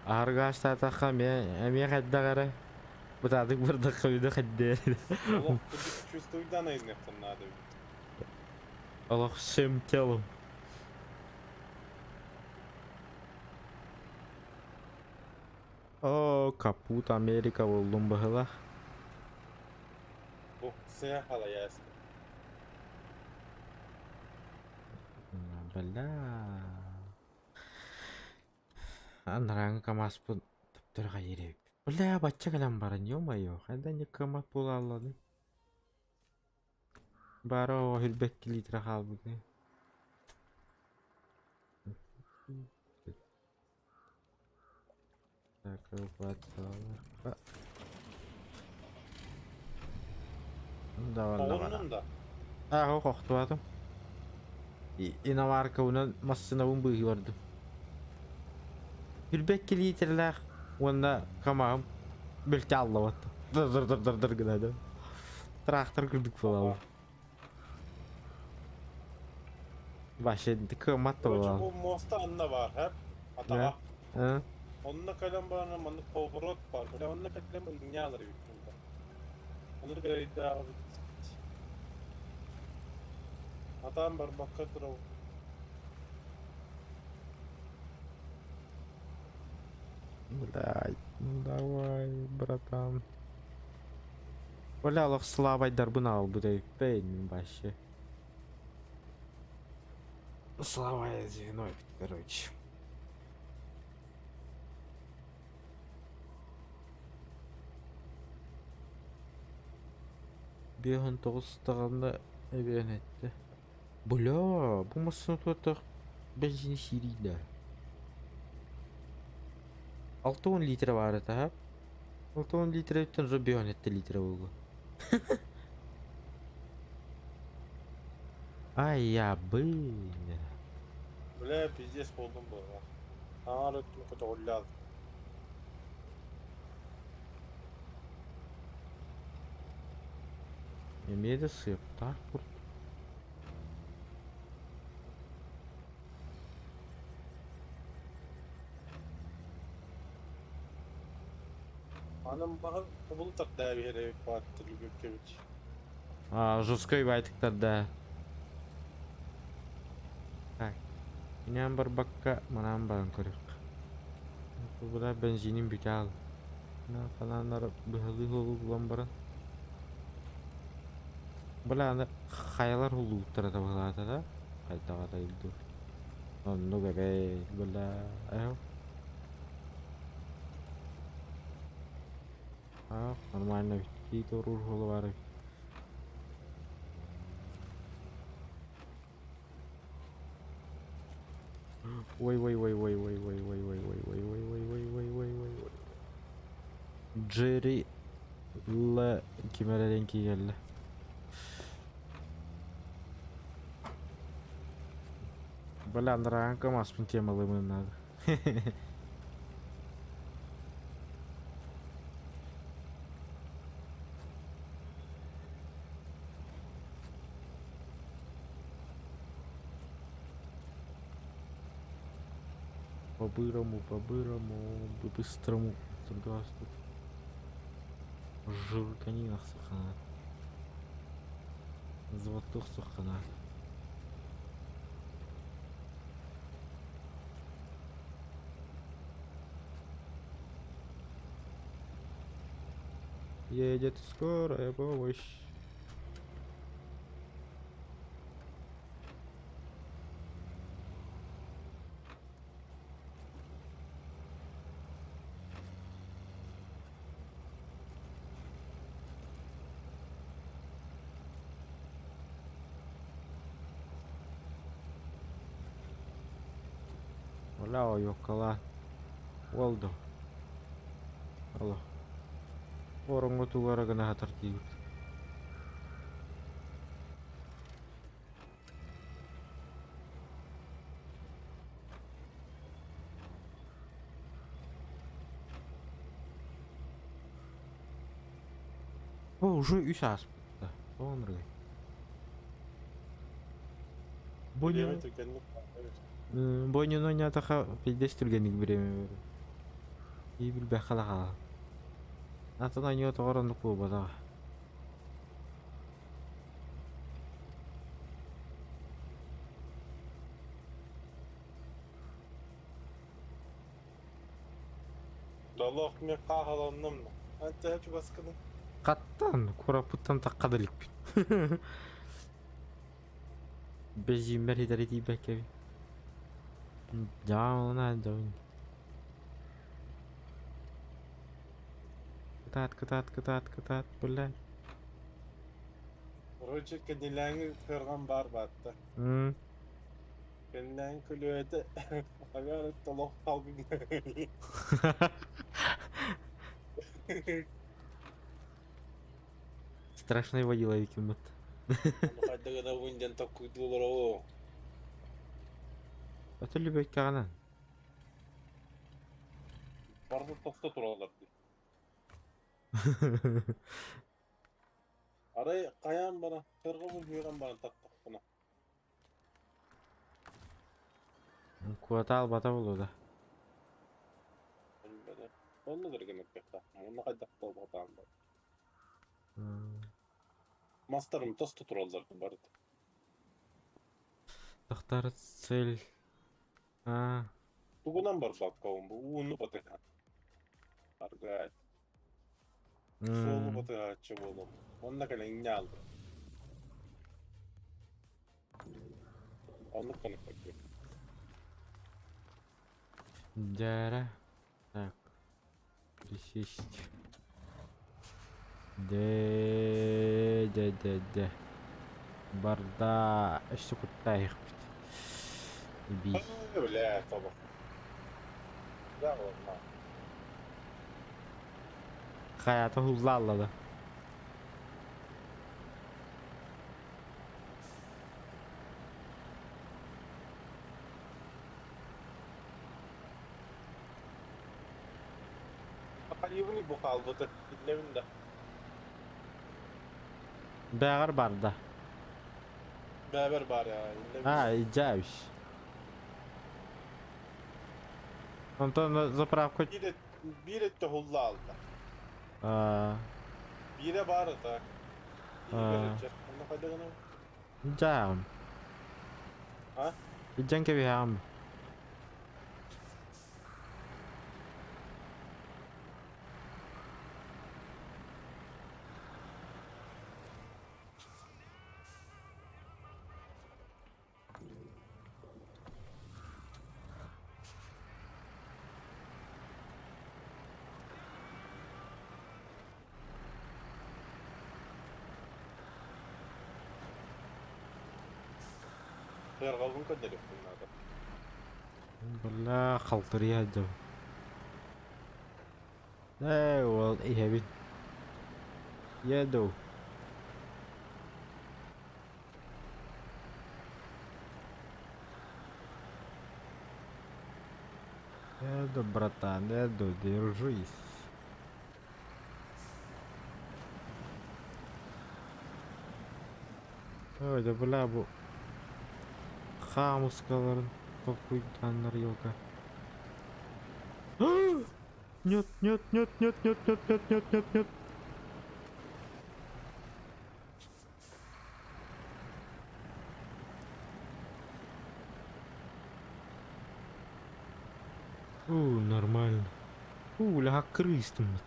Аргаастаатахха эмиэ эмиэ хайдах эрэ бытаатык бардахха үдэ хайдыа Олох кырдьык чувствуйдан айыныахтан наада эбит. Олох всем телом. О, капут Америка буоллум быһылах. Бу сыа халайаас. Бля. Анарааҥы КамАЗпын таптар хайыр эбиппин. Бля, бачча кэлэн баран, ё-моё, хайда не КамАЗ буолаалланый? Баара оҕо хүрбэкки литра хаалбытый. Так, эвакуациялыахха. Давай, давай. Оҕуннун да. Аа, хохтубатым. Иномаркабынан массыынабын быыһыы бардым. Хүрбэкки литрэлээх уонна КамАЗым бөлтө аллабат. Дыр-дыр-дыр-дыр гынады. Трактор курдук буолабын. Вообще кыаммат да Короче, буолабын. бу муоста анна баар, һэ? Атаҕа. Э? Онно кэлэн баран маннык поворот баар. Бля, онно кэлэн ынньаалар эбит. Ону кэлэйдээҕибит. Атаан барбакка турабын. Блядь, ну давай, братан. Бля, олох слабайдарбын аҕалбыт эбиппин вообще. Слабое звено, короче. 5-19 даҕаны эбиэн эттэ. Бля, бу массыына туотах бензини сиирий да. 60 литра баар этэ, һап. 60 литрэттэн уже 5 литра буолла. Ай я бын. Бля, пиздец буоллум буолла. Аҥаар өттүм көтөҕүллээх. Эмиэ да сыаптаах курдук. Анам баҕар тобулу тардаа биһэр эбит баатты Любеккевич. А, жесткой байтыктарда. Так. Инээн барбакка манаан баран көрүөх. Бу бензинин бүтэ ал. Ханааннар быһалыы суолу булан баран. Бля, аны хайалар хуллубуттара табылаата да? Хайдаҕа дуу. Оннук эбэй, бля, айыл. А, нормально бит. Кии торур суола баар эбит. Ой, ой, ой, ой, ой, ой, ой, ой, ой, ой, ой, ой, ой, ой, ой, ой, ой. Джерри Л ким эрэ диэн киирэллэ. Бля, андарааҥҥа КамАЗпын темалыымын наада. По-бырому, по-бырому, по-быстрому. Тут. Журканин сухана. Золотых сухана. Едет скорая помощь. Бля, ойуоккалаан. Уол доо. Алло. Ороҥҥо тугу эрэ гына сытар диибит. О, уже үс ааспыт. Тоҕо Время түргэнник Бойнун ойнаатахха пиздец түргэнник бириэмэ берер. Ии билбэххэ да хаалар. Атын ойнуо тоҕор оннук буолбатаҕа. Долох мен хааһаланным. Антыһа чугаскыны. Хаттан кураппыттан тахха да иликпин. Бэзииммэр ситэри тиийбэккэбин. Дьаамына дьабын. Кытаат, кытаат, кытаат, кытаат, блядь. Короче, кэннилээҥи кырган баар баатта. Кэннилээҥи көлүөтэ агар толох халгын. Страшный водила викиммит. Хайдагына диэн токкуйдуулар оо. Ото любэккэҕинэн. Барыта тохто тураллар дии. Арай хайаан бара, кыргыбын үөрэн баран таттахпына. Куота албата буолуо да. Онно гыргын эппэххэ. Онно хайдах буолбатаан бар. Мастарым тосто тураллар барыта. Тахтар цель. А. Тугунан барбакка бу ууну батыһа. Аргай. Суолу батыһааччы буолуом. Онно кэлэн алды. Оннук канаппакка. Дяра. Так. Присесть. Де де де де. Барда өссө куттаайыхпыт. Би. Бля, тобох. Да, ладно. Хайата хуллааллада. Халивни бу хаалбыты. Иллэбин да. Бэҕэр барда. Бэбер бар я. Иллэбин. А, иджающ. Онтон заправка Биир биир өттө хуллаалда. А, Биирэ баар это. А. Онно хайдагына. Жаам. А? Иджан кэбиһэҕим. Кыргыбын көдөрүппүн надо. Бля, халтырыйа дьон. Ээ, уол иһэбин. Еду. Еду, братан, еду, держись. Ой, да бля, бу хаамыскаларын толкуйдааннар елка. Нет, нет, нет, нет, нет, нет, нет, нет, нет, нет. У, нормально. У, ля крыстыммыт.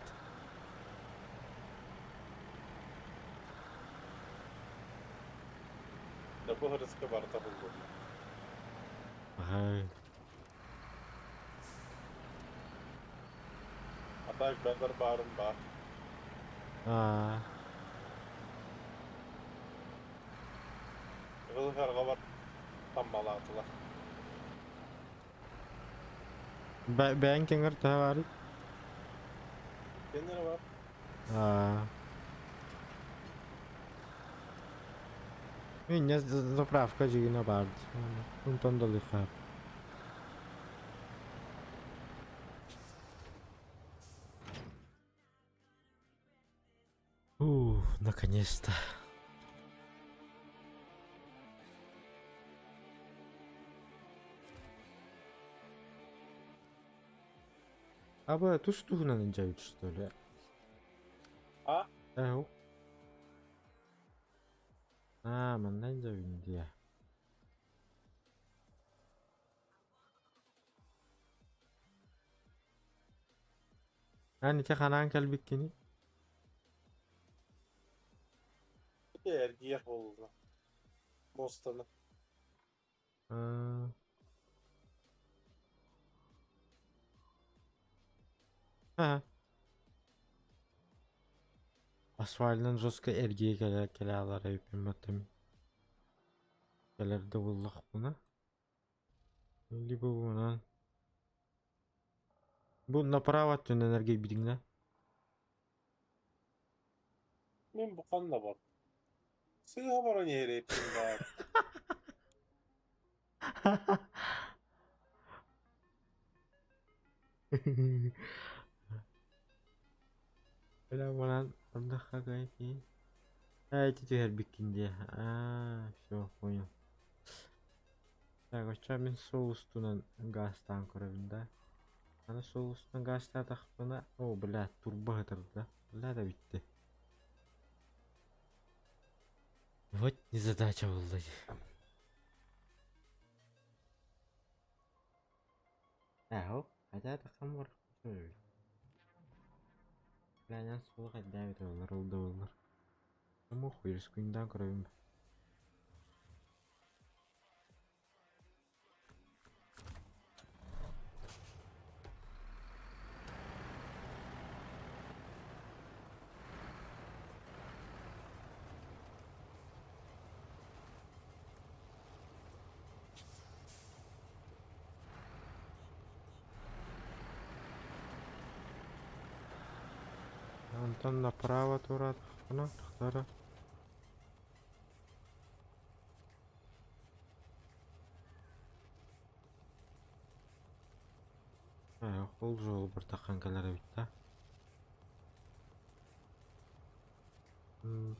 Да бу хырыска барыта буллум. Ага. А так бэбер баарым бар. А, Кыл кыргыбар таммалаатылар. Бэйэҥ кэҥэр төһө баарый? Кэннere бар. Аа. Инньэ заправка дьигинэ баар. Онтон да ылыахха. Ух, наконец-то. А тус туһунан илдьэбит что ли? А? Э, А, манна илдьэбин дии. Эн ити ханаан кэлбиккиний? Эргиэх буолла. Мостаны. Аа. Аа. Асфальынан жестко эргийэ кэлэ кэлэ алар эбиппин баттым. Кэлэр да буллахпына. Либо бунан. Бу направо өттүнэн эргийбитиҥ да? Мин бу ханна бар? Сыыһа баран иһэр баар. Бля, манан ардахха кайки. А, эти түһэрбиккин дии. А, все, понял. Так, оччо мин суол устунан гаастаан көрөбүн да. Аны суол устунан гаастаатахпына, о, бля, турба ытырда. Бля да бүтте. Вот незадача буолла дии. Ээ, хотя тахсан бар. Бля, суол хайдаа олар, ол да боллар. Тому хуй рискуйдаан көрөбүн. Онтон направо тураатахпына тахтара. Ээ, ол жолу бір таххан кэлэр эбит да. М.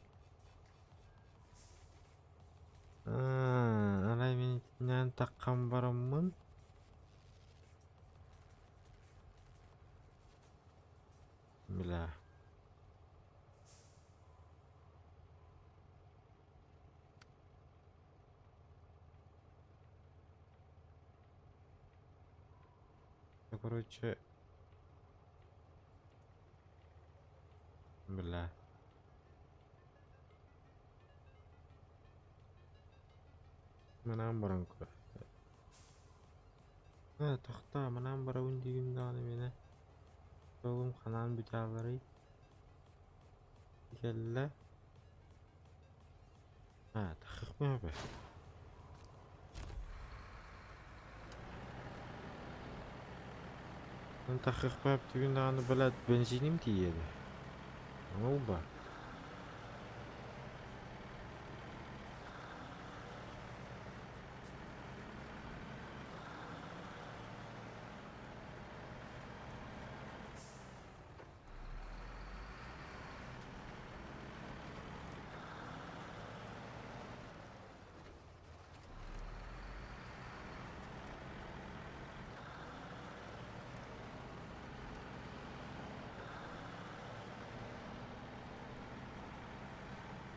Аа, арай мин итиннээн таххан бараммын. Бля. Короче. Бля. Манан баран көр. Э, тохтоо, манан барабын диигин даҕаны миэнэ. Суолум ханаан бүтээлэрий? Кэллэ. А, тахыахпын сөп. Тахыахпын сөп түгүн даҕаны блядь, бензиним тиийиэ. Ол ба.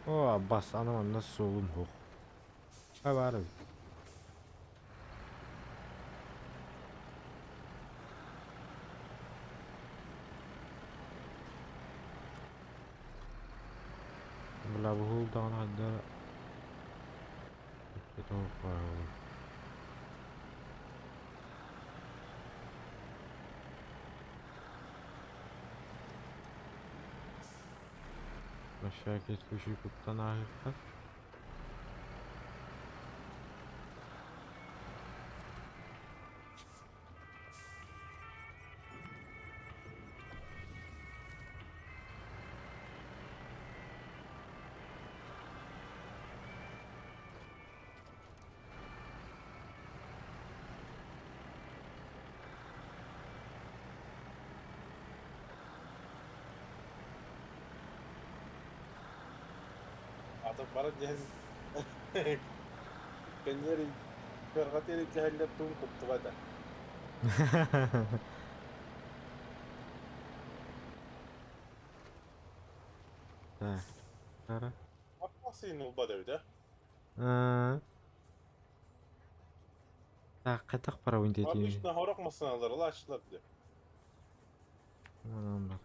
О, бас, аны манна суолум суох. А баар эбит. Бля, бу даҕаны хайда На всякий случай куттан ааһыахха. Ата баран иһэн кэнниэри кыарҕатыар илдьэһэллэр туун куттубата. Так. Ара. Аппасыйын ылбат эбит ээ. Аа. Так, хайдах барабын диэтиҥ? Обычно хорох массыыналар ылааччылар дии. Манан бар.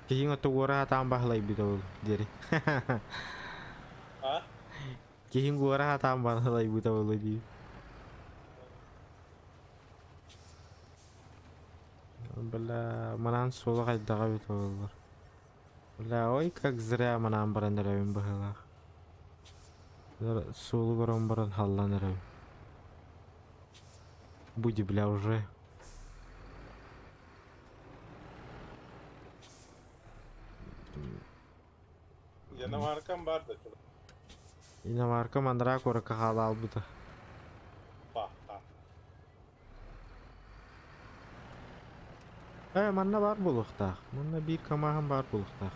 Киһиҥ ото уора сатаан баһылайбыт ол диэри. А? Киһиҥ уора сатаан баһылайбыт ол дии. Бля, манаан суола хайдаҕа эбит буоллар. Бля, ой, как зря манаан баран эрэбин быһыылаах. Суолу көрөн баран халлан эрэбин. Буди, бля, уже. Иномаркам бар да Иномарка мандраа куоракка хаалаалбыта. Па-па. Ээ, манна баар буолуохтаах. Манна биир камааһын баар буолуохтаах.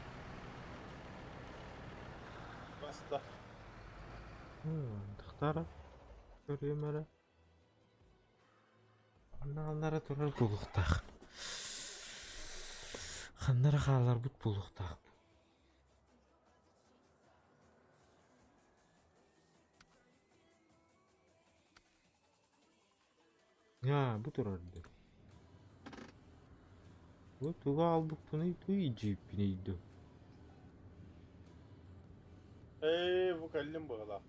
Баста. Тахтара. Көрүөм эрэ. Манна ханнара турар буолуохтаах. Ханнара хааларбыт буолуохтаах. Аа, бу турар дуу? Бу тугу аҕалбыппыный, туй дьииппиний дуу? Ээ, бу кэллим быһыылаах.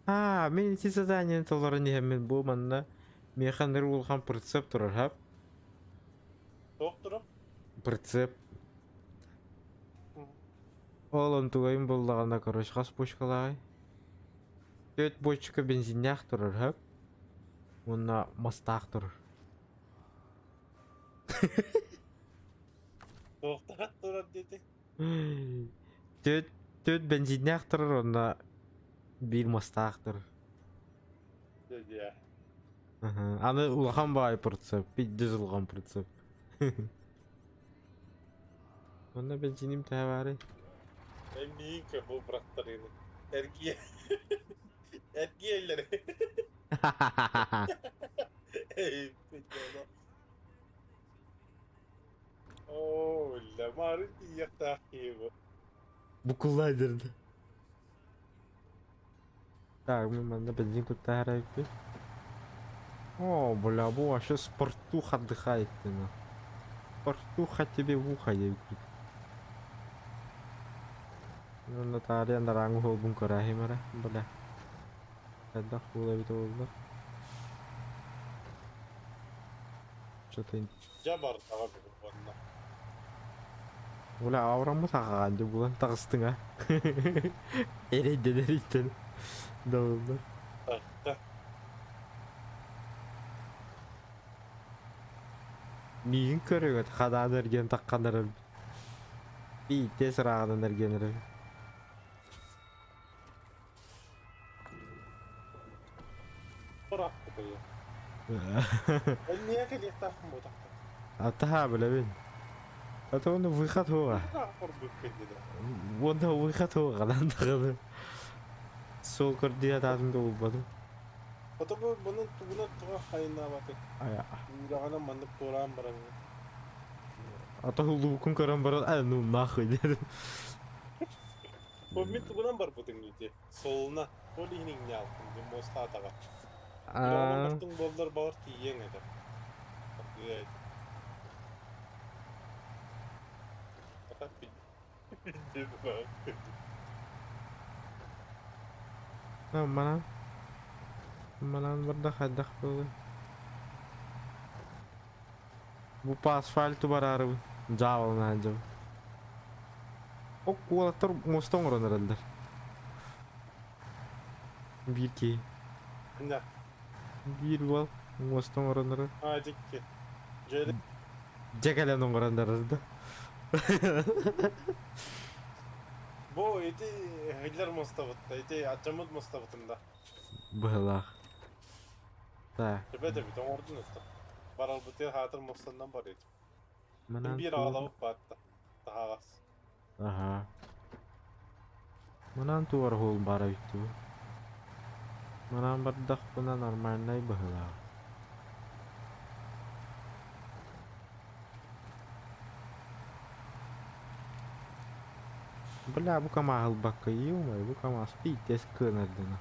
Аа, мин ити заданиены толорон иһэммин бу манна миэхэ ныр улахан прицеп турар, хап? Туох турар? Прицеп. Ол онтугайым буллаҕына, короче, хас бочкалааҕый? Түөрт бочка бензиннээх турар, хөп? Уонна мастаах турар. Туохтаах турар диэтиҥ? Түөрт түөрт бензиннээх турар уонна биир мастаах турар. Дьэ дьэ. Аһа, Аны улахан баай прицеп, пиздец улахан прицеп. Онно бензиним төһө баарый? Эмиийкэ бу бырахтарыыны. Эргийэ. Эргийэллэр. Эй, Оо, ламары тиийиэхтээх киһи бу. Букуллайдырды. Так, мин манна бензин куттаһар эбиппин. О, бля, бу вообще спортух отдыхает ты на. Спортуха тебе в ухо диэбиппит. Уонна таарыйан дарааҥҥы суолбун көрөөһүм эрэ, бля. Хайдах буола эбитэ буоллар. Что-то Дьэ бардаҕа бүгүн уонна. Бля, аураммыт аҕаҕаан дьэ булан таҕыстыҥ а. Эрэйдэн эрэйдэн. Давыллар. Тарта. Миигин көрүҥүт хадаан эргиэн таххан эрэр. Биирдэ сырааҕынан эргиэн эрэр. Бырахпыт ыйы. Эмиэ кэлиэхтээхпин буотахпын. Атаһаа билэбин. А то он выход хуга. Уонна выход хуга lan даҕаны. Суол көрдүү атаатын да булбатым. Ото бу bunun тугунан туга хайнаабаты. Үрэҕинэн маннык туораан баран. А то улуукун көрөн баран, а ну нахуй дедим. Бу мин тугунан барбытым ити. Солуна, ол иһин иҥнэалтым дии муостаатаҕа. Үрэҕинэн бартыҥ буоллар баҕар тиийиэҥ этэ. Манан манан барда хайдах буолуой? Бу по асфальту бараарыбын. Дьаабалана сылдьабын. Ок уолаттар муоста оҥорон эрэллэр. Биир киһи. Да. Биир уол муоста оҥорон эрэр. А, дикки. Дьэ Дьэ кэлэн оҥорон эрэр да. Бу ити Хитлер муостабытта, ити аччаммыт муостабытын да. Быһылаах. Так, Төбө да бүтэн оҥордун өттө. Баралбытыгар хаатыр муостаннан барыйдым. манан Биир туох аҕалабыт баатта. Таһаҕас. Аһаа. Манан туора уһугун баара эбит дуу. Манан бардахпына нормальнай быһыылаах. Бля, бу КамАЗ ылбакка, ё-моё, бу КамАЗ пиздец кыанардына.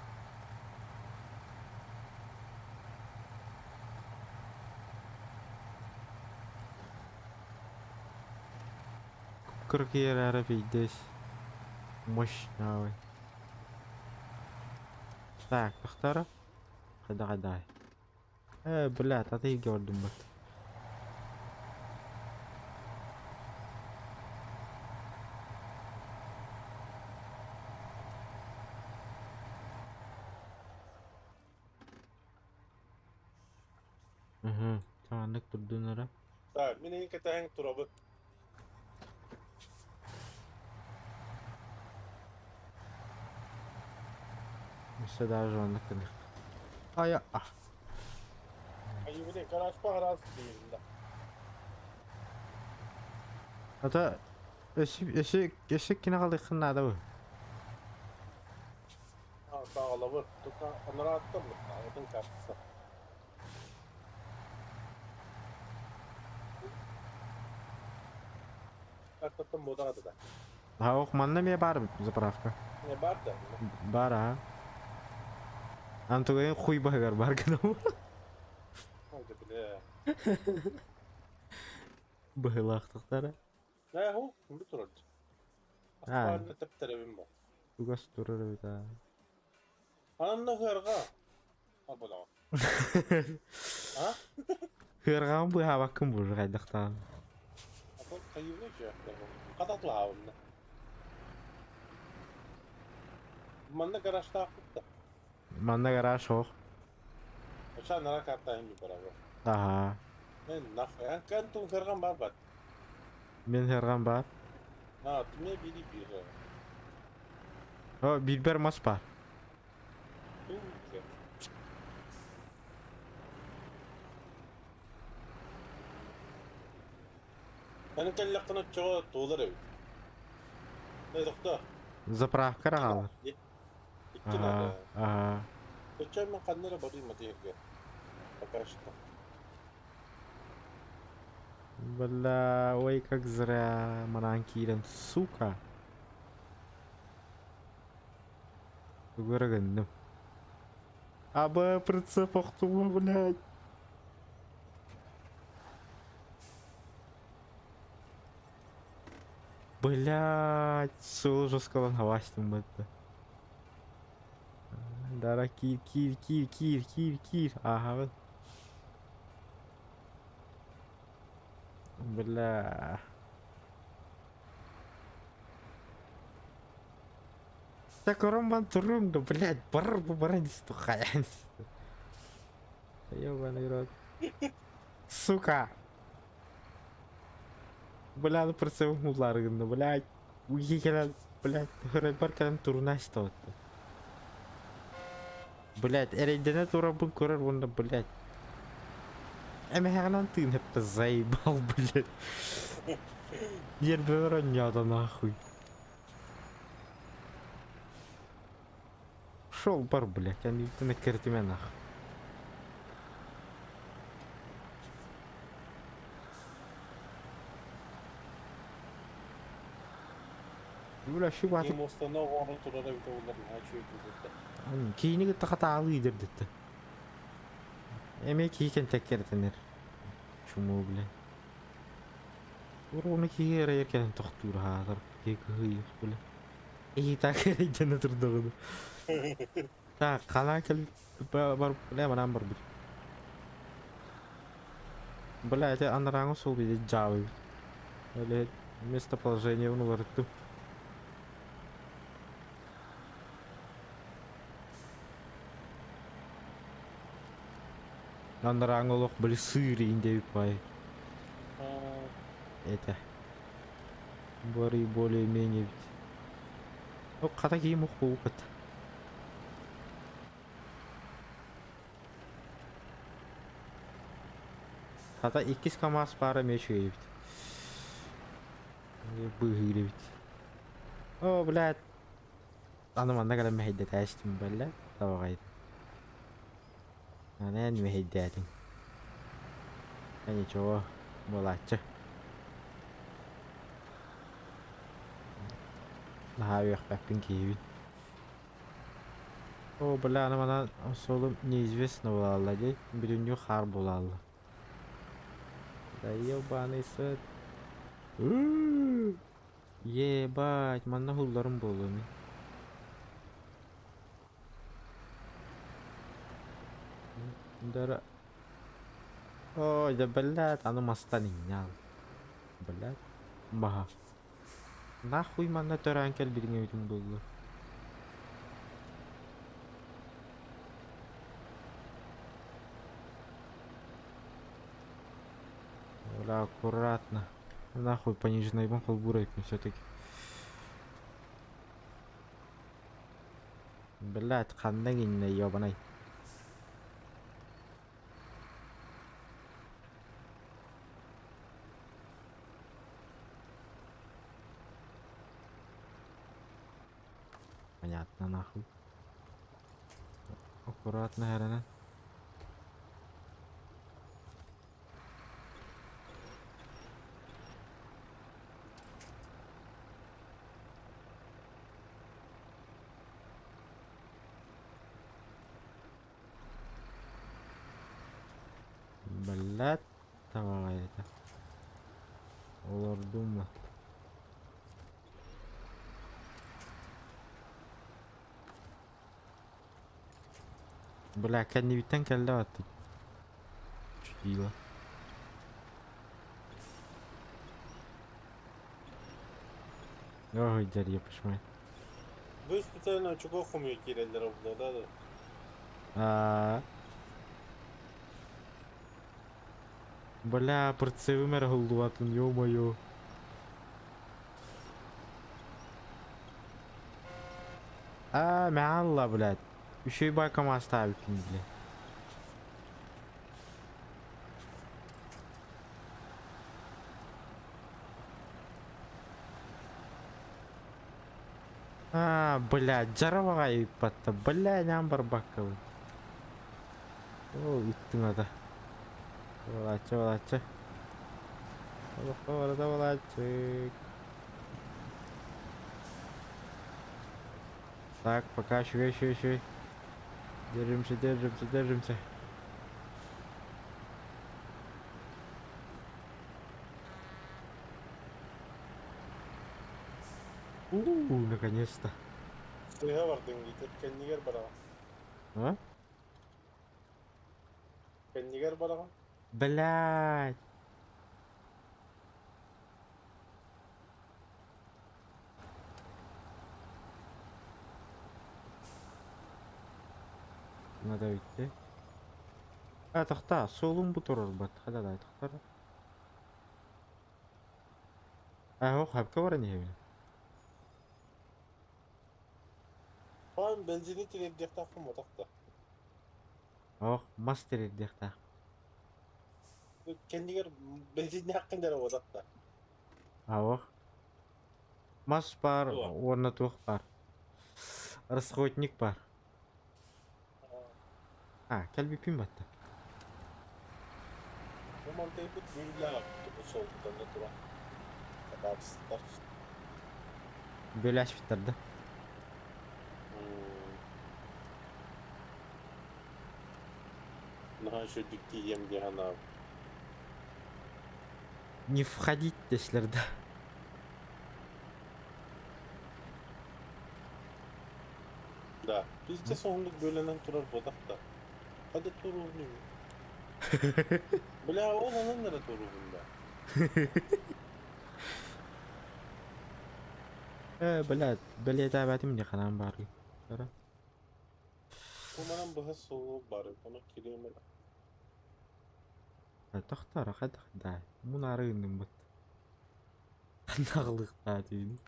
Кыргыйар эрэ пиздец. Мощный. Так, тахтара. Хайда хайдай. Э, бля, татый көрдүм бат. Угу. Тааннык турдунара. Так, мин эйин кэтэһэн турабын. Өссө даже оннук гыныах. Ая, а. Айыбыны гаражпа гараж дииринда. Ата өссө өссө өссө кини халыххын наада бу. А, саҕалабыр. Тука анарааттан атын картса. Картаттан модаҕа да. А ох, манна эмиэ баар заправка. Не бар да. Баар аа. Антугайын хуй баһыгар бар гынабы. Ол да биле. Быһыылаахтыктара. Нэ ху, бу турар. Аа. Астаан тэптеребин бу. Тугас турар эбит аа. Анна хыарга. Абыдаҕа. А? Хыарҕаҕын быыһаабаккын бур хайдахтаан. Атын хайыыны үчүгэйдэр. Хататлаабынна. Манна гаражтаахпыт да. Манна гараж суох. Оча нара картаһын би барабы. Аһаа. Мен нахуй. Ан кан тун хырган бар бат. Мин хырҕам баар. А, түме бири бир. О, биирбэр мас баар. Аны кэллэххинэ оччоҕо туолар эбит. Э, тохтоо. Заправка аҕалар. Икки наада. Аа. Оччо мен ханна эрэ барыым этиһэргэ. Пока что. Бля, ой, как зря манаан киирэн, сука. Тугу эрэ гынным. Аба прицеп охтума, блядь. Блядь, суол жесткалан хавастым бытты. Дара киир, киир, киир, киир, киир, киир. Ааһабын. Бля. Так Роман турун да, блядь, бар бу баран тухайан. Ёбаный рот. Сука. Бля, ну прицеп мулар гынна, блядь. Уйги кэлэн, блядь, бар кэлэн туруна истэбэттэ. Блядь, эрэйдэнэ турарбын көрөр уонна, блядь. Эмэһэҕинэн тыын хэптэ заебал, блядь. Ньиэрбэбэр оонньоото нахуй. Шел бар, блядь, аньыытын эккирэтимэ нах. Бля, Ким шибатык муостаны оҥорон турар эбитэ буоллар наһаа үчүгэй буолуо этэ. киини кытта хатаалыы идэрдиттэ. Эмиэ киһи кэнтэккэритэнэр. Чумуу, бля. Уруну киһи эрэйэр кэлэн тохтуур аһаатар киһи кыһыйыах, бля. И так эрэйдэнэ турдаҕына. Так, ханаа кэл бар, бля, баран барбыт. Бля, это анарааҥы суол биир дьаабы эбит. Или местоположение уларыттым. Анарааҥы олох били сыыр иин бай. Это. Бары более-менее ведь. О, хата киим ух буупат. Хата иккис КамАЗ баара эмиэ үчүгэй эбит. Быыһыыр эбит. О, блядь. Аны манна кэлэн мэһэйдэтээстим бэллэ. Табаҕай. Аны эн мэһэйдээтиҥ. Э, ничего, буолааччы. Наһаа үөхпэппин киһибин. О, бля, аны манан суолум неизвестно буолаалла дии. Бүтүннүү хаар буолаалла. Да ебаный сыт. Ебать, манна уһулларым буолуо мин. Дара. Ой, да блядь, аны мастан иҥнээл. Блядь, маһа. Нахуй манна төрөөн кэлбитиҥ эбитин буолла. Бля, аккуратно. Нахуй пониженныйбын холбуур эбиппин все-таки. Блядь, ханна гиннэ, ёбаный. Понятно, нахуй. Аккуратно, Херена. Блядь, давай это. Олордум. Бля, кэннибиттэн кэллэ баттык. Чудило. Ой, дядя, пошмай. Бу специально очко хомуйа киирэллэр обла да. А. Бля, прицелым эрэ уһуллубатын, ё-моё. А, мялла, блядь. Еще и байком оставить, блядь. А, блядь, дьара ыппатта. Бля, ням барбаккабын. О, ыттыҥ ата. Балаччы, балаччы. Олоххо барыта балаччык. Так, пока еще, еще, еще. Держимся, держимся, держимся. У, наконец-то. Сыыһа бардыҥ диэтэр кэннигэр бараҕын. А? Кэннигэр бараҕын. Блядь. Надо уйти. А, тохтаа, суолум бу турарбат. Хада тохтар. А, ох, хапка баран иһэбин. Паан бензини тириэрдиэхтээхпин ботах да. Ох, мас тириэрдиэхтээх. Кэннигэр бензиннээххин эрэ ботах да. А, ох. Мас баар Туох? уонна туох баар. Расходник баар. А, кэлбиппин батта. Бу мантайбыт бүүлээх суолтан да тура. Табаарыстар. Бөләшпиттэр да. Наһаа үчүгдүк тиийиэм дии санаабыт. Не входить дэслэр да. Да, пиздец оннук бөлөнөн турар буотах да. Хада туруубун Бля, ол онон эрэ туруубун да. Э, блядь, бэлиэтээбэтим дии ханаан бааргын. Ара. Бу манан быһа суолу бары, ону кириэм эрэ. Тохтоор, хайдах да, мунаары гынныммыт. Ханна түүн.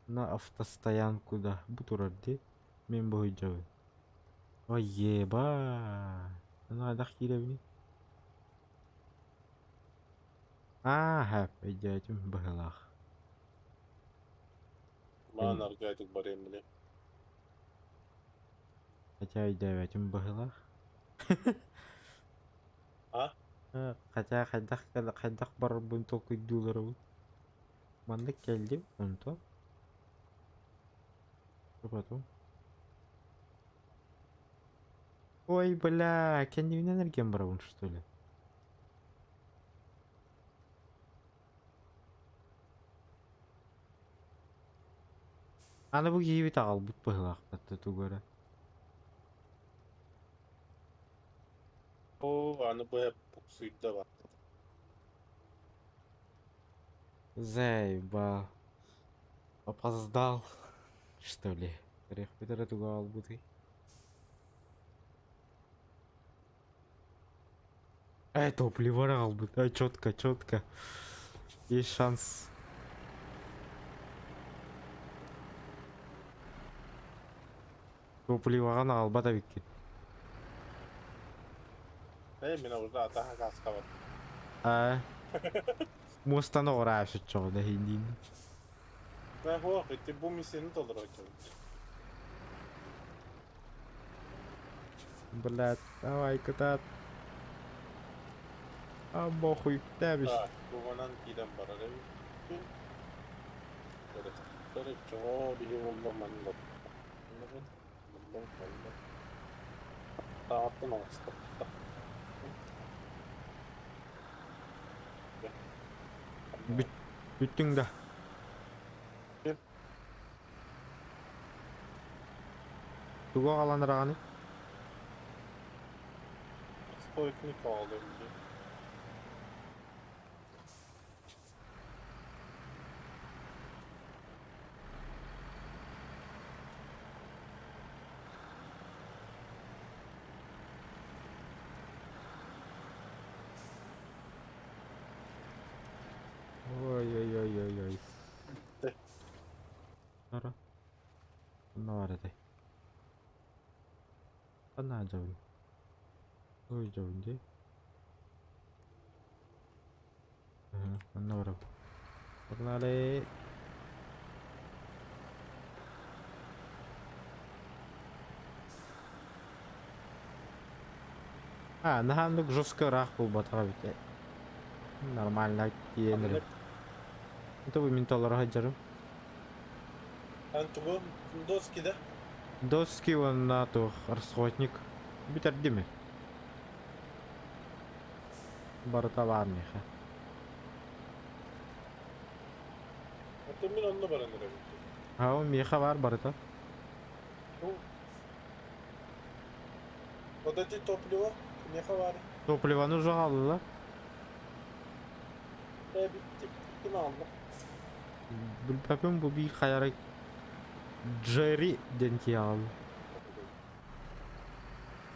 На автостоянку да, бу турар дии. Мин бу сылдьабын. Ой, еба! Ну, хайдах киирэбиний? Аа, өйдөөтүм быһыылаах. Маан аргайтык барыам били. Хотя өйдөөбөтүм быһыылаах. А? Хотя хайдах хайдах барарбын толкуйдууларабын. Маннык кэллим, онтон потом. Ой, бля, кэннибинэн эргийэн барабын, что ли? Аны бу киһибит аҕалбыт быһыылаахтар тугу эрэ. Оо, аны бу буксуйда бар. Заебал. Опоздал, что ли? Көрүөхпүт эрэ тугу аҕалбытый? Эй, топливо аҕалбыт. Ай, четко, четко. Есть шанс. Топливоҕа аҕалбат эбиккин. Ээ, мин уже атаха каска бар. Аа. Муостаны оҕураап соччоҕуна иһиндиин. Ээ, хуох, ити бу миссияны толороччубут. Блядь, давай, кытаат. А похуй, тэбис. Так, бу манан киирэн барар эбиппин. Чоҕо биһи буолла манна. Тааттан оҥостубуттар. Бүт, бүттүҥ да. Тугу аҕалан араҕаный? Стойкник аҕалыам дии. Ой-ой-ой-ой-ой. Ара. Онно бар этэй. Ханна дьабын? Ой, дьабын дии. Онно барабын. Погнали! А, наһаа жестко ыраах буолбатах эбит. Нормально тиийэн эрэ. Это бу мин толоро сылдьарым. Эн тугу доски да? Доски уонна туох расходник. Бүтэрдими? Барыта баар миэхэ. Оттон мин онно баран эрэбин. Аа, миэхэ баар барыта. Вот эти топливо миэхэ баар. Топливоны уже аҕаллылар. Ээ, бүттүм. Ким аҕалла? Билбэппин бу биир хайарай Джерри диэн киһи аҕалла.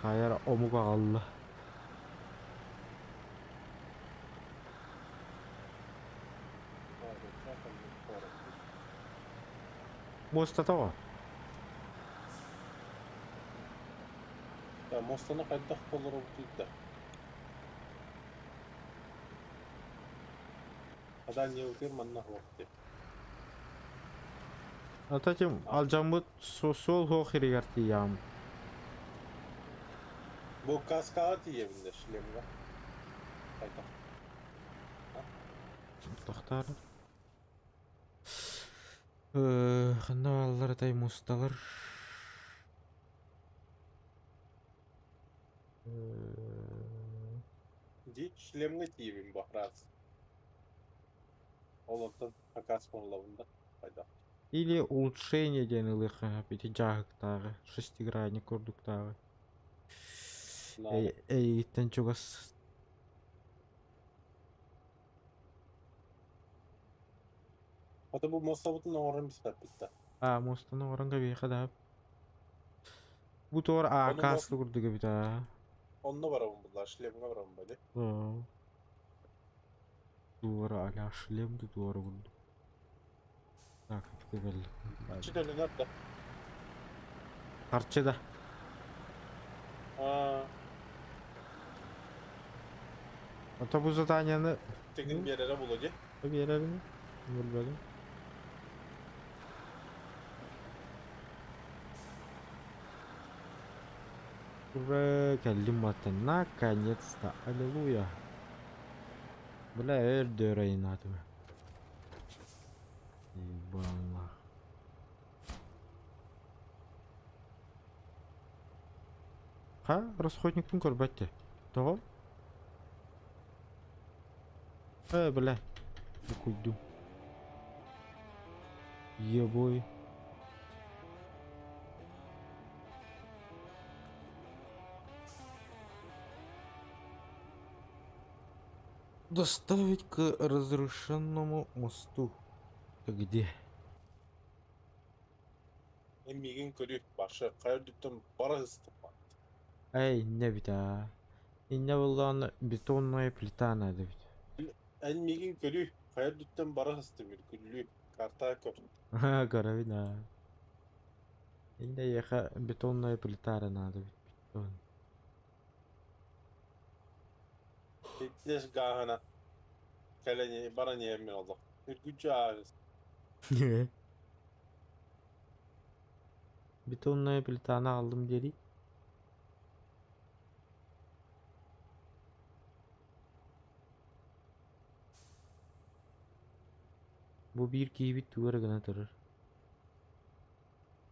Хайара омук аҕалла. Муостата тоҕо? Да, муостаны хайдах толоробутуй да? Адан не утыр манна хуох дип. Ататим алдьаммыт суол суох иригэр тиийэҕим. Бу каскаҕа тиийэбин да шлемҥа. Хайдах? Тохтоор. Ханна бааллар этэй мусталар? Ди шлемҥэ тиийэбин бу раз. Ол онтон акаас оҥолобун да хайдах. Или улучшение диэн ылыахха ити дьааһыктааҕы, шестигранник курдуктааҕы. Наада. Эйигиттэн чугас Ата бу муостабытын оҥорон биспэппит да. А, муостаны оҥорон кэбиһиэхэ да. Бу туора Ону аакаас курдук эбит аа. Онно барабын булла, шлемҥэ барабын бали. Туора аля шлем туора курдук. Так, кэллим. Иччи төлөнөр да. Харчы да. Аа, Ото бу заданияны тегин биэрэрэ буолуо дии. биэрэрин билбэтим. Ура, кэллим мантан наконец-то, аллилуйя. Бля, өр айнаатым. Ебала. Ха, расходникпын көрбөт де. Тоҕо? Э, бля, букуйдум. Ебой. Доставить к разрушенному мосту. Это где? Эн миигин көрү, башы, хайа үрдүттэн бара сыстым баар. Эй, иннэ эбит аа. Иннэ буоллаҕына бетонная плита надо эбит. Эн миигин көрү, хайа үрдүттэн бара сыстым үргүллүү, картаа көр. Көрөбүн аа. Иннэ эйиэхэ бетонная плита эрэ надо эбит, бетон. Итинэс гааһына кэлэн баран иһэммин олох. Үргүччү ааһыс. Бетонная плитаны аҕаллым диэри. Бу биир киһибит тугу эрэ гына турар.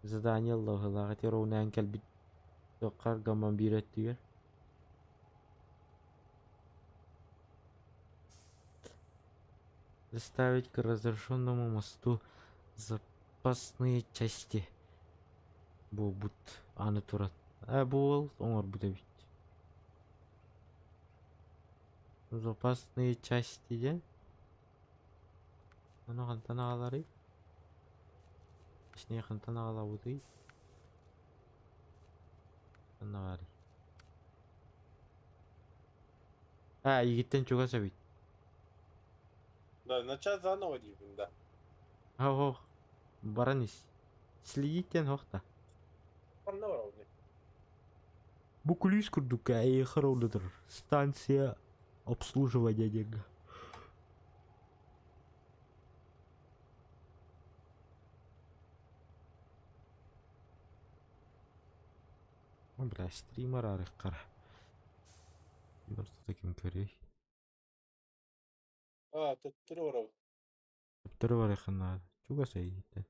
Задание ыллаҕылаах ити ровнаан кэлбит туоххар гамман биир өттүгэр. Доставить к разрушенному мосту запасные части буолбут аны туран. Э бу уол оҥорбут эбит. Запасные части диэн. Ону хантан аҕаларый? Точнее хантан аҕалабытый? Ханна баарый? А, игиттэн чугас эбит. Да, начать заново диибин да. Ох, баран ис. Следить диэн ох да. Ханна барабын? Бу күлүүс курдук эйиэхэ оролдо турар. Станция обслуживания диэҥҥэ. Бля, стример арыххара. Просто таким көрүй. Аа, төттөрү барабын. Төттөрү барыахха наада. Чугас эйииттэн.